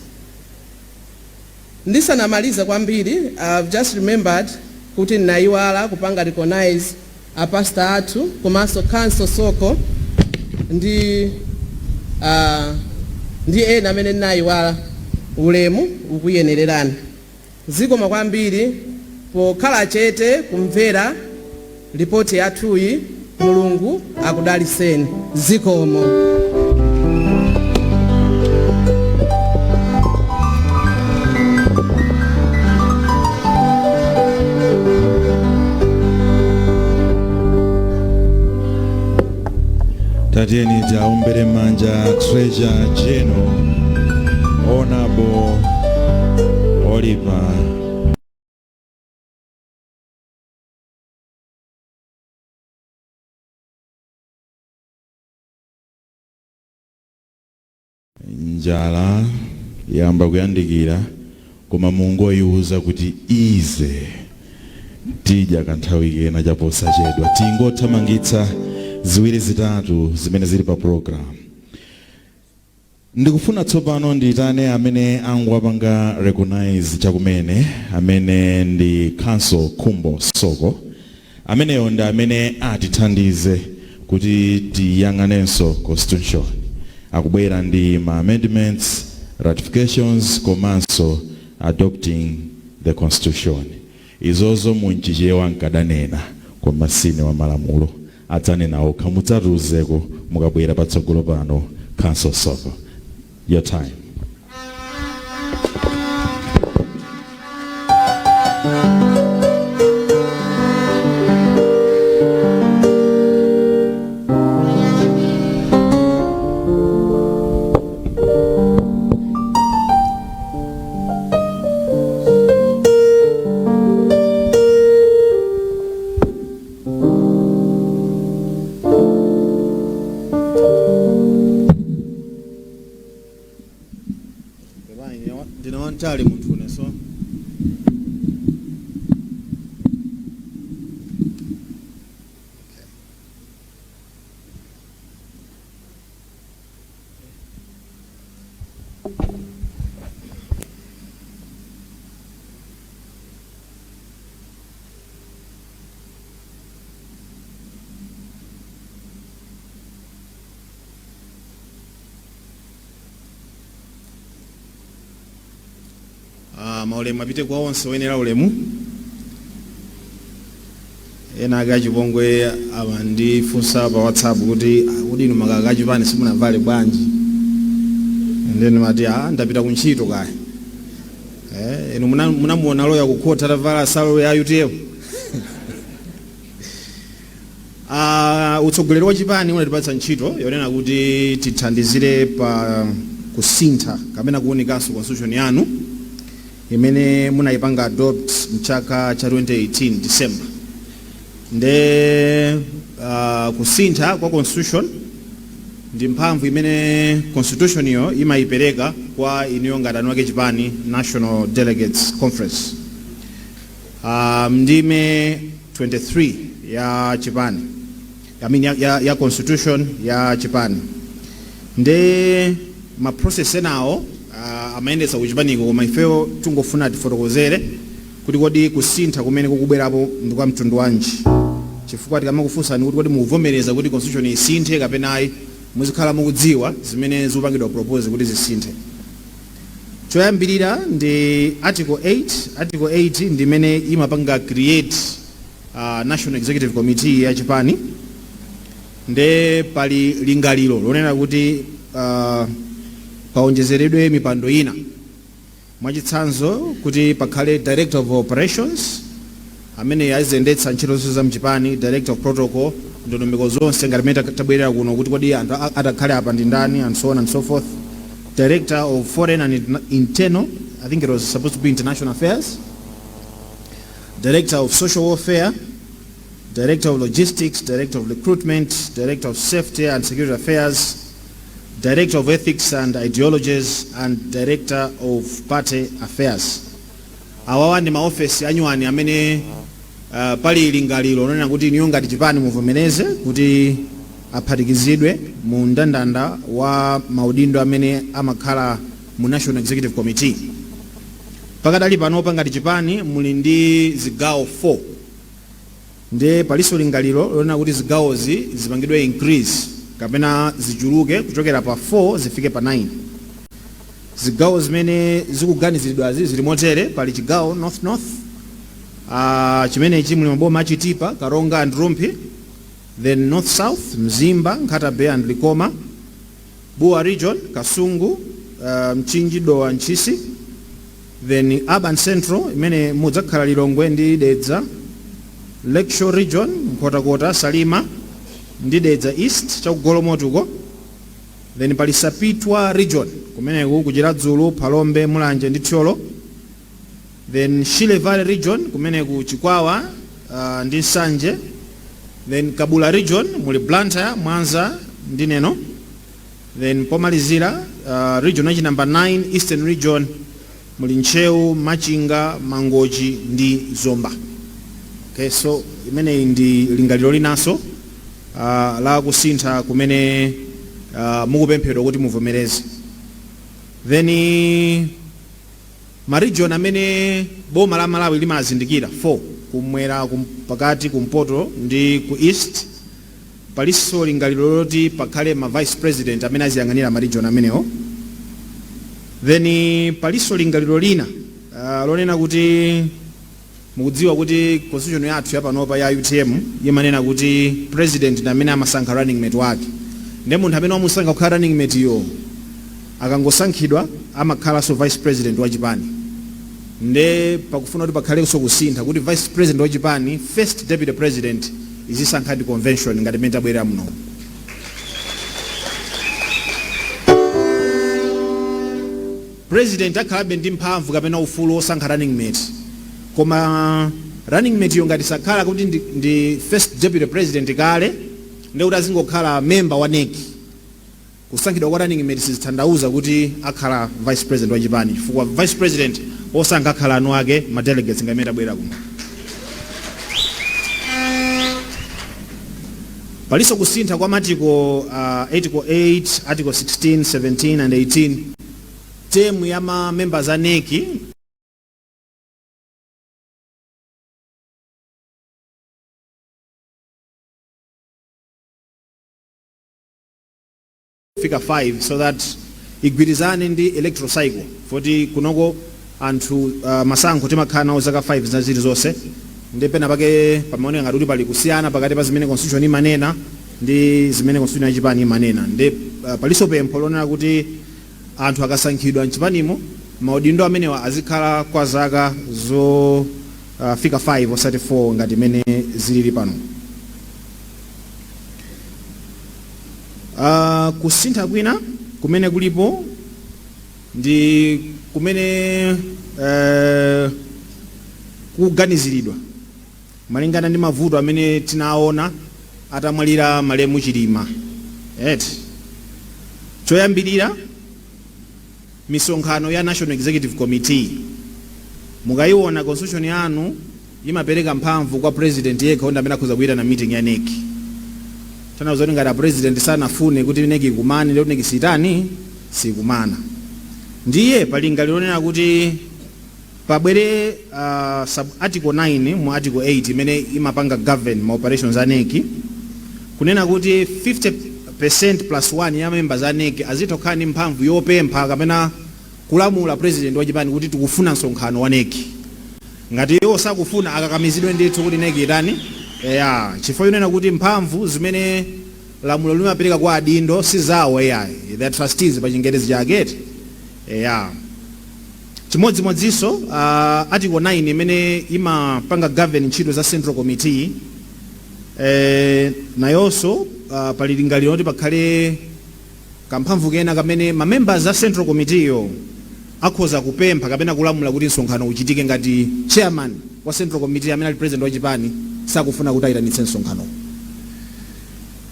Ndisanamalize kwambiri, I've just remembered kuti naiwala kupanga recognize apasta athu komanso Counsel Soko ndi ena amene naiwala. Ulemu ukuyenererani. Zikomo kwambiri pokhala chete kumvera ripoti yathuyi. Mulungu akudaliseni. Zikomo. Tatiyeni tiaombere manja Treasurer General, Honorable Oliver. Njala yamba kuyandikira, koma mungoyiwuza kuti ize tidya kanthawi kena chaposachedwa. Tingothamangitsa ziwiri zitatu zimene zili pa program. Ndikufuna tsopano ndiyitane amene angwapanga recognize chakumene, amene ndi Counsel Khumbo Soko. Ameneyo ndi amene atithandize kuti tiyang'anenso constitution. Akubwera ndi ma amendments, ratifications komanso adopting the constitution. Izozo munchichewa nkadanena, koma sine wa malamulo, adzanena okha. Mudzatiuzeko mukabwera patsogolo pano. Counsel Soko, your time. Ndine wantali munthu une, so maulemu apite kwa onse oyenera ulemu. Ena ake achipongwe amandifunsa pa WhatsApp kuti, "Ah, kuti inu makaka achipani simunavale bwanji?" And then mati, "Ah, ndapita kuntchito kaya." Inu munamuona loya kukhotha atavala salo ya UTM? Utsogoleri wa chipani unatipatsa ntchito yonena kuti tithandizire pa kusintha kapena kuwunikanso constitution yanu imene munayipanga adopt mchaka cha 2018 December. Nde kusintha kwa constitution ndi mphamvu imene constitution iyo imayipereka kwa inuyo ngati anu ake chipani, National Delegates Conference, ndime 23 ya chipani, I mean ya constitution ya chipani. Nde ma process enawo amayendetsa kuchipaniko, koma ifeyo tungofuna tifotokozere kuti kodi kusintha kumene kukubwerapo ndi kwa mtundu wanji, chifukwa tikamakufunsani kuti kodi mukuvomereza kuti constitution isinthe kapena ayi, muzikhala mukudziwa zimene zikupangidwa propose kuti zisinthe. Choyambirira ndi article 8. Article 8 ndi imene imapanga create National Executive Committee ya chipani. Nde pali lingaliro lonena kuti paonjezeredwe mipando ina, mwachitsanzo kuti pakhale director of operations amene aziyendetsa ntchito zonse za mchipani, director of protocol, ndondomeko zonse ngati mmene tabwerera kuno kuti kodi anthu atakhale apa ndi ndani, and so on and so forth, director of foreign and internal, I think it was supposed to be international affairs, director of social welfare, director of logistics, director of recruitment, director of safety and security affairs, director of ethics and ideologies, and director of party affairs. Awawa ndi maofesi anyuwani amene pali lingaliro lonena kuti inuyo ngati chipani muvomereze kuti aphatikizidwe mu mndandanda wa maudindo amene amakhala mu National Executive Committee. Pakadali panopa ngati chipani muli ndi zigawo 4, ndiye palinso lingaliro lonena kuti zigawozi zipangidwe increase kapena zichuluke kuchokera pa 4 zifike pa 9. Zigawo zimene zikuganiziridwazi zili motere: pali chigawo North North, chimenechi muli maboma a Chitipa, Karonga and Rumphi; then North South, Mzimba, Nkhata Bay and Likoma; Bua Region, Kasungu, Mchinji, Dowa, Ntchisi; then Urban Central imene mudzakhala Lilongwe ndi Dedza, Lakeshore Region, Nkhotakota, Salima ndi Dedza East chakugolomotuko; then pali Sapitwa Region, kumeneku ku Chiradzulu, Phalombe, Mulanje ndi Thyolo; then Shire Valley Region, kumeneku Chikwawa ndi Nsanje; then Kabula Region muli Blantyre, Mwanza ndi Neno; then pomalizira region yachi number 9, Eastern Region, muli Ntcheu, Machinga, Mangochi ndi Zomba. Okay, so imeneyi ndi lingaliro linanso la kusintha kumene mukupemphedwa kuti muvomereze. Then ma region amene boma la Malawi limazindikira 4, kumwera, pakati, kumpoto ndi ku east, palinso lingaliro loti pakhale ma vice president amene aziyang'anira ma region amenewo. Then palinso lingaliro lina lonena kuti mukudziwa kuti constitution yathu yapanopa ya UTM imanena kuti president ndi amene amasankha running mate wake, ndi munthu amene wamusankha kukhala running mate yo akangosankhidwa amakhalanso vice president wa chipani. Nde pakufuna kuti pakhalenso kusintha kuti vice president wa chipani, first deputy president, izisankha ndi convention ngati mmene tabwerera muno. President akhalabe ndi mphamvu kapena ufulu wosankha running mate, koma running mate yo ngati sakhala kuti ndi first deputy president kale, ndi kuti azingokhala member wa NEC. Kusankhidwa kwa running mate sizitanthauza kuti akhala vice president wa chipani, chifukwa vice president osankha akhala anu ake ma delegates ngati mmene tabwerera kuno. Palinso kusintha kwa article 8, article 16, 17 and 18, term ya ma members a NEC fika 5, so that igwirizane ndi electoral cycle, poti kunoko anthu masankho timakhala nawo zaka 5 zina zilizonse. Ndi pena pake pamaoneka ngati kuti pali kusiyana pakati pa zimene constitution imanena ndi zimene constitution yachipani imanena. Ndi palinso pempho lonena kuti anthu akasankhidwa mchipanimo, maudindo amenewa azikhala kwa zaka zofika 5 osati 4 ngati imene zilili pano. Kusintha kwina kumene kulipo ndi kumene kuganiziridwa malingana ndi mavuto amene tinaona atamwalira malemu Chilima eti. Choyambirira, misonkhano ya National Executive Committee. Mukayiona constitution yanu imapereka mphamvu kwa president yekha ndi amene akhoza kuyitana meeting ya NEC. Tanthauza kuti ngati a president sanafune kuti NEC ikumane, ndiye kuti NEC sitani, sikumana. Ndiye pali lingaliro lonena kuti pabwere sub article 9 mu article 8 imene imapanga govern ma operations a NEC, kunena kuti 50% plus 1 ya members a NEC azitha kukhala ndi mphamvu yopempha kapena kulamula president wa chipani kuti tikufuna msonkhano wa NEC. Ngati iwo sakufuna, akakamizidwe ndithu kuti NEC itani ya, chifukwa chonena kuti mphamvu zimene lamulo limapereka kwa adindo si zawo ai, the trustees pa Chingerezi chake ya. Chimodzimodzinso article 9 imene imapanga govern ntchito za Central Committee, nayonso pali lingaliro kuti pakhale kamphamvu kena kamene ma members a Central Committee yo akhoza kupempha kapena kulamula kuti msonkhano uchitike ngati chairman wa Central Committee amene ali president wa chipani sakufuna kuti ayitanitse msonkhano.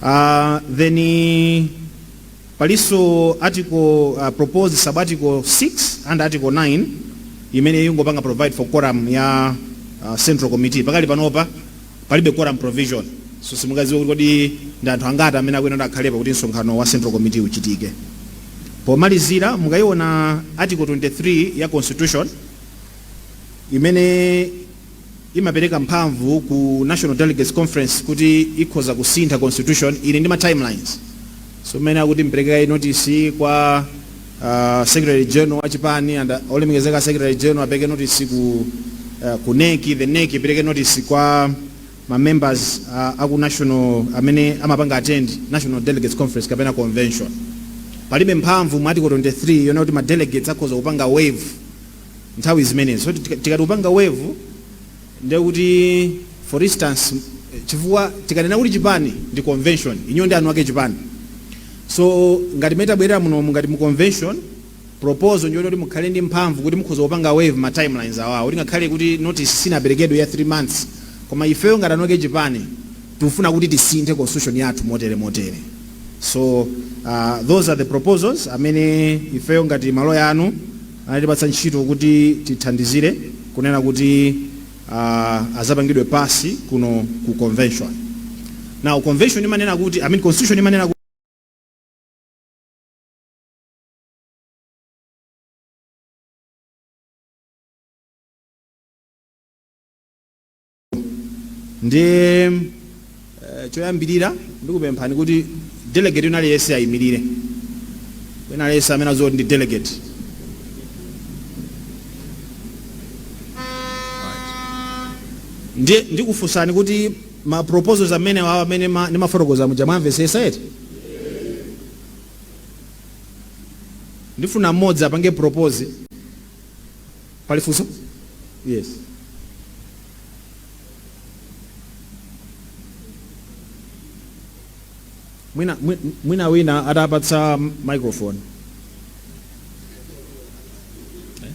Then palinso article, proposed sub article 6 and article 9. Imene ingopanga provide for quorum ya central committee. Pakali panopa palibe quorum provision, so simungadziwe kuti kodi ndi anthu angati amene akuyenera akhalepo kuti msonkhano wa central committee uchitike. Pomalizira, mukayiona article 23 ya constitution imene imapereka mphamvu ku National Delegates Conference kuti ikhoza kusintha constitution, ili ndi ma timelines. So mmene akuti mpereke notice kwa secretary general wa chipani and olemekezeka secretary general apereke notice ku NEC, the NEC ipereke notice kwa ma members aku national amene amapanga attend National Delegates Conference kapena convention. Palibe mphamvu mu article 23 yona kuti ma delegates akhoza kupanga waive nthawi zimenezo. So tikati kupanga waive, ndiye kuti, for instance, chifukwa tikanena kuti chipani ndi convention, inyo ndi anu ake chipani, so ngati mene tabwerera munomu ngati mu convention, proposal ndiyo kuti mukhale ndi mphamvu kuti mukhoza kupanga waive ma timelines awawo, kuti ngakhale kuti notice sinaperekedwe ya 3 months, koma ifeyo ngati anu ake chipani tikufuna kuti tisinthe constitution yathu motere motere. So those are the proposals amene ifeyo ngati maloya anu anatipatsa ntchito kuti tithandizire kunena kuti azapangidwe pass kuno ku convention. Now convention imanena kuti, I mean, constitution imanena kuti ndi choyambirira ndikupemphani kuti delegate wina aliyense ayimirire, wina aliyense amene adziwa kuti ndi delegate. Ndiye ndikufunsani kuti ma proposals amene awa amene ndimafotokoza muja mwamvetsetsa eti? Ndifuna mmodzi apange propose. Pali funso? Yes. Mwina wina atapatsa microphone. Eh?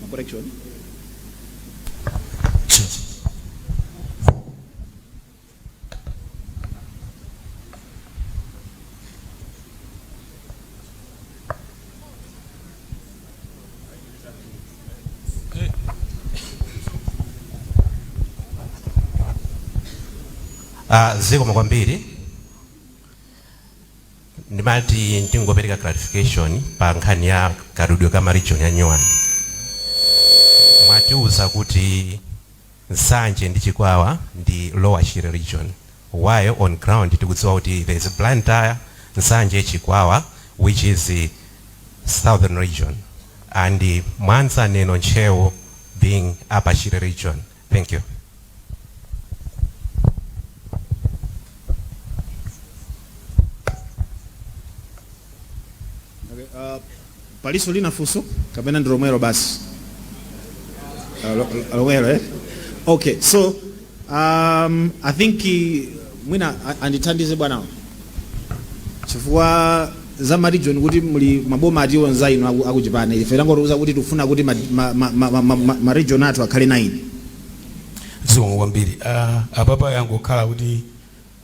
Correction. Zikomo kwambiri. Ndimati ndingopereka clarification pa nkhani ya kadudwe ka region ya nyuwani. Mwatiuza kuti Nsanje ndi Chikwawa ndi Lower Shire region, while on ground tikudziwa kuti there is Blantyre, Nsanje, Chikwawa, which is the southern region, and Mwanza, Neno, Ntcheu being Upper Shire region. Thank you. Okay, paliso lina funso kapena ndi lomwelo basi? Lomwelo, eh? Okay, so I think mwina andithandize bwanawo chifukwa za ma region kuti muli maboma atiwo nzainu akuchipani. Ife tangotiuza kuti tikufuna kuti ma region athu akhale 9. Zikomo kwambiri. Apapa yangokhala kuti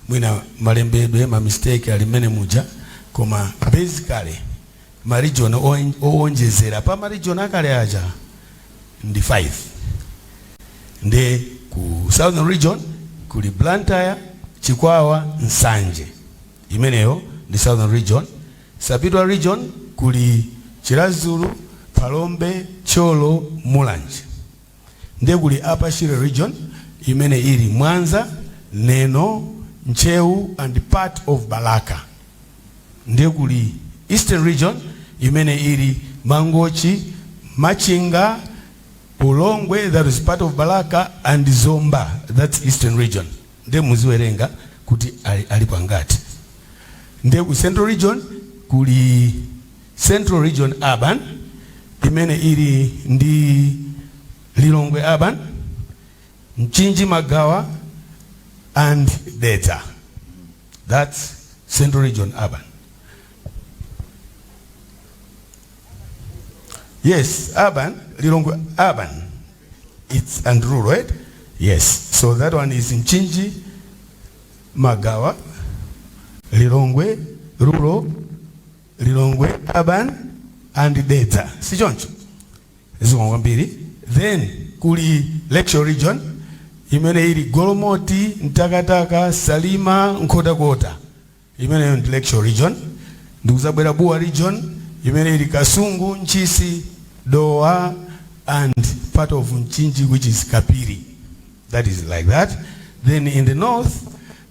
mwina malembedwe, ma mistake ali mmene muja, koma basically ma region owonjezera pa ma region akale aja ndi 5. Ndi ku southern region kuli Blantyre, Chikwawa, Nsanje, imeneyo ndi southern region. Sapitwa region kuli Chiradzulu, Phalombe, Thyolo, Mulanje. Ndiye kuli Upper Shire region imene ili Mwanza, Neno, Ntcheu and part of Balaka. Ndiye kuli Eastern region imene ili Mangochi, Machinga, Ulongwe, that is part of Balaka, and Zomba, that's Eastern region. Ndiye muziwerenga kuti ali pangati. Ndiye ku Central region kuli Central region urban imene ili ndi Lilongwe urban, Mchinji, Magawa and Dedza. That's Central region urban. Yes, urban, Lilongwe urban. It's and rural, right? Yes. So that one is Mchinji, Magawa, Lilongwe rural, Lilongwe urban and Dedza. Si choncho? Zikomo kwambiri. Then kuli Lakeshore Region imene ili Golomoti, Mtakataka, Salima, Nkhotakota. Imeneyo ndi Lakeshore Region. Ndikuzabwera Bua Region imene ili Kasungu, Ntchisi, Dowa and part of Mchinji, which is Kapiri. That is like that. Then in the north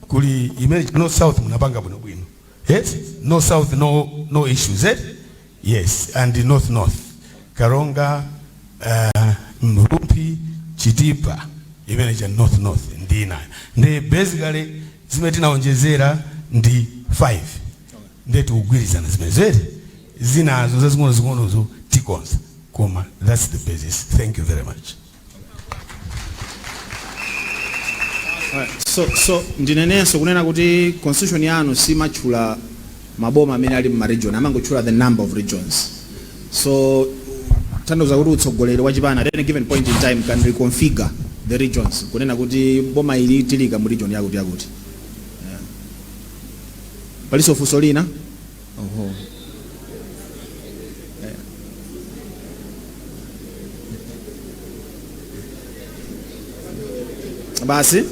kuli imene north south munapanga bwinobwino. Yes, north south, no issues, eh? Yes. And the north north, Karonga, Rumphi, Chitipa, imene cha north north ndina ndi basically zimene tinaonjezera ndi 5. Ndiye tikugwirizana zimene zedi, zinazo zazing'ono zing'onozo tikonza, koma that's the basis. Thank you very much. Alright, so ndinenenso kunena kuti constitution yanu simatchula maboma amene ali mma region, amangotchula the number of regions. So tanthauza kuti utsogoleri wa chipani at any given point in time can reconfigure the regions, kunena kuti boma ili tilika mu region yakuti yakuti. Yeah. Palinso funso lina? Oho. Yeah. Basi.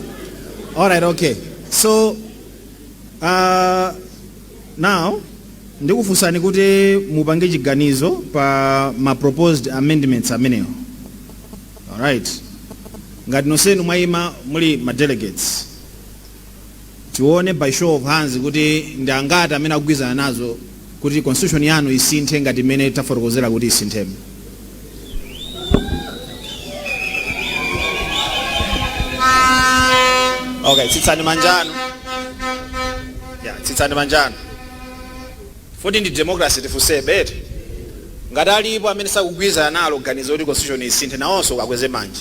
Alright, okay. So now ndikufunsani kuti mupange chiganizo pa ma proposed amendments amenewo. Alright. Ngati nonsenu mwayima muli ma delegates, tione by show of hands kuti ndi angati amene akugwirizana nazo kuti constitution yanu isinthe ngati imene tafotokozera kuti isinthemo. Okay, tsitsani manjano. Yeah, tsitsani manjano. Futi ndi democracy, tifunsebe eti. Ngati alipo amene sakugwirizana nalo ganizo kuti constitution isinthe, nawonso akweze manja.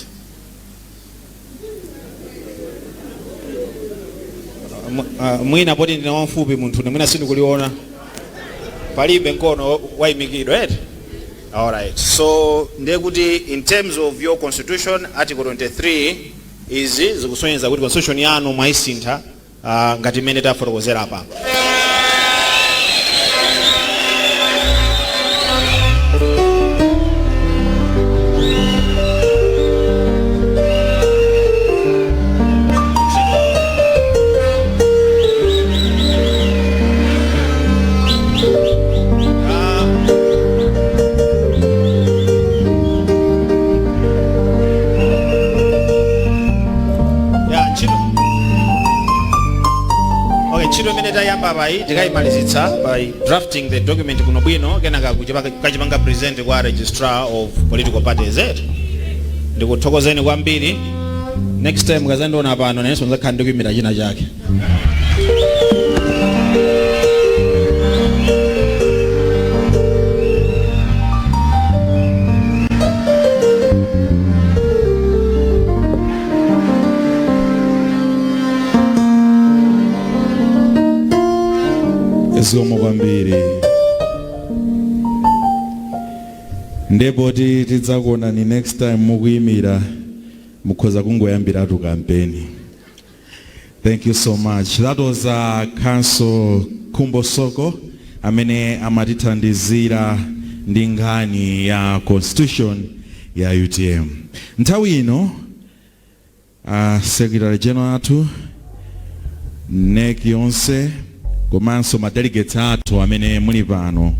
Mwina poti ndine wamfupi munthu, mwina sindikuliona. Palibe mkono wayimikidwa eti. Alright, so ndiye kuti in terms of your constitution, article 23, izi zikusonyeza kuti constitution yanu mwayisintha ngati imene tafotokozera apa. Ya ntchito, okay, ntchito imene tayamba payi tikayimalizitsa by drafting the document bwinobwino, kenaka kachipanga present kwa registrar of political parties, eti. Ndikuthokozeni kwambiri. Next time mukazandiona pano, nanenso nzakhala ndikuyimira china chake. Zikomo kwambiri. Ndipo tidzakuonani next time mukuyimira, mukhoza kungoyambiratu kampeni. Thank you so much. That was Counsel Khumbo Soko amene amatithandizira ndi nkhani ya constitution ya UTM. Nthawi ino Secretary General athu, NEC yonse komanso ma delegates athu amene muli pano,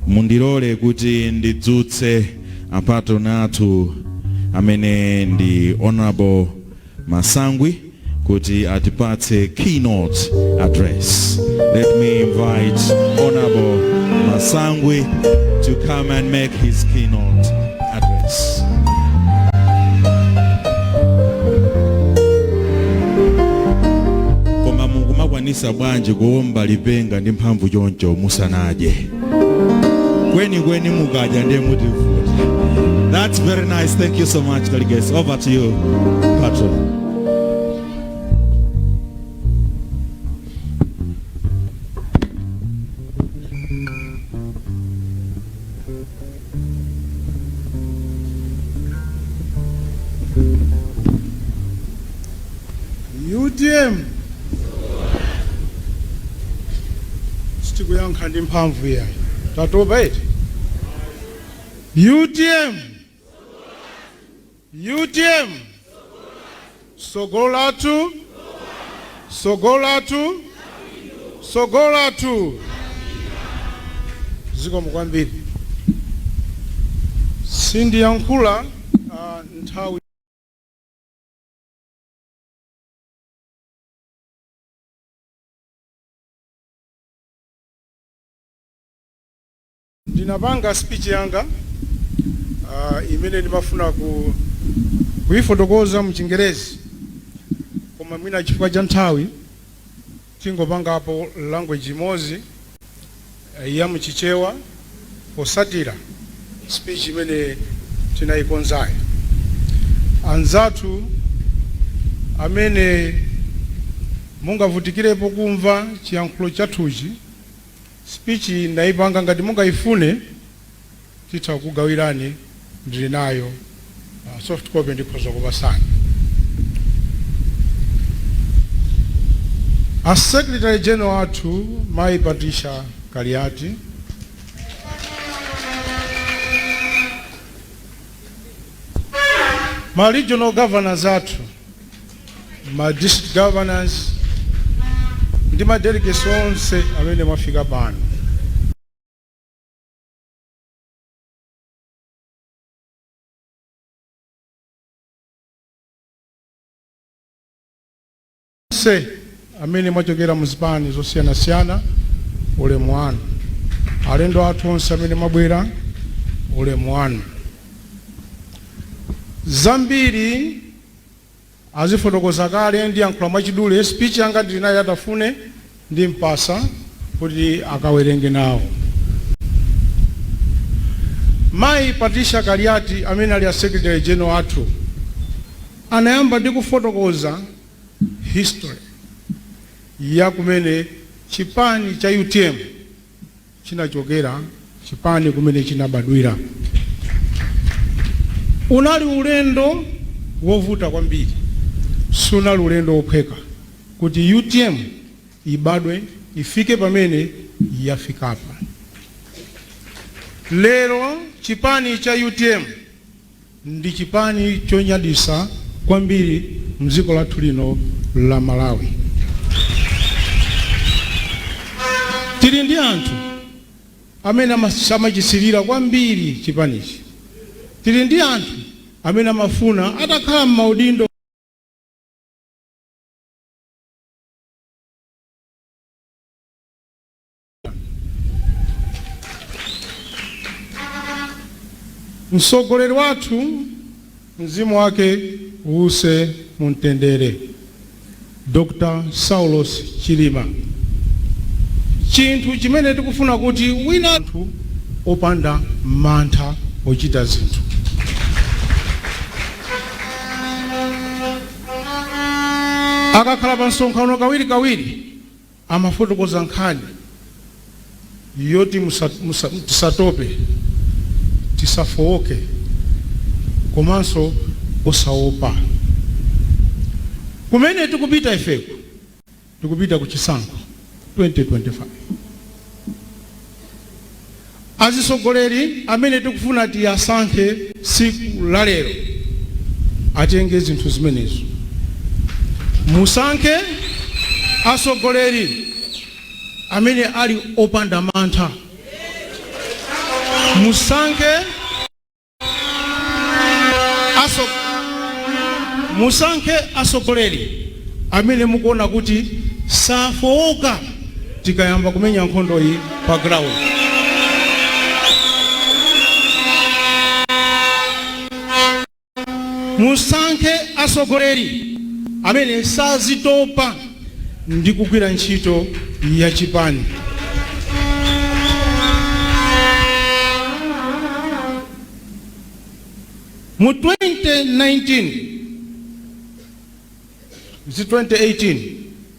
mundilole kuti ndidzutse a patron athu amene ndi Honorable Masangwi kuti atipatse keynote address. Let me invite Honorable Masangwi to come and make his keynote address. Koma mukumakwanisa bwanji kuomba lipenga ndi mphamvu choncho musanadye? Kweni kweni mukadya ndiye mutivuta. That's very nice. Thank you so much, delegates. Over to you, patron. UTM, sitikuyankha ndi mphamvu yayi, tatopa eti. UTM. UTM, tsogolo lathu, tsogolo lathu, tsogolo lathu. Zikomo kwambiri. Sindiyankhula nthawi. Ndinapanga speech yanga imene ndimafuna kuifotokoza mchingerezi, koma mwina chifukwa cha nthawi tingopangapo language imodzi ya mchichewa posatira speech imene tinayikonzayo. Anzathu amene mungavutikirepo kumva chiyankhulo chathuchi, speech ndayipanga, ngati mungayifune titha kugawirani, ndili nayo soft copy, ndikhoza kupasani. A Secretary General athu, Mayi Patricia Kaliati, ma regional governors athu, ma district governors ndi ma delegates onse amene mwafika pano, onse amene mwachokera muzipani zosiyanasiyana, ulemu wanu. Alendo athu onse amene mwabwera, ulemu wanu. Zambiri azifotokoza kale, ndiyankhula mwachidule. Speech yanga ndili nayo, atafune ndi mpasa kuti akawerenge nawo. Mayi Patricia Kaliati, amene ali a Secretary General athu, anayamba ndi kufotokoza history ya kumene chipani cha UTM chinachokera, chipani kumene chinabadwira. Unali ulendo wovuta kwambiri, sunali ulendo wophweka kuti UTM ibadwe, ifike pamene yafikapa lero. Chipani cha UTM ndi chipani chonyadisa kwambiri mdziko lathu lino la Malawi. Tili ndi anthu amene amachisirira kwambiri chipanichi. Tili ndi anthu amene amafuna atakhala m'maudindo. Mtsogoleri wathu, mzimu wake uwuse mumtendere, Dr Saulos Chilima, chinthu chimene tikufuna kuti wina anthu opanda mantha ochita zinthu. Akakhala pa msonkhano, kawirikawiri amafotokoza nkhani yoti tisatope, tisafowoke komanso osaopa. Kumene tikupita ifeko, tikupita ku chisankho 2025. Azisogoleri amene tikufuna tiyasankhe tsiku la lero atenge zinthu zimenezo. Musankhe asogoleri amene ali opanda mantha. Musankhe asogoleri amene mukuona kuti safowoka tikayamba kumenya nkhondo iyi pa ground. Musankhe asogoleri amene sazitopa ndi kugwira ntchito ya chipani. Mu 2019 zi 2018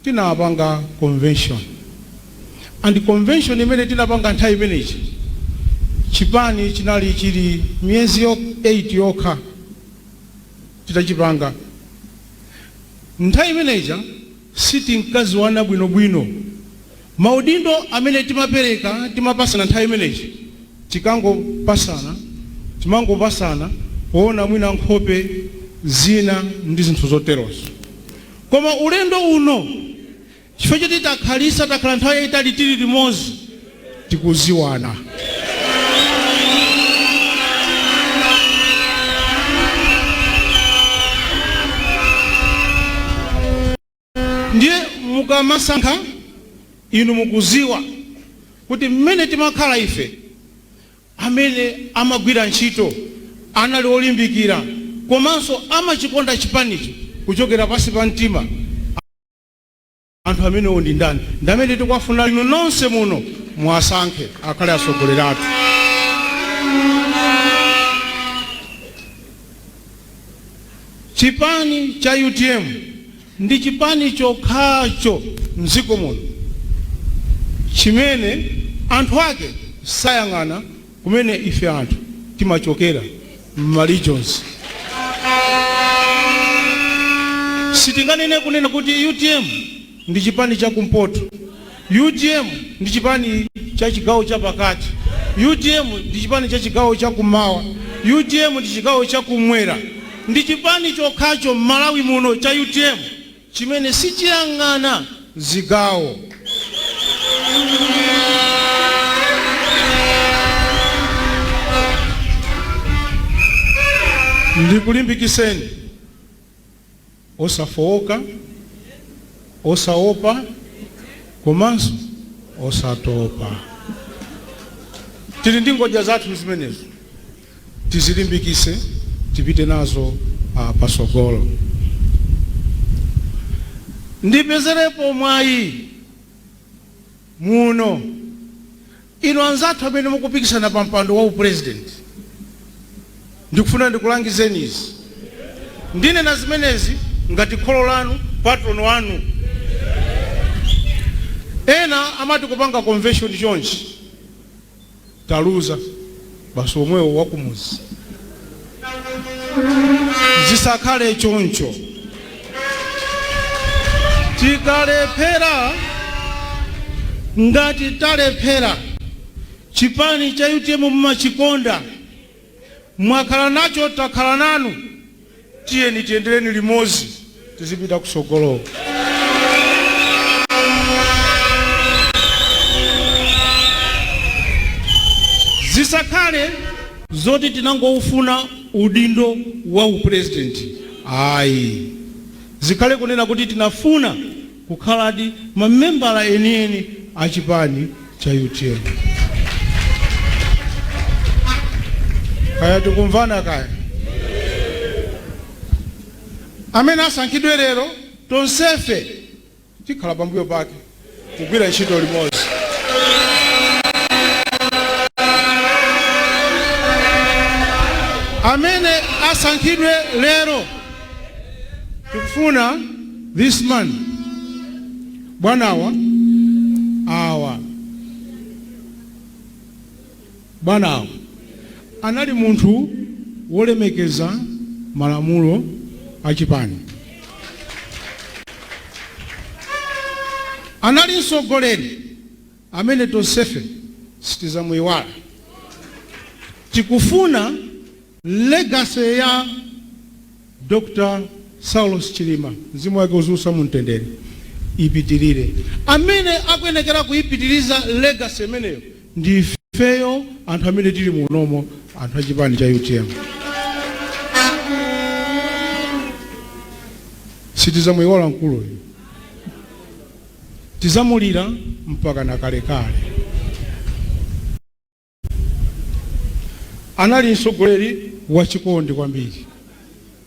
tinapanga convention, and convention imene tinapanga nthawi imeneyi, chipani chinali chili miyezi 8 yokha titachipanga. Nthawi imeneyi sitinkaziwana bwinobwino. Maudindo amene timapereka, timapasana nthawi imeneyi, tikangopasana, timangopasana. Poona mwina nkhope zina ndi zinthu zoterozo. Koma ulendo uno, chifukwa choti takhalisa, takhala nthawi yayitali tili limodzi, tikuziwana. Ndiye mukamasankha, inu mukuziwa kuti mmene timakhala ife, amene amagwira ntchito, anali olimbikira komanso amachikonda chipanicho kuchokera pansi pa mtima, anthu amenewo ndi ndani? Ndi amene tikuwafuna inu nonse muno muwasankhe akhale atsogoleri athu. Chipani cha UTM ndi chipani chokhacho mdziko muno chimene anthu ake sayang'ana kumene ife anthu timachokera m'ma regions. Sitinganene kunena kuti UTM ndi chipani chakumpoto, UTM ndi chipani cha chigawo chapakati, UTM ndi chipani cha chigawo chakummawa, UTM ndi chigawo chakumwera. Ndi chipani chokhacho m'Malawi muno cha UTM chimene sichiyang'ana zigawo. Ndikulimbikiseni, osafowoka, osaopa komanso osatopa. Tili ndi ngodya zathu zimenezo, tizilimbikise, tipite nazo pasogolo. Ndipezerepo mwayi muno, inu anzathu amene mukupikisana pa mpando wa upresident, ndikufuna ndikulangizeni izi. Ndinena zimenezi ngati kholo lanu, patron wanu. Ena amati kupanga convention chonchi, taluza basi, omwewo wakumuzi. Zisakhale choncho. Tikalephera, ngati talephera, chipani cha UTM mumachikonda, mwakhala nacho, takhala nanu, tiyeni tiyendereni limodzi, tizipita kusogoloko. Zisakhale zoti tinangoufuna udindo wa upresident, ayi. Zikhale kunena kuti tinafuna kukhaladi mamembala enieni a chipani cha UTM. Kaya tikumvana? Kaya amene asankhidwe lero, tonsefe tikhala pambuyo pake kugwira ntchito limodzi. Amene asankhidwe lero, tikufuna this man, bwanawa awa, bwanawa anali munthu wolemekeza malamulo achipani, anali mtsogoleri amene tonsefe sitizamuyiwala. Tikufuna legacy ya Dr. Saulos Chilima, mzimu wake uziusa mumtendere, ipitirire. Amene akuyenekera kuyipitiriza legacy imeneyo ndi ifeyo, anthu amene tili munomo, anthu achipani cha UTM. Sitizamuyiwala mkuluyu, tizamulira mpaka na kalekale. Anali mtsogoleri wachikondi kwambiri,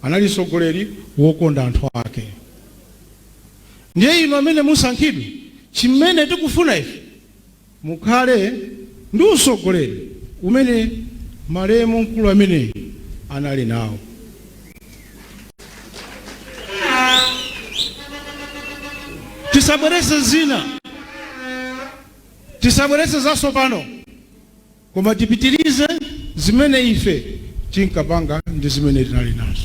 anali mtsogoleri wokonda anthu ake. Ndiye inu amene musankhidwe, chimene tikufuna ife, mukhale ndi utsogoleri umene malemu mkulu ameneyi anali nawo. Tisabweretse zina, tisabweretse zatsopano, koma tipitirize zimene ife tinkapanga ndi zimene tinali nazo.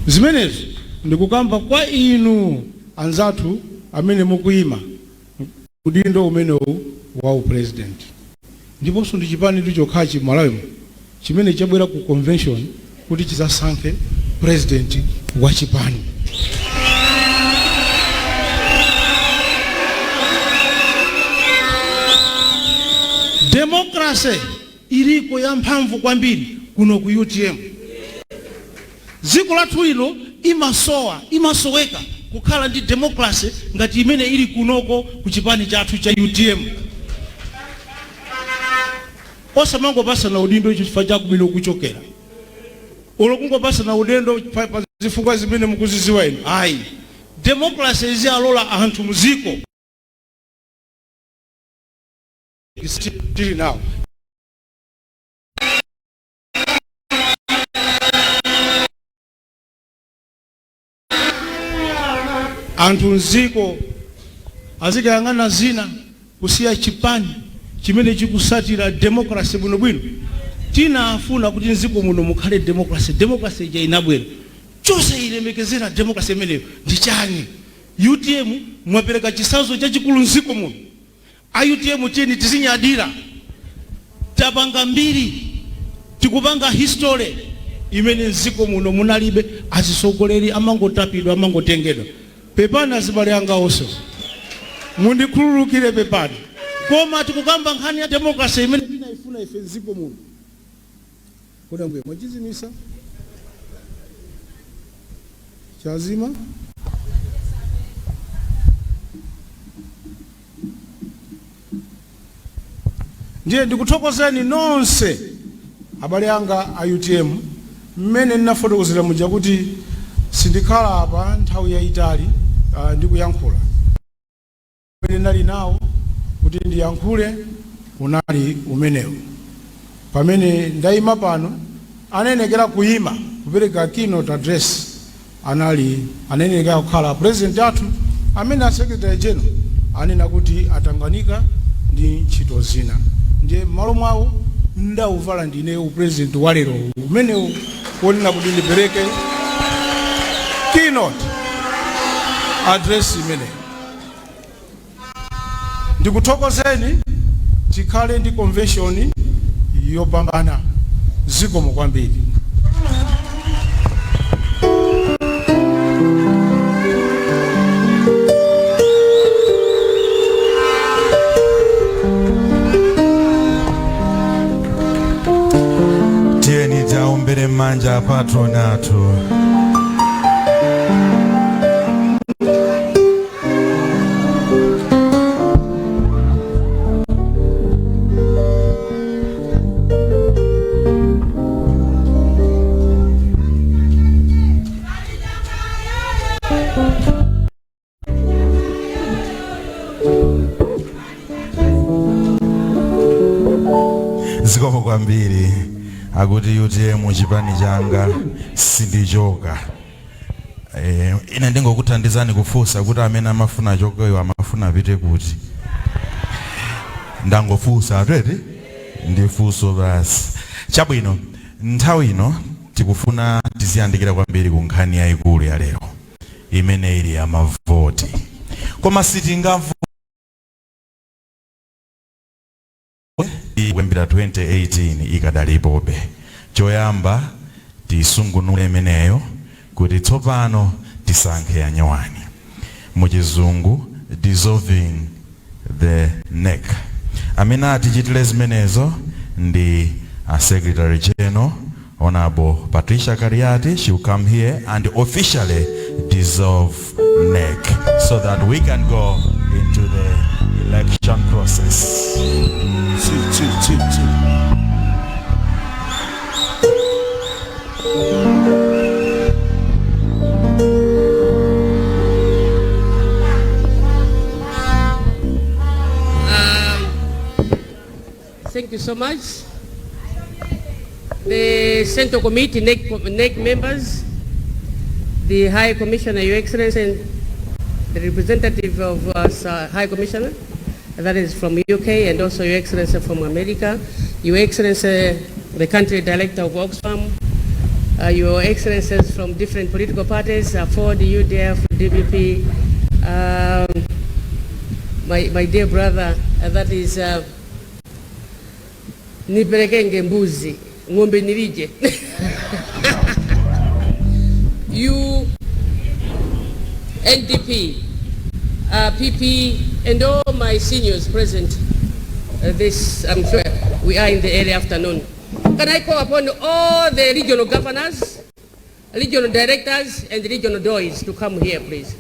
Zimenezo ndikukamba kwa inu anzathu amene mukuyima udindo umenewu wa upresident. Ndiponso ndi chipani chokhachi Malawi chimene chabwera ku convention kuti Kuti chizasankhe president wa chipani. Democracy iliko yamphamvu kwambiri kuno ku UTM. Dziko lathu lino imasowa, imasoweka kukhala ndi democracy ngati imene ili kunoko ku chipani chathu cha UTM. Osamangopasana udindo chifukwa chakumene ukuchokera, ulo kungopasana udindo pa zifukwa zimene mukuziziwa inu, ayi. Democracy iziyalola anthu muziko tili nawo. Anthu mziko azikayang'ana zina kusiya chipani chimene chikusatira democracy bwinobwino. Tinafuna kuti mziko muno mukhale democracy. Democracy ija inabwera. Chosayilemekezera democracy imeneyo ndi chani? UTM mwapereka chitsanzo chachikulu mziko muno. A UTM, tiyeni tizinyadira. Tapanga mbiri, tikupanga history imene mziko muno munalibe. Azisogoleri amangotapidwa, amangotengedwa. Pepani azibale anga onse, mundikhululukire, pepani, koma tikukamba nkhani ya democracy imene tinayifuna ife mziko muno. Kodi ambuye mwachizimisa? Chazima. Ndiye ndikuthokozeni nonse abale anga a UTM. Mmene ndinafotokozera muja kuti sindikhala apa nthawi yayitali ndikuyankhula, umene ndinali nawo kuti ndiyankhule unali umenewu. Pamene ndayima pano, anenekera kuyima kupereka keynote address anali anenekera kukhala president athu, amene a secretary general anena kuti atanganika ndi ntchito zina. Ndiye m'malo mwawo ndauvala ndine upresident wa lero umenewu wonena kuti ndipereke keynote address imeneyi. Ndikuthokozeni. Tikhale ndi convention yopambana. Zikomo kwambiri. Tiyeni tiaombere m'manja patron athu. Zikomo kwambiri. Akuti UTM chipani changa, sindichoka. Ine ndingokuthandizani kufunsa kuti amene amafuna achokeyo amafuna apite kuti? Ndangofunsa atweti, ndifunso basi. Chabwino, nthawi ino tikufuna tiziyandikira kwambiri ku nkhani yayikulu ya lero imene ili ya mavoti, koma sitingavo kuyambira 2018 ikadalipobe. Choyamba tisungunule imeneyo kuti tsopano tisankhe yanyowani, muchizungu dissolving the NEC. Amene atichitire zimenezo ndi a Secretary General, Honorable Patricia Kaliati. She will come here and officially dissolve NEC so that we can go into the election process. Chi, chi, chi, chi. Thank you so much. The Central Committee, NEC, NEC members, the High Commissioner, Your Excellency, and the representative of High Commissioner, that is from UK, and also Your Excellency from America, Your Excellency, the country director of Oxfam, Your Excellencies from different political parties, AFORD, UDF, DPP, my dear brother, that is niperekenge mbuzi, ng'ombe nilije. U NDP, PP, and all my seniors present. This, I'm sure we are in the early afternoon. Can I call upon all the regional governors, regional directors, and regional DOIs to come here, please?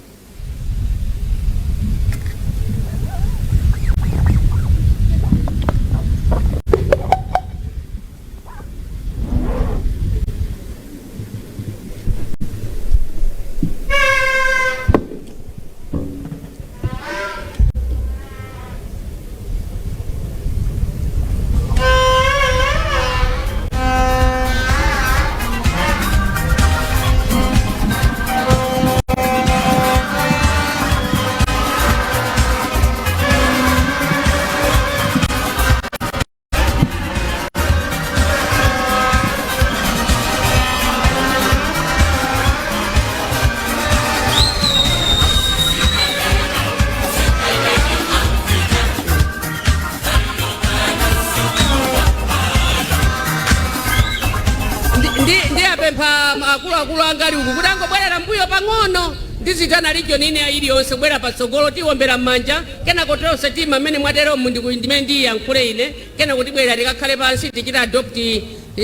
Ndiyapempha akuluakulu angali uku kuti angobwerera mbuyo pang'ono. Ndizitana region ine iliyonse kubwera patsogolo, tiwombera m'manja, kenako tonse tima mmene mwateromu ndimene ndiyankhule ine, kenako tibwera tikakhale pansi, tichita adopt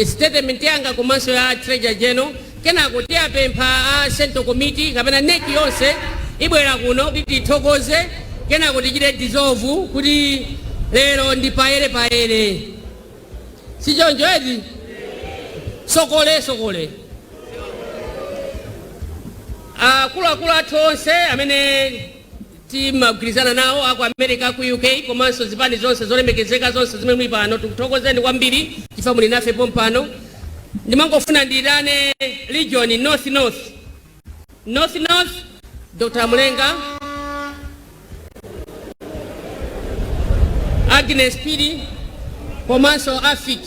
statement yanga komanso ya Treasurer General. Kenako tiyapempha a Central Committee kapena NEC yonse ibwera kuno kuti tithokoze, kenako tichite dissolve kuti lero ndi payere payere, sichoncho eti? Sokole sokole. Akuluakulu athu onse amene timagwirizana nawo aku America, ku UK, komanso zipani zonse zolemekezeka zonse zimene muli pano, tikuthokozeni kwambiri chifukwa muli nafe pompano. Ndimangofuna ndiyitane region North North, North North, Dr Mulenga, Agnes Pili komanso Afik,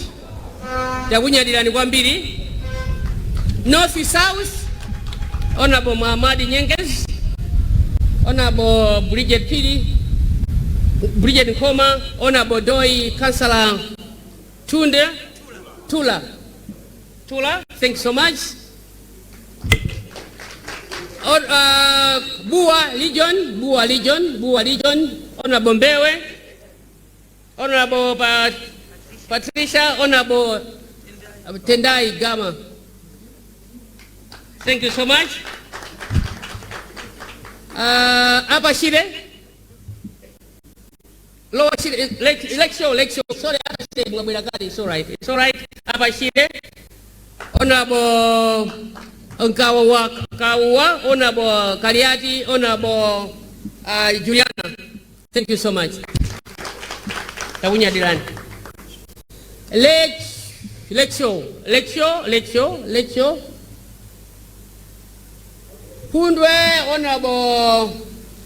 takunyadirani kwambiri. North South, Honorable Muhammad Nyengez, Honorable Bridget Pili, Bridget Nkoma, Honorable Doi Councillor Tunde Tula Tula, thanks so much. Or, Bua Region, Bua Region, Bua Region, Honorable Mbewe, Honorable Patricia, Honorable Tendai Gama. Thank you so much. Upper Shire, Lower Shire, Lake Shore, Lake Shore, sorry, Upper Shire, Mwabwera kale, it's all right, it's all right. Upper Shire, Honorable Nkawa Kawa, Honorable Kaliati, Honorable Juliana, thank you so much. Takunyadirani. Lake Shore, Lake Shore, Lake Shore, Lake Shore. Kundwe, Honorable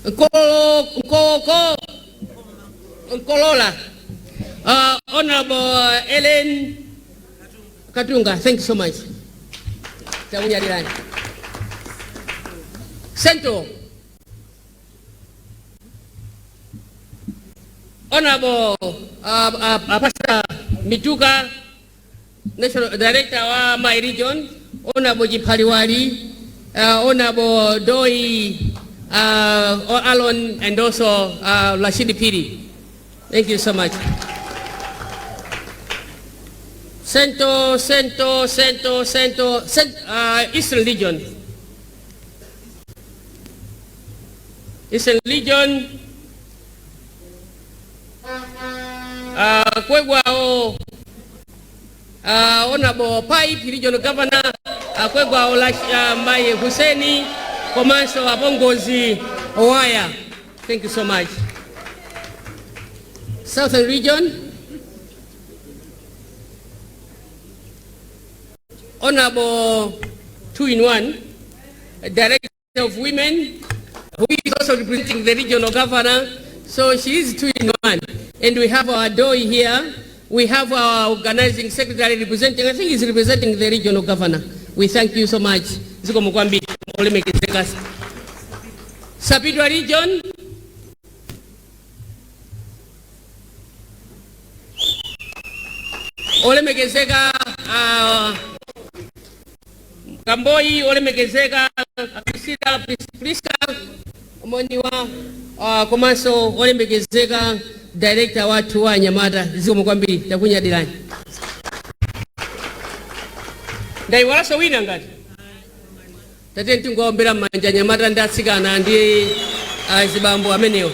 Nkolo, Nkoko, Nkolola, Honorable Ellen Katunga, thank you so much. Takunyadirani. Central, Honorable Pastor Mituka, National Director wa my region, Honorable Jipaliwali, Honorable Doi Alon, and also Rashidi Piri. Thank you so much. Central, Central, Central, Central, Eastern Region. Eastern Region, Kwegwao, Honorable Pipe, Regional Governor, Kwegwao Mai Huseni, komanso Apongozi Owaya. Thank you so much. Southern Region, Honorable 2 in 1, Director of Women, who is also representing the regional governor. So she is 2 in 1. And we have our DOI here. We have our organizing secretary representing, I think he's representing the regional governor. We thank you so much. Zikomo kwambiri. Sapitwa Region, olemekezeka. Kamboyi, olemekezeka Priscilla, Priska Moniwa, komanso olemekezeka director wathu wa anyamata, zikomo kwambiri, takunyadirani. Ndayiwalanso wina ngati tate, tingowaombera m'manja anyamata ndi atsikana ndi azibambo amenewo.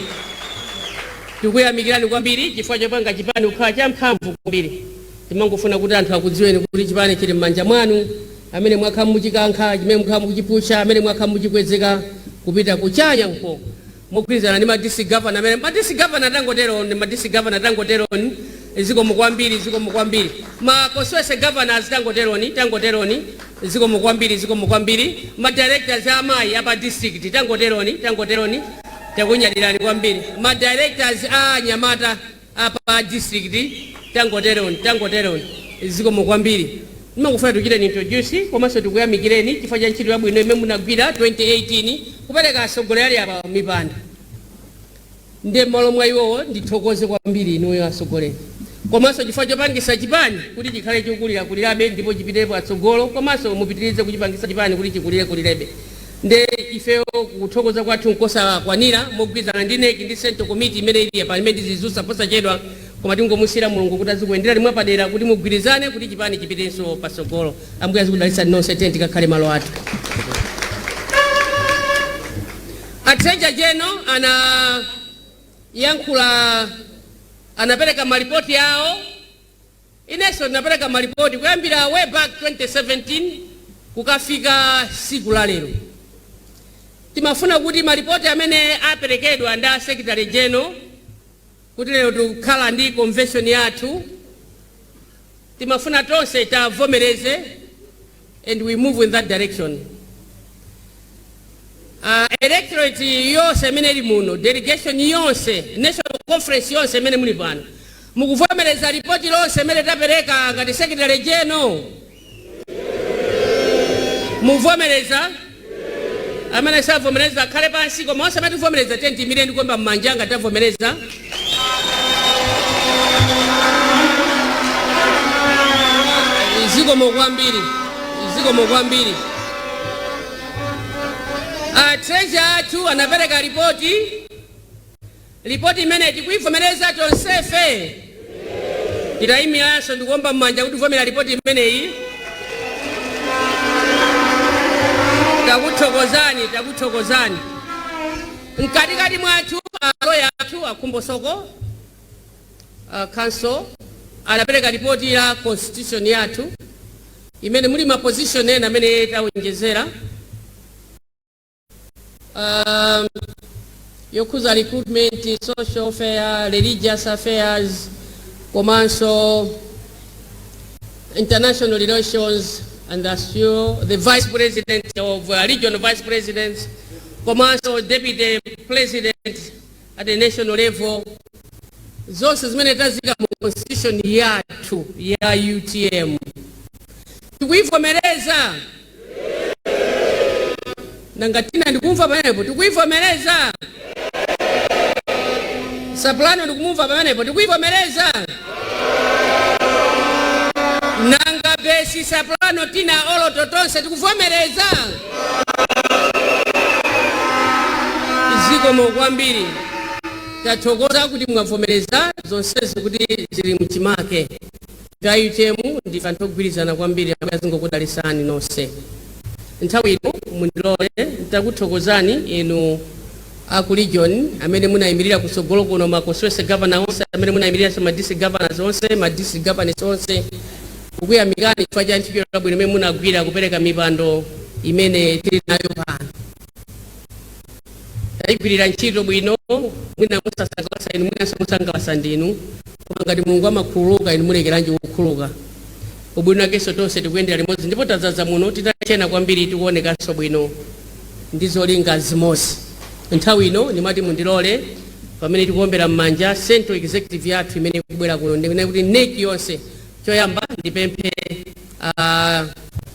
Tikuyamikirani kwambiri chifukwa chopanga chipani kukhala champhamvu kwambiri. Timangofuna kuti anthu akudziweni kuti chipani chili m'manja mwanu, amene mwakhala muchikankha, chimene mwakhala mukuchipusha, amene mwakhala muchikwezeka kupita kuchanya uko mogwirizana ndi ma district governor. Amene ma district governor tangoteroni, ma district governor tangoteroni, zikomo kwambiri, zikomo kwambiri. Ma constituency governors tangoteroni, tangoteroni, zikomo kwambiri, zikomo kwambiri. Ma directors amayi apa district tangoteroni, tangoteroni, takunyadirani kwambiri. Ma directors a anyamata apa district tangoteroni, tangoteroni, zikomo kwambiri. Ndimangofuna tichiteni introduce, komanso tikuyamikireni chifukwa cha ntchito yabwino imene munagwira 2018 kupereka atsogoleri apa mipando. Ndiye m'malo mwa iwowo ndithokoze kwambiri inuyo atsogoleri, komanso chifukwa chopangisa chipani kuti chikhale chokulirakulirabe ndipo chipitepo atsogolo, komanso mupitirize kuchipangisa chipani kuti chikulire-kulirebe. Nde ifeyo kuthokoza kwathu nkosakwanira, mogwirizana ndi NEC ndi central committee imene ili apa, imene tizizusa posachedwa, koma tingomusiyira Mulungu kuti azikuyenderani mwapadera kuti mugwirizane kuti chipani chipitenso patsogolo. Ambuye azikudalitsani nonse. Tiye tikakhale malo athu. A treasurer general anayankhula, anapereka malipoti awo. Inenso ndinapereka malipoti kuyambira way back 2017 kukafika siku la lero. Timafuna kuti malipoti amene aperekedwa ndi a secretary general, kuti lero tikukhala ndi convention yathu, timafuna tonse tavomereze and we move in that direction. Electorate yonse imene ili muno, delegation yonse, national conference yonse imene muli pano, mukuvomereza ripoti lonse imene tapereka ngati secretary general? Muvomereza? Amene savomereza akhale pansi, koma onse amene tivomereza, tiyeni ndikuomba m'manja ngati tavomereza. Zikomo kwambiri, zikomo kwambiri. A treasurer athu anapereka ripoti, ripoti imene tikuivomereza tonsefe. Titayimiranso ndikuomba m'manja kuti tivomera ripoti imeneyi. Takuthokozani, takuthokozani. Mkatikati mwathu aloya athu akhumbo soko, counsel anapereka ripoti ya constitution yathu imene muli ma position ena amene tawonjezera, yokhuza recruitment, social welfare, religious affairs, komanso international relations, and as you the vice president of regional vice presidents, komanso deputy president at the national level, zonse zimene tazika mu constitution yathu ya UTM tikuivomereza. Nanga tina ndikumva pamenepo, tikuivomereza? Soprano ndikumumva pamenepo, tikuivomereza? Nanga bass, soprano, tenor, alto, tonse tikuvomereza? Zikomo kwambiri, tathokoza kuti mwavomereza zonsezi kuti zili mchimake. Ta UTM ndi anthu ogwirizana kwambiri. Amene azingokudalisani nonse. Nthawi ino mundilole ntakuthokozani inu aku region amene munayimirira kutsogolo kuno, ma constituency governor onse amene munayimiriranso, ma district governors onse, ma district governors onse, kukuyamikani chifukwa cha ntchito yabwino imene munagwira kupereka mipando imene tili nayo pano. Tayigwirira ntchito bwino, mwina musasangalasa inu, mwinanso musangalasa ndinu, koma ngati Mulungu amakhululuka, inu mulekeranji kukhululuka? Ubwino wakenso tonse tikuyendera limodzi ndipo tadzaza muno titachena kwambiri, tikuonekanso bwino ndi zolinga zimodzi. Nthawi ino ndimati mundilole, pamene tikuombera m'manja central executive yathu imene ikubwera kuno, ndimene kuti NEC yonse, choyamba ndipemphe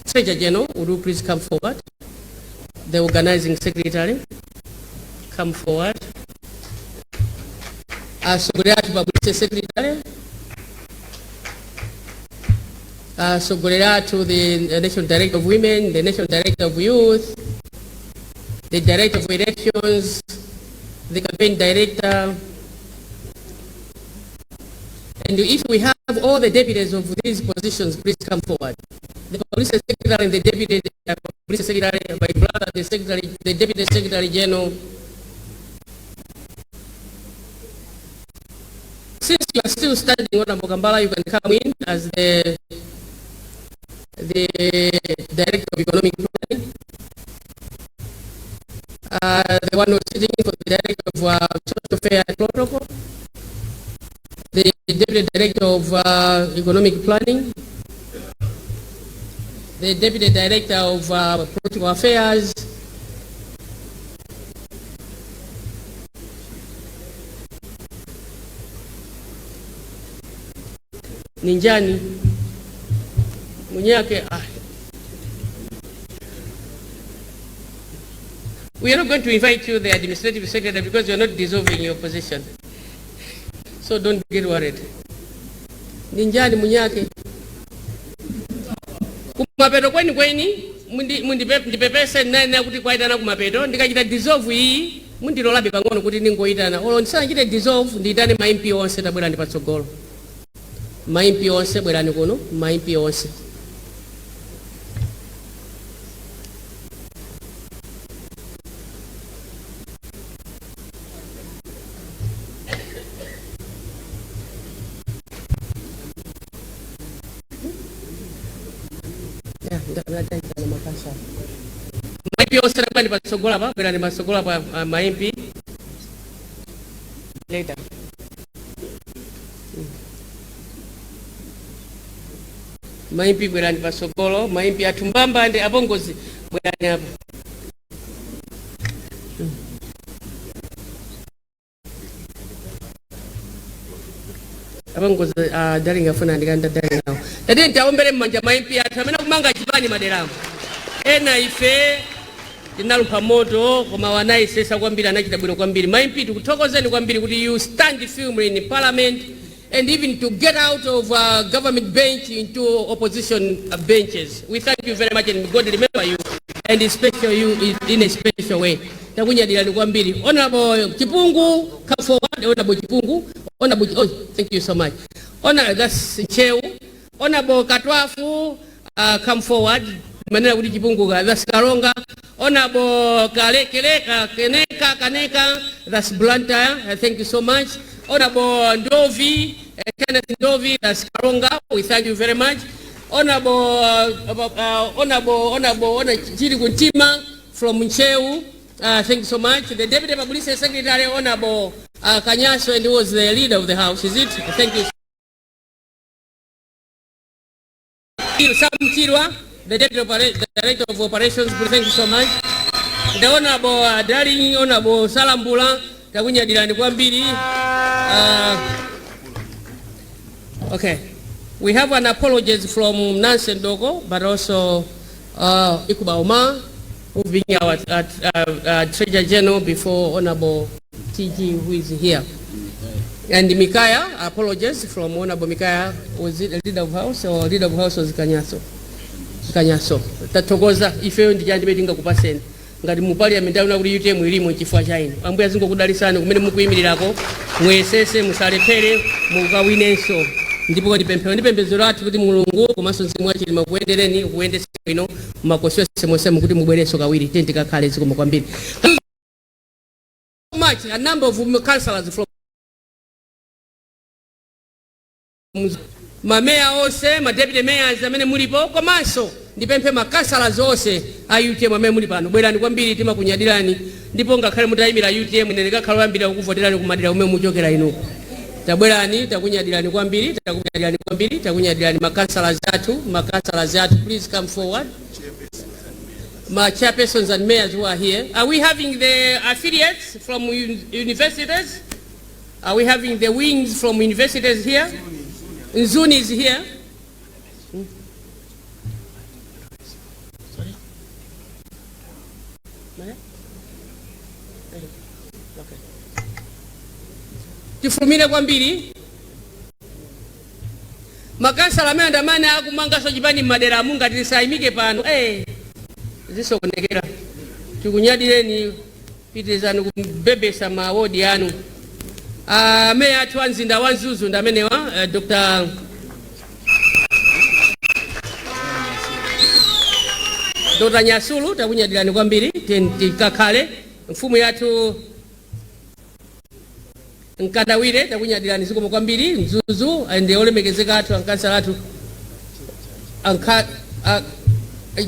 treasurer general, would you please come forward? The organizing secretary, come forward. Atsogoleri athu, publicity secretary. Atsogoleri athu, the National Director of Women, the National Director of Youth, the Director of Elections, the Campaign Director, and if we have all the deputies of these positions, please come forward. The Publicity Secretary and the Deputy Publicity Secretary, my brother, the Secretary, the Deputy Secretary General. Since you are still standing, Honorable Kambala, you can come in as the Director of Economic Planning. The one who's sitting for the Director of Social Affairs and Protocol, the Deputy Director of Economic Planning, the Deputy Director of Political Affairs, Ninjani Munyake. Ah. We are not going to invite you, the Administrative Secretary, because you are not dissolving your position. So don't get worried. Ninjani Munyake. Kumapeto kweni kweni, ndipepese nene kuti kwaitana kumapeto, ndikachita dissolve iyi, mundilolabe pang'ono kuti ningoyitana. Olo ndisanachite dissolve, ndiyitane ma MP onse, tabwerani patsogolo. Ma MP onse bwerani kuno, ma MP onse. Yeah, ndayitana makasa. Ma MP onse tabwerani patsogolo apa, bwerani patsogolo apa, ma MP. Later. Ma MP bwerani patsogolo, ma MP athu mbamba ndi apongozi bwerani apa. Apongozi darling afuna ndikanda darling awo. Tatiye tiaombere mmanja ma MP athu amene akumanga chipani maderamo. Ena ife tinalumpha moto koma wanayesesa kwambiri, anachita bwino kwambiri. Ma MP, tikuthokozeni kwambiri kuti you stand firmly in parliament and even to get out of government bench into opposition benches. We thank you very much and God remember you and special you in a special way. Takunyadirani kwambiri. Honorable Chipungu, come forward. Honorable Chipungu. Honorable, oh, thank you so much. Honor, that's Cheu. Honorable Katwafu, come forward. Manena kuti Chipungu, that's Karonga. Honorable Kale, Keleka, Keneka, Kaneka, that's Blantyre. Thank you so much. Honorable Ndovi, Kenneth Ndovi, that's Karonga. We thank you very much. Honorable Chiri Kuntima from Ncheu. Thank you so much. The Deputy Publicity Secretary, Honorable Kanyaso, and who was the leader of the house, is it? Thank you. Sam Chirwa, the Deputy Director of Operations, thank you so much. The Honorable Darling, Honorable Salambula, takunyadirani kwambiri. Okay. We have an apologies from Nancy Ndoko, but also Ikuba Omar, who being our Treasurer General before Honorable TG, who is here. And Mikaya, apologies from Honorable Mikaya, was it the leader of house or leader of house was Kanyaso? Kanyaso. Tathokoza ifeyo ndi chandi tingakupaseni ngati mu parliament auna kuti UTM ilimo chifukwa cha inu. Ambuye azingokudalisani kumene mukuyimirirako, muyesese, musalephere, mukawinenso. Ndipo ndipemphero ndi pembedzo lathu kuti Mulungu komanso mzimu wa Chilima kuyendereni, kuyendesa bwino makosi monse kuti mubwerenso kawiri. Tiye tikakhale. Zikomo kwambiri. Much a number of councillors from mameya onse, ma deputy mayors amene mulipo, komanso ndipemphe ma councillors onse a UTM amene muli pano, bwerani kwambiri, timakunyadirani. Ndipo ngakhale mutayimira UTM, ine ndikakhala oyambira kukuvoterani kumadera kumene muchokera inuko. Tabwerani, takunyadirani kwambiri, takunyadirani kwambiri, takunyadirani. Ma councillors athu, ma councillors athu, please come forward. My chairpersons and mayors who are here. Are we having the affiliates from universities? Are we having the wings from universities here? Nzuni is here. Sorry? Maya? Okay. Tifulumire kwambiri. Makansala amene ndi amene akumanganso chipani m'madera amu, ngati tisayimike pano, zisokonekera. Tikunyadireni, pitirizani kubebesa mawodi anu. Meya athu a mzinda wa Mzuzu ndi amenewa, Dr. Nyasulu, takunyadirani kwambiri. Tikakhale mfumu yathu Mkandawire, takunyadirani, zikomo kwambiri. Mzuzu ndi olemekezeka athu ankansala athu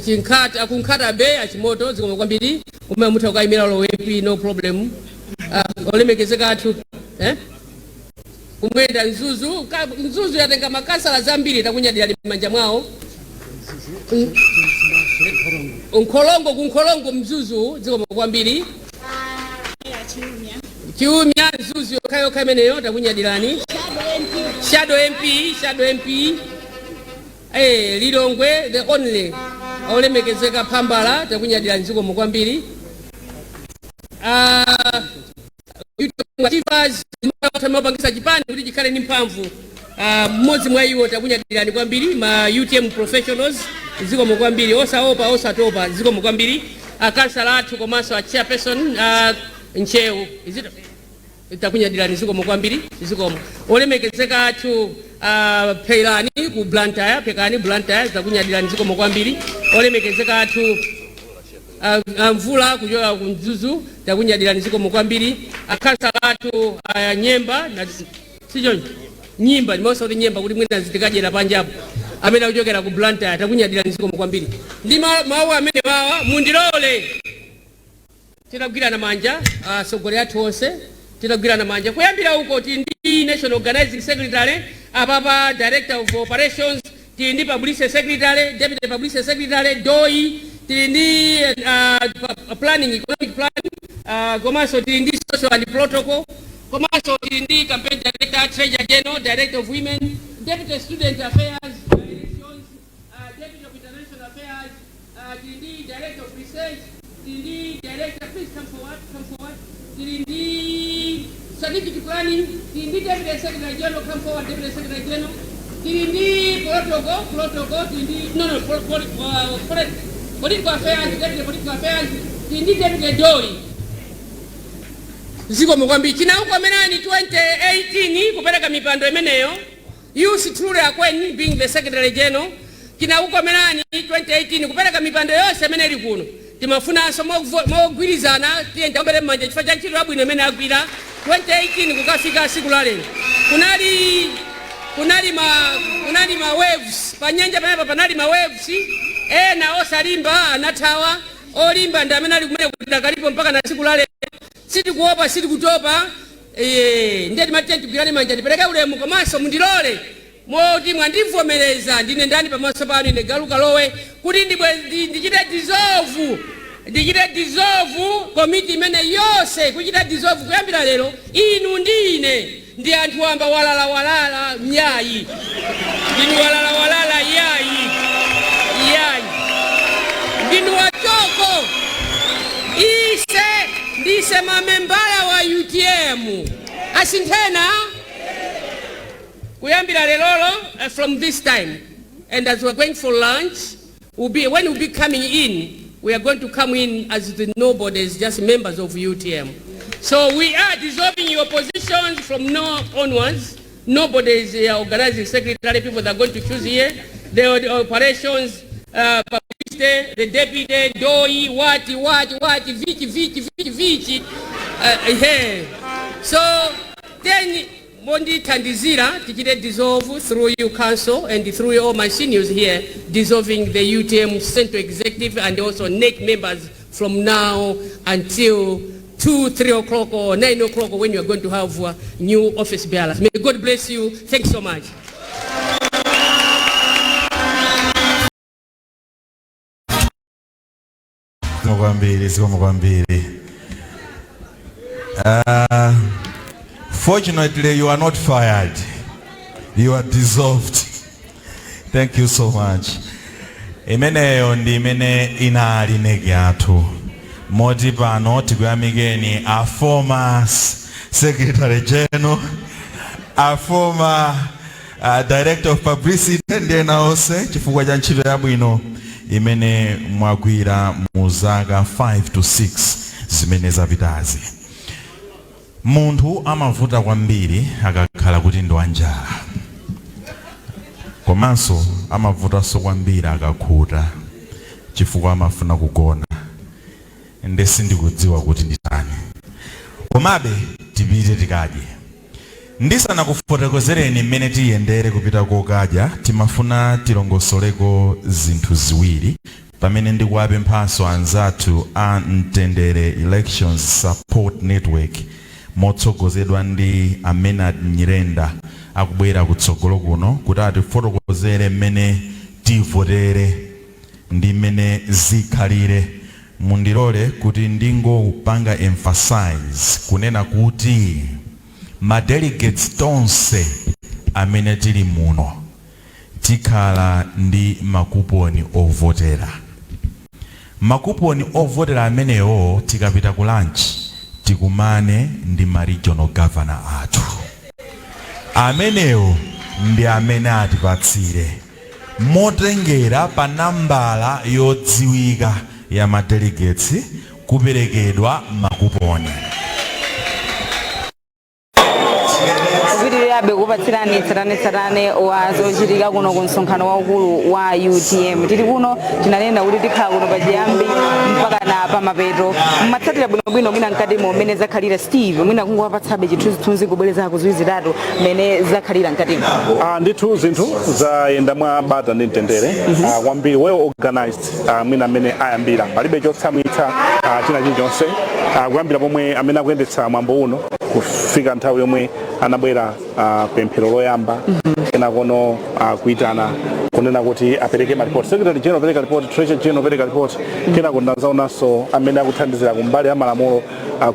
Chinkhata, akunkhata Bay, achimoto, zikomo kwambiri. Kumene mutha kukayimira lo MP, no problem. Olemekezeka athu, eh? Kumwenda Mzuzu, Mzuzu yatenga makansala zambiri, takunyadirani m'manja mwawo. Nkholongo, kunkholongo Mzuzu, zikomo kwambiri. Chiumya Mzuzu yokhayokha imeneyo, takunyadirani. Shadow MP, Shadow MP, Lilongwe the only olemekezeka Phambala, takunyadirani, zikomo kwambiri. Mapangisa chipani kuti chikhale ndi mphamvu, mmodzi mwa iwo, takunyadirani kwambiri. Ma UTM professionals, zikomo kwambiri, osaopa, osatopa, zikomo kwambiri. Akansala athu komanso a chairperson, Nchewu, is it? Takunyadirani, zikomo kwambiri, zikomo. Olemekezeka athu, Pheilani ku Blantyre, Phekani Blantyre, takunyadirani, zikomo kwambiri. Olemekezeka athu, Mvula kuchoka ku Mzuzu, takunyadirani, zikomo kwambiri. Akansala athu, Nyemba na sichoncho nyimba ndimaonesa kuti nyemba kuti mwina zitikadyera panjapo, amene akuchokera ku Blantyre, takunyadirani, zikomo kwambiri. Ndi mawu amene wawa, mundilole titagwirana manja, atsogoleri athu onse titagwirana manja kuyambira uko. Tili ndi national organizing secretary apapa, director of operations, tili ndi publicity secretary, deputy publicity secretary, doi, tili ndi planning, economic plan, komanso tili ndi social and protocol, komanso tili ndi campaign director, treasurer general, director of women, deputy student affairs, elections, deputy of international affairs, tili ndi director of research, tili ndi director, please come forward, come forward, tili ndi strategic planning, tili ndi deputy secretary general, come forward, deputy secretary general, tili ndi protocol, tili ndi no political affairs, deputy political affairs, tili ndi deputy doi, zikomo kwambiri. Chinaukomerani 2018 kupereka mipando imeneyo, yours truly Akweni being the secretary general. Chinaukomerani 2018 kupereka mipando yonse imene ili kuno. Timafunanso mogwirizana, tiye tiwombere m'manja chifukwa cha ntchito yabwino imene agwira 2018 kukafika siku la lero. Kunali ma waves pa nyanja pamenepa, panali ma waves ena osalimba anathawa, olimba ndi amene ali kumene kuti dakalipo mpaka na siku la lero. Sitikuopa, sitikutopa. Ndiye timati tigwirane manja, ndipereke ulemu, komanso mundilole moti mwandivomereza ndine ndani pamaso panu, ine Galuka Lowe, kuti ndichite dissolve komiti imene yonse, kuchita dissolve kuyambira lero. Inu ndi ine ndi anthu wamba, walala walala myayi, ndinu walala walala yayi yayi, ndinu wachoko, ise ndise mamembala wa UTM. Asinthena kuyambira lerolo, from this time and as we're going for lunch, when we'll be coming in, we are going to come in as the nobodies, just members of UTM. So we are dissolving your positions from now onwards. Nobody is organizing secretary, people that are going to choose here, the operations, publicity, the deputy, doi, what, vichi, vichi, vichi, vichi. Hey. So then mondithandizira tichite dissolve through you council and through all my seniors here, dissolving the UTM Central Executive and also NEC members from now until 2, 3 o'clock or 9 o'clock, when you are going to have new office bearers. May God bless you. Thanks so much. Zikomo kwambiri, zikomo kwambiri. Fortunately you are not fired, you are dissolved. Thank you so much. Imeneyo ndi imene inali NEC yathu, moti pano tikuyamikeni a former secretary general, a former Director of Publicity ndi ena onse chifukwa cha ntchito yabwino imene mwagwira mu zaka 5 to 6 zimene zapitazi. Munthu amavuta kwambiri akakhala kuti ndi wanjala, komanso amavutanso kwambiri akakhuta chifukwa amafuna kugona. Nde sindikudziwa kuti nditani, komabe tipite tikadye. Ndisanakufotokozereni mmene tiyendere kupita kokadya, timafuna tilongosoleko zinthu ziwiri pamene ndikuwapemphanso anzathu a Mtendere Elections Support Network motsogozedwa ndi a Menard Nyirenda akubwera kutsogolo kuno kuti atifotokozere mmene tivotere ndi mmene zikhalire. Mundilole kuti ndingopanga emphasize kunena kuti ma delegates tonse amene tili muno tikhala ndi makuponi ovotera. Makuponi ovotera amenewo, tikapita ku lunch tikumane ndi ma regional governor athu. Amenewo ndi amene atipatsire motengera pa nambala yodziwika ya ma delegates kuperekedwa makuponi. Kupitirirabe kupatsirani tsatanetsatane wa zochitika kuno ku msonkhano waukulu wa UTM. Tili kuno, tinanena kuti tikhala kuno pachiyambi mpaka na pamapeto. Mmatsatira bwinobwino mwina mkatimo mmene zakhalira, Steve? Mwina kungowapatsabe chithunzithunzi, kubwerezako ziwiri zitatu mmene zakhalira mkatimo. Ah, ndithu zinthu zayenda mwa bata ndi mtendere kwambiri, well organized. Mwina amene ayambira palibe chotsamwitsa china chilichonse, kuyambira pomwe amene akuyendetsa mwambo uno kufika nthawi yomwe anabwera pemphero loyamba, kenakono kuitana kunena kuti apereke malipoti, secretary general apereka report, treasurer general apereka report, kenako ndazaonanso amene akuthandizira kumbali ya malamulo,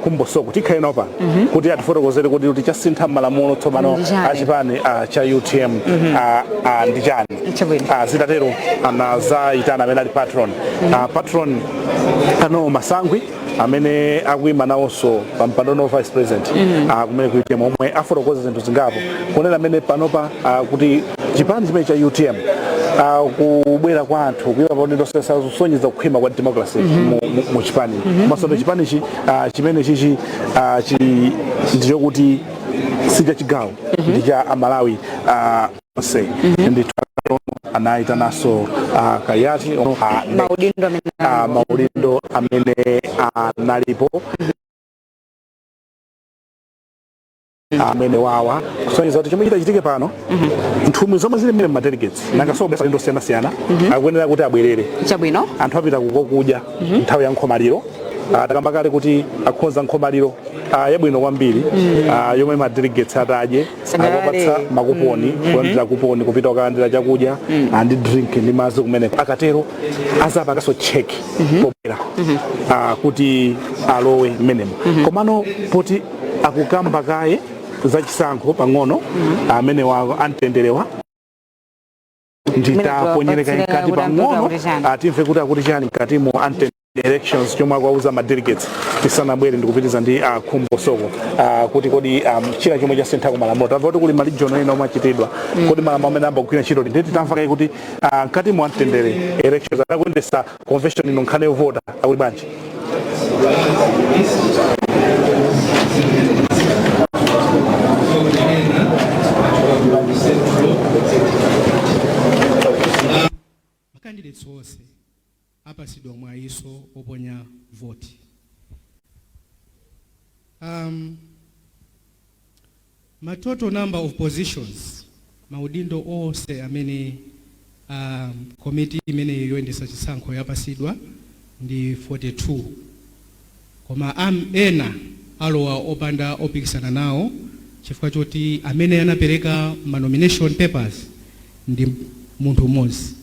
Khumbo Soko, tikhale nawo pano kuti atifotokozere kuti chasintha malamulo tsopano Ndi chani? Achipani cha UTM ndi chani. Zitatero anazayitana amene ali patron, patron ano Masangwi amene akuyima nawonso pa mpando wa vice president kumene ku UTM, omwe afotokoza zinthu zingapo kunena amene panopa kuti chipani chimene cha UTM, kubwera kwa anthu kuyima pa udindo kusonyeza kukhwima kwa democracy mu chipani. Komanso chipanichi chimene chichi ndichokuti si cha chigawo, ndi cha Amalawi onse. Ndithu anayitananso Kayati maudindo amene maudindo amene analipo amene wawa kusonyeza kuti chomwe chitachitike pano, nthumwi zomwe zili mmene madelegates nanga so alendo osiyanasiyana akuyenera kuti abwerere. Anthu apita kukokudya nthawi ya nkhomaliro. Takamba kale kuti akhonza nkhomaliro yabwino kwambiri yomwe ma delegates atadye. Sangalale. Akupatsa makuponi, kulandira kuponi kupita kukalandira chakudya ndi drink ndi madzi kumeneko. Akatero azapanganso check pobwera kuti alowe mmenemo. Komano poti akukamba kaye zachisankho pang'ono, amene wa amtenderewa nditaponyereka mkati pang'ono, atimve kuti akuti chani mkatimo amtendere elections, chomwe akuwauza ma delegates tisanabwere ndikupitiza ndi Khumbo Soko, kuti kodi china chomwe chasintha ku malamulo. Tamva kuti kuli ma region ena omwe achitidwa. Kodi malamulo amene ambagwira ntchito ndi tamva kaye kuti mkatimo amtendere elections akuyendesa convention ino, nkhani yovota akuti bwanji? Ma candidates onse apasidwa mwayiso oponya voti. Ma total number of positions, maudindo onse amene komiti imene yoyendesa chisankho yapasidwa ndi 42, koma ena alowa opanda opikisana nawo chifukwa choti amene anapereka ma nomination papers ndi munthu mmodzi.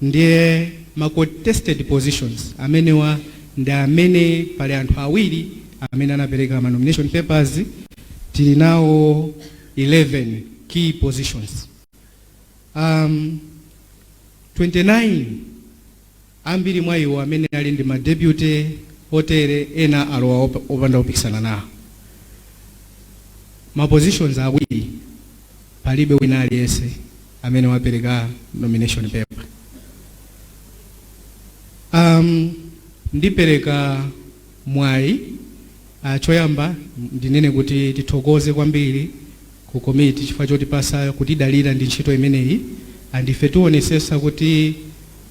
Ndiye ma contested positions amenewa ndi amene pali anthu awiri amene anapereka ma nomination papers. Tili nawo 11 key positions, 29. Ambiri mwa iwo amene ali ndi ma deputy otere, ena alowa opanda opikisana nawo. Ma positions awiri Palibe wina aliyense amene wapereka nomination paper. Ndipereka mwayi. Choyamba ndinene kuti tithokoze kwambiri ku komiti chifukwa chotipasa, kutidalira ndi ntchito imeneyi. Andife tionesesa kuti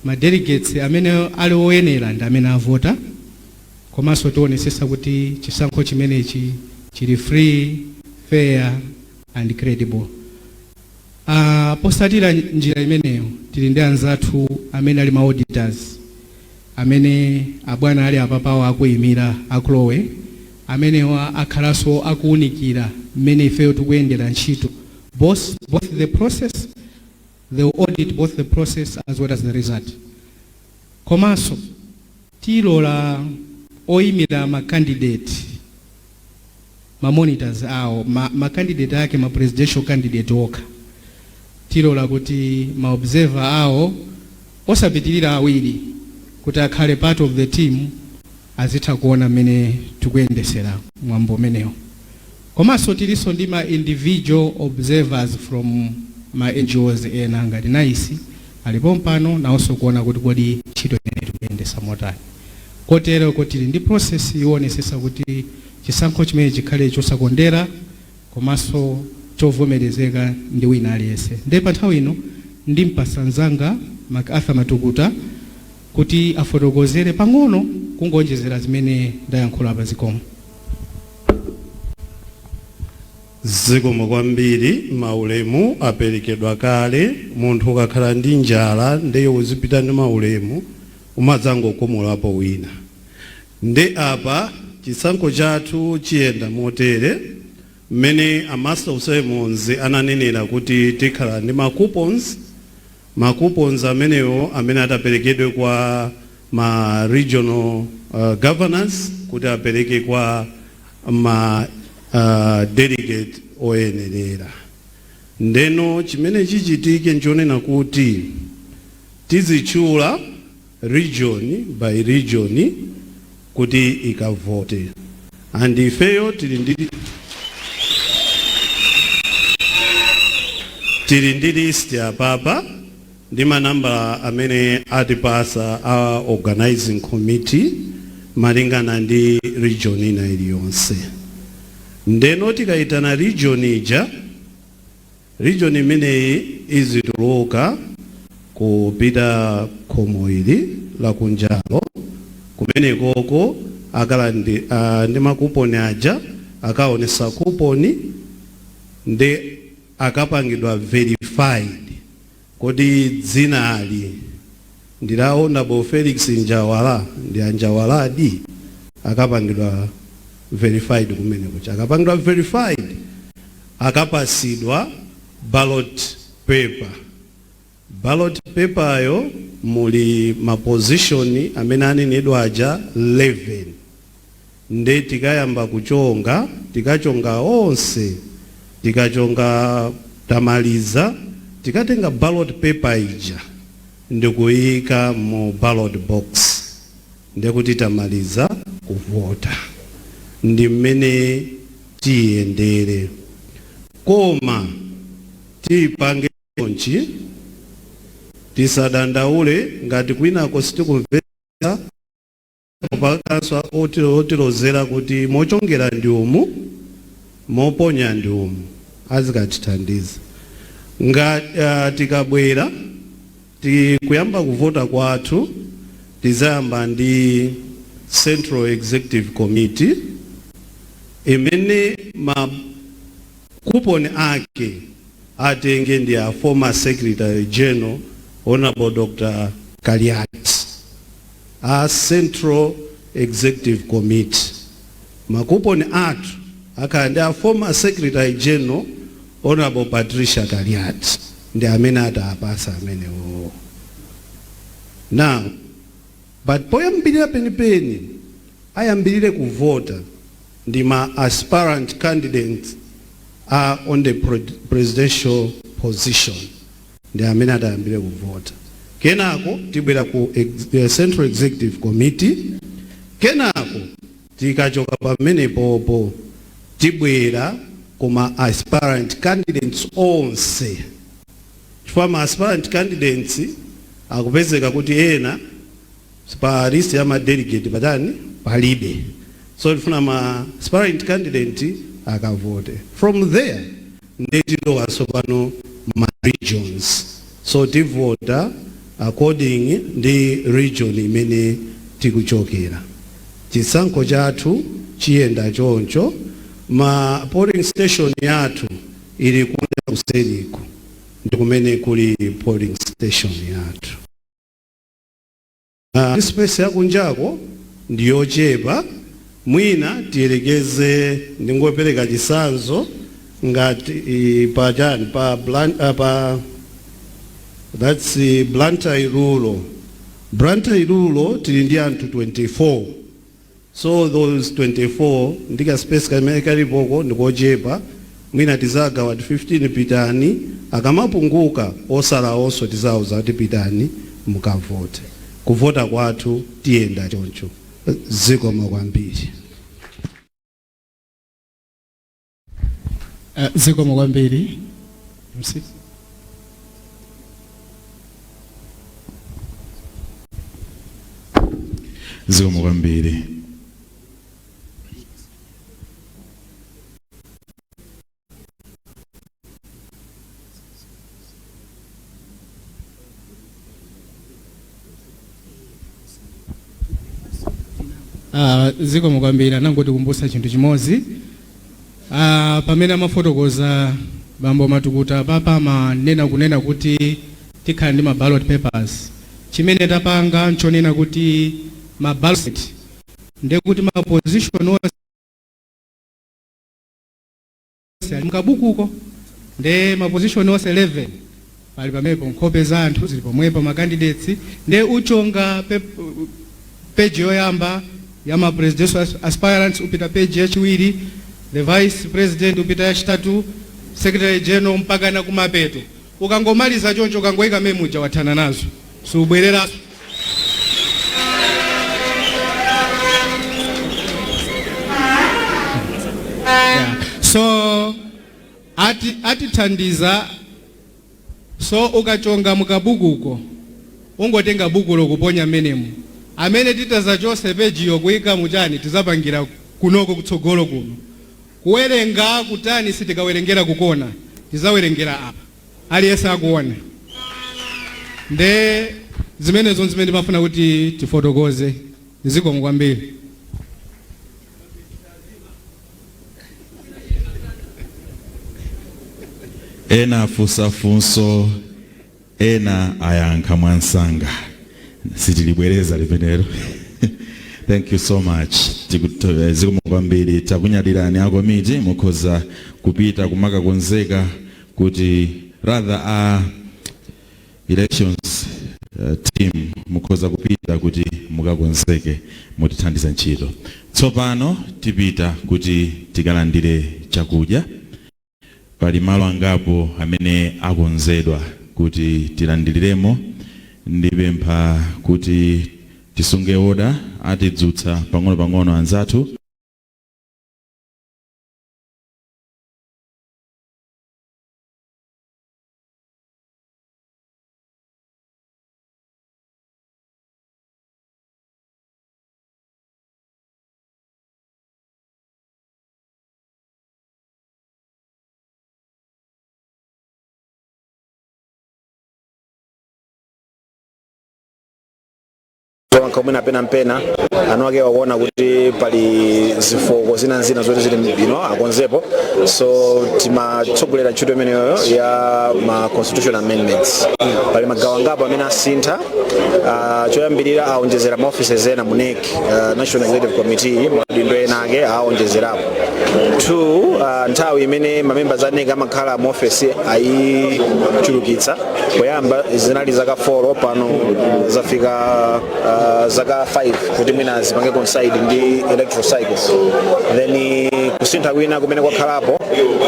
ma delegates amene ali oyenera ndi amene avota, komanso tionesesa kuti chisankho chimenechi chili free, fair and credible. Posatira njira imeneyo, tili ndi anzathu amene ali ma auditors, amene abwana ali apapawo akuyimira akulowe, amenewa akhalanso akuwunikira mmene ifeyo tikuyendera ntchito, both the process. They will audit both the process as well as the result. Komanso tilola oyimira ma candidate, ma monitors awo, ma candidate ake, ma presidential candidate okha, tilola kuti ma observer awo osapitirira awiri kuti akhale part of the team, azitha kuona mmene tikuyendesera mwambo umenewo. Komanso tilinso ndi ma individual observers from ma NGOs ena ngati NICE, alipo mpano nawonso kuona kuti kodi ntchito imene tikuyendesa motani. Kotero kuti tili ndi process yoonetsetsa kuti chisankho chimene chikhale chosakondera komanso chovomerezeka ndi wina aliyense. Ndiye pa nthawi ino ndimpasa mzanga MacArthur Matukuta kuti afotokozere pang'ono kungonjezera zimene ndayankhula pa. Zikomo. Zikomo kwambiri. Maulemu aperekedwa kale. Munthu ukakhala ndi njala, ndiye uzipita ndi maulemu, umadzangokomolapo wina. Ndi apa chisankho chathu chiyenda motere, mmene a master of ceremonies ananenera kuti tikhala ndi ma coupons. Ma coupons amenewo amene ataperekedwe kwa ma regional governors kuti apereke kwa ma delegate oyenerera. Ndeno chimene chichitike nchonena kuti tizitchula region by region kuti ikavote, and ifeyo tili ndi list apapa ndi manambala amene atipasa a organizing committee malingana ndi region ina iliyonse. Ndeno tikayitana region ija, region imeneyi izituluka kupita khomo ili lakunjalo. Kumenekoko akala ndi makuponi aja, akaonesa kuponi ndi akapangidwa verified kodi dzinali ndi la Honorable Felix Njawala, ndi anjawaladi. Akapangidwa verified kumene kucha. Akapangidwa verified, akapasidwa ballot paper. Ballot paper yo muli ma position amene anenedwa aja 11. Nde tikayamba kuchonga, tikachonga onse, tikachonga tamaliza, tikatenga ballot paper ija ndikuyika mu ballot box, ndekuti tamaliza kuvota. Ndi mmene tiyendere, koma tipange chonchi, tisadandaule ngati kwinako sitikumvetsa, pakanso otilozera kuti mochongera ndi umu, moponya ndi umu, azikatithandiza. Ngati tikabwera tikuyamba kuvota kwathu, tizayamba ndi Central Executive Committee, imene ma coupon ake atenge ndi a former Secretary General, Honorable Dr. Kaliati. A Central Executive Committee, makuponi athu akhala ndi a former Secretary General, Honorable Patricia Kaliati, ndi amene atapasa amenewo. Now, but poyambirira penipeni, ayambirire kuvota ndi ma aspirant candidates are on the presidential position, ndi amene atayambire kuvota. Kenako tibwera ku Central Executive Committee. Kenako tikachoka pamenepopo, tibwera Koma aspirant candidates onse, chifukwa ma aspirant candidates akupezeka kuti ena pa list ya ma delegate patani palibe. So tifuna ma aspirant candidate akavote. From there ndetilowa pano ma regions. So tivota according ndi region imene tikuchokera. Chisankho chathu chiyenda choncho. Ma polling station yathu ili kunja kuseriku, ndi kumene kuli polling station yathu. Space yakunjako ndiyochepa. Mwina tiyelekeze, ndingopereka chitsanzo, ngati pa chani pa, pa that's Blantyre Rural. Blantyre Rural tili ndi anthu 24. So those 24 ndika space kamene kalipoko ndikochepa. Mwina tizagawa 15 pitani, akamapunguka osalawonso tizawuza kuti pitani mukavote. Kuvota kwathu tiyenda choncho. Zikomo kwambiri. Zikomo kwambiri, MC. Zikomo kwambiri. Zikomo kwambiri. Anangoti kumbusa chinthu chimodzi. Pamene amafotokoza bambo Matukuta papa, amanena kunena kuti tikhala ndi ma ballot papers. Chimene tapanga nchonena kuti ma ballot, ndekuti ma position onse ali mkabukuko, nde ma position onse 11 pali pamenepo, nkhope za anthu zili pomwepo, ma candidates. Nde uchonga page yoyamba ya ma presidential aspirants, upita page yachiwiri the vice president, upita yachitatu secretary general, mpaka na kumapeto. Ukangomaliza choncho, ukangoyika memuja, wathana nazo, subwereranso. Yeah. So atithandiza. So ukachonga mukabukuko, ungotenga bukulo kuponya menemu, amene titazachose pejiyo kuyika muchani, tizapangira kunoko kutsogolo kuno. Kuwerenga kutani, sitikawerengera kukona, tizawerengera apa, aliyense akuona. Nde zimenezo zimene timafuna kuti tifotokoze. Zikomo kwambiri. Ena afunsa funso, ena ayankha mwansanga, sitilibwereza limenelo. Thank you so much. Zikomo kwambiri, takunyadirani akomiti. Mukhoza kupita kumakakonzeka kuti, rather, a elections team, mukhoza kupita kuti mukakonzeke, mutithandiza ntchito. Tsopano tipita kuti tikalandire chakudya. Pali malo angapo amene akonzedwa kuti tilandiriremo. Ndipempha kuti tisunge order, atidzutsa pang'ono-pang'ono anzathu. Zowankha mwina penampena anu ake wakuona kuti pali zifoko zina zina zoti zili bwino akonzepo. So timatsogolera ntchito imeneyo ya ma constitution amendments. Pali magawo angapo amene asintha. Choyambirira, aonjezera ma offices ena mu NEC, National Executive Committee, maudindo ena ake aonjezerapo. Two, nthawi imene ma members a NEC amakhala mu office ayichulukitsa. Poyamba zinali zaka 4, pano zafika zaka 5, kuti mwina zipange coincide ndi electoral cycle. Then kusintha kwina kumene kwakhalapo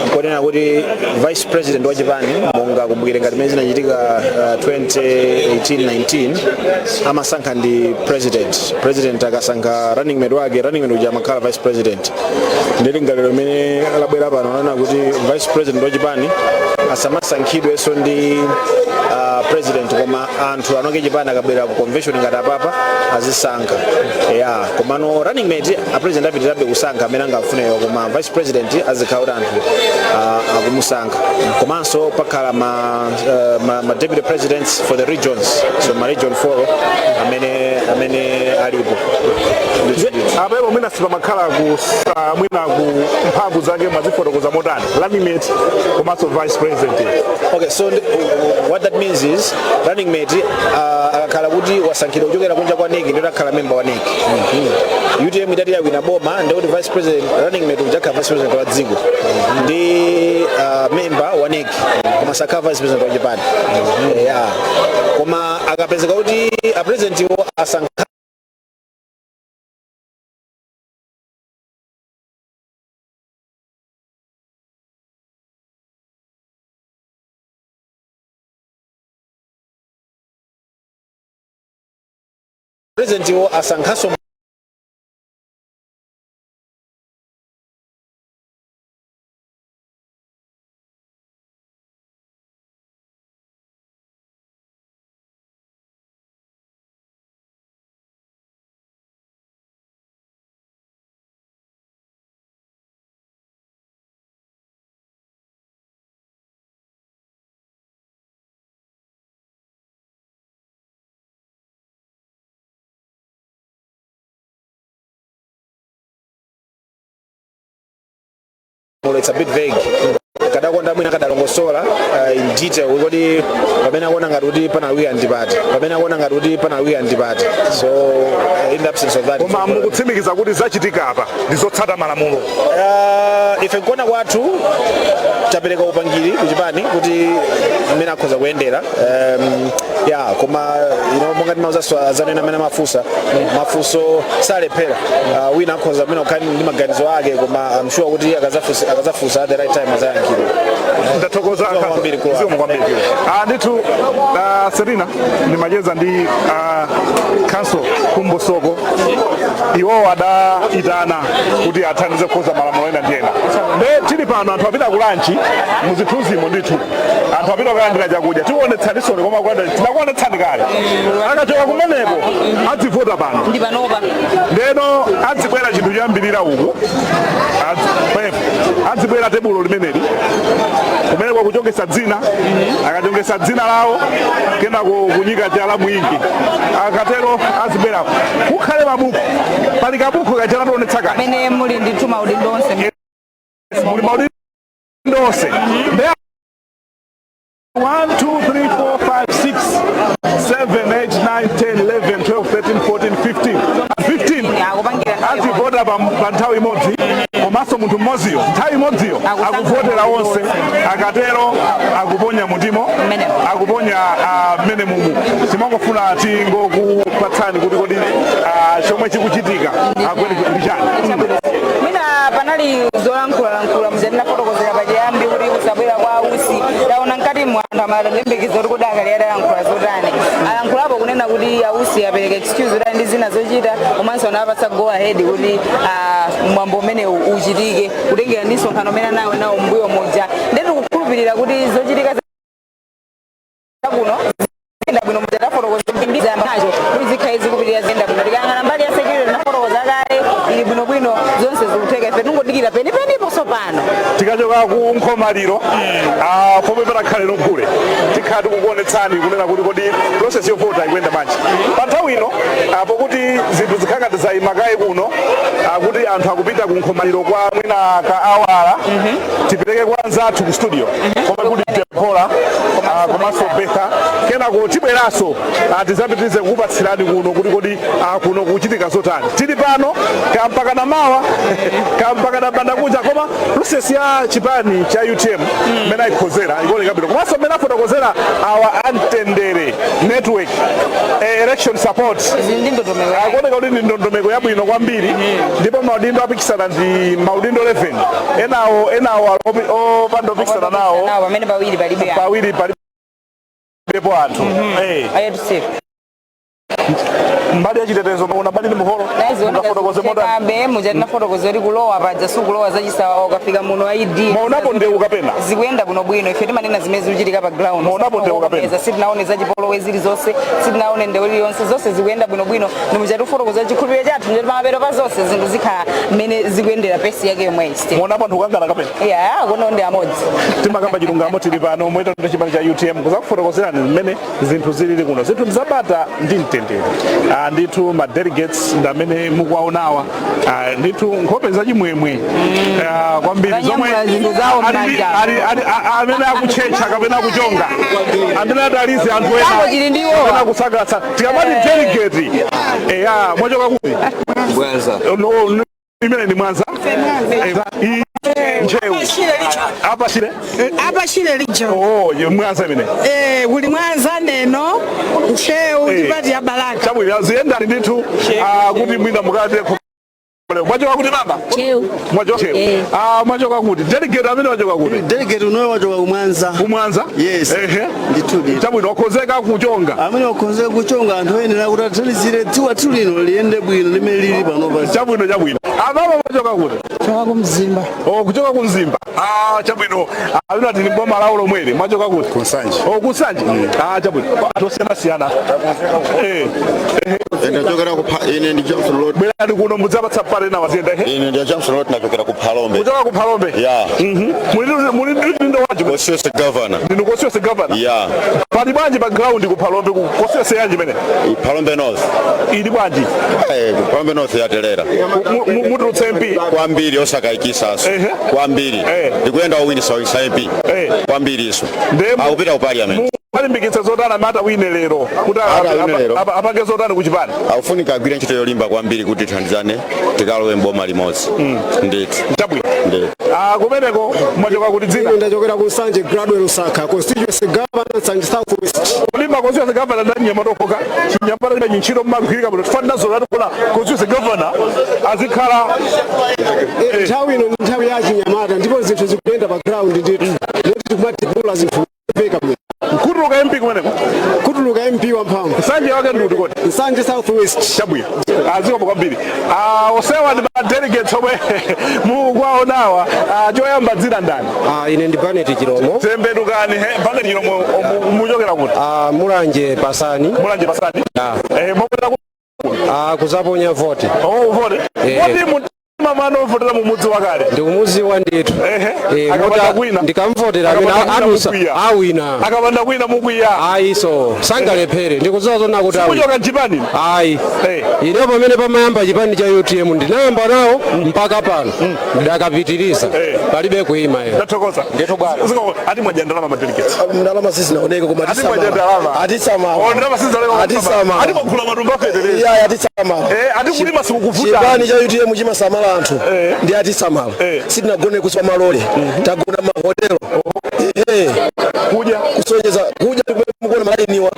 nkonena kuti vice president wa chipani, monga kumbukire ngati mmene zinachitika 2018-19, amasankha ndi president. President akasankha running mate wake, running mate uja amakhala vice president. Ndeti Lingaliro limene labwera pano lana kuti vice president wa chipani asamasankhidwenso ndi president, koma anthu anoke chipani akabwera ku convention ngati apapa azisankha. Ya, komano running mate, a president apitirabe kusankha amene angafuneyo, koma vice president azikhala kuti anthu akumusankha. Komanso pakhala ma deputy presidents for the regions, so ma region 4 amene alipo. Apepo mwina sipamakhala ku mwina ku mphamvu zake mwazifotokoza motani, running mate komanso vice president? Okay, so what that means is running mate akakhala kuti wasankhidwa kuchokera kunja kwa NEC, ndiye akhala member wa NEC. UTM itati yawina boma, ndiye kuti vice president, running mate ujakhala vice president wa dziko ndi member wa NEC, koma sakhala vice president wa chipani. Yeah. Koma akapezeka kuti a president iwo asankha president iwo asankhaso. It's a bit vague. Kadakonda mwina kadalongosola in detail kodi pamene akuona ngati kuti panawika ndipati, pamene akuona ngati kuti panawika ndipati. So in the absence of that, Koma mukutsimikiza kuti zachitika apa ndi zotsata malamulo? Ife nkuona kwathu tapereka upangiri kuchipani kuti mmene akhoza kuyendera, ya, koma monga timauzaso azanena amene amafunsa mafunso salephera. Wina akhoza mwina kukhala ndi maganizo ake, koma I'm sure kuti akazafunsa at the right time azayankhidwa. Ndathokoza. Zikomo kwambiri, Kula. Zikomo kwambiri. Ndithu, Serina, ndimacheza ndi counsel Khumbo Soko. Iwowo adayitana kuti athandize kukonza malamulo ena ndi ena. Nde tili pano, anthu apita ku lunch muzithunzimo. Ndithu anthu apita kukalandira chakudya. Tikuonetsanisoni, koma kulandira tinakuonetsani kale. Akachoka kumeneko adzivota pano. Ndi panopa. Ndeno adzibwera chinthu choyambirira uku, adzibwera tebulo limeneli kumeneko kuchongesa dzina. Akachongesa dzina lawo, kenako kunyika chala mu inki. Akatero azibwera kukhale mabuku, pali kabuku kachanationetsa kale amene muli ndithu maudindo onse. Muli maudindo onse. Nde 1 2 3 4 5 6 7 8 9 10 11 12 13 14 15 15 Akupangira azivota pa nthawi imodzi, komanso munthu mmodziyo nthawi imodziyo akuvotera onse. Akatero akuponya mutimo, akuponya mmene mumu. Timangofuna tingokupatsani kuti kodi chomwe chikuchitika akweni ndi chani. Mwina panali zolankhulalankhula muja tinafotokozera pachiyambi kuti kusabwera kwa Usi, taona mkati mu anthu amalembekeza kuti kodi akali adalankhula zotani. Alankhulapo kunena kuti Ausi apereka excuse kuti ali ndi zina zochita, komanso anapatsa go ahead kuti mwambo umenewu uchitike kutengera ndi msonkhano umene anawo nawo mbuyo muja. Ndetu kukhulupirira kuti zochitika kuno ziyenda bwino. Muja tafotokoza zamba nacho kuti zikhale zikupitirira ziyenda bwino. Tikayang'ana mbali ya security, tinafotokoza kale, ili bwinobwino, zonse zikutheka. Ife tingodikira penipenipo tsopano. Tikachoka ku nkhomaliro, pomwe patakhale nogule, tikhala tikukuonetsani kunena kuti kodi process yovota ikuyenda bwanji pa nthawi ino, apo kuti zinthu zikhala ngati zayima kaye kuno, kuti anthu akupita ku nkhomaliro kwa mwina ka awala. Tipereke kwa anzathu ku studio komwe kuli Debora komanso Betha. Kenako tibweranso, tizapitirize kukupatsirani kuno kuti kodi kuno kuchitika zotani. Tili pano kampaka na mawa, kampaka na banda kucha. Koma process ya chipani cha UTM mmene ayikhozera ikuoneka bwino, komanso mmene afotokozera awa amtendere network, election support, akuoneka kuti ndi ndondomeko yabwino kwambiri. Ndipo maudindo apikisana ndi maudindo 11, enawo opanda opikisana nawo. Nawo pamene pawiri palibe anthu. Pawiri palibepo anthu. Ayetu. Mbali ya chitetezo una bali ndi muholo. zioneka. Mungafotokoze motani? Zikuthekabe muja tinafotokoza kuti kulowa paja sukulowa zachisawawa, ukafika muno ID. Maonapo ndewu kapena? Zikuyenda bwinobwino. Ife timanena zimene zikuchitika pa ground. Maonapo ndewu kapena? Sitinaone zachipolowe zilizonse, sitinaone ndewu iliyonse, zonse zikuyenda bwinobwino. Ndi muja tifotokoza chikhulupiriro chathu njeti pamapeto pa zonse zinthu zikhala mmene zikuyendera pace yake yomweyi. Muonapo anthu kukangana kapena? Ya, kuno ndi amodzi. Timakamba chilungamo. Tili pano mweta chipani cha UTM kuzakufotokozerani mmene zinthu zilili kuno. Zinthu ndizabata ndi mtendere. Ndithu ma delegates ndi amene mukuwaonawa. Ndithu nkhope zachimwemwe kwambiri zomwe Zanyamula zinthu zawo m'manja. Amene akutchetcha kapena akuchonga, amene adalise anthu ena Chango chili ndi iwowa. kapena kusangalatsa. Tikamati delegate, eya, mwachoka kuti? Mwanza. No, no, imene ni Mwanza. Ntcheu apa shire. Apa Shire Region. Oh, ye Mwanza imene. Eh, kuli Mwanza, Neno, Ntcheu ndi part ya Balaka. Chabwino, ziyendani ndithu kuti mwina mukate. Mwachoka kuti baba? Mwachoka Eh. Mwachoka kuti? Delegate amene wachoka kuti? Delegate unoyo wachoka kumwanza. Kumwanza? Yes. Ehe. Ndithudi. Chabwino, wakonzeka kuchonga? Amene wakonzeka kuchonga anthu oyenera kuti athandizire dziwa tsiku lino liyende bwino limene lili panopa. Chabwino, chabwino. Ababa mwachoka kuti? Choka kumzimba. Oh, kuchoka kumzimba. Chabwino. Amene ati boma lawo lomweli. Mwachoka kuti? Kunsanje. Oh, kunsanje. Chabwino, anthu osiyana siyana. Ndachokera ku ine ndi Johnson Lot. Bwerani kuno mudzapatsa pale na waziyenda, ehe. Ine ndi Johnson Lot, nachokera ku Phalombe. Kuchoka ku Phalombe? Yeah. Muli ndindo waji? Constituency governor. Ndinu constituency governor? Yeah. Pali bwanji pa ground ku Phalombe, ku constituency yanji imene? Phalombe North. Ili bwanji? Eh, Phalombe North yatelera. Mutulutse MP? Kwambiri, osakayikisaso. Kwambiri. Ndikuyenda owinisa wisa MP. Kwambiri iso. Akupita ku parliament. Alimbikitsa zotani amene atawine lero kuti Atawine lero. apange zotani kuchipani? Akufunika agwire ntchito yolimba kwambiri kuti tithandizane tikalowe mboma limodzi. Ndithu. Chabwino. Ndithu. Kumeneko mwachoka kuti, dzina? Ndachokera ku Nsanje, Gladwell Lusaka, constituency governor, Nsanje South West. Kulimba constituency governor ndani nyamata okoka chinyamata chimene ntchito mmagwirika bwino tifanira zolatu kuna constituency governor azikhala. Nthawi ino ndi nthawi ya chinyamata ndipo zinthu zikuyenda pa ground ndithu, moti tikumatipula zinthu peka bwino. Kutuluka MP kumeneko? Kutuluka MP wamphamvu. Nsanje wake ndi kuti kodi? Nsanje South West. Chabwino, azikomo kwambiri. Osewa ndi ma delegates omwe mukuwaonawa. Choyamba, dzina ndani? Ine ndi Banet Chilomo. Tembedukani. He, Banet Chilomo, muchokera kuti? Mulanje Pasani. Mulanje Pasani. Eh, mobwera kuzaponya vote. Oh, vote. Eh. Kodi mtima mwana ovotera mu mudzi wakale? Ndikumuziwa ndithu. Ehe. Eh, Akapanda kwina. Ndikamvotera amene Akapanda kwina adusa mukwiya. awina. Akapanda kwina mukwiya? Ayiso, sangalephere, ndikudziwa zona kuti awina. Simuchoka mchipani? Ayi, ine pamene pamayamba chipani cha UTM ndinayamba nawo mpaka pano, ndakapitiriza, palibe kuima iyo. Ndathokoza. Ndithu bwana. Ziko ati mwadya ndalama ma delegates? Ndalama sizinaoneka koma Ati mwadya ndalama? Atisamala. Oh, ndalama sizinaoneka koma Atisamala. Ati mwagula matumba fetereza? Iya, atisamala. Eh, ati kulima sikukuvuta. Chipani cha UTM chimasamala anthu ndi atisamala. Sitinagone kuswa malole, tagona mahotelo. Kudya kusonyeza kudya mukuona malainiwa,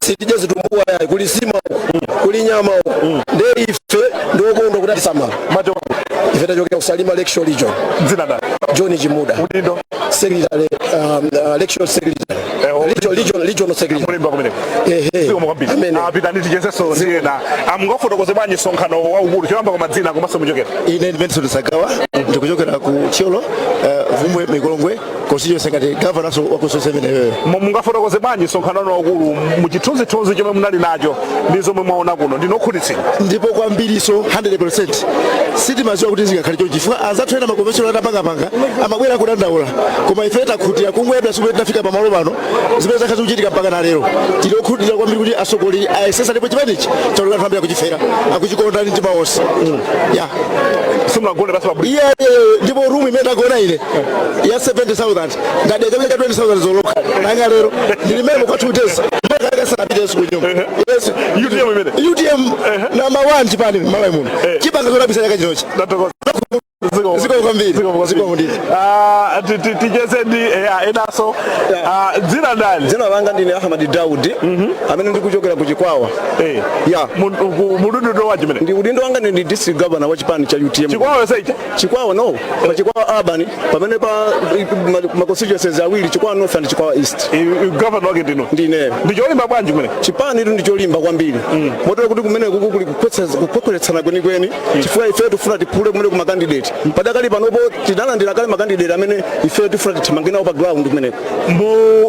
sitidya zitumbuwa yayi, kuli sima uku, kuli nyama uku. Nde ife ndiokondwa kuti atisamala. Ife tachokera kusalima Lakeshore Region. Dzina ndani? John Chimuda. Udindo? Secretary, Lakeshore secretary, regional secretary. Mulimba kumeneko? Ehe. Zikomo kwambiri. Pitani tichezenso ndiyena. Mungafotokoze bwanji msonkhano waukulu, choyamba kwa madzina komanso muchokera? Ine ndi Benson Sagawa, ndikuchokera ku Thyolo, Vumbwe Mikolongwe constituency, ngati governor wa constituency imeneyoyo. Mungafotokoze bwanji msonkhano waukulu muchithunzithunzi chomwe munali nacho ndi zomwe mwaona kuno, ndinokhutitsidwa? Ndipo kwambiriso 100%. Sitimaziwa kuti zingakhale chonchi, chifukwa anzathu ena ma convention atapangapanga amabwera kudandaula, koma ife takhutira kungwebwa simene tinafika pamalo pano, zimene zakhala zikuchitika mpaka na lero. Tili okhutira kwambiri kuti atsogoleri ayesesa ndipo chipanichi chaoneka anthu ambiri akuchifera, akuchikonda ndi mtima wonse ya. Simunagone basi pabwino? Iye, ndipo room imene ndagona ine ya 70,000, ndadya chakudya cha 20,000 zoloka nanga lero ndili mmene kwa 2 days kasanapitenso kunyumba. Yes. UTM imene. UTM number 1 chipani Malawi muno, chipanga zodabwitsa chaka chinochi. Zikomo kwambiri. Zikomo ndithu. Ticheze ndi enaso. Dzina ndani? Dzina langa ndine Ahmad Daudi, amene ndikuchokera ku Chikwawa. Ya, mudindo wanji mene? Ndi udindo wanga ndi district governor wa chipani cha UTM. Chikwawa saicha? Chikwawa no, pa Chikwawa urban, pamene pa ma constituencies awiri, Chikwawa North and Chikwawa East. Governor wake ndinu? Ndine. Ndicholimba bwanji kumene? Chipani itu ndicholimba kwambiri. Motero kuti kumene kuku kuli kukhwetseretsana kwenikweni, chifukwa ife tifuna tiphule kumene kuma candidate. Padakali panopo tinalandira kale ma candidate amene ife tifuna tithamange nawo pa ground kumeneko.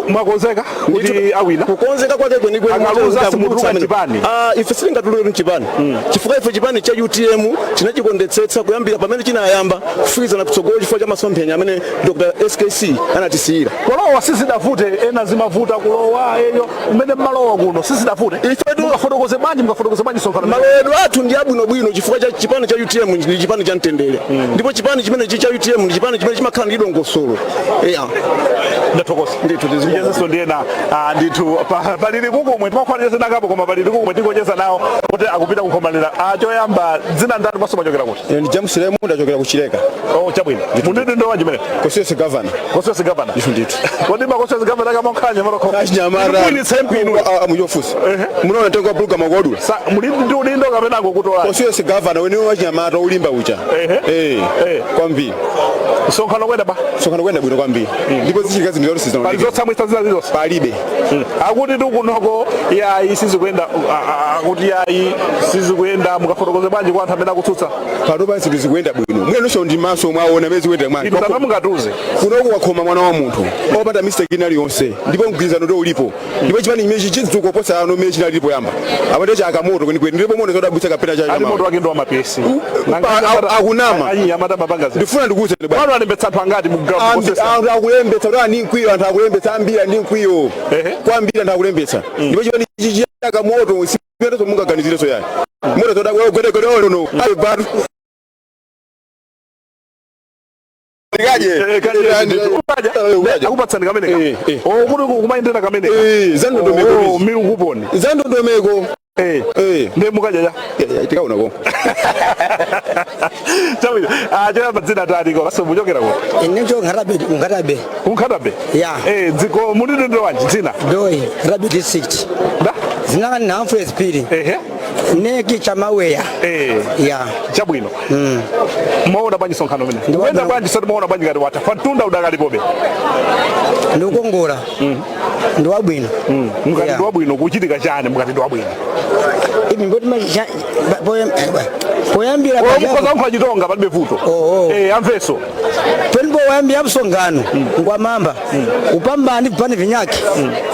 Mwakonzeka kuti awina? Kukonzeka kwake kwenikweni. Akaluza simutuluka chipani? Ah, ife sitingatuluke mchipani, chifukwa ife chipani cha UTM tinachikondetsetsa kuyambira pamene chinayamba kufikizana kutsogolo, chifukwa cha masomphenya amene Dr. SKC anatisiyira. Kulowa sizidavute, ena zimavuta kulowa eyo, mmene mmalowa kuno sizidavute? Mukafotokoze bwanji, mukafotokoze bwanji sonkhano? Malowedwe athu ndi abwinobwino, chifukwa cha chipani cha UTM ndi chipani cha mtendere, ndipo chipani chimene cha UTM ndi chipani chimene chimakhala ndi dongosolo, yeah. Ndathokoza. Ndithu. Tichezenso ndi ena. Ndithu palili kukumwe timakhwanira nakapo, koma palili kukumwe tingocheza nawo kuti akupita kukhomalira. Choyamba, dzina ndani maso, machokera kuti? Ine ndi James Lemu, ndachokera ku Chileka. Oh, chabwino. Mundindo wanji mene? Constituency governor. Constituency governor. Ndithu, ndithu. Kodi ma constituency governor kamankhanya marokho? Achinyamata. Mpinu. Muchofusa. Munaona mtengo wa program akodula. Muli ndi udindo kapena ngokutola? Constituency governor wene wachinyamata ulimba ucha. Eh. Kwambiri. Msonkhano kwenda ba? Msonkhano kwenda bwino kwambiri. Ndipo zichitika zinthu zonse zinaoneka. Pali zotsamwitsa zina zilizonse? Palibe. Akuti tikunoko yayi sizikuyenda, akuti yayi sizikuyenda, mukafotokoze bwanji kwa anthu amene akutsutsa? Panopa zinthu zikuyenda bwino. Mwenenso ndi maso mwaona mene zikuyenda mwana. Inu kapena mungatiuze? Kunoko wakhoma mwana wa munthu opanda mistake ina iliyonse, ndipo mgwirizano ndo ulipo, ndipo chipani chimenechi chidzuka kuposa ano mmene chinalipo yamba apo, ndiye chakamoto kwenikweni, ndipo mono zodabwitsa kapena cha Ali moto wake ndo wamapesi. Akunama. Achinyamata mapanga zinthu. Ndifuna ndikuwuze. Wanu alembetsa anthu angati mu Anthu akulembetsa kuti ani mkwiyo, anthu akulembetsa ambiri ndi mkwiyo kwambiri, anthu akulembetsa, ndipo chipani ichi chaka moto sipinaso mungaganizireso yayi moto zodabwa gwedegwede ono ayi batu. Akupatsani kameneka okuti kumayendera kameneka? Zandondomeko. Milukuponi. Zandondomeko. Ndiye mukajaja? Tikaona ko. Chabwino. Choyamba, dzina tani komanso muchokera kuti? Ine ncho Nkhata Bay, Nkhata Bay. Kunkhata Bay? Ya. Dziko mundindo wanji dzina? Doi, Nkhata Bay district. Da? Zina langa ni Humphrey Spiri. Neki Chamaweya. Ya. Chabwino. Mwaona bwanji sonkhano mene kuyenda bwanji? Sati mwaona bwanji ngati watha fantunda udakalipobe? Ndikukongola. Ndi wabwino. Mukati ndi wabwino, kuchitika chani mukati ndi wabwino? Ibi mboti poyambira. Mukhoza kunkha Chitonga, palibe vuto. Amveso. Penipo wayambira msongano ngwamamba upambani vipani vinyake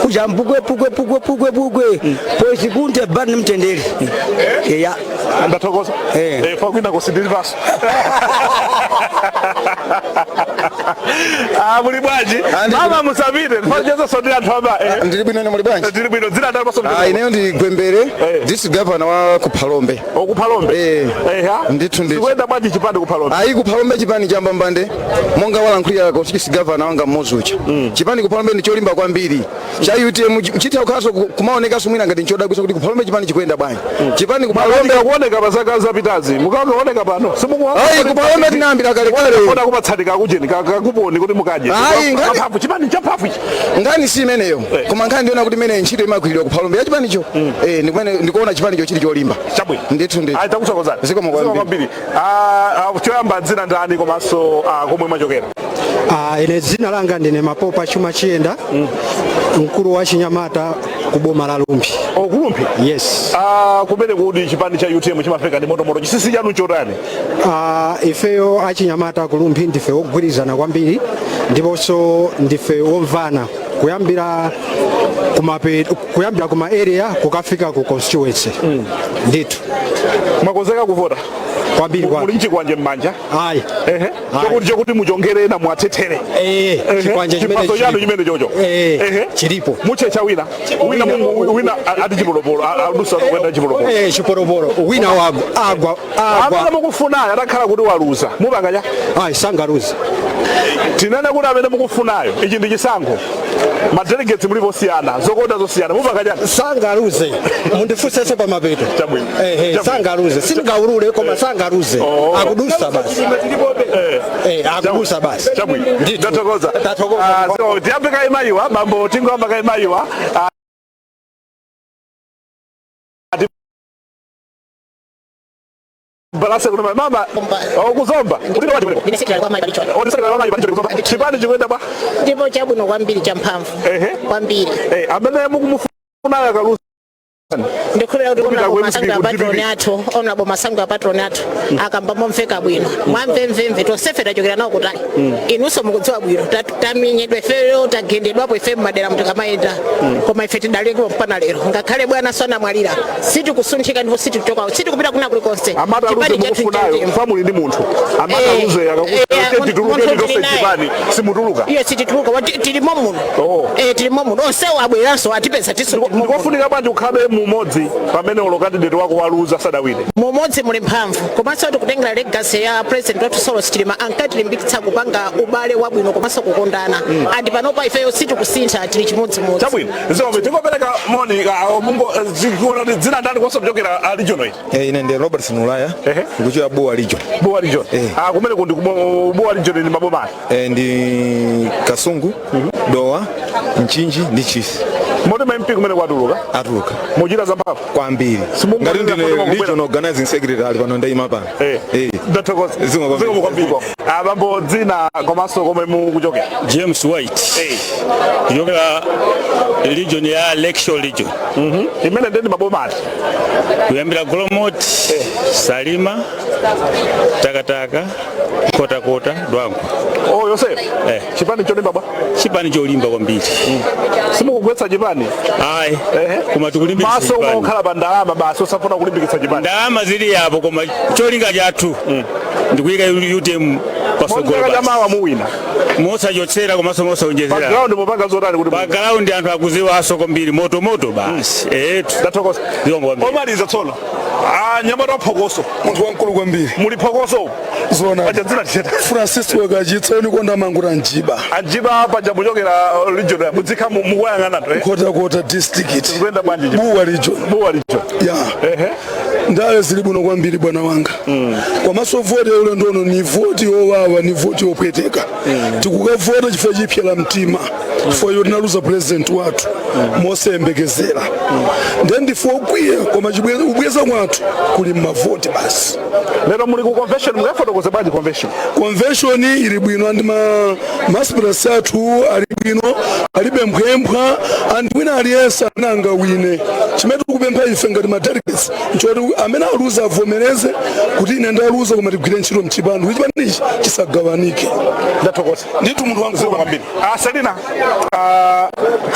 kuja mpukwe pukwe pukwe pukwe pukwe poisi kunte bani mtendere, ya. Ndathokoza. Fa kwina kusindilivaso. Muli bwanji mama? Musapite, tifachezaso ndi anthu aba. Ndili bwino, ine muli bwanji? Ndili bwino. Dzina ndali paso? Ineyo ndi Gwembere, district governor wa kuphalombe. Kuphalombe? Eh. Ndithu, ndithu. Sikuyenda bwanji chipani kuphalombe? Ayi, kuphalombe chipani cha mbambande, monga walankhulira constituency governor wanga mmodzi uja. Chipani kuphalombe ndi cholimba kwambiri cha UTM, chitha kukhalanso kumaonekanso mwina ngati nchodabwitsa kuti kuphalombe chipani chikuyenda bwanji. Chipani kuphalombe kuoneka pa zaka zapitazi mukaoneka pano. Ayi, kuphalombe tinayambira kalekale. Kona kupatsani kakujeni kakuponi kuti mukadye. Ayi, Mphamvu chipani cha mphamvu ichi. Nkhani si imeneyo, koma nkhani ndiona kuti imene ntchito imagwiridwa kuphalombe ya chipanicho, ndikumene ndikuona chipanicho chili cholimba. Chabwino. Ndithu, ndithu. Ayi, takuthokozani. Zikomo kwambiri. Kwambiri. Choyamba, dzina ndani komanso komwe mwachokera? Ine dzina langa ndine Mapopa Chuma Chiyenda, mkulu wa chinyamata ku boma la Rumphi. Oh, ku Rumphi? Yes. Kumene kuti chipani cha UTM chimafika ndi motomoto, chinsinsi chanu chotani? Ifeyo achinyamata ku Rumphi ndife wogwirizana kwambiri, ndiponso ndife womvana kuyambira kuma area kukafika ku constituency, ndithu. Mwakonzeka kuvota? Kwambiri. Muli nchikwanje m'manja? Ayi. Ehe, chokuti muchongere ena mwathethere? Chikwanje chimene Chiphaso chanu chilipo. chimene chocho? Chilipo. Muchecha wina wina mungu wina ati chipolopolo adusa kwenda chipolopolo. Chipolopolo wina wagwa, agwa, agwa. Amene mukufunayo atakhala kuti waluza, mupanga cha? Ayi, sangaluza. Tinene kuti amene mukufunayo, ichi ndi chisankho, ma delegates mulipo osiyana, zokonda zosiyana, mupanga chani? Sangaluze, mundifunsenso pamapeto. Chabwino. Ehe, sangaluze, sindingaulule, koma Sangaluze, akudusa basi. Akudusa basi. Chabwino, ndathokoza. Ah, so tiyambe kaye mayiwa, bambo, tingoyamba kaye mayiwa. Ah, balase kuno mama, oh, kuzomba. Ndine secretary kwa mayi Balichoni. Oh, secretary kwa mayi Balichoni kuzomba. Chipani chikuyenda bwa? Ndipo chabwino kwambiri, champhamvu kwambiri. Amene mukumufuna akaluza? Ndikhulupirira kuti Kupita honorable ku Masango MCP, ku a patron DPP. athu, honorable Masango a patron athu, akamba momveka bwino, mwamvemvemve. Tonsefe tachokera nawo kutali, inunso mukudziwa bwino. Tamenyedwa ifeyo, tagendedwapo ife mmadera mutikamayenda, koma ife tidaleko mpaka lero. Ngakhale bwana sanamwalira, sitikusunthika ndipo sitikuchoka, sitikupita kuna kulikonse. Amati aluze Chipani chathu mukufunayo nchachimbo. Family ndi munthu amati aluze akakuti tituluke munthu titose tili naye. chipani simutuluka? Iye sitituluka, tilimo muno. Tilimo muno, onsewo abweranso atipeza tiso. Ndikofunika bwanji kukhalabe mumodzi pamene ulo candidate wako waluza, sadawine? Mumodzi muli mphamvu, komanso tikutengera legacy ya president wathu Saulos Chilima. Ankatilimbikitsa kupanga ubale wabwino komanso kukondana, and panopa ifeyo sitikusintha, tili chimodzimodzi. Chabwino, zomwe tingopereka moni. Mungo zikuona kuti dzina ndani komanso kuchokera region iyi? Ine ndi Robertson Ulaya, ndikuchokera Buwa region. Buwa region. Ah, kumene kundi Buwa region ni maboma? Ndi Kasungu, Dowa, Mchinji ndi Chisi. Moti ma MP kumene kwatuluka? Atuluka. Muchita zamphamvu kwambiri. Ngati ndine regional organizing secretary pano, ndayima pano. Ndathokoza, zikomo kwambiri. Abambo, dzina komanso komwe mukuchokera? James White, kuchokera region ya Lakeshore region. Imene ndi maboma ati? Kuyambira Golomoti, Salima, Takataka, Kotakota, Dwangwa. Oh, Yosef. Chipani cholimba bwa? Chipani cholimba kwambiri. Simukugwetsa chipani? Ayi, koma tikulimbikitsa Maso chipani. okhala pa ndalama basi, osafuna kulimbikitsa chipani? Ndalama zili apo, koma cholinga chathu ndikuyika UTM pasogolo. Chaka chamawa muwina? Mosachotsera komanso mosaonjezera. Pa ground mupanga zotani kuti Pa ground anthu akuziwaso kwambiri, moto moto basi, etu. Ndathokoza. Omaliza tsono, ah, nyamata waphokoso. Munthu wamkulu kwambiri. Muli phokoso. Zona. Paja dzina ticheta? Francis Wekachitsa, unikonda mangu Njiba. Anjiba, paja muchokera region ya mudzikha mukuyang'ana to? Nkhotakota district. Kuyenda bwanji? Buwa region. Buwa region. Ya, ndale zili bwino kwambiri, bwana wanga. Komanso voti ya ulendo uno ni voti yowawa, ni voti yopweteka. Tikukavota chifukwa chipyala mtima, chifukwa iwo tinaluza president wathu mosayembekezera, ndiye ndife okwiya, koma ubweza kwathu kuli mmavoti basi. Lero muli ku convention, mukafotokoze bwanji convention? Convention ili bwino, andi ma aspirants athu ali bwino, alibe mphwemphwa, anthu wina aliyense amene angawine. Chimene tikupempha ife ngati ma delegates nchoti amene aluza avomereze kuti ine ndaluza, koma tigwire ntchito mchipani kuti chipanichi chisagawanike. Ndathokoza. Ndithu, munthu wamkulu kwambiri. Ah, Selina,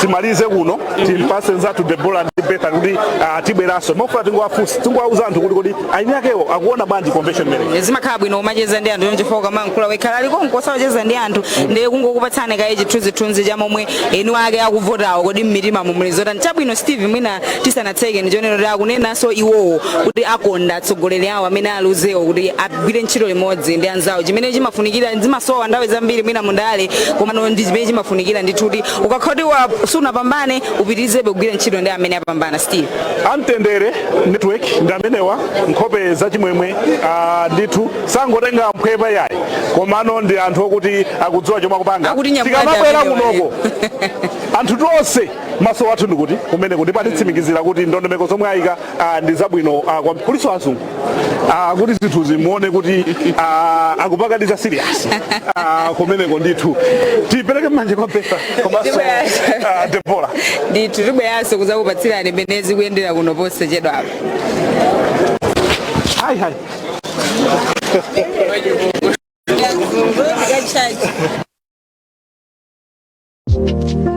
timalize kuno, timpase nzathu Debora ndi Betha kuti tibweranso. Mofuna tingowafunsa, tingowauza anthu kuti kodi aini akewo akuona bwanji convention imeneyi. Zimakhala bwino umacheza ndi anthu chifukwa ukamankhula wekhala aliko nkosawacheza ndi anthu, ndiye kungokupatsani kaye chithunzithunzi cha momwe enu ake akuvotawo, kodi mmitima mumuli zotani. Chabwino Steve, mwina tisanatseke, ndichonero kuti akunenanso iwowo kuti akonda atsogoleri awo amene aluzewo kuti agwire ntchito limodzi ndi anzawo, chimene chimafunikira. Zimasowa ndawe zambiri mwina mundale, komano ndi chimene chimafunikira ndithu, kuti ukakhala kuti sunapambane upitirizebe kugwira ntchito ndi amene apambana, Steve. Amtendere Network ndi amenewa, nkhope zachimwemwe. Ndithu sangotenga mphwepa yayi, komano ndi anthu okuti akudziwa chomwe akupanga. Akuti nyamuladi Tikamabwera amenewa. Kunoko anthu tonse maso athu ndikuti kumene kuti patitsimikizira kuti ndondomeko zomwe ayika ndi zabwino. Kuliso azungu kuti zinthu zimuone kuti akupanga ndi za serious kumeneko. Ndithu tipereke mmanje kwa Betha komanso Debora. Ndithu, tibweranso kuzakupatsirani mmene zikuyendera kuno posachedwapa. Hi hi. Thank you.